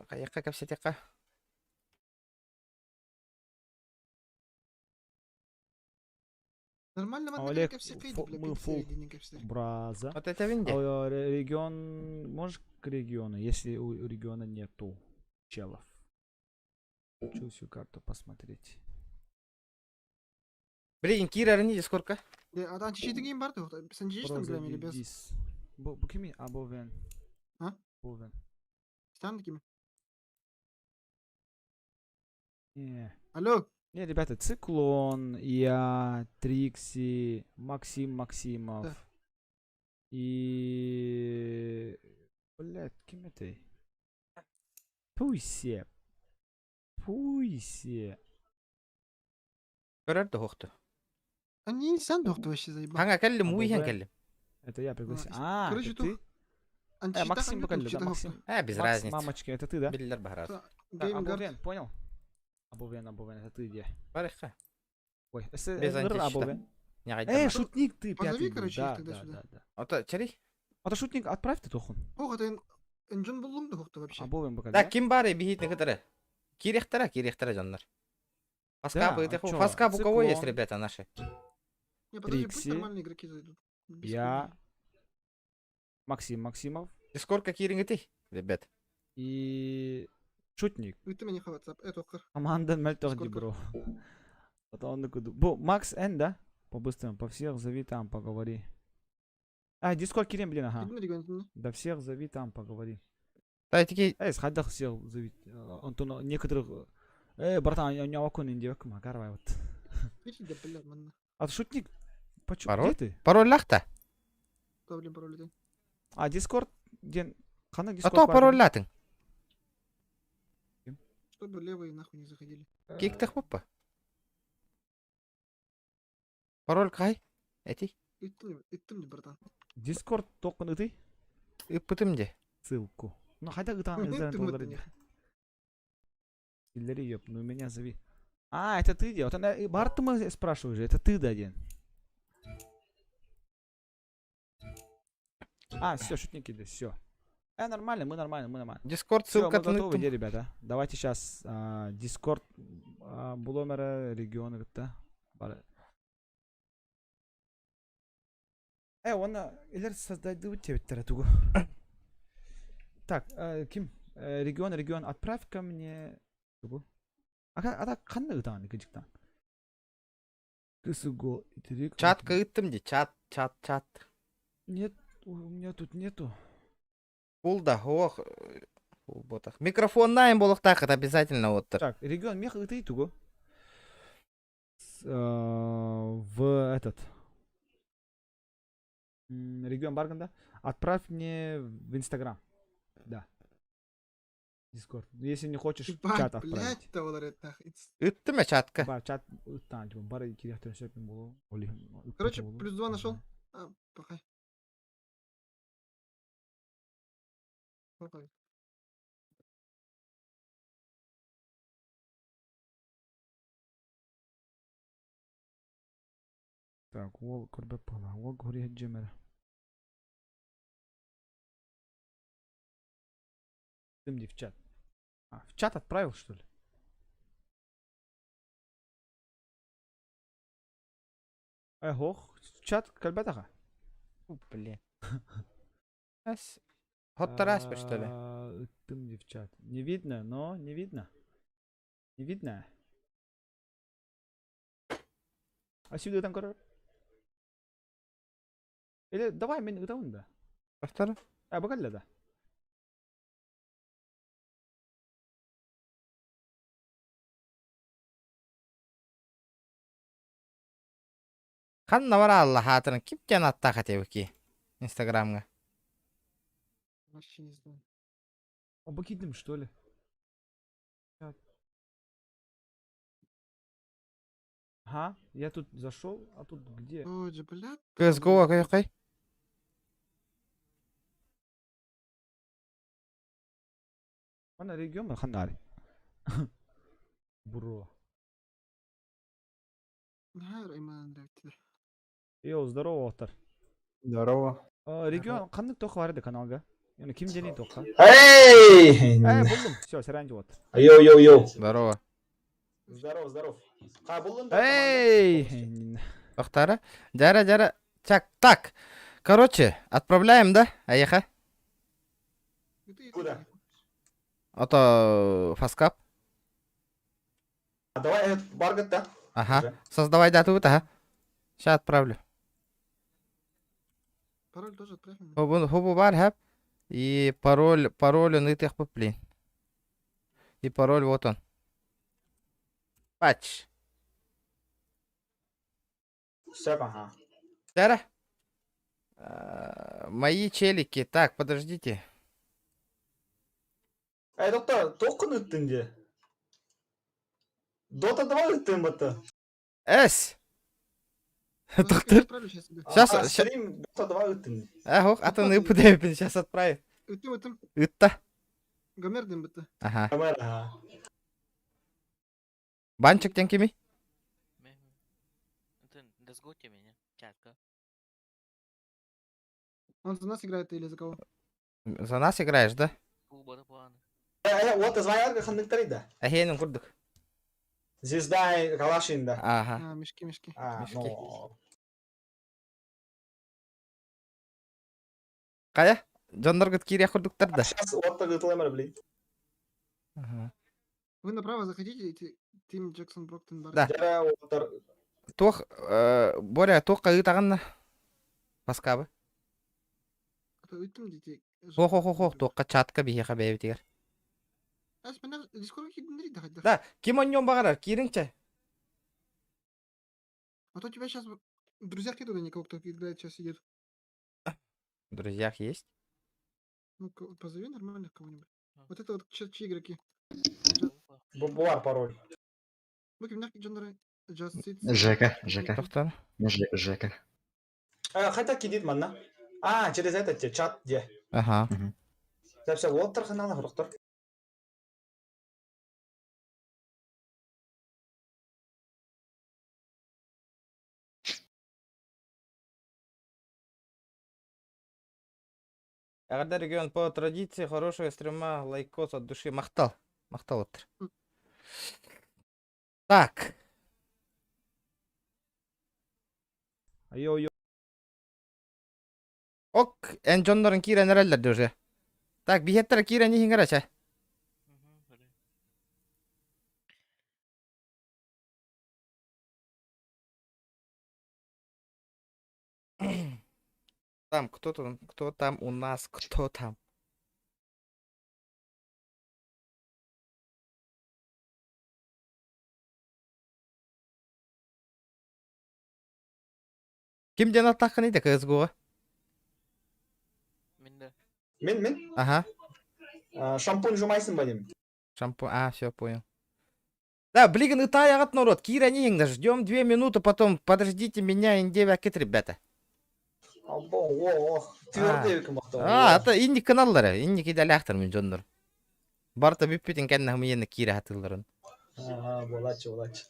Каяққа кәпсетеққа. Нормально ман Олег, кепси мы фул. Браза. Вот это винде. А, регион, можешь к региону, если у региона нету челов. Хочу всю карту посмотреть. Блин, Кира, не сколько? Да, а античитинг им бар ты? С античитингом Бро, играем или без? дис. Бу, бу кими? А, Бовен. А? Бовен. Стан такими. Не. Алло, Не, ребята, Циклон, я, Трикси, Максим Максимов. Да. И... Блядь, кем это? Пуйсе. Пуйсе. Көрөр да хохту. они не сам доктор вообще заебал. Хаңа кэллим, уйхан Абовен. кэллим. Это я пригласил. А, А, короче, это ты? Максим Бакалли, да, Максим. Без Макс разницы. Мамочки, это ты, да? Биллер бахарас. Так, Геймгард. Абовен, понял? Абовен, Абовен, это ты где? Барыха. Ой, Без Без античита. Абовен. Не Эй, гайдама. шутник ты, Позови, пятый был. короче, их Да, тогда да, сюда. да, да. Ото чери. А то шутник, отправь ты тохун. Ох, это Энджин буллум да хохту вообще. Абовен Бакалли. Да, ким бары бихит некоторые. Кирехтера, кирехтера жоннар. Фаскап, Да, это а чё? фаскап у кого есть, Циклон. ребята, наши? Не, подожди, пусть Трикси. нормальные игроки зайдут. Без Я, хуйни. Максим Максимов Дискордка кирингити, ребят. и шутник. Вы ты меня WhatsApp, это охр. Команда Мельторди, Сколько? бро. Потом он такой, Бу, Макс Н, да? По-быстрому, по всех зови там, поговори. А, Дискорд Кирим, блин, ага. Иди на регион, ну. Да всех зови там, поговори. Да, такие Эй, сходах всех зови. Антон, некоторых... Эй, братан, у него окон не девка, макарвай, вот. Иди, да, бля, манна. А ты шутник? Почему? Пароль? Где ты? пароль лахта. Да, блин, пароль ты. А, Дискорд, ден... Хана А Дискорд то бар пароль ден? латын. Чтобы левые нахуй не заходили. Киктах попа. Пароль кай? Эти? Иттим не, братан. Дискорд тоқын ыты? Ыппытым де. Ссылку. Ну, хотя бы там Иттим это не. Иллери, ёб, ну меня зови. А, это ты, де? Вот она, Бартума спрашиваю же, это ты, да, Ден? А, все, шутники, да, все. Нормально, мы нормально, мы нормально. Дискорд Все, мы ссылка готовы, где, ребята? Давайте сейчас Дискорд Буломера региона, да? Оны илер создадут тебе тугу. Так, ким? Регион, регион, отправь ко мне. Тугу. А так қандай ытааны кыжыктан? КСГО. Чатка ыттым де, чат, чат, чат. Нет, у меня тут нету. Пулда, ох. Ботах. Микрофон найм болохтах, это обязательно вот. Так, регион мех ыты тугу. В этот. Регион Барганда. Отправь мне в Инстаграм. Да. Дискорд. Если не хочешь Ебать, чат отправить. блядь, того нахуй. Ыттым я чатка. Бар, чат ыттан, типа, бар киряхтен сөпін болу. Короче, плюс два нашел. А, пока. Пока. Так, уол көрбөп бала. Уол көрие жемер. Ты мне в чат. А, в чат отправил, что ли? Эх, в чат кальбатаха. Блин. Хоттараспа, что ли? Ты мне в чат. Не видно, но не видно. Не видно. А сюда там короче. Или давай мен ытабын да. Повтор. А, бакалля да. Ханна бара Аллах хатырын кип кен аттаха тебики. Инстаграмга. Вообще не знаю. Обыкидым, что ли? Ага, я тут зашел, а тут где? Ой, же, блядь. CSGO кай кай. Ана регион ханнари. Бро. Йоу, здорово, автор. Здорово. Регион қандык тоқы бар еді каналга? Яны ким дени тоққа? Эй! Э, булдум. Все, сарайын вот. Йоу, йоу, йоу. Здорово. Здоров, здоров. Эй! Тохтара. Жара, жара. Чак, так. Короче, отправляем, да? Аяха. Куда? А то фаскап. Давай этот Баргат, да? Ага. Уже. Создавай дату, ага. Сейчас отправлю. Пароль тоже отправь мне. Хобу хобу бар хэп. И пароль, пароль он итых блин. И пароль вот он. Патч. Все, ага. Дара? Мои челики. Так, подождите. Эй, доктор, тоқын өттің де. Дота 2 өттің бітті. Эс! Ну, так я Доктор. отправлю сейчас тебе. Сейчас, А, ща- стрим Дота 2 өттің. Эх, ох, атын ыпы сейчас отправим. Өттім, өттім. Ытта. Гомер дейм бітті. Ага. Камера, ага. Банчик тен кими? Он за нас играет или за кого? За нас играешь, да? Э, вот звонят хандыктар Ахенин курдук. Звезда Калашинда. Ага. А, мешки, мешки. А, Мешки. ну. Кая? Дьонноргут киирэ курдуктар да. Сейчас вот так ытылемер, блин. Ага. Вы направо заходите, эти Тим Джексон Броктон Бар. Да. Дара оттар. Туох, Боря, туох кайытаҕынна? Паскабы. Өттім дети. Хо-хо-хо-хо, туохха чатка биһиэхэ бэйэбитигэр. Ас, мен дискордқа кидіндірейді хотя. Да, ким онньон баҕарар, киириҥчэ. А то тебя сейчас в друзьях нету никого, кто играет, сейчас сидит. В друзьях есть? Ну, позови нормальных кого-нибудь. Вот это вот чьи игроки? Буар пароль. Жека, Жека. Тохтон. Жека. Хотя кидит манна. А, через этот те, чат где. Ага. Все, оттар ханала доктор. Эҕэрдэ регион по традиции хорошего стрима лайкос от души. Махтал. Махтал оттар. Так. Йо-йо. Ок, эн дьоннорун киирэн эрэллэр уже. Так, биһиэттэр киирэн иһиҥ эрэ. Там, кто там, кто там у нас, кто там? Ким диэн аттаххыный да КСГО? Мен, мен? Ага. Шампунь жумайсың ба деймін. Шампунь. А, все, понял. Да, блин, ытаягат народ. Киирэн иһиҥ, ждем 2 минуты, потом подождите меня, индевякет, ребята. Або, о, ох, твердый мактау. А, это инник каналлары, инник иделяхтар мен дьоннор. Барта бүппүтүн кэннэ миэнэ киирэ сатыылларын. Ага, болачы, болачы.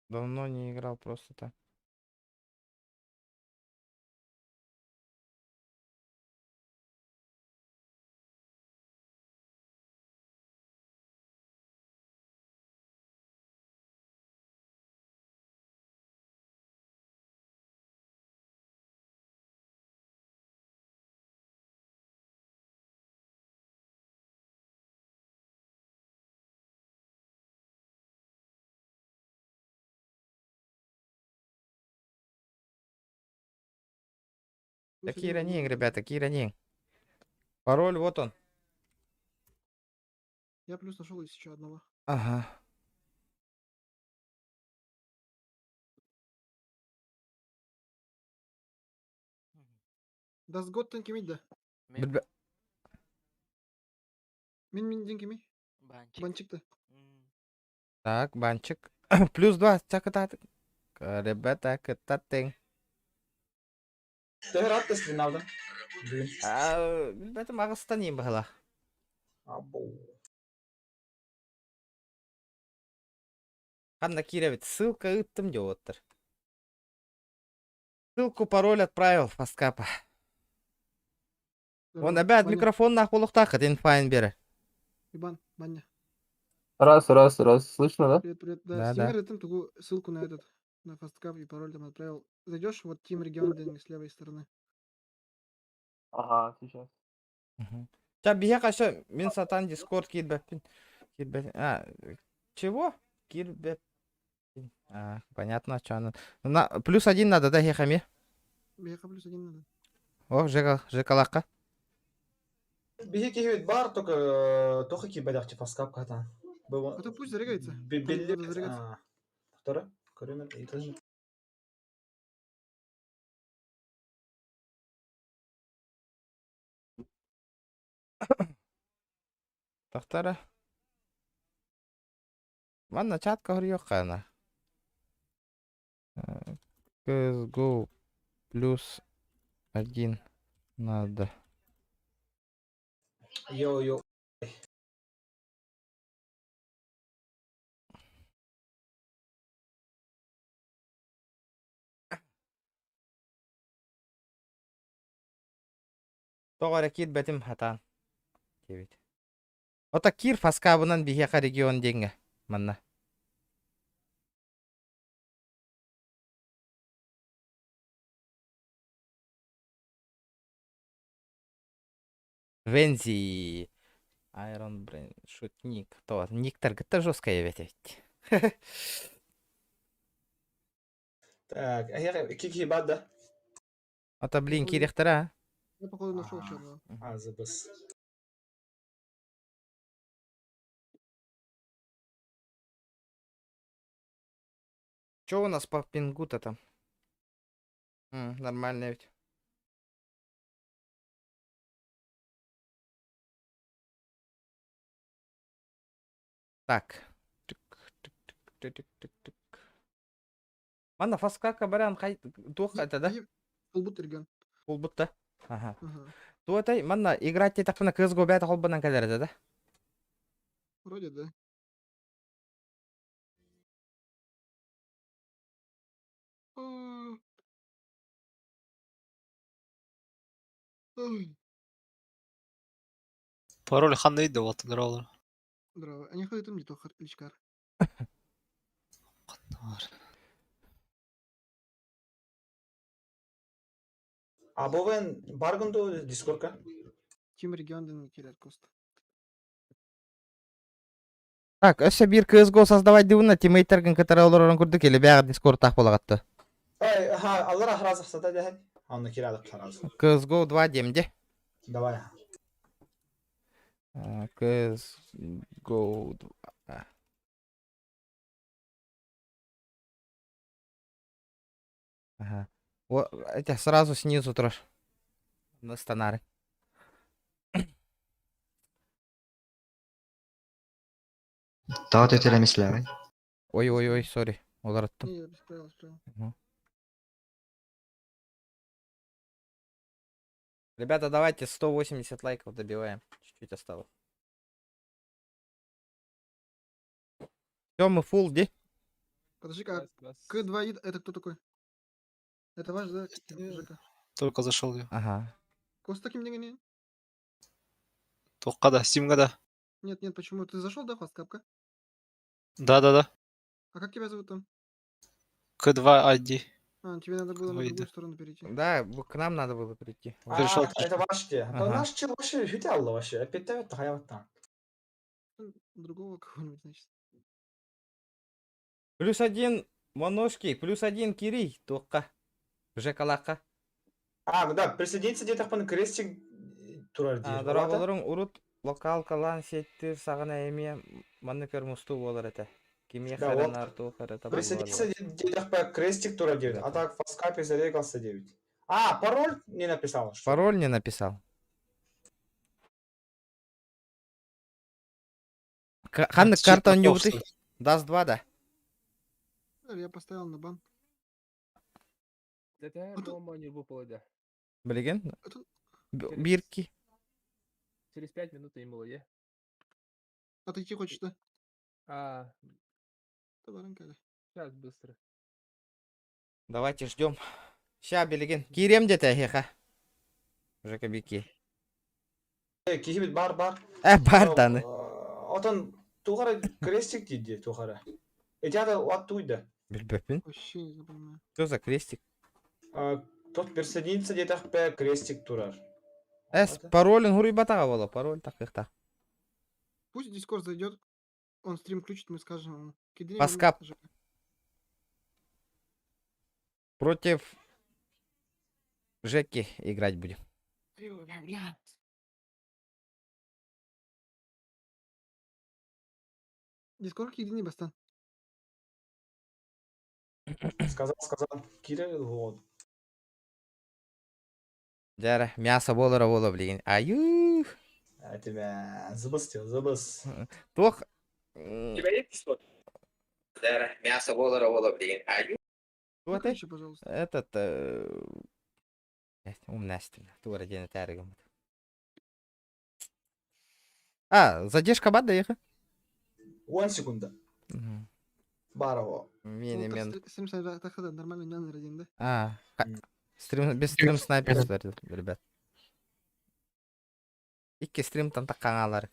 Давно не играл просто так. Да киирэн иһиҥ, ребята, киирэн иһиҥ. Пароль вот он. Я плюс нашел еще одного. Ага. Даст год кимить да. Мин мин ден кимей. Банчик-то. Так, банчик. Плюс два. Так, так. Ребята, кытаттың. Төһөр ат тест алдым. Бүгүн. Ребята, мағыстан ең бағала. Або. Ханна киирэ ссылка ыыттым диэн оттар. Ссылку, пароль отправил фасткапа. Он опять микрофон нахуй инфайн бере. Ибан, Баня. Раз, раз, раз. Слышно, да? Привет, привет. Да, Да, да. Стимер, там тугу ссылку на этот, на фасткап и пароль там отправил. Зайдешь, вот Team Регион с левой стороны. Ага, сейчас. Ча биһиэхэ өссө мин сатаан Дискорд киирбэппин. Киирбэт. А, чего? Киирбэппин. А, понятно, что она. На, плюс один надо, да, эһиэхэ эмиэ? Биһиэхэ плюс один надо. О, Жека, Жекалаахха. Биһи киһибит баар только тоха киирбэтэх фаскап катан. Это пусть зарегается. Там Билли. надо зарегаться. Второй. Көрөмөр. Тохтара. Манна чатка хоруйуохха ана. CSGO плюс один надо. Йо-йо. Тоҕо эрэ киирбэтим хатаан диэбит. Ото киир фаскабынан биһиэхэ регион диэҥҥэ манна. Вензи Айрон Брейн шутник. То никтаргытта жесткая эбит эбит. Так, эһиэхэ икки киһи баар да? Ото блин киириэхтэрэ а? Я походу нашел еще одного. А, забыс. Че у нас по пингу-то там? Нормально ведь. Так. Тык, тык, тык, тык, тык, тык. Манна фаскака баран хай туох это да? Фулбут регион. Фулбут да. Ага. Ага. Туотай манна играть диэтэхпинэ CS:GO бэйэтэ холбонон кэлэр этэ да? Вроде да. Ой. Пароль ханна да вот здорово. Здорово. Они ходят там не то личкар. А бовен баргын до дискордка? Тим регион ден келер кост. Так, өссө биир CS:GO создавать дыбына тиммейттергин кытары олоророн курдук или бэҕэ Дискорд таах буолаҕатты. Ай, ха, аллара хразы хсата дәһәт. Анны киралык хразы. CS:GO 2 диэм дии. Давай. CS:GO 2. Ага. О, это сразу снизу трош. На станары. Таа төтөлемислээҕий? Ой-ой-ой, сори. Олораттым. Не, я справил, справил. Мгм. Ребята, давайте 180 лайков добиваем. Чуть-чуть осталось. Все, мы фул, де? Подожди-ка, а К2 это кто такой? Это ваш, да, Жека? Только зашел я. Ага. Кост таким не не? Тоққа да, Стимға да. Нет, нет, почему? Ты зашел, да, фасткапка? Да-да-да. А как тебя зовут там? К2 ID. А, тебе надо было на К2 другую ID. сторону перейти. Да, к нам надо было прийти. А, Перешел. это ваш те. Ага. Наш чел вообще хютялла вообще. Опять тавет хаяваттан. Другого кого-нибудь, значит. Плюс один Моношки, плюс один Кирий, тоққа. Жекалаққа. А, ну да, присоединиться где-то пан крестик турар диир. Дороголорун урут локалкалаан сиэттиир саҕана эмиэ маннык мустуу буолар этэ. Кимиэхэ Да, эрэ вот. наар туох эрэ табыллар Присоединиться буолар. где-то по крестик турар 9. А так в скайпе зарегался 9. А, пароль не написал. Что? Пароль не написал. Ханнык карта оонньуубутуй? Даст 2 да. Я поставил на бан. Билигин? Бирки. Через 5 минут им было, е. Отойти хочешь, да? А, Давай, рынка. сейчас быстро. Давайте ждем. Ща, билигин. Киирем диэтэ эһиэхэ. Жека бики. Киһибит баар баар. Э, баар даҕаны. Отон тугара крестик диди тугара. Этята аттуйда. Билбэппин. Вообще не понимаю. Что за крестик? Тот присоединиться где-то по крестик турар. Эс, паролин хуруйбатаҕа буолуо, пароль такыахтаах. Пусть Дискорд зайдет, он стрим включит, мы скажем ему. Кидри Паскап. Против Жеки играть будем. Дискорд кидини бастан. Сказал, сказал. Кирилл, вот. Дьэ, мясо буолара буола билигин. Айыы. А тебя забыстил, забыс. Туох Дьэ, мясо буолара буола билигин. Айыы. Туох Выключи, пожалуйста. Этот умнастин. Туора диэн этээри гыммыт. А, задержка баар да ехе? 1 секунда. Барово. Мени мен. Стрим снайпер нормально не один, да? А, стрим, без стрим снайпер, ребят. Икки стрим там таккаҥалар.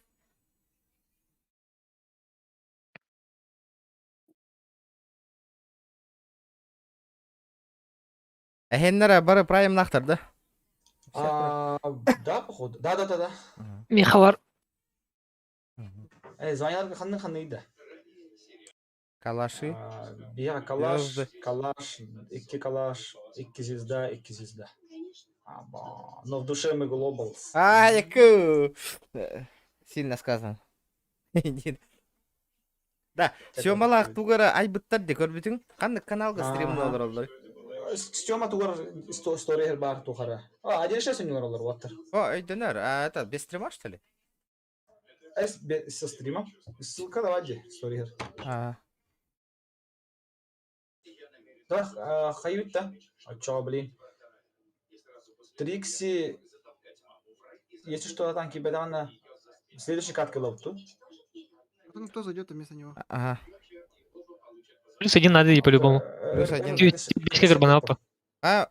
Эһэннэр бары праймнахтар да? А, да, походу. Да, да, да, да. Михалар. Э, звонят ханны ханны да. Калаши. Бия калаш, калаш, икки калаш, икки звезда, икки звезда. Аба. Но в душе мы глобалс. А, яку. Сильно сказано. Да, Сёмалаах тугара айбыттар де көрбүтүң. Ханнык каналга стримни олороллор? Сёма тугар история бар тухара. А, один шесть у него роллер, вот. О, өйдөнөр. А, это без стрима, что ли? Эс, со стрима. Ссылка давай, история. А. Да, хают-то. А чё, блин? Трикси, если что, танки бедана. Следующий катка лопту. Потом кто зайдет вместо него? Ага. Плюс один надо и по-любому. Плюс один. А.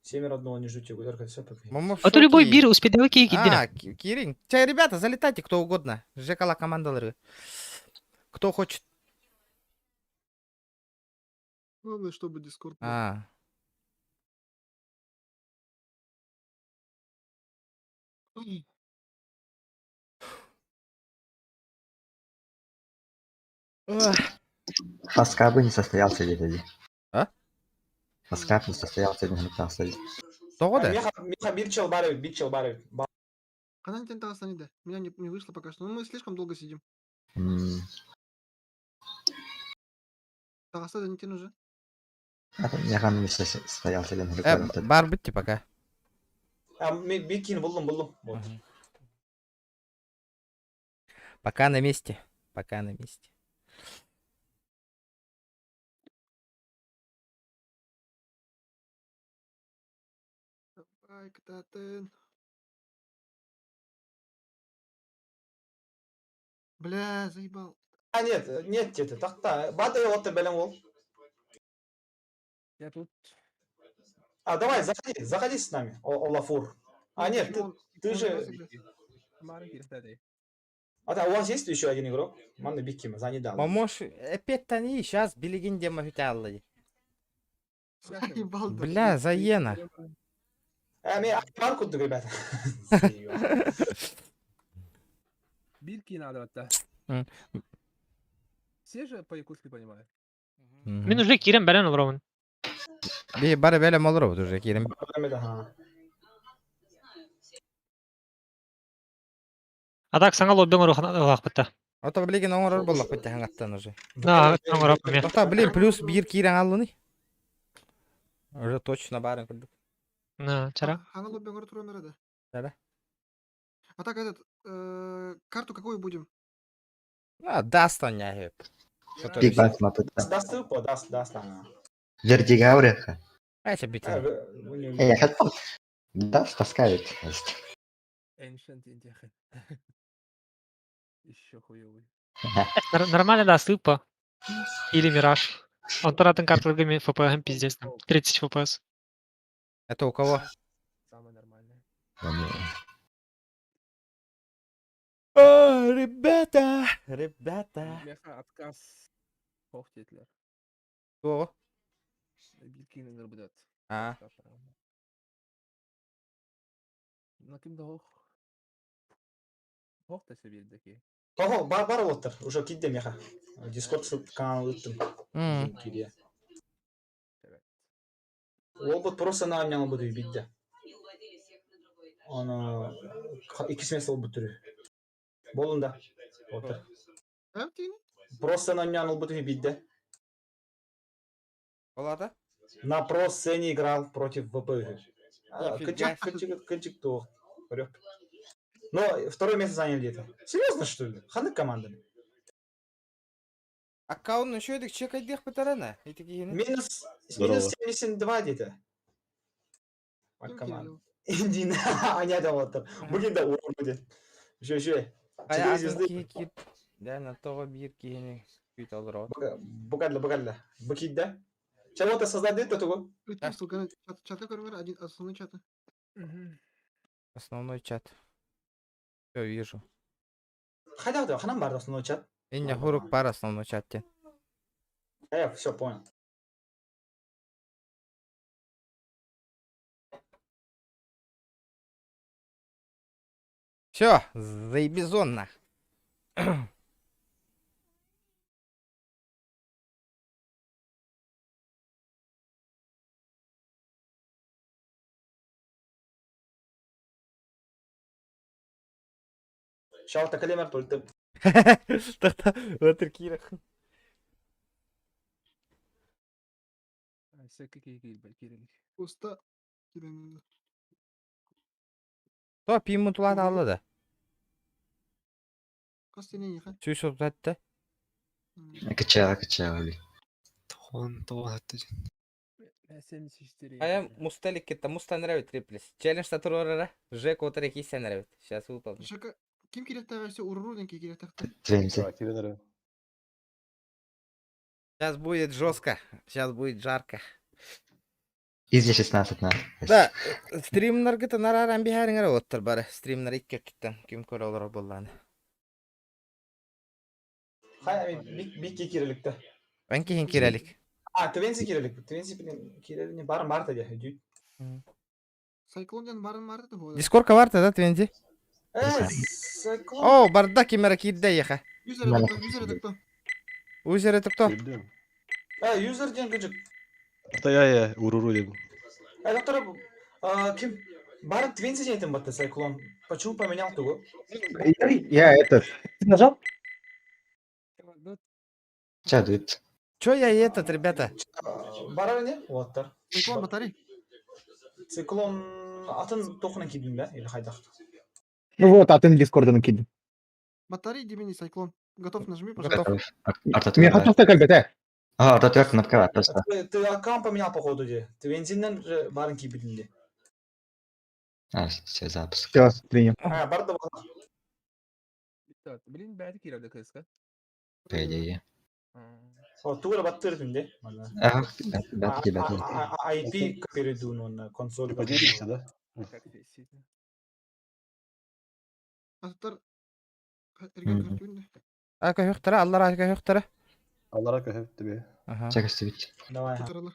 Семеро одного не ждите, только все. А то любой бир успеет кики. А, Кирин. Чай, ребята, залетайте кто угодно. Жекала командалары. Кто хочет. Главное, чтобы Дискорд. А. Фаскап не состоялся ведь. А? Фаскап не состоялся, не состоялся. Того да? Миха бир баровит, бир баровит. Она не да. Меня не вышло пока что. Ну, мы слишком долго сидим. Тагаста не уже. Не состоялся. Бар битти пока. А, бикин булдум, булдум. Вот. Пока на месте. Пока на месте. Давай, Ктатен. Бля, заебал. А, нет, нет, это так-то. Бата вот ты, белем ол. Я тут. А, давай, заходи, заходи с нами, Олафур. А, нет, ты же... А да, у вас есть еще один игрок? Манна Бикима, за недавно. Мамош, опять они сейчас билигин дема хүталлы. Заебал. Бля, заена. А, мне марку ребята. Бирки надо, да. Все же по-якутски понимают. Мин уже кирен бәрен олоромун. Би бары бэлэм олоробут уже кирен. А так саңа лоббен орохана Ото билигин оҥорор буоллахпыт тэһэҥаттан уже. Да, оҥорор эмиэ. Тота, блин, плюс биир киирэн аллыны. Уже точно баарын курдук. На, чара. Хана лобби оҥоро туруом да. Да. А так этот, карту какую будем? А, даст он не Биг Банк мапы. Даст по, даст, даст, ага. Вердигауреха. Это бит. Я хотел. Даст таскает. Ancient Indian. Еще хуёвый. Нормально, да, сыпа. Или Мираж. Он таратын карталгами ФПГ пиздец, там, 30 ФПС. Это у кого? Самое нормальное. О, ребята, ребята. Меха отказ. Хохтетлер. Кто? Биркин будет. А. Ну ким да ох. Ох да себирдеки. Ого, бар бар оттар. Уже кидде меха. Дискорд канал ыттым. Кире. Ол просто на меня буду бить. Он икки место ол бүтүрү. Болунда. Оттар. Просто на меня буду бить. Олата? На про сцене играл против ВПГ. Нифига. Кынчик, кынчик, кынчик то. Но второе место заняли где-то. Серьезно, что ли? Ханы команда. Аккаунт еще эдик чек айдых бітарана. Минус, минус 72 где-то. От команды. Индина, Аня там вот там. Бүгін да уру Еще, еще. Четыре звезды. Да, на того бир киһини күйт алыр. Букадла, букадла. Букид, да? Чего-то создать это того? Чата көрүңөр, один основной чаты. Основной чат. Все вижу. Хотя бы, ханам бар основной чат. Инне хурук бар основной чатте. Я все понял. Все, заебезон нах. Шалта калемер только. Тахта, отыр кирах. Секки киһи киирбэт. Уста. Кирен. То пиму тулат алды да. Костене неха. Сүй сотатты. Качала, качала, блин. Тоғын, тоғын атты. 74. А я мусталик кетті, муста нравит реплис. Челлендж татурара, Жек отыр екейсен нравит. Сейчас выполню. Жека, ким керек тагы уруру ден керек такты. Твенти. Сейчас будет жестко, сейчас будет жарко. Изи 16 на. Да, стримнаргыта нараран бихариңер оттыр бары. Стримнар икки өттүттен ким көрө олар болланы. Хай, бик бик кириликте. Мен кихин кирелик. А, Твенси кирилик. Твенси блин, кирилик не бар марта де. Дүйт. Сайклон ден барын марды да. Дискордка бар да Твенти? Э, Сайклон. О, барда кимера кирде еха. Юзер это юзер это кто? Узер это кто? Э, юзер ден кыжык. Я уруру дедим. Э, доктор, ким? Барын Твенси жейтин батты Сайклон. Почему поменял того? Я этот. Ты нажал? Чат, дует. Чё я этот, ребята? Бара не? Оттар. Циклон батарей. Циклон атын тохuna кидим да или хайдах. Ну вот, а ты на Дискорда накинь. Батарей дебени Сайклон. Готов, нажми, пожалуйста. Готов. Мне хотел так альбете. А, ортатур кнопка просто. Ты аккаунт поменял походу де. Твенсинен же барын кибидин де. А, все, запуск. Все, принял. А, бар да бар. Блин, бәді киирбэт кыыска. По идее. О, тугура баттырдым де. Ага, да, да, да. IP перейду на консоль. Поделимся, да? Как висит. Аттар. Эрген көртүн. Ака хөктара, аллар ака хөктара. Аллара көһөп тебе. Ага. Чек оставить. Давай. Тутаралы.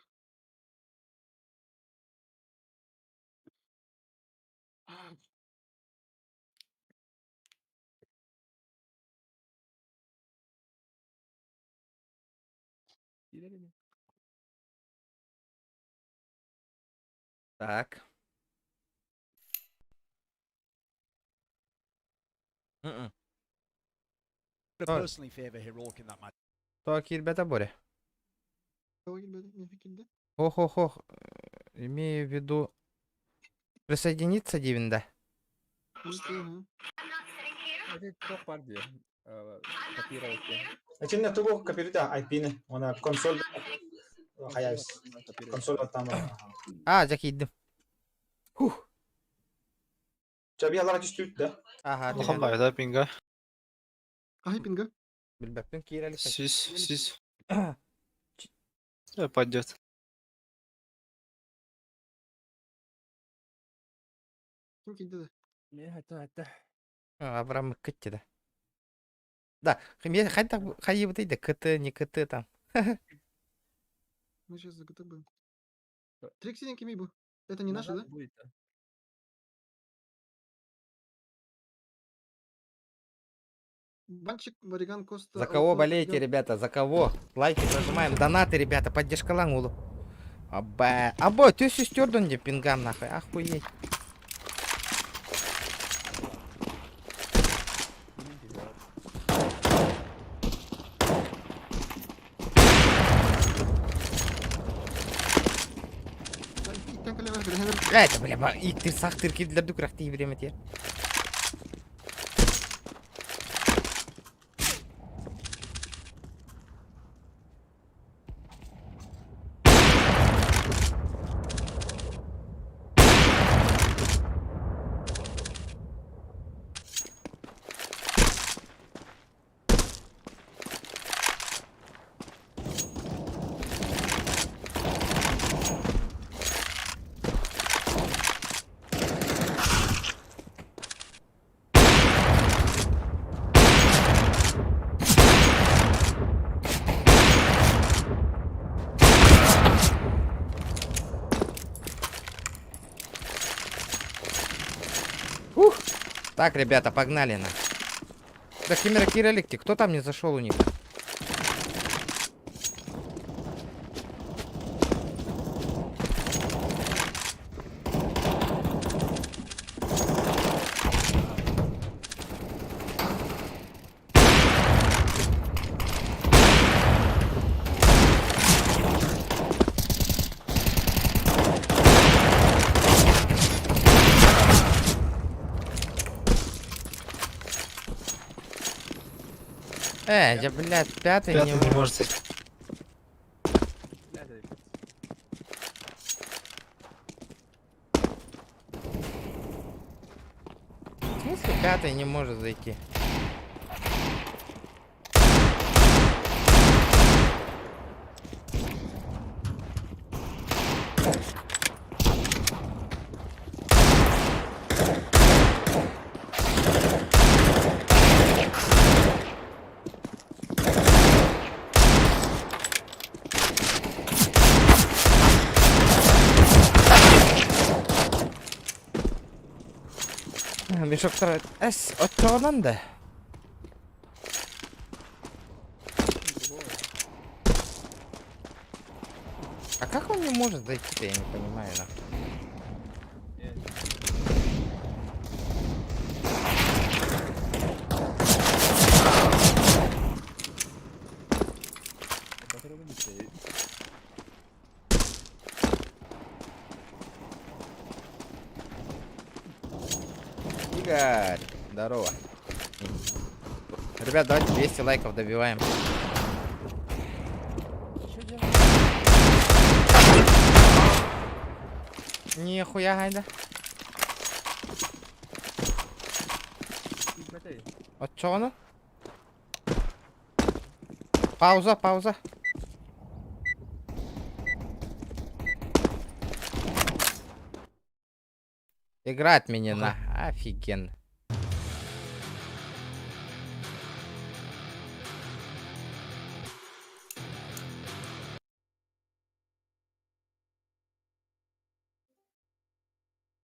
Киирбэт. Так. Personally favor Heroic in that match. То кирбета Боря. Не Хо-хо-хо. Имею в виду присоединиться дивин да. Это тоқ бар де. Копировать. Эчинне тугу копируйте IP-ни. Она консоль хаяйс. Консоль там. А, жакиддим. Хух. Чаби алара түстүт да. Ага. Улахан байда пинга. Кахи пинга? Билбеппин кирелик. Сис, сис. Пойдет. Ким кидди да? Мен хатта хатта. Авраам кытты да. Да, мен хайта хайы да КТ, не КТ там. Мы сейчас за ГТ будем. Трикси кими бу? Это не наши, да? Будет. Банчик, Вариган, Коста, За кого Алтон, болеете, Регион. ребята? За кого? Лайки прожимаем. Донаты, ребята, поддержка улу. Аба. Або, ты сестердон где пингам нахуй. Охуеть. Это, бля, и ты сахтыр кидлер дүкрахты время те. Ух. Так, ребята, погнали на. Да, Кимера Кираликти, кто там не зашел у них? Я, блядь, пятый не Пятый не может зайти. В смысле пятый не может зайти? Мешок второй. С, от чего надо? А как он не может зайти-то, я не понимаю, нахуй. Игорь, здорово. Ребят, давайте 200 лайков добиваем. Нихуя гайда. От чего оно? Пауза, пауза. Играть меня на. Офигенно.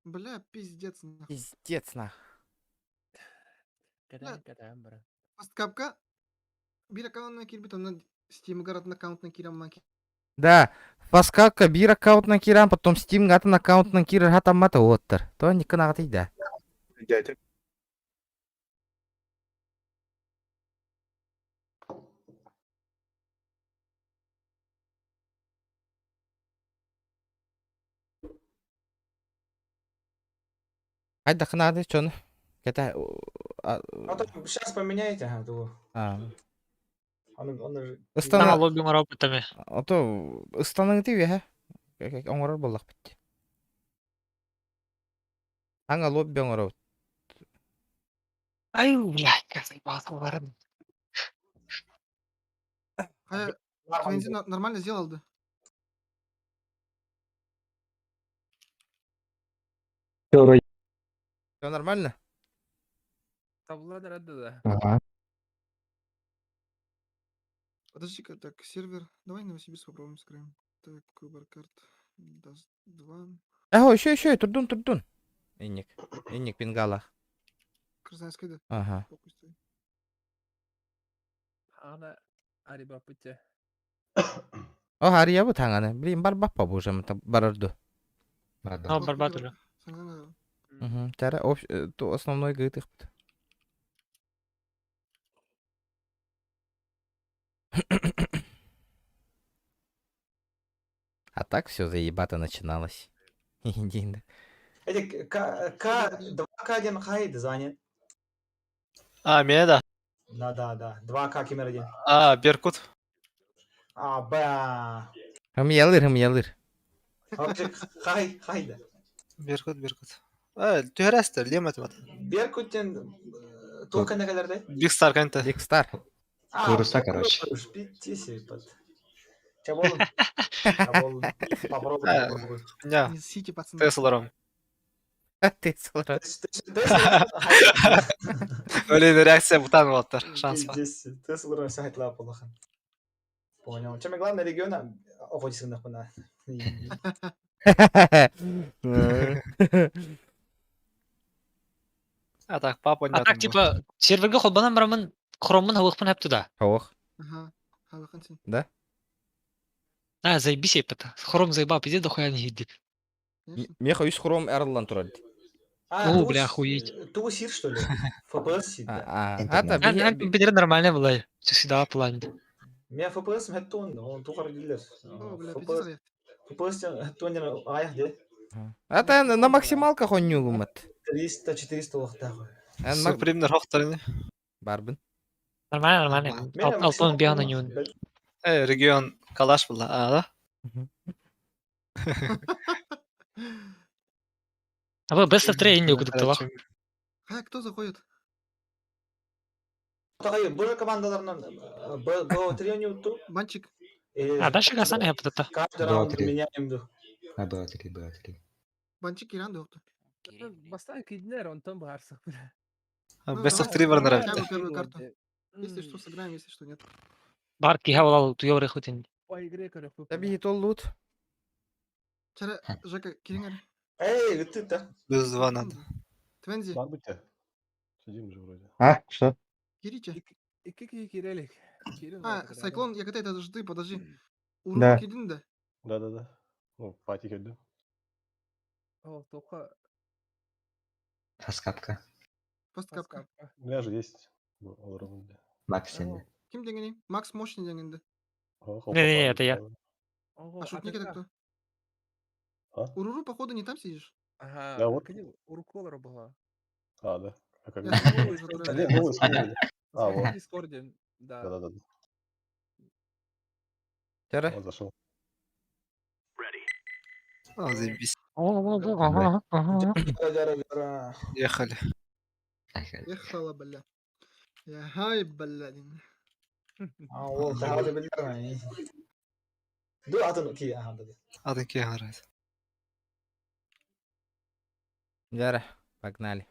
Бля, пиздец нахуй. Пиздец нах. Бля, Фасткапка. Биир аккаунтна киирбит, онно Steam гаратын аккаунтна киирэн маки. Да, Фаскалка биир аккаунтна киирэн, потом Steam атын аккаунтна киирэр хатаммата уоттар. То никына да. Дядя. Хайда ханады чон. Это А то сейчас поменяете, ага, думаю. а. Он уже... Ыстана лоббинг роботами. А то ыстаның ти ве. Оңорор боллах бит. Аңа лобби оңорор. Ай, блядь, как заебался баран. Хайа, нормально сделал, да? Все нормально? да. Ага. Подожди-ка, так, сервер. Давай Новосибирск попробуем скроем. Так, выбор карт. Даст 2. Аго, еще, еще, турдун, турдун. Инник. Инник пингалах. Красноярская, да? Ага. Похуй стой. Ана арибаппыт. О, харыйабы таңаны. Блин, барбаппа бу уже барарду. А, барбат уже. Угу. Тара, то основной гытыхпыт. А так все заебато начиналось. Иди. Эти К, К, 2К1 хай дизайн. А, меня да. Да, да, да. 2К кемер один. А, Беркут. А, Б. Хымьялыр, хымьялыр. Вообще, хай, хай да. Беркут, Беркут. А, түһәрәстер, лемет бат. Беркуттен только на калерде? Биг Стар кэнте. Биг Стар. Куруса, короче. Чабол. Чабол. Попробуй, попробуй. Не. Не сите, пацаны. Тесларом. Тесларом. Блин, реакция бутан болоттар. Шанс бар. Здесь Тесларом сайт лапалахан. Понял. Чем главное региона охотится на хуна. А так, папа А так, типа, серверге холбанан барамын, хроммун хавықпын хэп туда. Хавық. Ага. Хавықын сен. Да? А, заебись еппета. Хром заебал, пиздец, дохуя не едет. Меха үс хром әрлан тұрады. О, бля, охуеть. Ту сир, что ли? ФПС сир. А, А, компьютер нормально было. Все всегда план. Меня ФПС хэттон, он тухар дилер. бля, ФПС хэттон аях де. А та на максималках он не улумат. 300-400 лохтаху. Супримнер хохтарыны. Барбын. Нормально, нормально. Алтон бияна не он. Э, регион Калаш была, а, да? А вы best of 3 не угадала. Хай, кто заходит? Тагай, бұл командаларынан Б3 не уту. Банчик. А дальше Гасан я это. Каждый раунд меняем ду. А, Б3, Б3. Банчик Иран доктор. Бастан киднер, он там барсах, бля. Best of 3 бар нравится. Первую карту. Если что, сыграем, если что, нет. Бар киха волал туёры хутин. По игре, короче. Таби тол лут. Вчера, Жека, Кирингер. Эй, ты-то. Плюс два надо. Твензи. Сидим же вроде. А, что? Кирите. Ики кирелик. А, Сайклон, я это же ты, подожди. Да. Уру кирдин да? Да-да-да. Ну, пати да. О, только... Фаскапка. Посткапка. У меня же есть. Максим. Ким дегени? Макс мощный дегенде. Не-не-не, это я. А шутник это кто? А? Уруру, походу, не там сидишь? Ага, Да, вот. Уруколара была. А, да. А как Я же? смотрю, А, нет, ну, смотри. А, вот. В Дискорде, да. Да-да-да. Тера. Он зашел. А, заебись. Ага. Ехали. Ехала, бля. Я хай, бля. А, ол тағы білдер. Ду атын ки, ага, да. Атын ки нравится. Жара, погнали.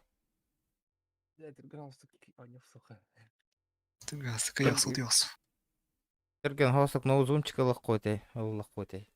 Түрген хосок ноу зумчик ылық қойты, ылық қойты.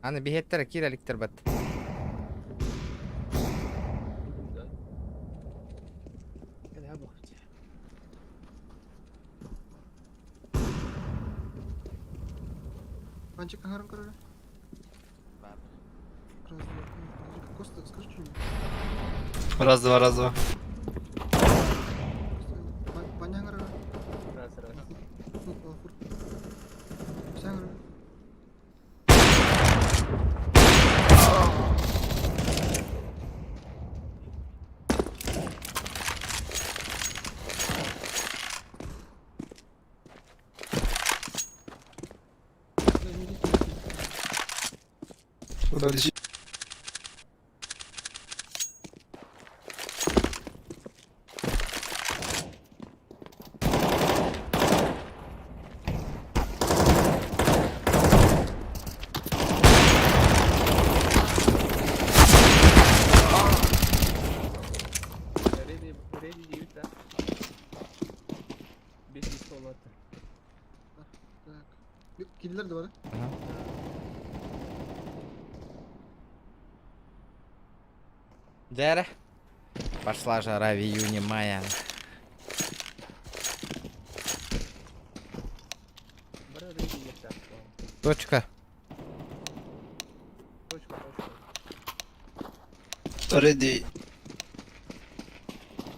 Аны бихеттер киреликтер бат. Банчик ангарым короле. Раз, два, три. Подожди, Коста, скажи что-нибудь. Раз, два, раз, два. Баня ангара. Раз, раз. Ну, Алхур. Вся ангара. Удали. Дьэ эрэ. Пошла жара в июне мая. Точка. Ready.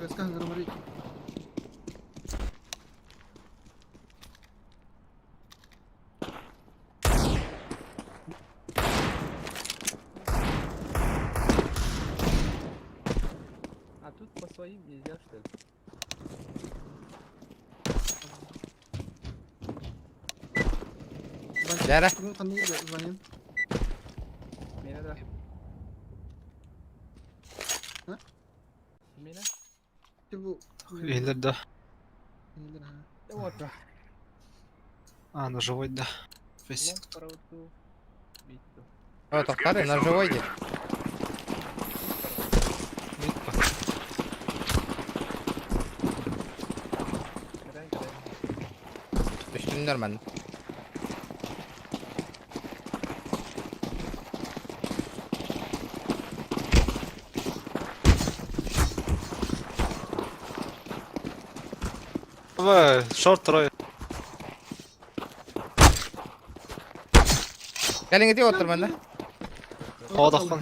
СК говорит. А тут по своим нельзя, что ли? Дьэ эрэ. Ну, там не звоним. Меня да. А? Меня? Типа... Или да. Или, ага. Да вот. да. А, на живой, да. Весь. Лонг правоту. Биту. О, тохтары, на живой иди. Кадай, кадай. Үстүннэр мен. Давай, шорт трое. Кэлиҥ ити оттор манна. Хоодоххун.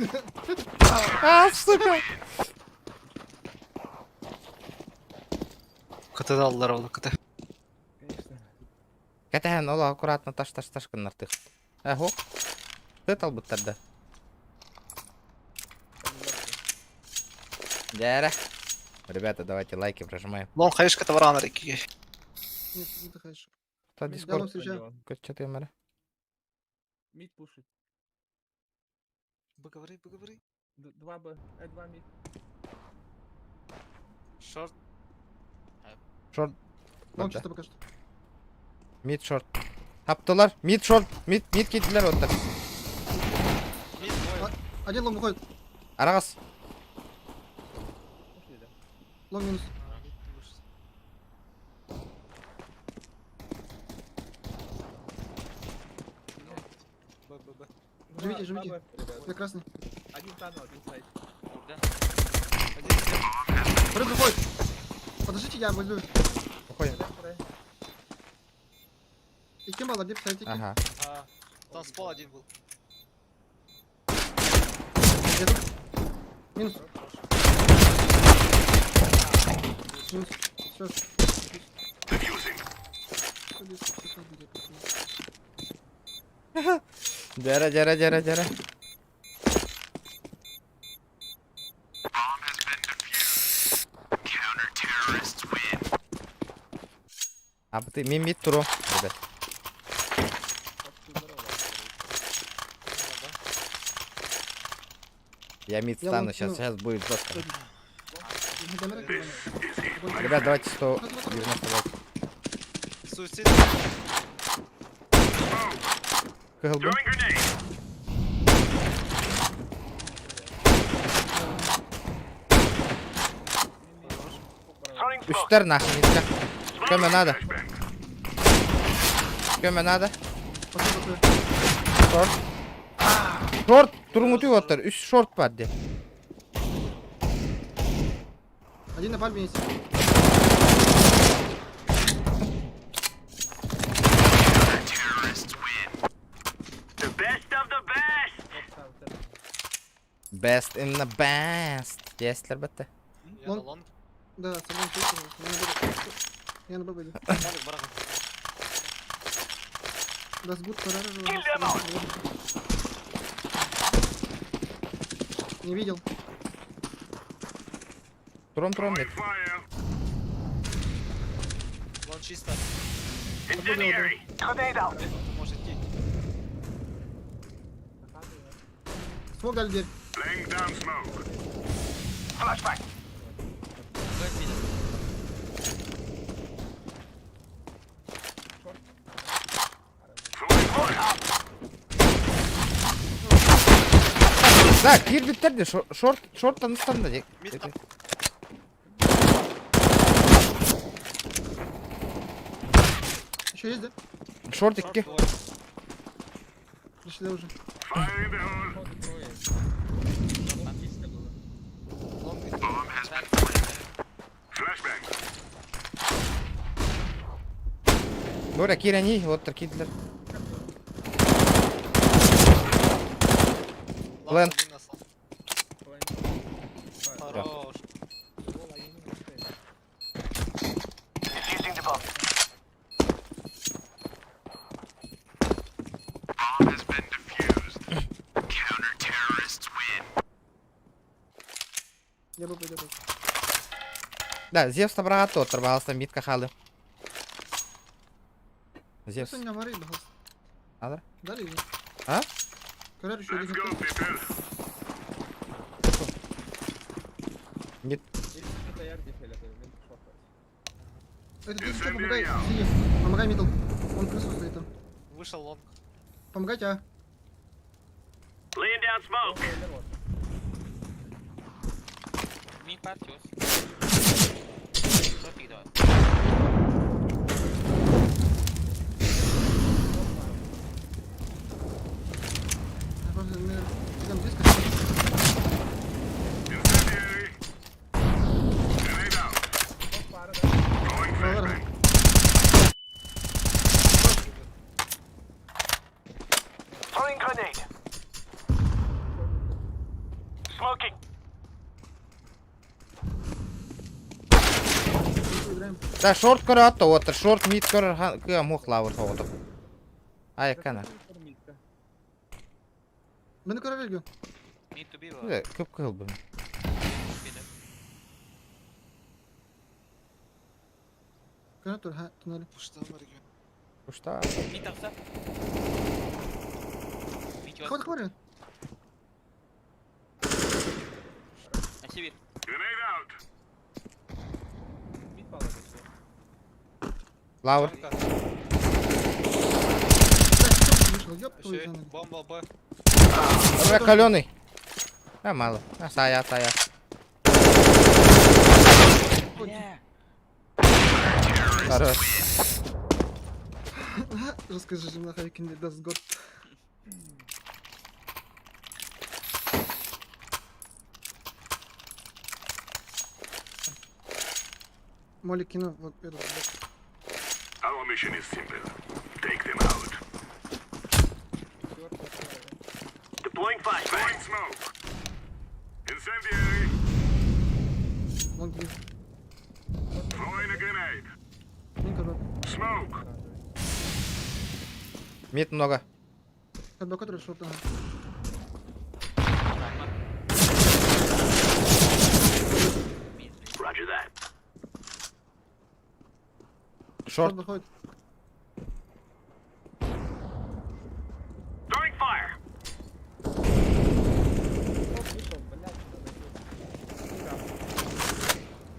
А, сука. Кыты аллар ол кыты. Конечно. Кэтэһэн ол аккуратно таш таш таш гыннартых. Эхо. Тыт албыттар да. Дьэ эрэ. Ребята, давайте лайки прожимаем. Лон хайышка таваранар икки. Нет, не ты хаешь. Та Я Дискорд. вам встречаю. Көччөтүөм эрэ. Мид пушит. Поговори, поговори. 2 Б. 2 мид. Шорт. Шорт. Лонг Барда. чисто пока что. Мид шорт. Хаптылар. Мид шорт. Мид мид киттилер оттар. Мид двое. Один лонг выходит. Араҕас. Пушили, да? Лонг минус. Мид вышел. Б, Б, Б. Живите, Два- живите. два Б, ребят. Я красный. Один tunnel, один сайт. Один сверху. Второй выходит. Подождите, я возьму. Уходим. Кадай, кадай. И кем был, где писать? Ага. А, Там с пола один был. Я тут. Минус. Минус. Все. Дьэ эрэ, дьэ эрэ, дьэ эрэ, дьэ эрэ. А ты мин мид туруом, ребят. Я мид Я стану лонг сейчас, кину. сейчас будет жестко. Ребят, давайте 190 лайков. Суицид. Кыһылбын. Үстэр нахуй нельзя. Көмө надо. Көмө надо. Шорт. Шорт туруҥҥутуй оттар. Үс шорт баар дии. Один на пальме есть. Best in the best. Диэстилэр бэтэ. Я на лонг. Да, со мной слышал. Я на Б пойду. Барак, барак. Да, сгуд пора. Не видел. Туруом туруом нет. Лонг чисто. Инженери! Может идти. Смог дали дверь. Б видит. Так, киирбиттэр дии. Шорт шорттан ыстанна дии. Мид там. Еще есть, да? Шорт икки. двое. Пришли уже. Там чисто было. Боря, киирэн вот киирдилэр. Лэн. Хорош. Я бы пойду. Да, Зевс табрага тот, пожалуйста, митка халы. Зевс. Что не говори, пожалуйста. Надо? Дали или? А? Короче, еще один. Нет. Это ты что, помогай, синий. Помогай, мидл. Он крысу стоит там. Вышел лонг. Помогайте, а. Я просто, мы идем близко. Доллар. Играем. Да, шорт көрө вот, шорт мид көрөр кыа мух лавр тоҕото. Ай, кана. Мы на королеве. Көп кыл бу. Гранату, ха, туннель. Кушта. Хват, хват. Лавр. Вышел, ёб твою за ногу. Бомба Б. Бля, каленый. А, мало. А, сая, сая. Хорош. Расскажи же на Хайкин даст год. Молли кинул вот этот бот. Лонг вижу. Не короб. Мид много. Короб, который шорт, ага. Шорт. Шорт выходит.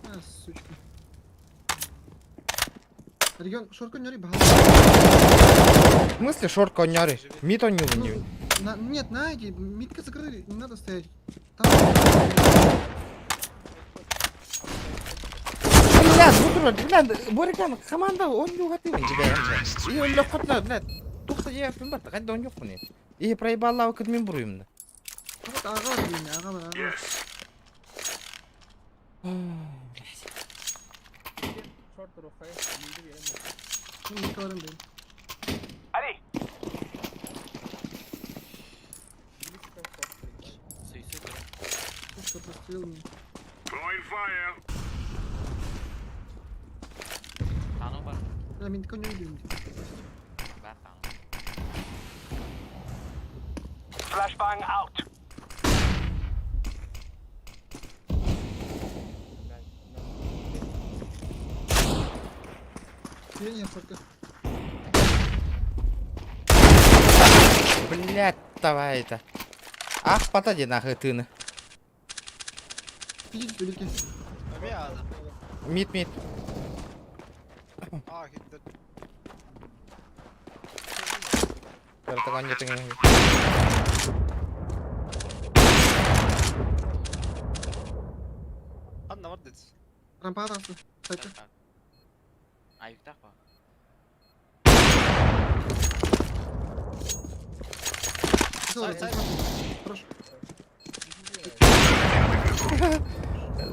А, сучка. Регион, шорт конёри, В смысле шорт коняры? Мид он не Ну, на, нет, на эти, митка закрыли, не надо стоять. Там... Бля, бутура, бля, Борикан, команда, он не угатил тебя. И он легко, бля, тухта я пимбат, когда он ёхуни. И проебал лавку мин буруем. Вот ага, блин, ага, ага. Ну, митка варен, блин. Сучка прострелил меня. Бля, митка не убил. Не, не, фотка. Блядь, давай это. Ах, потади нахуй ты. Идите, велики. Мид, мид. А, хит- Картаган не Анна, вот здесь. Рампа атасы. Сайты. Сайт, сайт. Хорош.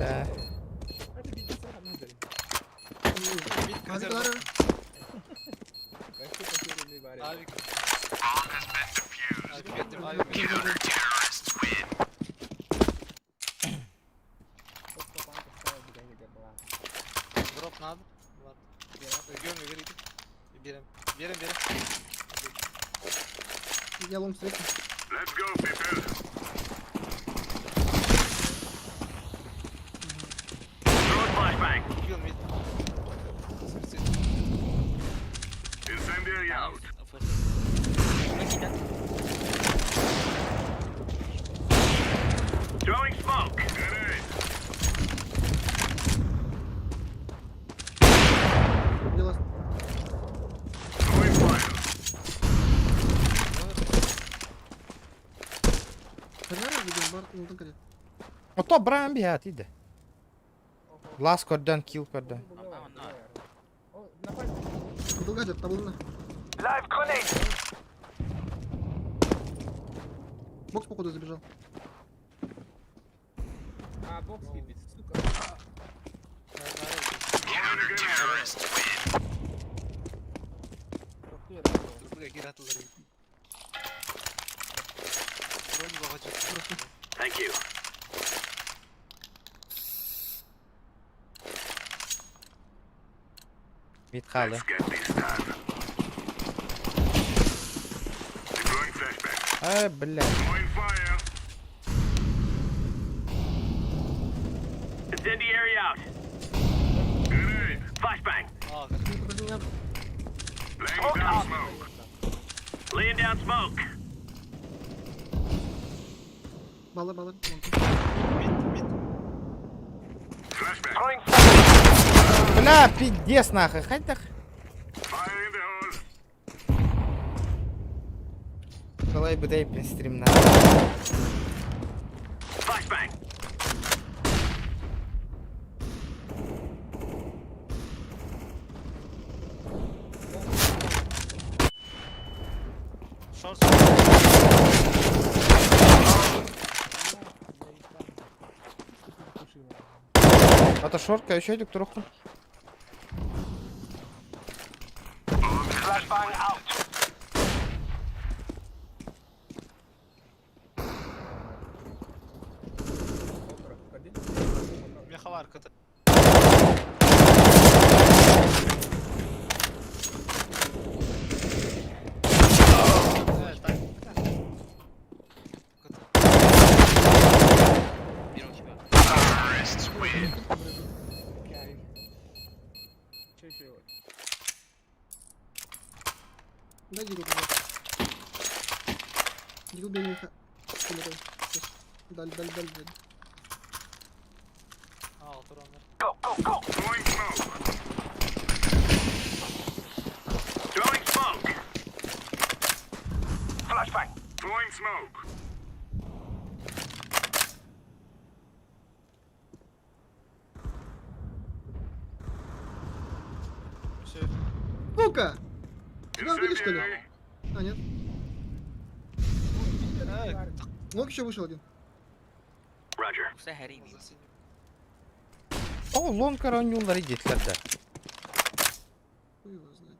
Да. Дроп надо. Ладно. Берем, берем, берем. Я лом встретил. Убил мид. Дело. Ото Брайан бігає, іде. Лас кордон, кіл кордон. Кудылга табылына. Бокс походу забежал. А, бокс видит, сука. Відхали. Ай, бля. Баллы, баллы. Бля, пиздец нахуй, хай так. Колай буде стрім на. А то шортка еще идет троху. Дай дигл, пожалуйста. Дигл бей меха. Даль, даль, даль, даль. Сука! Тебя убили, что ли? А, нет. Лок еще вышел один. О, лонг ранюлар идетлер да. Хуй его знает.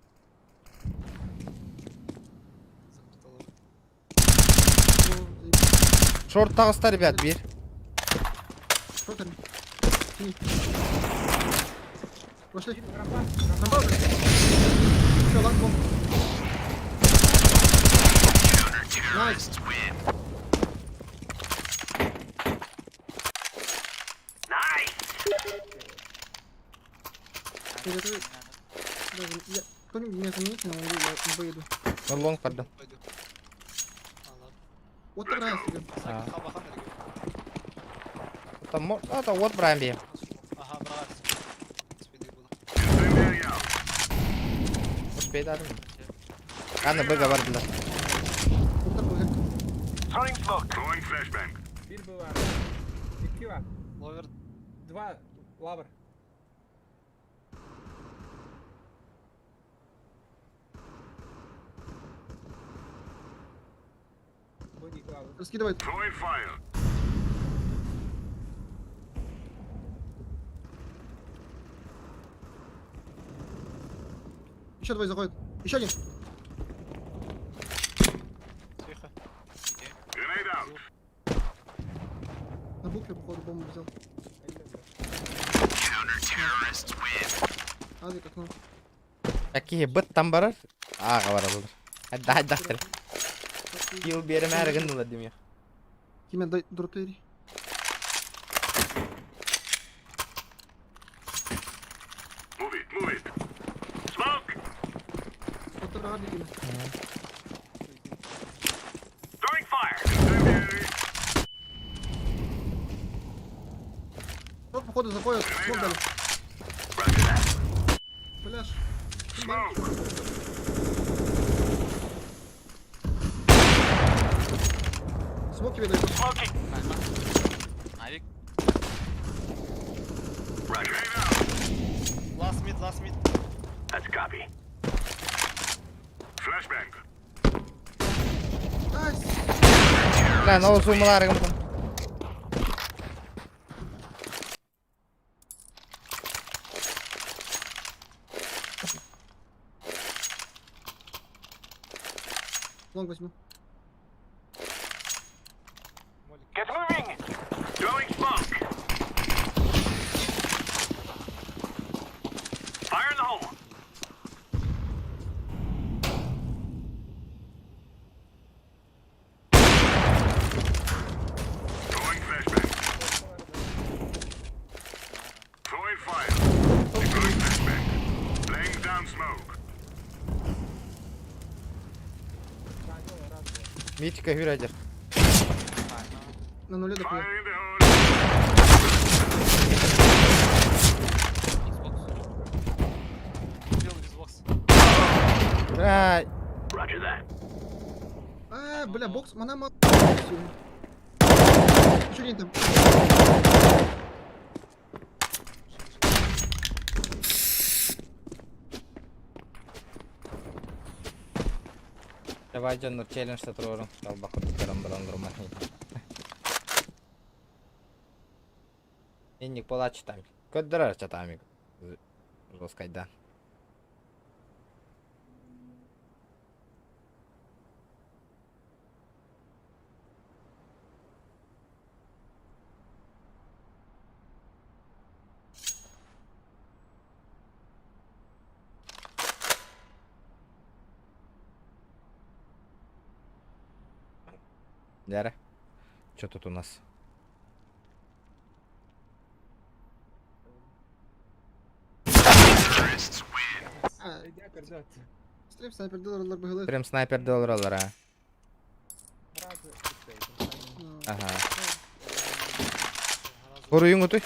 О, заебись. Шорт тағыста, ребят, бир. Шорт Синий. Пошли. Рампа уже. Все, ланг бомб. Найс. Даже я... Кто-нибудь меня замените на лонгу, я не поеду. На лонг пардон. Вот раз тебе. Там, это вот Брамби. Успей даже. Аны быга бар да. Bir была. Икки бар. Ловер. Два. Лавр. Раскидывает. Еще двое заходят. Еще один. Тихо. На букве, походу, бомбу взял. Авик, окно. Какие быт там барар? Ага баралар. Хадда хадда. Килл беремәр гыннылар димия. Кимен, дай дроп двери. Вот рады, Кимен. Вот, походу, заходят. Смок дали. Пляж. Смок тебе дают. Авик. Last mid, last mid. Найс. Бля, ну суммалар гын. Лонг возьму. Митика хүрәдер. На нуле дохуя. Убил Xbox. Бля, А, бля, бокс, мана. Еще один там. Давай дьоннор челлендж татырорун. Талбак баран баран баран. Инник пола читам. Көддөрөр чатамик. Жесткайда. Дәрі. Что тут у нас? Стрим снайпер доллар быгылы. Стрим снайпер доллар, а. Ага. Буруйун утуй.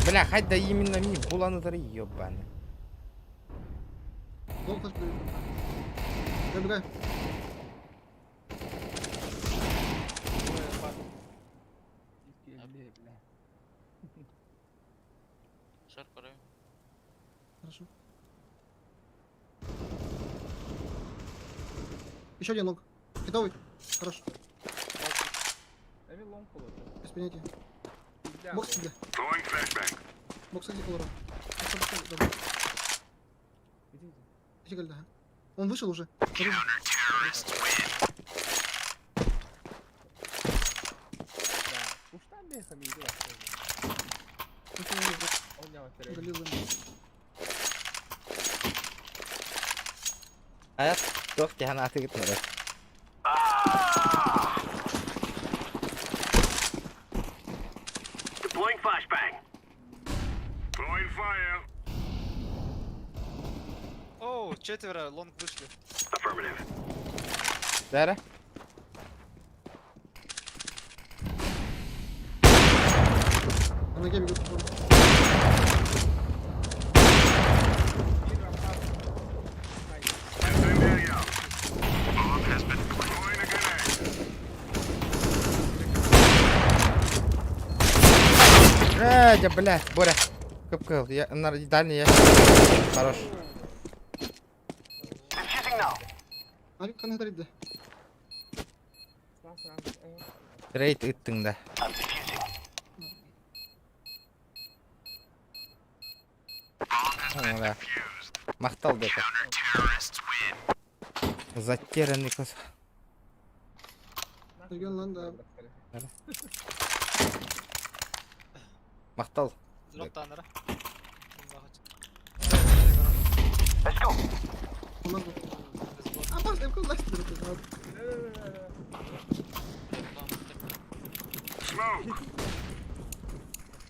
Бля, хоть да именно ми, буланы тары ёбаны. Лонг флеш даю. Я убегаю. Хорошо. Еще один лонг. Готовый? Хорошо. Без понятия. Бокс тебе. Бокс иди колора. Иди, да. Он вышел уже. Аят, тох тяна атыгыт нөрө. Оу, четверо, лонг вышли. Дәрі. На ноге бегут. Э, блядь, Боря. Кып-кыл, я на дальний ящик. Хорош. Авик, қане тарайды. Трейд ыттыҥ да. Да. Махтал дето. Затерянный кос. Регион лан да. Махтал. Абас, МК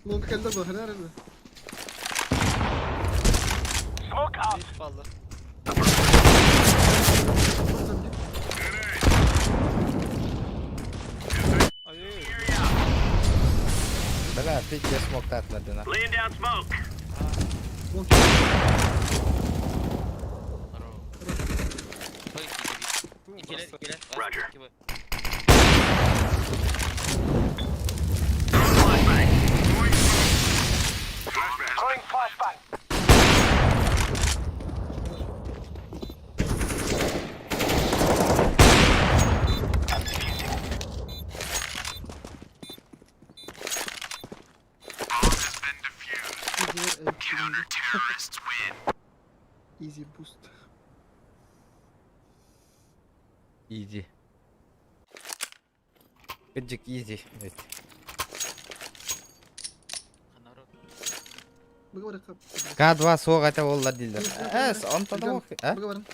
Long elde bu, her yerde. Бля, пить я смог татладына. Easy boost. Easy. Кыдьык easy. Evet. Быгы барык. К2 суох это оллар дииллэр. Эс, онтон да а? Быгы барын.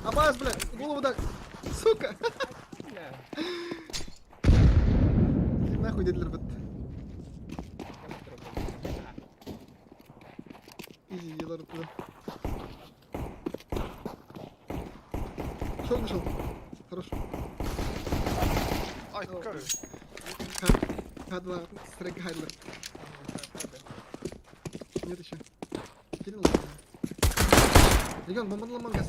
Абас, бля, голову дай. Сука. Нахуй dediler бит. Изи, елар туда. Шел, вышел. Хорош. Ай, как? К2, стрек Хайдлер. Нет еще. Кирилл. Регион, бомба ломанка,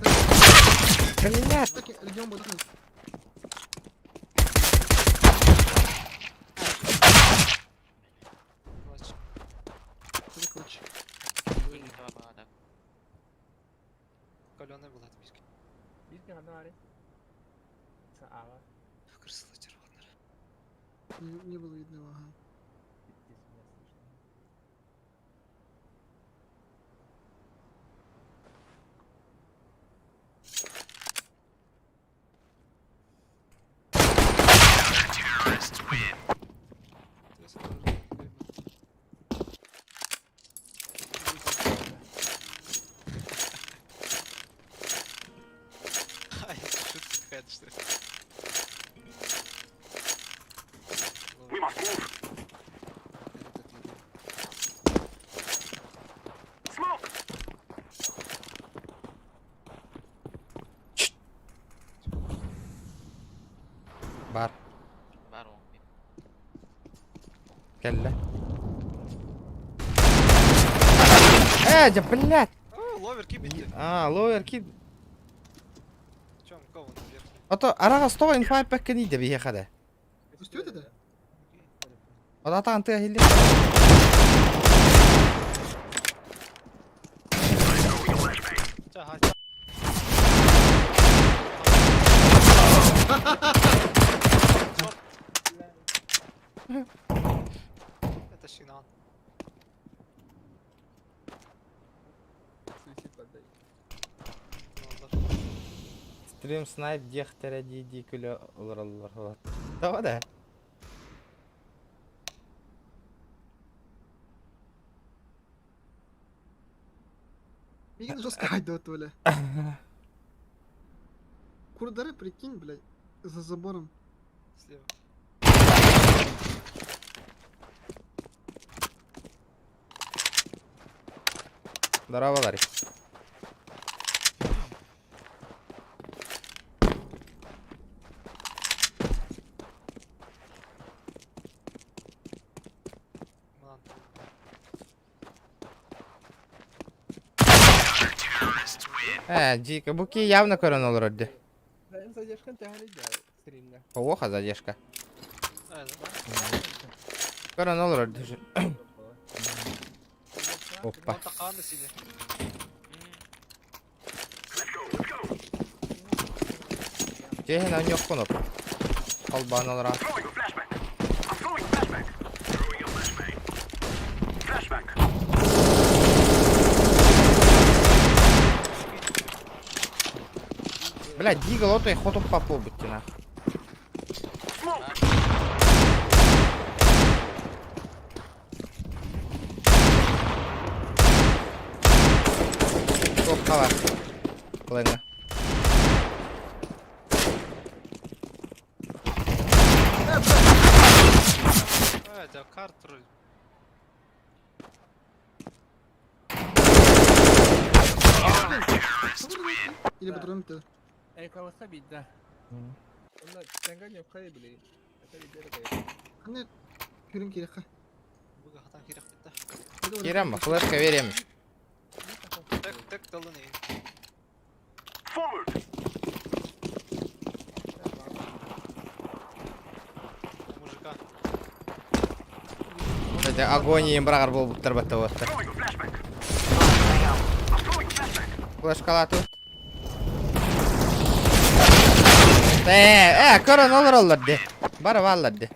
Блядь. Так, регион будет. Короче. Каленый был отписки. Не, не было видно его, ага. Ай, шутка какая-то, что ли? Бар. Кэллэ. Э, да, блядь. О, ловер кибите. А, ловер кид. Чем, кого он верхний? А то арага сто инфа пэккени де биһиэхэ Что это? Одатаан тыа хилли. Ага, Это сигнал. Стрим снайп диэхтэрэ дии-дии күлэ олороллор. Тоҕо да? Мигин жестко хайдет, бля. Курдары, прикинь, блядь, за забором. Слева. Здорово, Ларри. Млан. Э, Дика, буки явно көрөн олорор дии. Оха, задержка. А, да? Көрөн олорор дии. Опа. Он тақааны сине. Киэһэн анньыаххын оп. Холбоон олорон. Бля, дигл отой хоту папу буттина. Туохха бар? Кылыҥа. Это карту. Или патрон ты. Ханна күрүн кириэххэ. Киирэн флешка верим. Так, так, талын Мужика. Кстати, агония бырағар буолбуттар батта буоттар. Флешкалаатыбыт. Ээ, көрөн олороллор дии. Бары бааллар дии.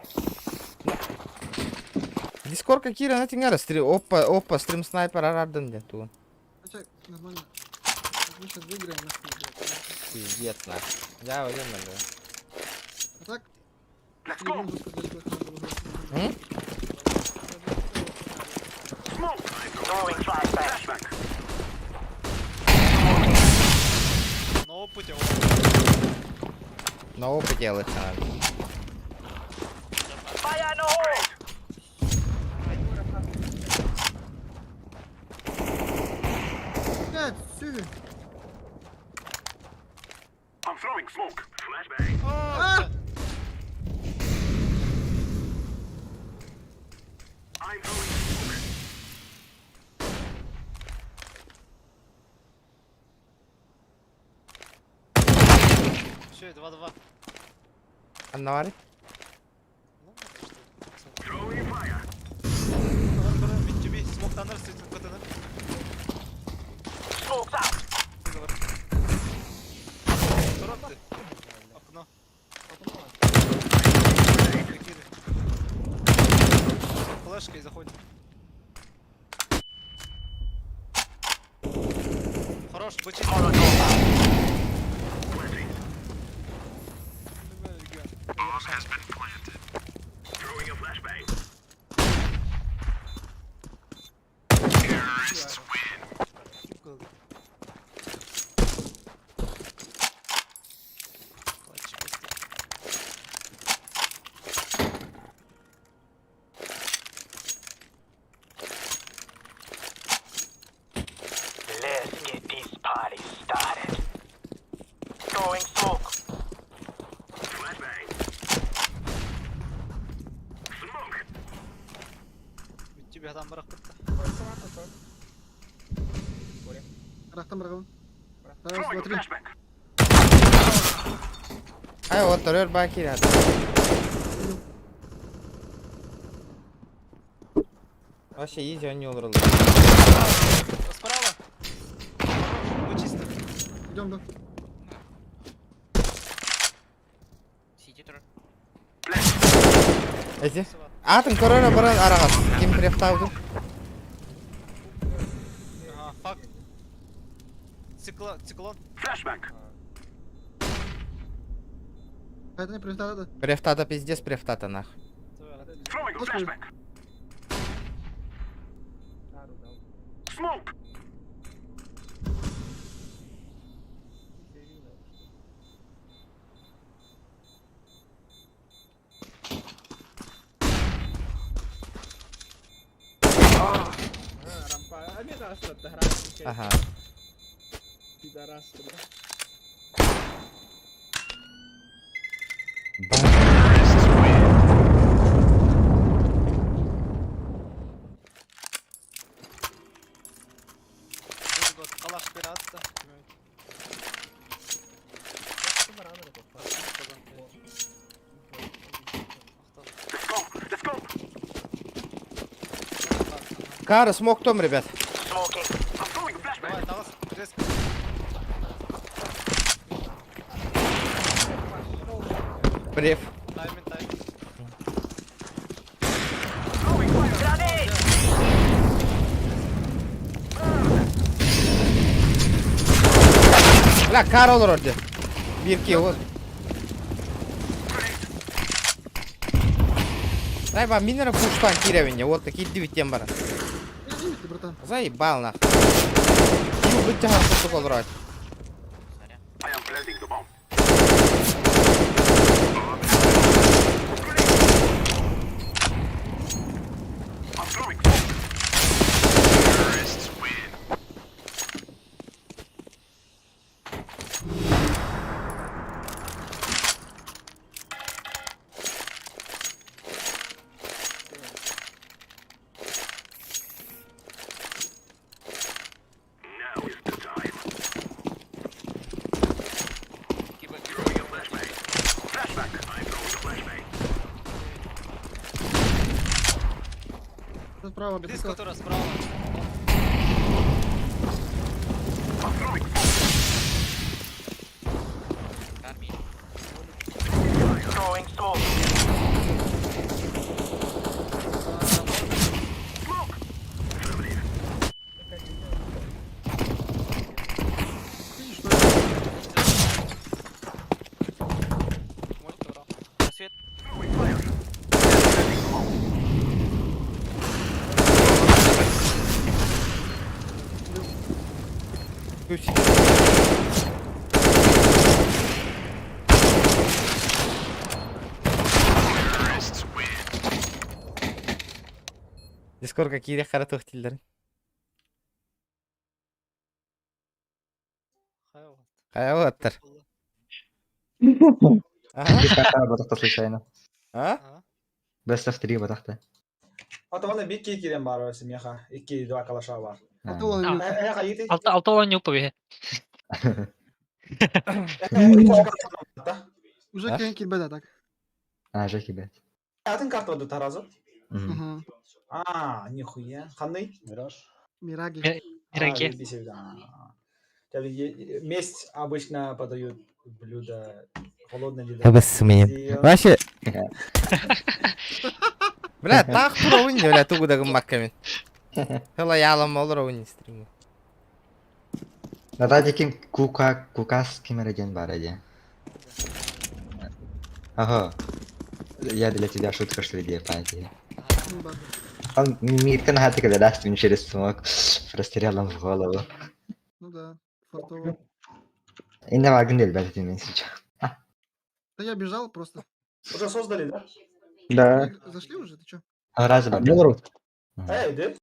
Дискордка киирэн этиҥэр стрим, опа, опа, стрим снайпер арардын диэн тугун. Хотя, нормально. Мы сейчас выиграем, нахуй, блядь. Пиздец, нах. Я один надо. А так? Let's М? На опыте. На опыте лучше надо. Блядь, всё. А! Все, 2-2. Анна баарый? Ну, это что? Смок таныр, көтөнөр. Туратты. Окно. Прикиды. Флешка и заходит. Хорош, бычий. Let's get this party started. Throwing smoke. Тебе там бырахпытта. Рахтан бырагабын. Раз, два, три. Ай, вот второй баки. Вообще изи они олороллор. Справа. Мы чисто. Идем, да. Эти? Атын корона баран арагас. Ким префтауды? Ага, факт. Циклон. Это не прилетает, да. Префтата пиздец, префтата нах. Господи. Ага. Калаш пиратта. Кара, смок том, ребят. Давай, талас, резко. Преф. Бля, кар олорор дии. Биир киһи вот. Дай ба, мин эрэ пуштан киирэбин вот киирдибит диэн баран. Извините, братан. Заебал нах. Киил быччаһар курдук олороот. Справа, Близко БТК. тура, справа. Throwing smoke. Видишь, что ли? Күс. Дискордка киирэх хара туох дииллэрин. Хайа уоттар. Ага. Батахта случайно. А? Best of 3 батахта. А то оны бикки кирен бар өсім яха. Икки два калаша бар. А то он А. Эха, ити. Алта алта olan yok be. Уже А? киһин киирбэт так. А, Жеки, блядь. Атын карта оду таразы. Мгм. Угу. А, нихуя. Ханный? Мираж. Мираги. Мираги. Месть обычно подают блюдо холодное еда. Табыс мен. Вообще. Бля, таах тура ойын бля, тугу да гыммакка мен. Хыла ялам олор ойын стрим. Надо ким кука кукас ким один бар один. Ага. Я для тебя шутка, что ли, памяти. Ну, да. Он мирка на когда даст мне через смог. Прострелом в голову. Ну да, фартово. И на Вагнер, блядь, ты меня сейчас. Да я бежал просто. Уже создали, да? Да. Зашли уже, ты чё? Раз, два, Одни ворот. Эй, да?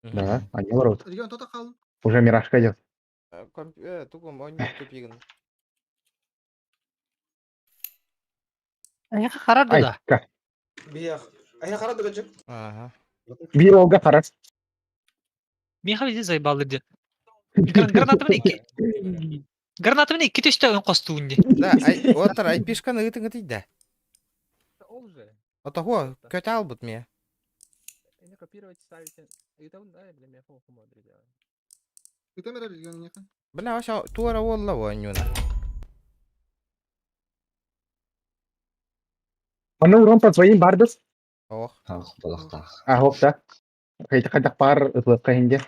Да, одни ворот. Регион то хал. Уже Миражка идет. Тугум ойын тупигін. Харар Ай, да. ка. Биях. А я харады гачык. Ага. Бир харас. Миха bizi заебал dedi. Гранатымын икки. Гранатымын икки төстө өн костуунди. Да, ай, оттар айпишканы ытың ытый Ол же. Отого, көтө албыт ме. Не копировать, ставить. Это он, да, для меня фоху делаем. Ты там регион не Бля, вообще туара олла ойнюна. Манна урон по своим бардыс. Ох. Ах, балахтах. А, хоп, да. Хайта хайта пар ытлыкка хинде.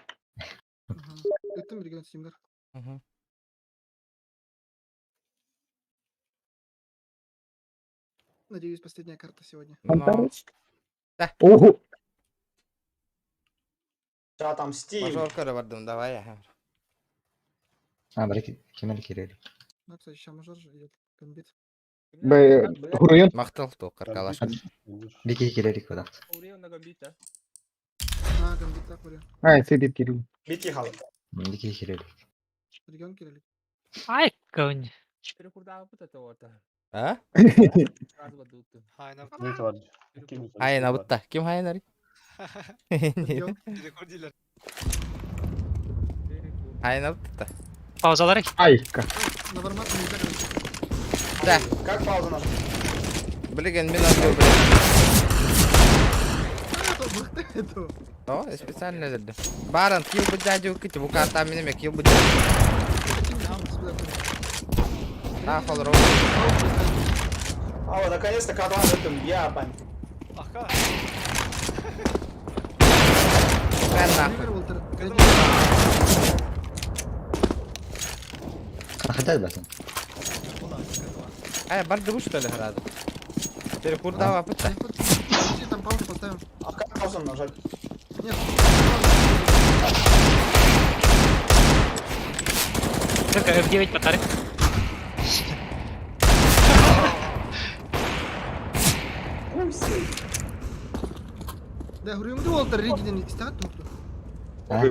Ты там регион стимгар. Мгм. Надеюсь, последняя карта сегодня. Но. Да. Ого. Да, там Steam. Мажорка да бардым, давай. ага. А, браки, кимер кирели. Ну, кстати, сейчас мажор же идет. Гамбит. Б хуруйун. Мактал тоқар калаш. Бики кирели кодахт. Урео на гамбита. А, гамбит так вроде. Ай, сидит кирил. Бики хал. Бики кирели. Регион кирилл. Ай, кön. Перекурда вот это вот. А? Раз два тут. Хайна бутта. Ким хайнари? Регион. Хайна бутта. Паузалары. Ай, ка. На вармат нельзя, короче. Да. Как паузу нажать? Блин, мен алды, блин. А, это бахты это. О, я специально дедим. Баран, кил бы дядю кити, бу карта минеме кил бы дядю. Сюда, Та холро. А, наконец-то кадлан этом я, бань. Аха. Мэ нахуй. Хатар батын. Ай, бардыбы что ли сразу? Перекурдава пытта. Подожди, там паузу поставим. А как паузу нажать? Нет. Только F9 потарик. Да, говорю, ему Уолтер Ридин истят тут.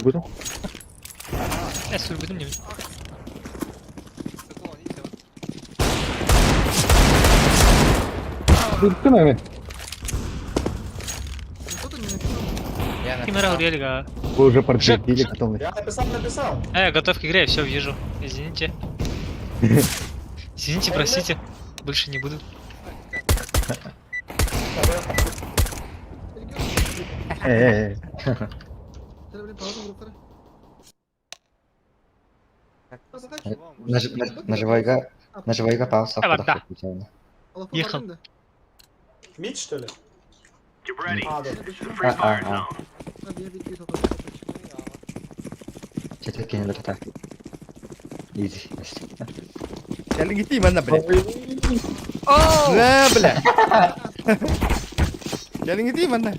Буду. Я сүрбүтүм не. Бүттүм эми. Кто-то не написал. Я Кимера написал. Урелига. Вы уже подтвердили потом. Я написал, написал. Я готов к игре, все вижу. Извините. Извините, простите. Больше не буду. Э. Блин, паузу группа. Наживайга, наживайга пауза. Да. Ехал. Мид, что ли? Get ready. А, да. This is the free А, fire а, а. zone. Четверки не дата. Изи. Кэлин манна, блядь. На, бля. Кэлин иди манна.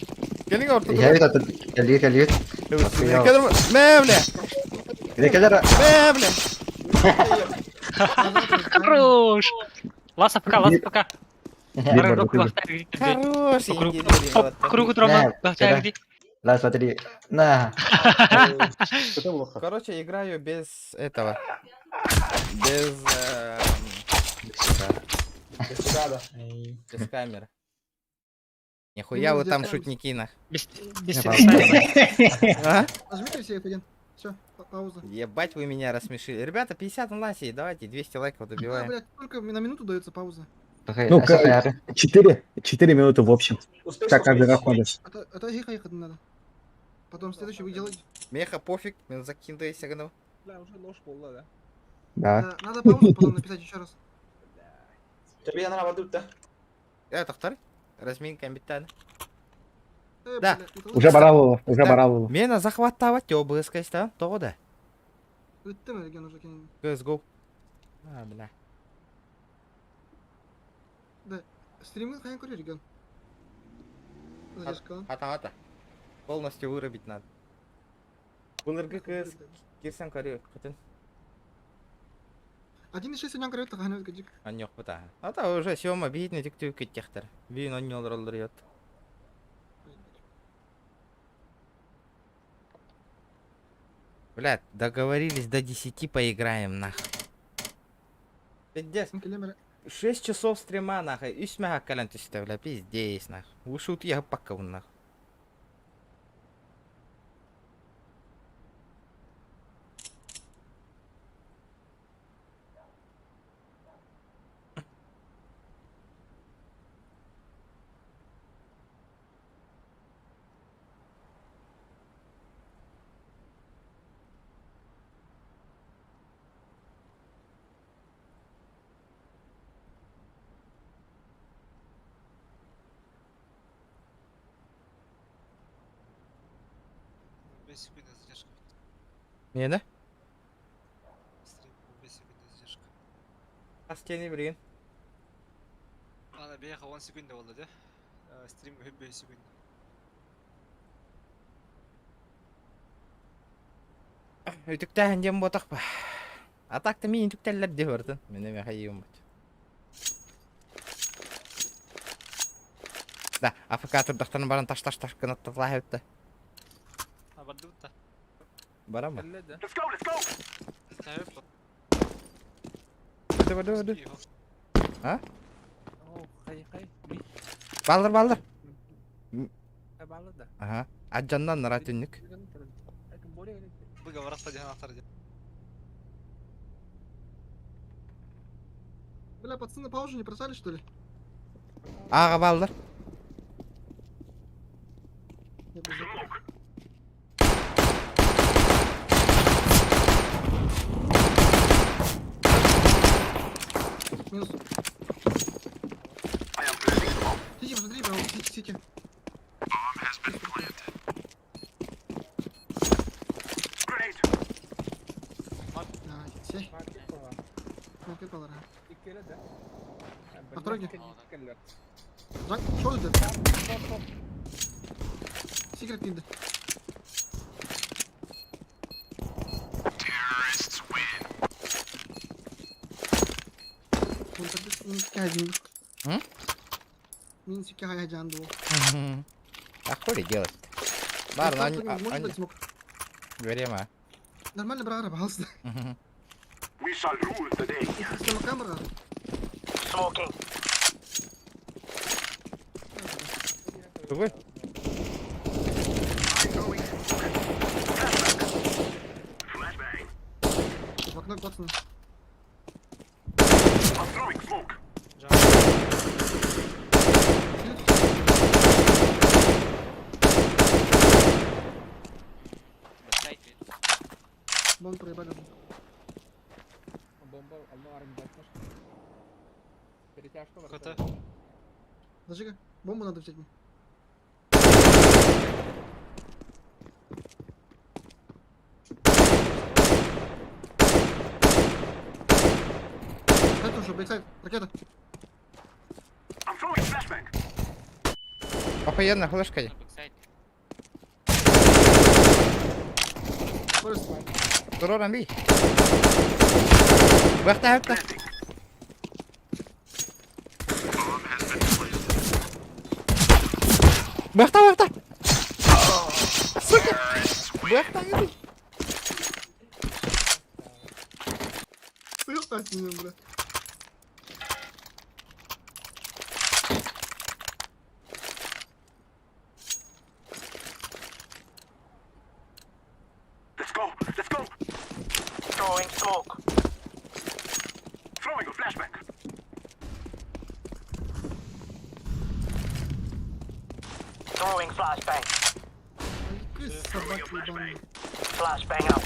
Кэлин орто. Я видел, кэлит, кэлит. Кэлин мэ, бля. Кэлэр. Мэ, бля. Хорош! Ласа пока, ласа пока. Хорош, По кругу трома. Да, смотри. На. Короче, играю без этого. Без... Без камеры. Нихуя вы там шутники нах. Без без А? Нажмите все F1. Все, пауза. Ебать вы меня рассмешили. Ребята, 50 онлайн сидит, давайте 200 лайков Да, добиваем. блядь, только на минуту дается пауза. Ну, 4 минуты в общем. Так каждый раз ходишь. Это ехать ехать надо. Потом следующий вы делаете. Меха пофиг, мен закинул гнал. Бля, уже нож полла, да? Да. Надо паузу потом написать еще раз. Тебе надо воду, да? Это второй? Разминка амбитана. Да. Уже баралово, уже баралово. Мена захватывать область, да? Того да. CSGO. А, бля. Да. Стримы хайын көрер регион. Задержка. Ата, ата. Полностью вырубить надо. Булыргы кыз кирсен көрү кытын. 1.6 онан көрөт таханы өткөжүк. Аньок бута. Ата уже сёма битне түктү кеттехтер. Бин оннолор олор йот. Блядь, договорились до 10 поиграем нах. Пиздец. 6 часов стрима нахуй. Үс мәхә кэлэн түстэ, бля, пиздец нах. Ушут я пока нах. Не, да? Стрим, 5 секунд задержка. Астени, блин. Ана, бияха 10 секунд болды, да? Стрим 5 секунд. Үтүктәһин дем ботак ба. А так-то мин үтүктәлләр дип бардым. Менә мә хайым бит. Да, АФК турдактан баран таш таш таш кынаттыла хәтта. А, барды бутта. Барамы? Let's go, let's go. Барды, барды, барды. А? Балдыр, балдыр. Балды да. Ага. Аджаннан нара түннүк. Бля, пацаны паузу не просали, что ли? Ага, балдыр. Минус. Сити, посмотри, пожалуйста, сити, сити. А, все. Маркет балар, а. На второй где? Жак, шо это? Секрет килди. М? Минус 2 heyecandı o. А хули делать-то? Ладно, они... Может они- быть, смог. Время. Нормально, брат, пожалуйста. We shall rule the day. Система камера. Smoking. Другой? В окно коцано. I'm throwing smoke. Бомбу проебали. Бомба, Аллах, Перетяжка. КТ. Зажига. Бомбу надо взять мне. Сайт ушел, backsite, ракета. I'm throwing flashbang. Охуенно, флешка. Форест. Туроран би. Бахта хатта. Бахта, бахта. Сука. Бахта, иди. Сыр с ним, бля. Let's go. Let's go. Throwing smoke. Throwing a flashbang. Throwing flashbang. Какой собаки ебаные. Flashbang out.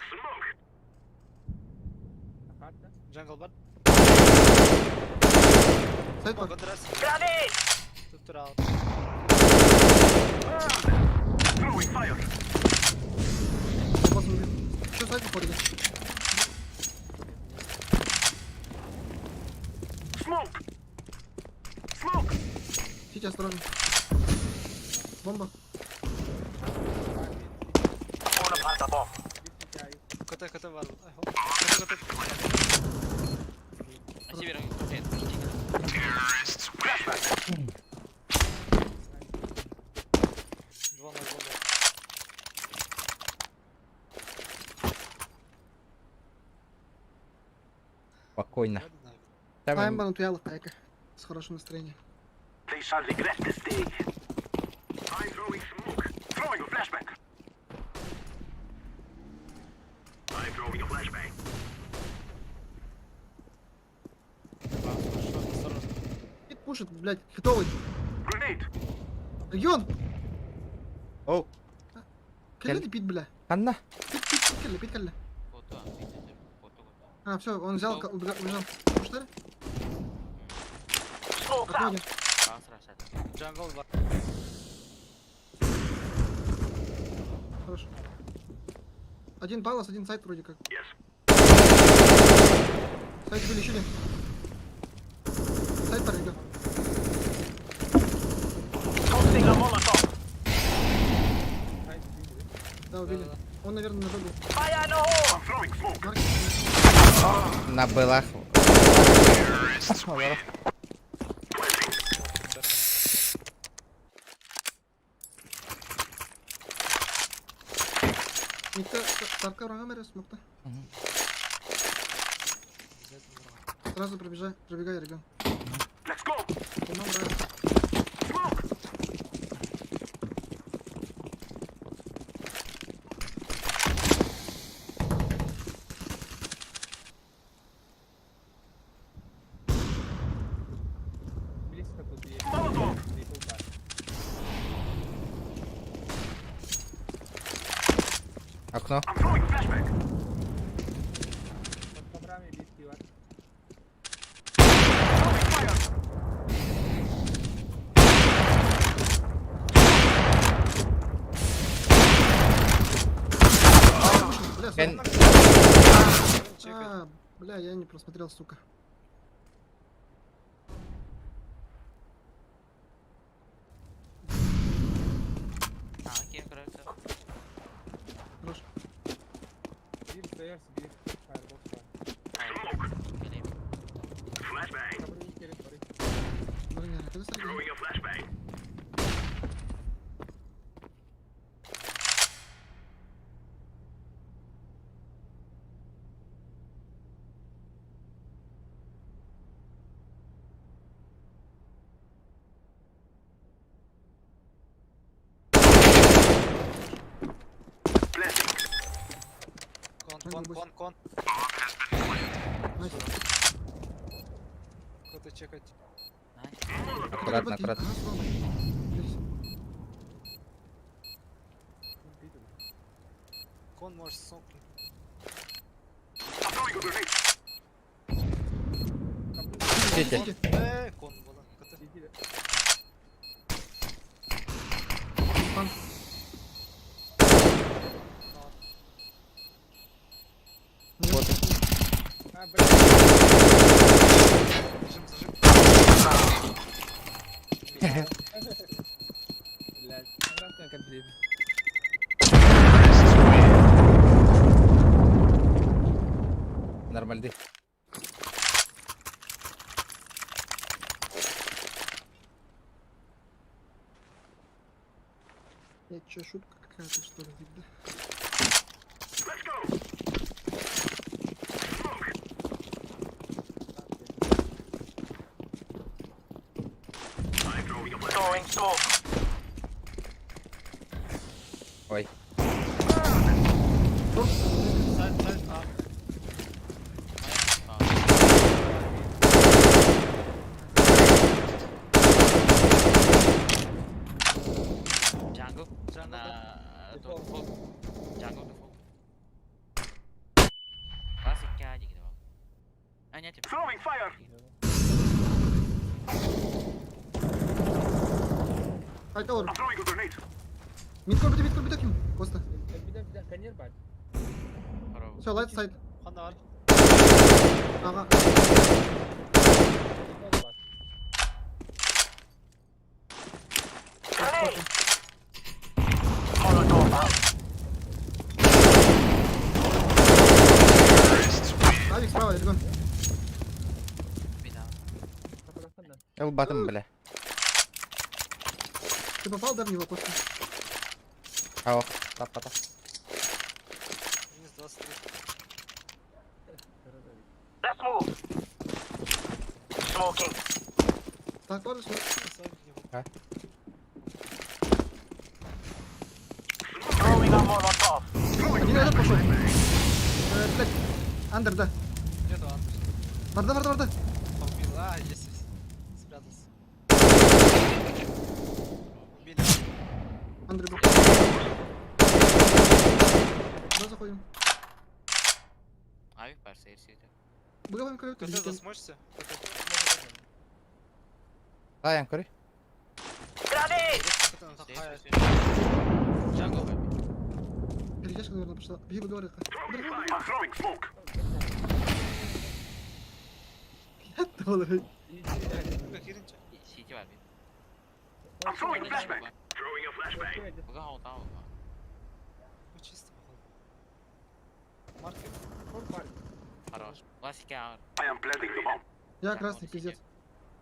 Smoke. Jungle бар. Сайт бар. Раз. Grenade. Тут раунд. Throwing fire. Вас убил. Еще сайт выходит. Smoke. Smoke. Сити, осторожно. Бомба. КТ, КТ бар. КТ, КТ. Два на бомба. Спокойно. Тайм банутуяла тайка. С хорошим настроением. They shall regret this day. I'm throwing smoke. Throwing a flashbang. I'm throwing a flashbang. Хит пушит, блядь, хитовый. Grenade. Регион! Оу. Кэлли пит, бля. Анна. Пит, пит, пит, кэлли, пит, кэлли. А, все, он взял, убежал. Что ли? Окно один. Jungle бар. Хорошо. Один palace, один site вроде как. Site были еще один. Site парень, да. Да, убили. Он, наверное, на Б был. I'm throwing smoke. Маркет. На белах. Никто, Тарка врага смог-то. Сразу пробежай, пробегай, регион. Let's go. По-моему, враг. Smoke. Близко тут есть. Molotov. Little bar. Окно. I'm throwing a flashbang. Под коврами битки бар. Throwing Бля, я не просмотрел, сука. Хорош. Кон, кон, кон, кон. Кто-то чекать. Аккуратно, аккуратно. Кон может сок. Сити. Кон было. Вот. Зажим, зажим. Блядь, обратно как блин. Нормальды. Я чё, шутка какая-то, что ли, да? Ой. Сайт, сайт, а. Джанго. Джанго, На дефолт. Джанго дефолт. Классика, А, нет, Айта олор. Мид көрбүтэ, мид көрбүтэ ким? Коста. Все, лайт сайт. Ханда бар. Ага. Авик справа, регон. Эл батым, бля. Ты попал, да, в него, Коста? Ау, тап, тап, тап. Минус 23. Так, ладно, всё. А? Один этот пошел. Блядь. Андер, да. Нету андер. Варда, варда, варда. Убил. А, есть, есть. Спрятался. Убили. Андер был. Да, заходим. Авик парса, если это. Быгаваем кровь. КТ засмочься. Таян, көрі. Джанго. Перетяжка, наверное, пошла. Беги, быгавай. Доллары. Сити бар. Чисто, походу. Маркер. Хорош. Классика. Я красный, пиздец.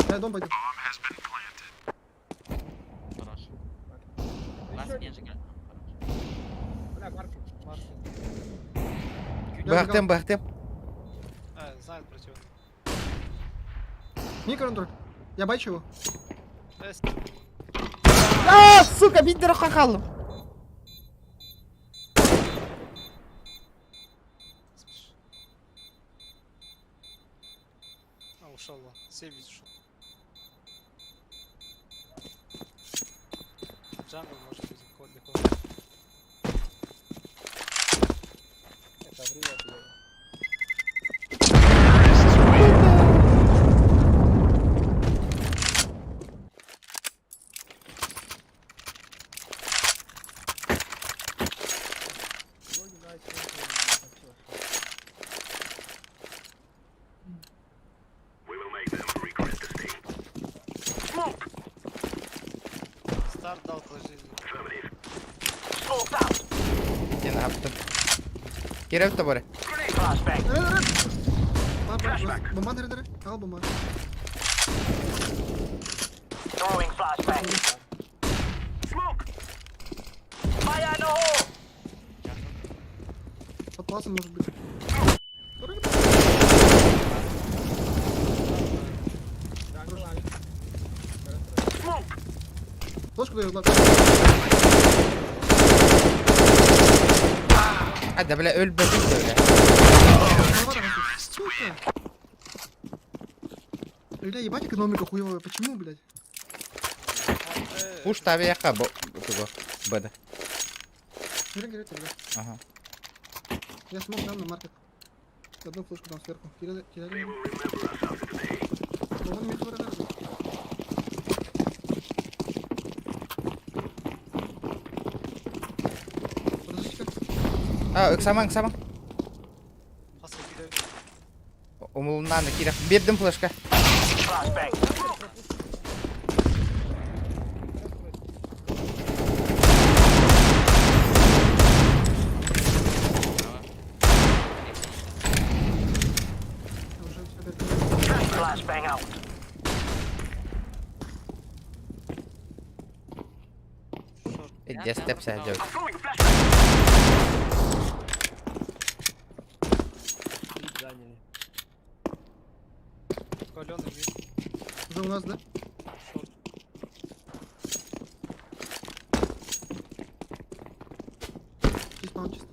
Я дом пойду. Хорош. Классика же. Маркер. Бахтем, бахтем. А, знает противник. Микро Я байчу его. А, сука, бидер хахалым. А, ушел он. Сейвить ушел. Джангл может быть, код для кода. Это вряд ли. Старт дал положили. Сен аптым. Керек то бар. Бомба нere Al bomba. Под классом может быть. Флешку даю, Влад. Hadi бля өлбөтүм бля. Сука! Бля, ебать экономика хуевая. Почему, блядь? Пуш табияка бу тугу. Бд. Кирилл, Кирилл, Кирилл. Ага. Я смог дам на маркет. Одну флешку дам сверху. Кирилл, Кирилл. Вон мид ворота. Подожди-ка. А, ыксамаң, ыксамаң. Умулунан кирек. Бердим флешка. Я уже опять. Иди степ сәдәү. Заняли. Каленый мид. Уже у нас, да? Шорт. Чисто, он чисто.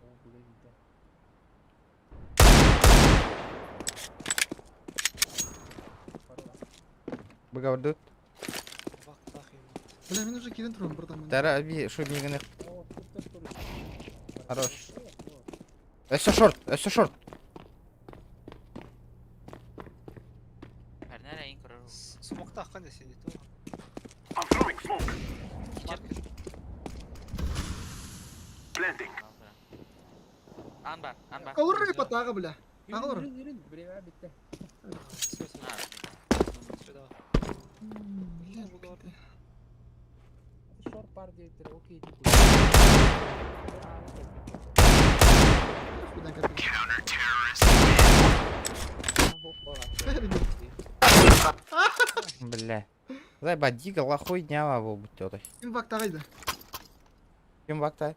О, блин, да. Быгавдут. Бак, бак, Бля, мен уже кирен турам, братан. Тара би шу мигене. О, тут тоже. Хорош. Өссө шорт, өссө шорт. Смокта қандай сидит? Маркет. Алыр потага, бля. Алыр. Ирин, время битте. Все, все. Сюда. Бля, Шорт пар дейтер, окей. хуйня какая. Бля. Зайба дигл хуйня бу бүтөй. Ким бак тагайды? Ким бакта?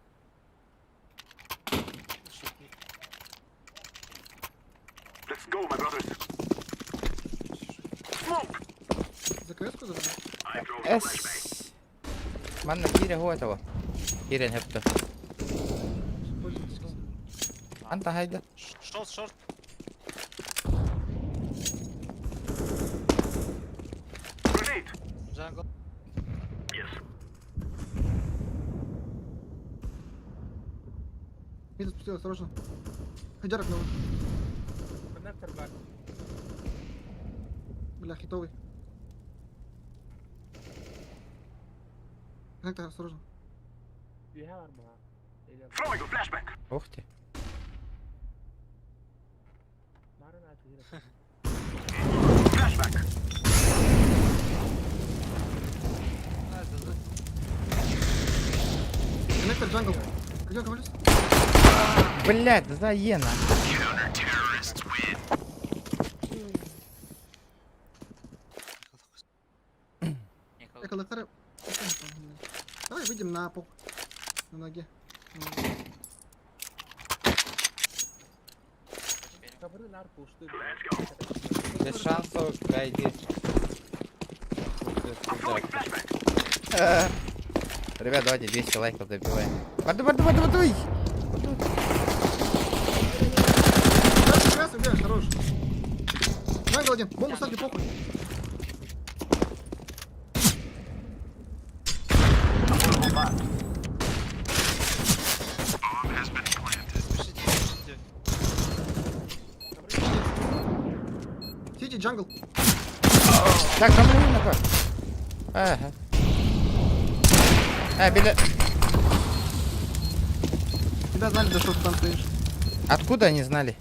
За КС-ку забрали? Эс. Манна кире хуа этого. Кирен хепте. Пользуйтесь. Анта хайда. Шорт, шорт. Джангл. Мид отпустил, осторожно. Хайдарок новый. Коннектор бар. Бля, хитовый. Коннектор, осторожно. Үйе бар ма? Или Ух ты. Барын айтып Коннектор, джангл. Где он, плюс? Блять, заена. Я коллекторы. Давай выйдем на пол. На ноге. Кабры нар пушты. Без шансов пройди. Ребят, давайте 200 лайков добиваем. Барды, барды, барды, барды. Красный, красный, бля, хорош. Джангл один. Бомбу ставьте, похуй. Пишите, пишите. Сити, джангл. Так, там накой. Ага. А, били... Тебя знали, да что ты там стоишь. Откуда они знали?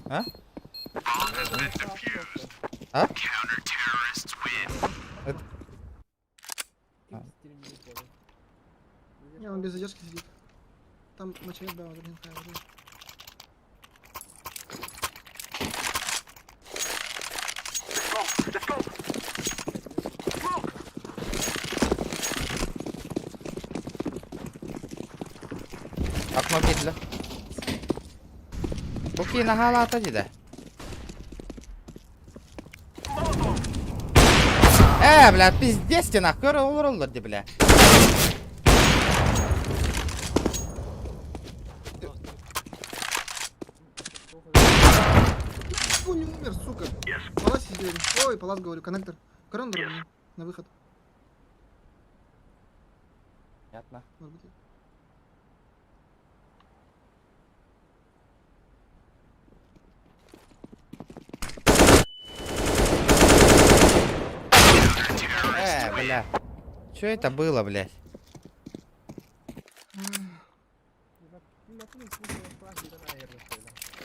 А? А? Это- Не, он без задержки сидит. Там мочевик, да, уже не знаю, уже. Окно киирдэ. Бу киһи наһаалаата дии да. Э, бля, пиздец ты нахуй, көр олороллор дии, бля. Фу, не умер, сука. Палас сидели. Ой, палас говорю, коннектор. Корон yes. На выход. Понятно. Может быть. Э, бля. Че это было, блядь?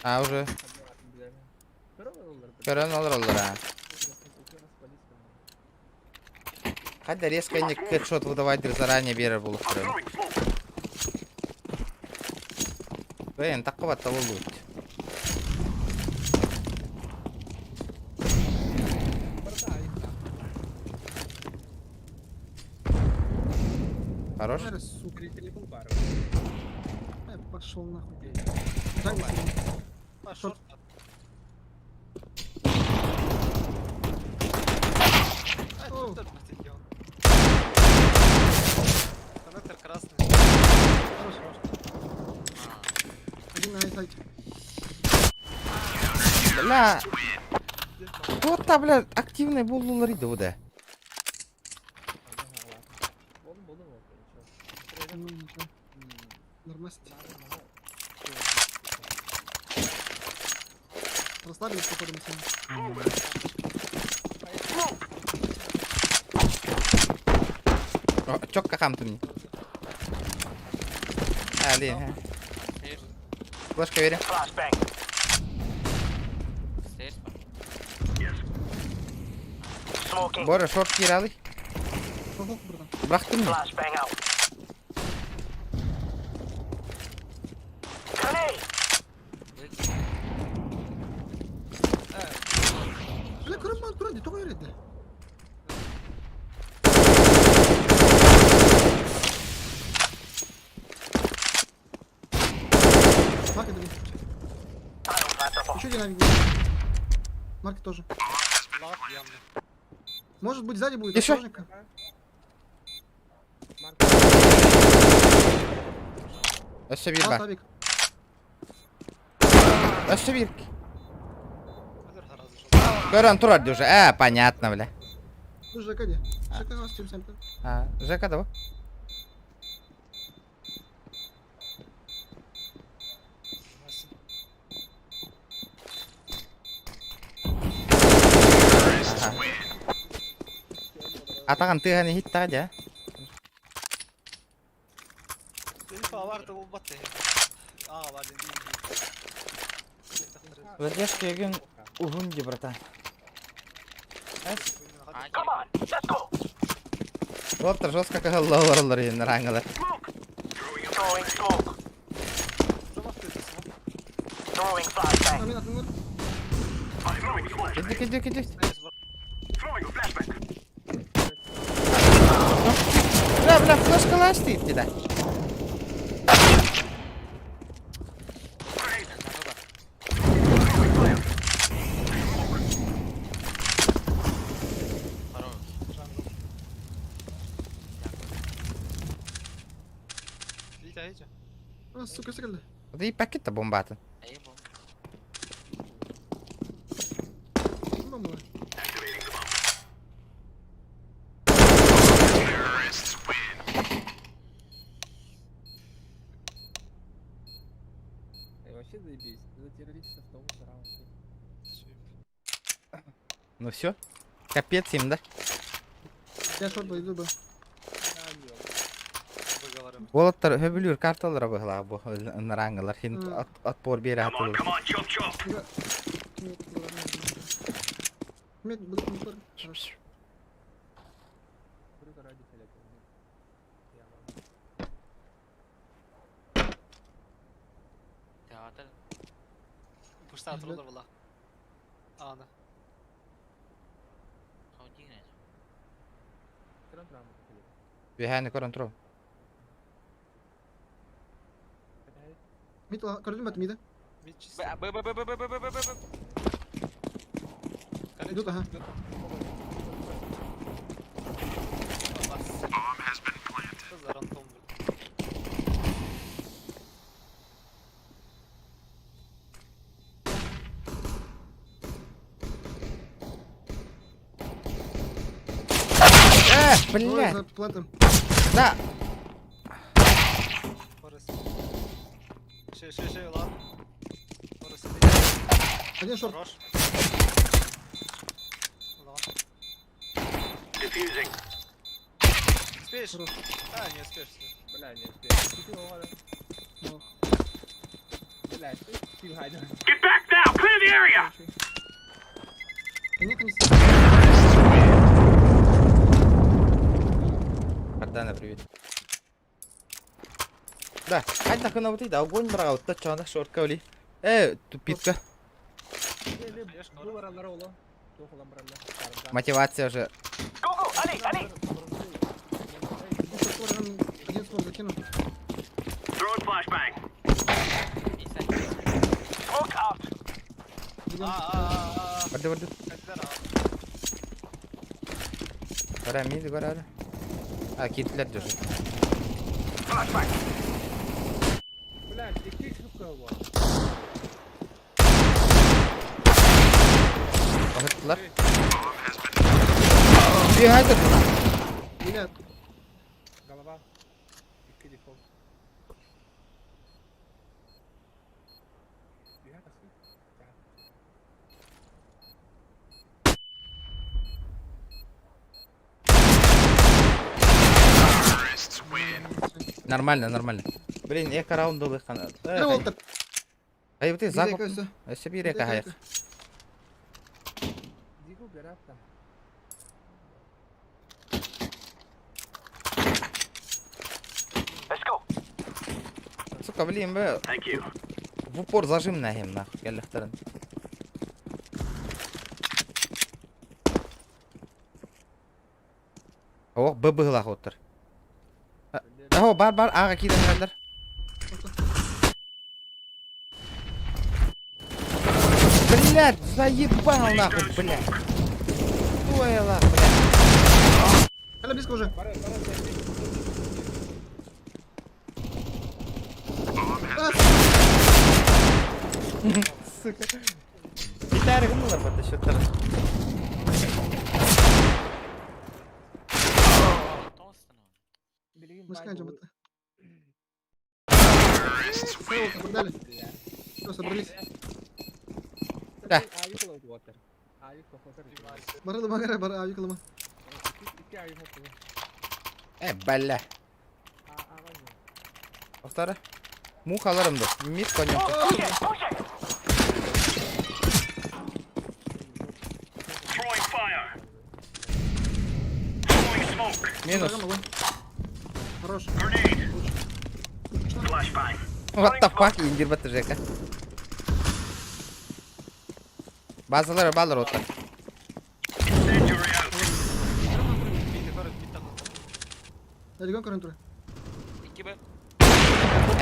А, уже. Көрөн олороллор, а. Хотя резко не хедшот выдавать заранее берер буолуохтара. Блин, такого того лут. Хорош? Наверное, сука. Пошел нахуй. Jungle сидит. Short. О, Коннектор красный. хорош. Один на сайте. Бля. Кто-то, бля, активный буоллулар да. Ну, ничего. Нормально. Расслабились, походу, мы с ними. О, чётко хам ты мне. А, блин. А. Флешка верю. Flashbang. Smoking. Бора, short кииралый. Ого, братан. Бырахтым ми? Flashbang out. Grenade. Бля, көрөн баар туран, тоҕо эрэ Маркет один. I don't plant the bomb. Еще один авик будет. Маркет тоже. Может быть, сзади будет. Еще? осторожненько. Өссө Ласт биир баар. авик. Өссө биир. Көрөн турар уже. А, понятно, бля. Ну, ЖК где? ЖК у нас тем самым. А, ЖК да? Ага. Атаҕын тыаһын иһиттэҕэ дьэ. Инфа бар булбат. А, ладно, Задержка егин уһун дии, братан. Come on, let's go. Вот жестко кагаллалар раңылар. Throwing smoke. Throwing flashbang. Амин, атыңар. Иди, иди, иди. Бля, бля, флешка ластит да. А, сука, стрельда. Да и пакет-то бомбата. Бомба. Вообще заебись. За террористов в том же раунде. Ну все. Капец им, да? Я short иду, Б. Уолаттар хөбүлүүр карталара быһылаах бу ынрааңылар хин отпор биэрэ хатылыр. Пуштаа туралар була. Аны. Үһээни көрөн турабын. Мид көрдүм бат мида. Б Б Б Б Б Б Б Б Б. Идут, ага. Что за рандом, блин? Э, Ой, блядь. за плентом. Да. Форест. Ше, ше, ше, ладно. Форест. Один шорт. Хорош. Ладно. Успеешь? Хорош. А, не успеешь. всё. Бля, не успеешь. Бля, ты хайда. Нет, не Кардана, привет. Да, хайда хына вот да, огонь брал, та чана шортка оли. Э, тупитка. Мотивация уже. Один смог закину. А, а, а, Барды, барды. а. Бара, миди, бара. А, китлер держи. Бля, ты штука его. Охыттылар. Bir haydi. Бля, Голова. Икки дефолт. Я так Нормально, нормально. Блин, эка раунд был хан. Бля, вот так. Ай, ты закуп. Бирека всё. Өссө бир эка хайык. Дигу берапта. Сука, блин, б. В упор зажим нахем, нахуй, кэллэхтэрин. Ох, б быһылаах оттар. Аһо, бар бар, ага киирэн эрэллэр. Блядь, заебал нахуй, блядь. Стоило, блядь. Аля, близко уже. Сука. Гитары гнула бата счеттар. Мы сканем это. Всё, собрали. Все, собрались. Да. Барылы багара, бара, авикалыма. Э, бля. Повтора. Мухаларым да. Мид конем. Минус. Хорош. What the fuck, индир баты Жека. Базалар балар оттар. Регион көрін тұр.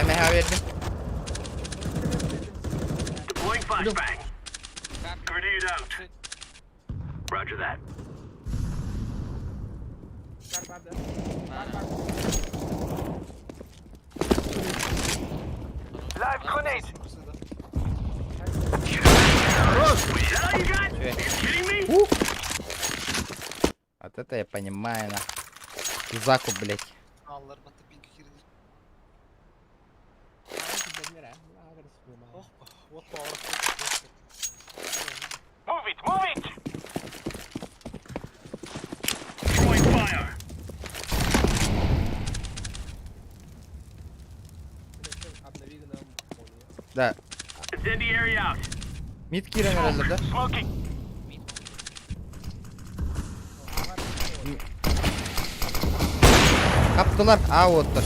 МХ бердим. Ух. Вот это я понимаю, на. Закуп, блядь. Аллар бата бик кирди. Ох, вот пауэр. Да. Мид киирэн эрэллэр да? Хаптылар, аа уоттар.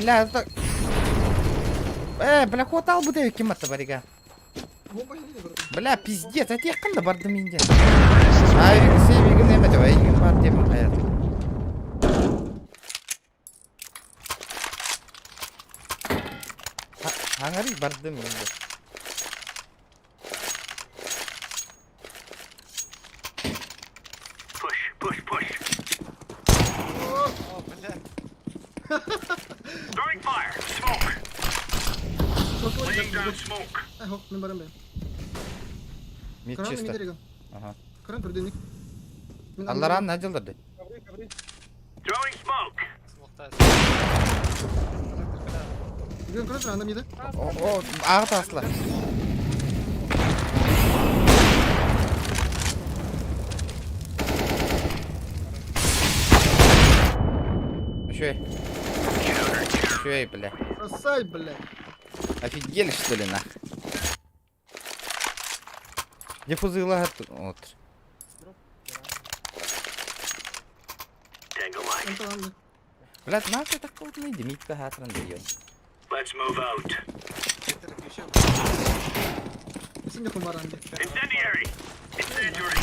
Бля, это... Э, бля, хватал бы ты кем это барига. Бля, пиздец, а тех канда бардым инде. Ай, сейвигин эме деп, эйгин бар деп хаят. Хаңари бардым инде. Мин барам бэйэм. Мид Кран чисто. мид Ага. Кран түрденник. Алларан надылдыр. Бүгүн кран анда миде. О, о, аҕа таслар. Үчүгэй. Үчүгэй, бля. Бросай, бля. Офигели, что ли, нах? Диффузыла вот. Блядь, нахуй так вот не димит хатран дает. Let's move out. Сен де бар анда. Incendiary. Incendiary.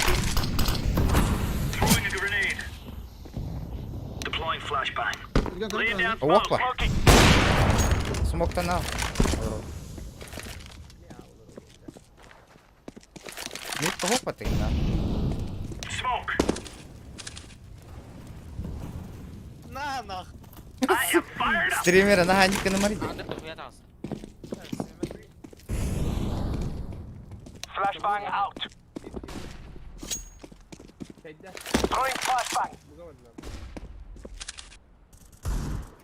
Throwing a grenade. Deploying flashbang. Laying down smoke. Опа. Смоктан ал. Мид опа ты, на. Smoke. На нах. Стримера на Ханика на Мариде. Flashbang out. Throwing flashbang.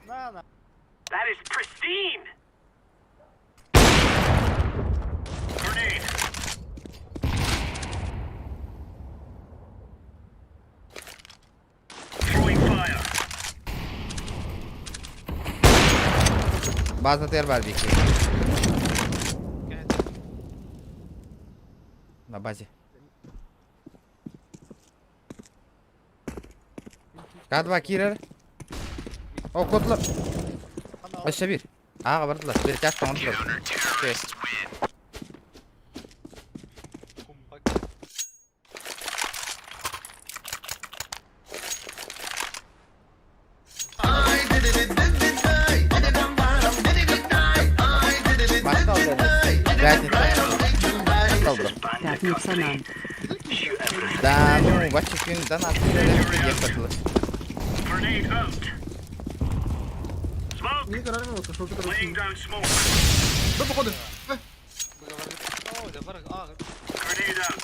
На на. That is pristine. Grenade. Throwing fire. База тер бар бики. На базе. К2 кирер. О, котлар. Өссө бир. Ага бардылар. Бир тяж тоңдулар. Мактал Пятница. Мактал, бро. Пятница нам. Да, ну, бачы күн да ехатылы. Grenade out. Smoke. Мини карарым болса, шорты Laying короче. down smoke. Да походу. Grenade out.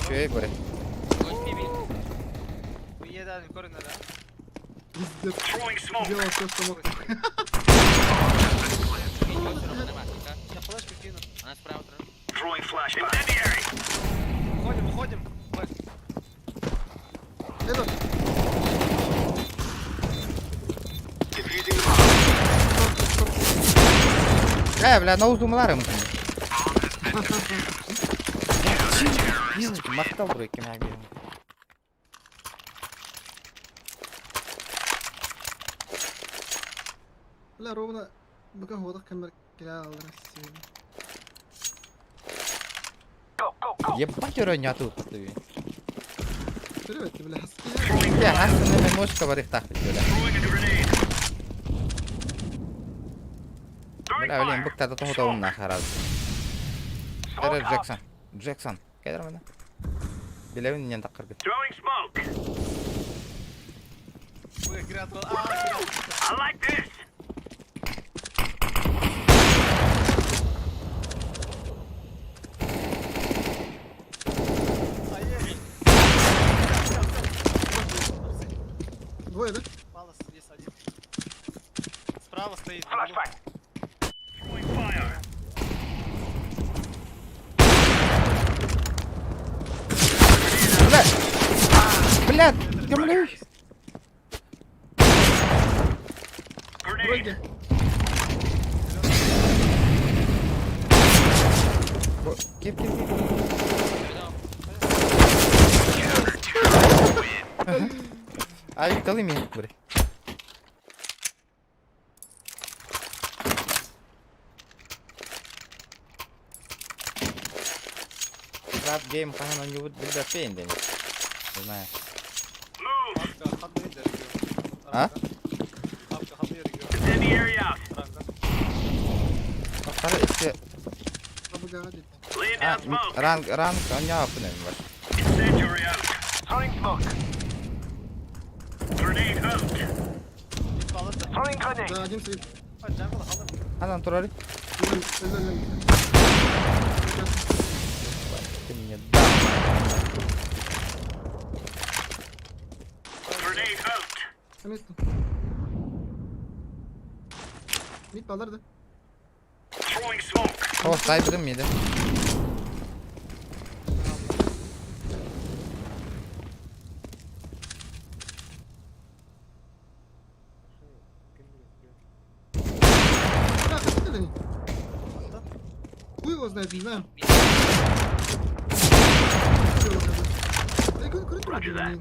Чөй боре. Пиздец. Throwing smoke. Делал все, что мог. Throwing flashbang. Incendiary. Уходим, уходим. Этот. Defusing the bomb. Э, бля, на узумларым. Мактал бро кем Бля, ровно быка годах камер клял Россию. Ебать өрөн тут. Привет, бля. Я хасты немножко барых так бля. Throwing a grenade. Throwing Бля, блин, fire. быктата тоһотоун нахараз. Кэлэр Джексон. Джексон. Кэлэр мана. Билэбин инньэн таххаргын. Двое, да? Мало есть один. Справа стоит. Бля! Бля! Көмөлөй! Тройки. Кип, кип, кип. Ай, талы мен, бре. Trap game хаһан оонньуубут билбэппин дени. Не знаю. А? Хара если Абыгаға дейді. А, ранг ранг оонньооппун эми бар. Да, один стоит. Ханан турары. Өлі, өлі, өлі. Ты мне дал. На место. Мид балдарды. О, сайбыдым миди. Да, хотите ли? Хуй его знает, не знаю. Хуй его знает.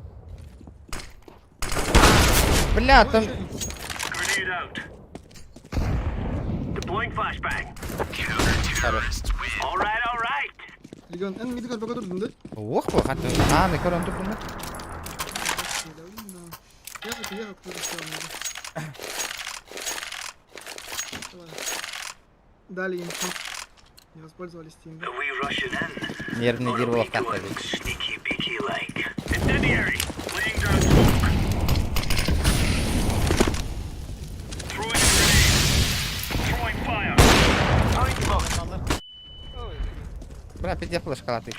Бля, там Ой, Хорош. Регион, эн миди көрбөгө турдум да? Ох, бу хатты. А, не көрөн турдум. Ехать, ехать, кто-то сказал мне. Давай. Дали им шанс. Не воспользовались тем. да? Нервный дир болып қатты. Бля, пиздец флешка ты.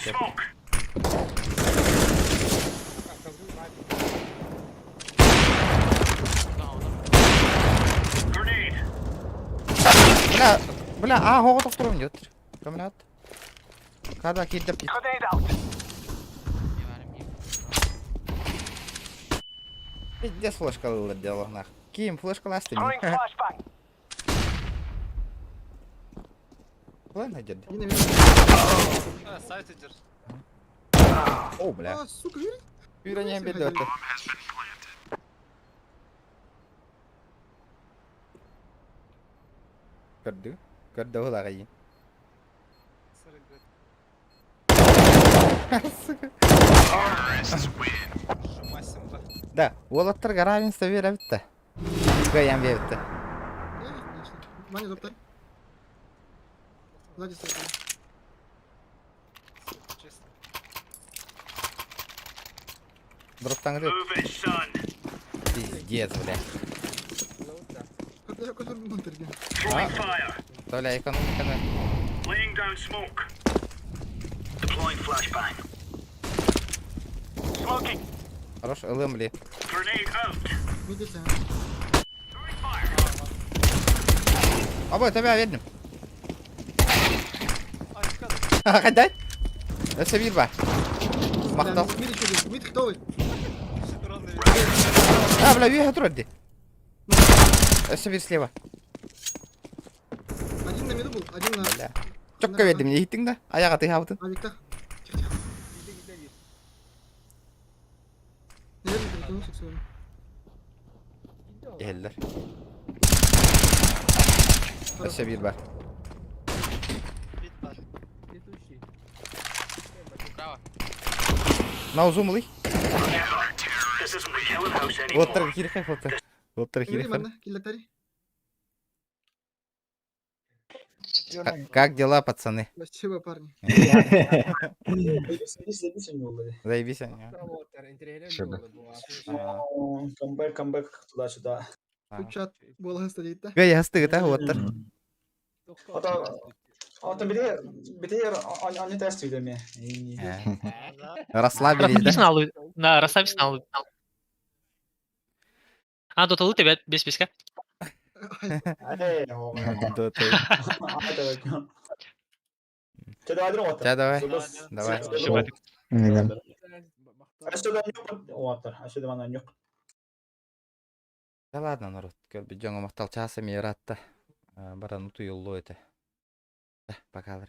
Бля, бля, а, хоғы тоқтырым дет. Көмілат. Када кидіп кет. Пиздец флешка дело нах. Ким флешка ласты. Ладно, дед. Иди на меня. Сайт идешь. О, бля. А, сука, видишь? Юра не бедет. Көрдү. Көрдү олагай. Сука. Да, уолаттар равенство беребитте. Кыян беребитте. Конечно. Ваня, доктор. Сзади стоит. Честно. Дроптан кіреді. Пиздец, бля. Как я который внутрь. Толя экономиканы. Хорош, ылым ли. Видите? Абой, тебя видно. Қайдай? Өсө бир бар. Мақтал. Мид еще один. Мид хитовый. А, бля, үйе тұрады. Өсө бир слева. Один на миду был, один на... Бля. Чокка бердим, не иттиң да? Аяға тыйхабытын. Авикта. Тихо, тихо. Наверное, перекинулся к своему. Келдер. Өсө бир бар. Мынау зумлый. Оттар кирхай фото. Оттар Кимри кирхай. манна, киллетари. Как дела, пацаны? Спасибо, парни. Заебись, заебись у него было. Заебись они. Камбэк, камбэк, туда-сюда. Чат буолаһы стоит, да? Гэй, астыгыта уоттар. Ото, ото били, били, они тест видами. Расслабились, да? Да, расслабились на алу. А, доталу тебя без песка. Эй, Ча, давай. Давай. Да ладно, народ. Көрбүт дьоҥҥо махтал чааса миратта. Баран утуйуллу это. Пока.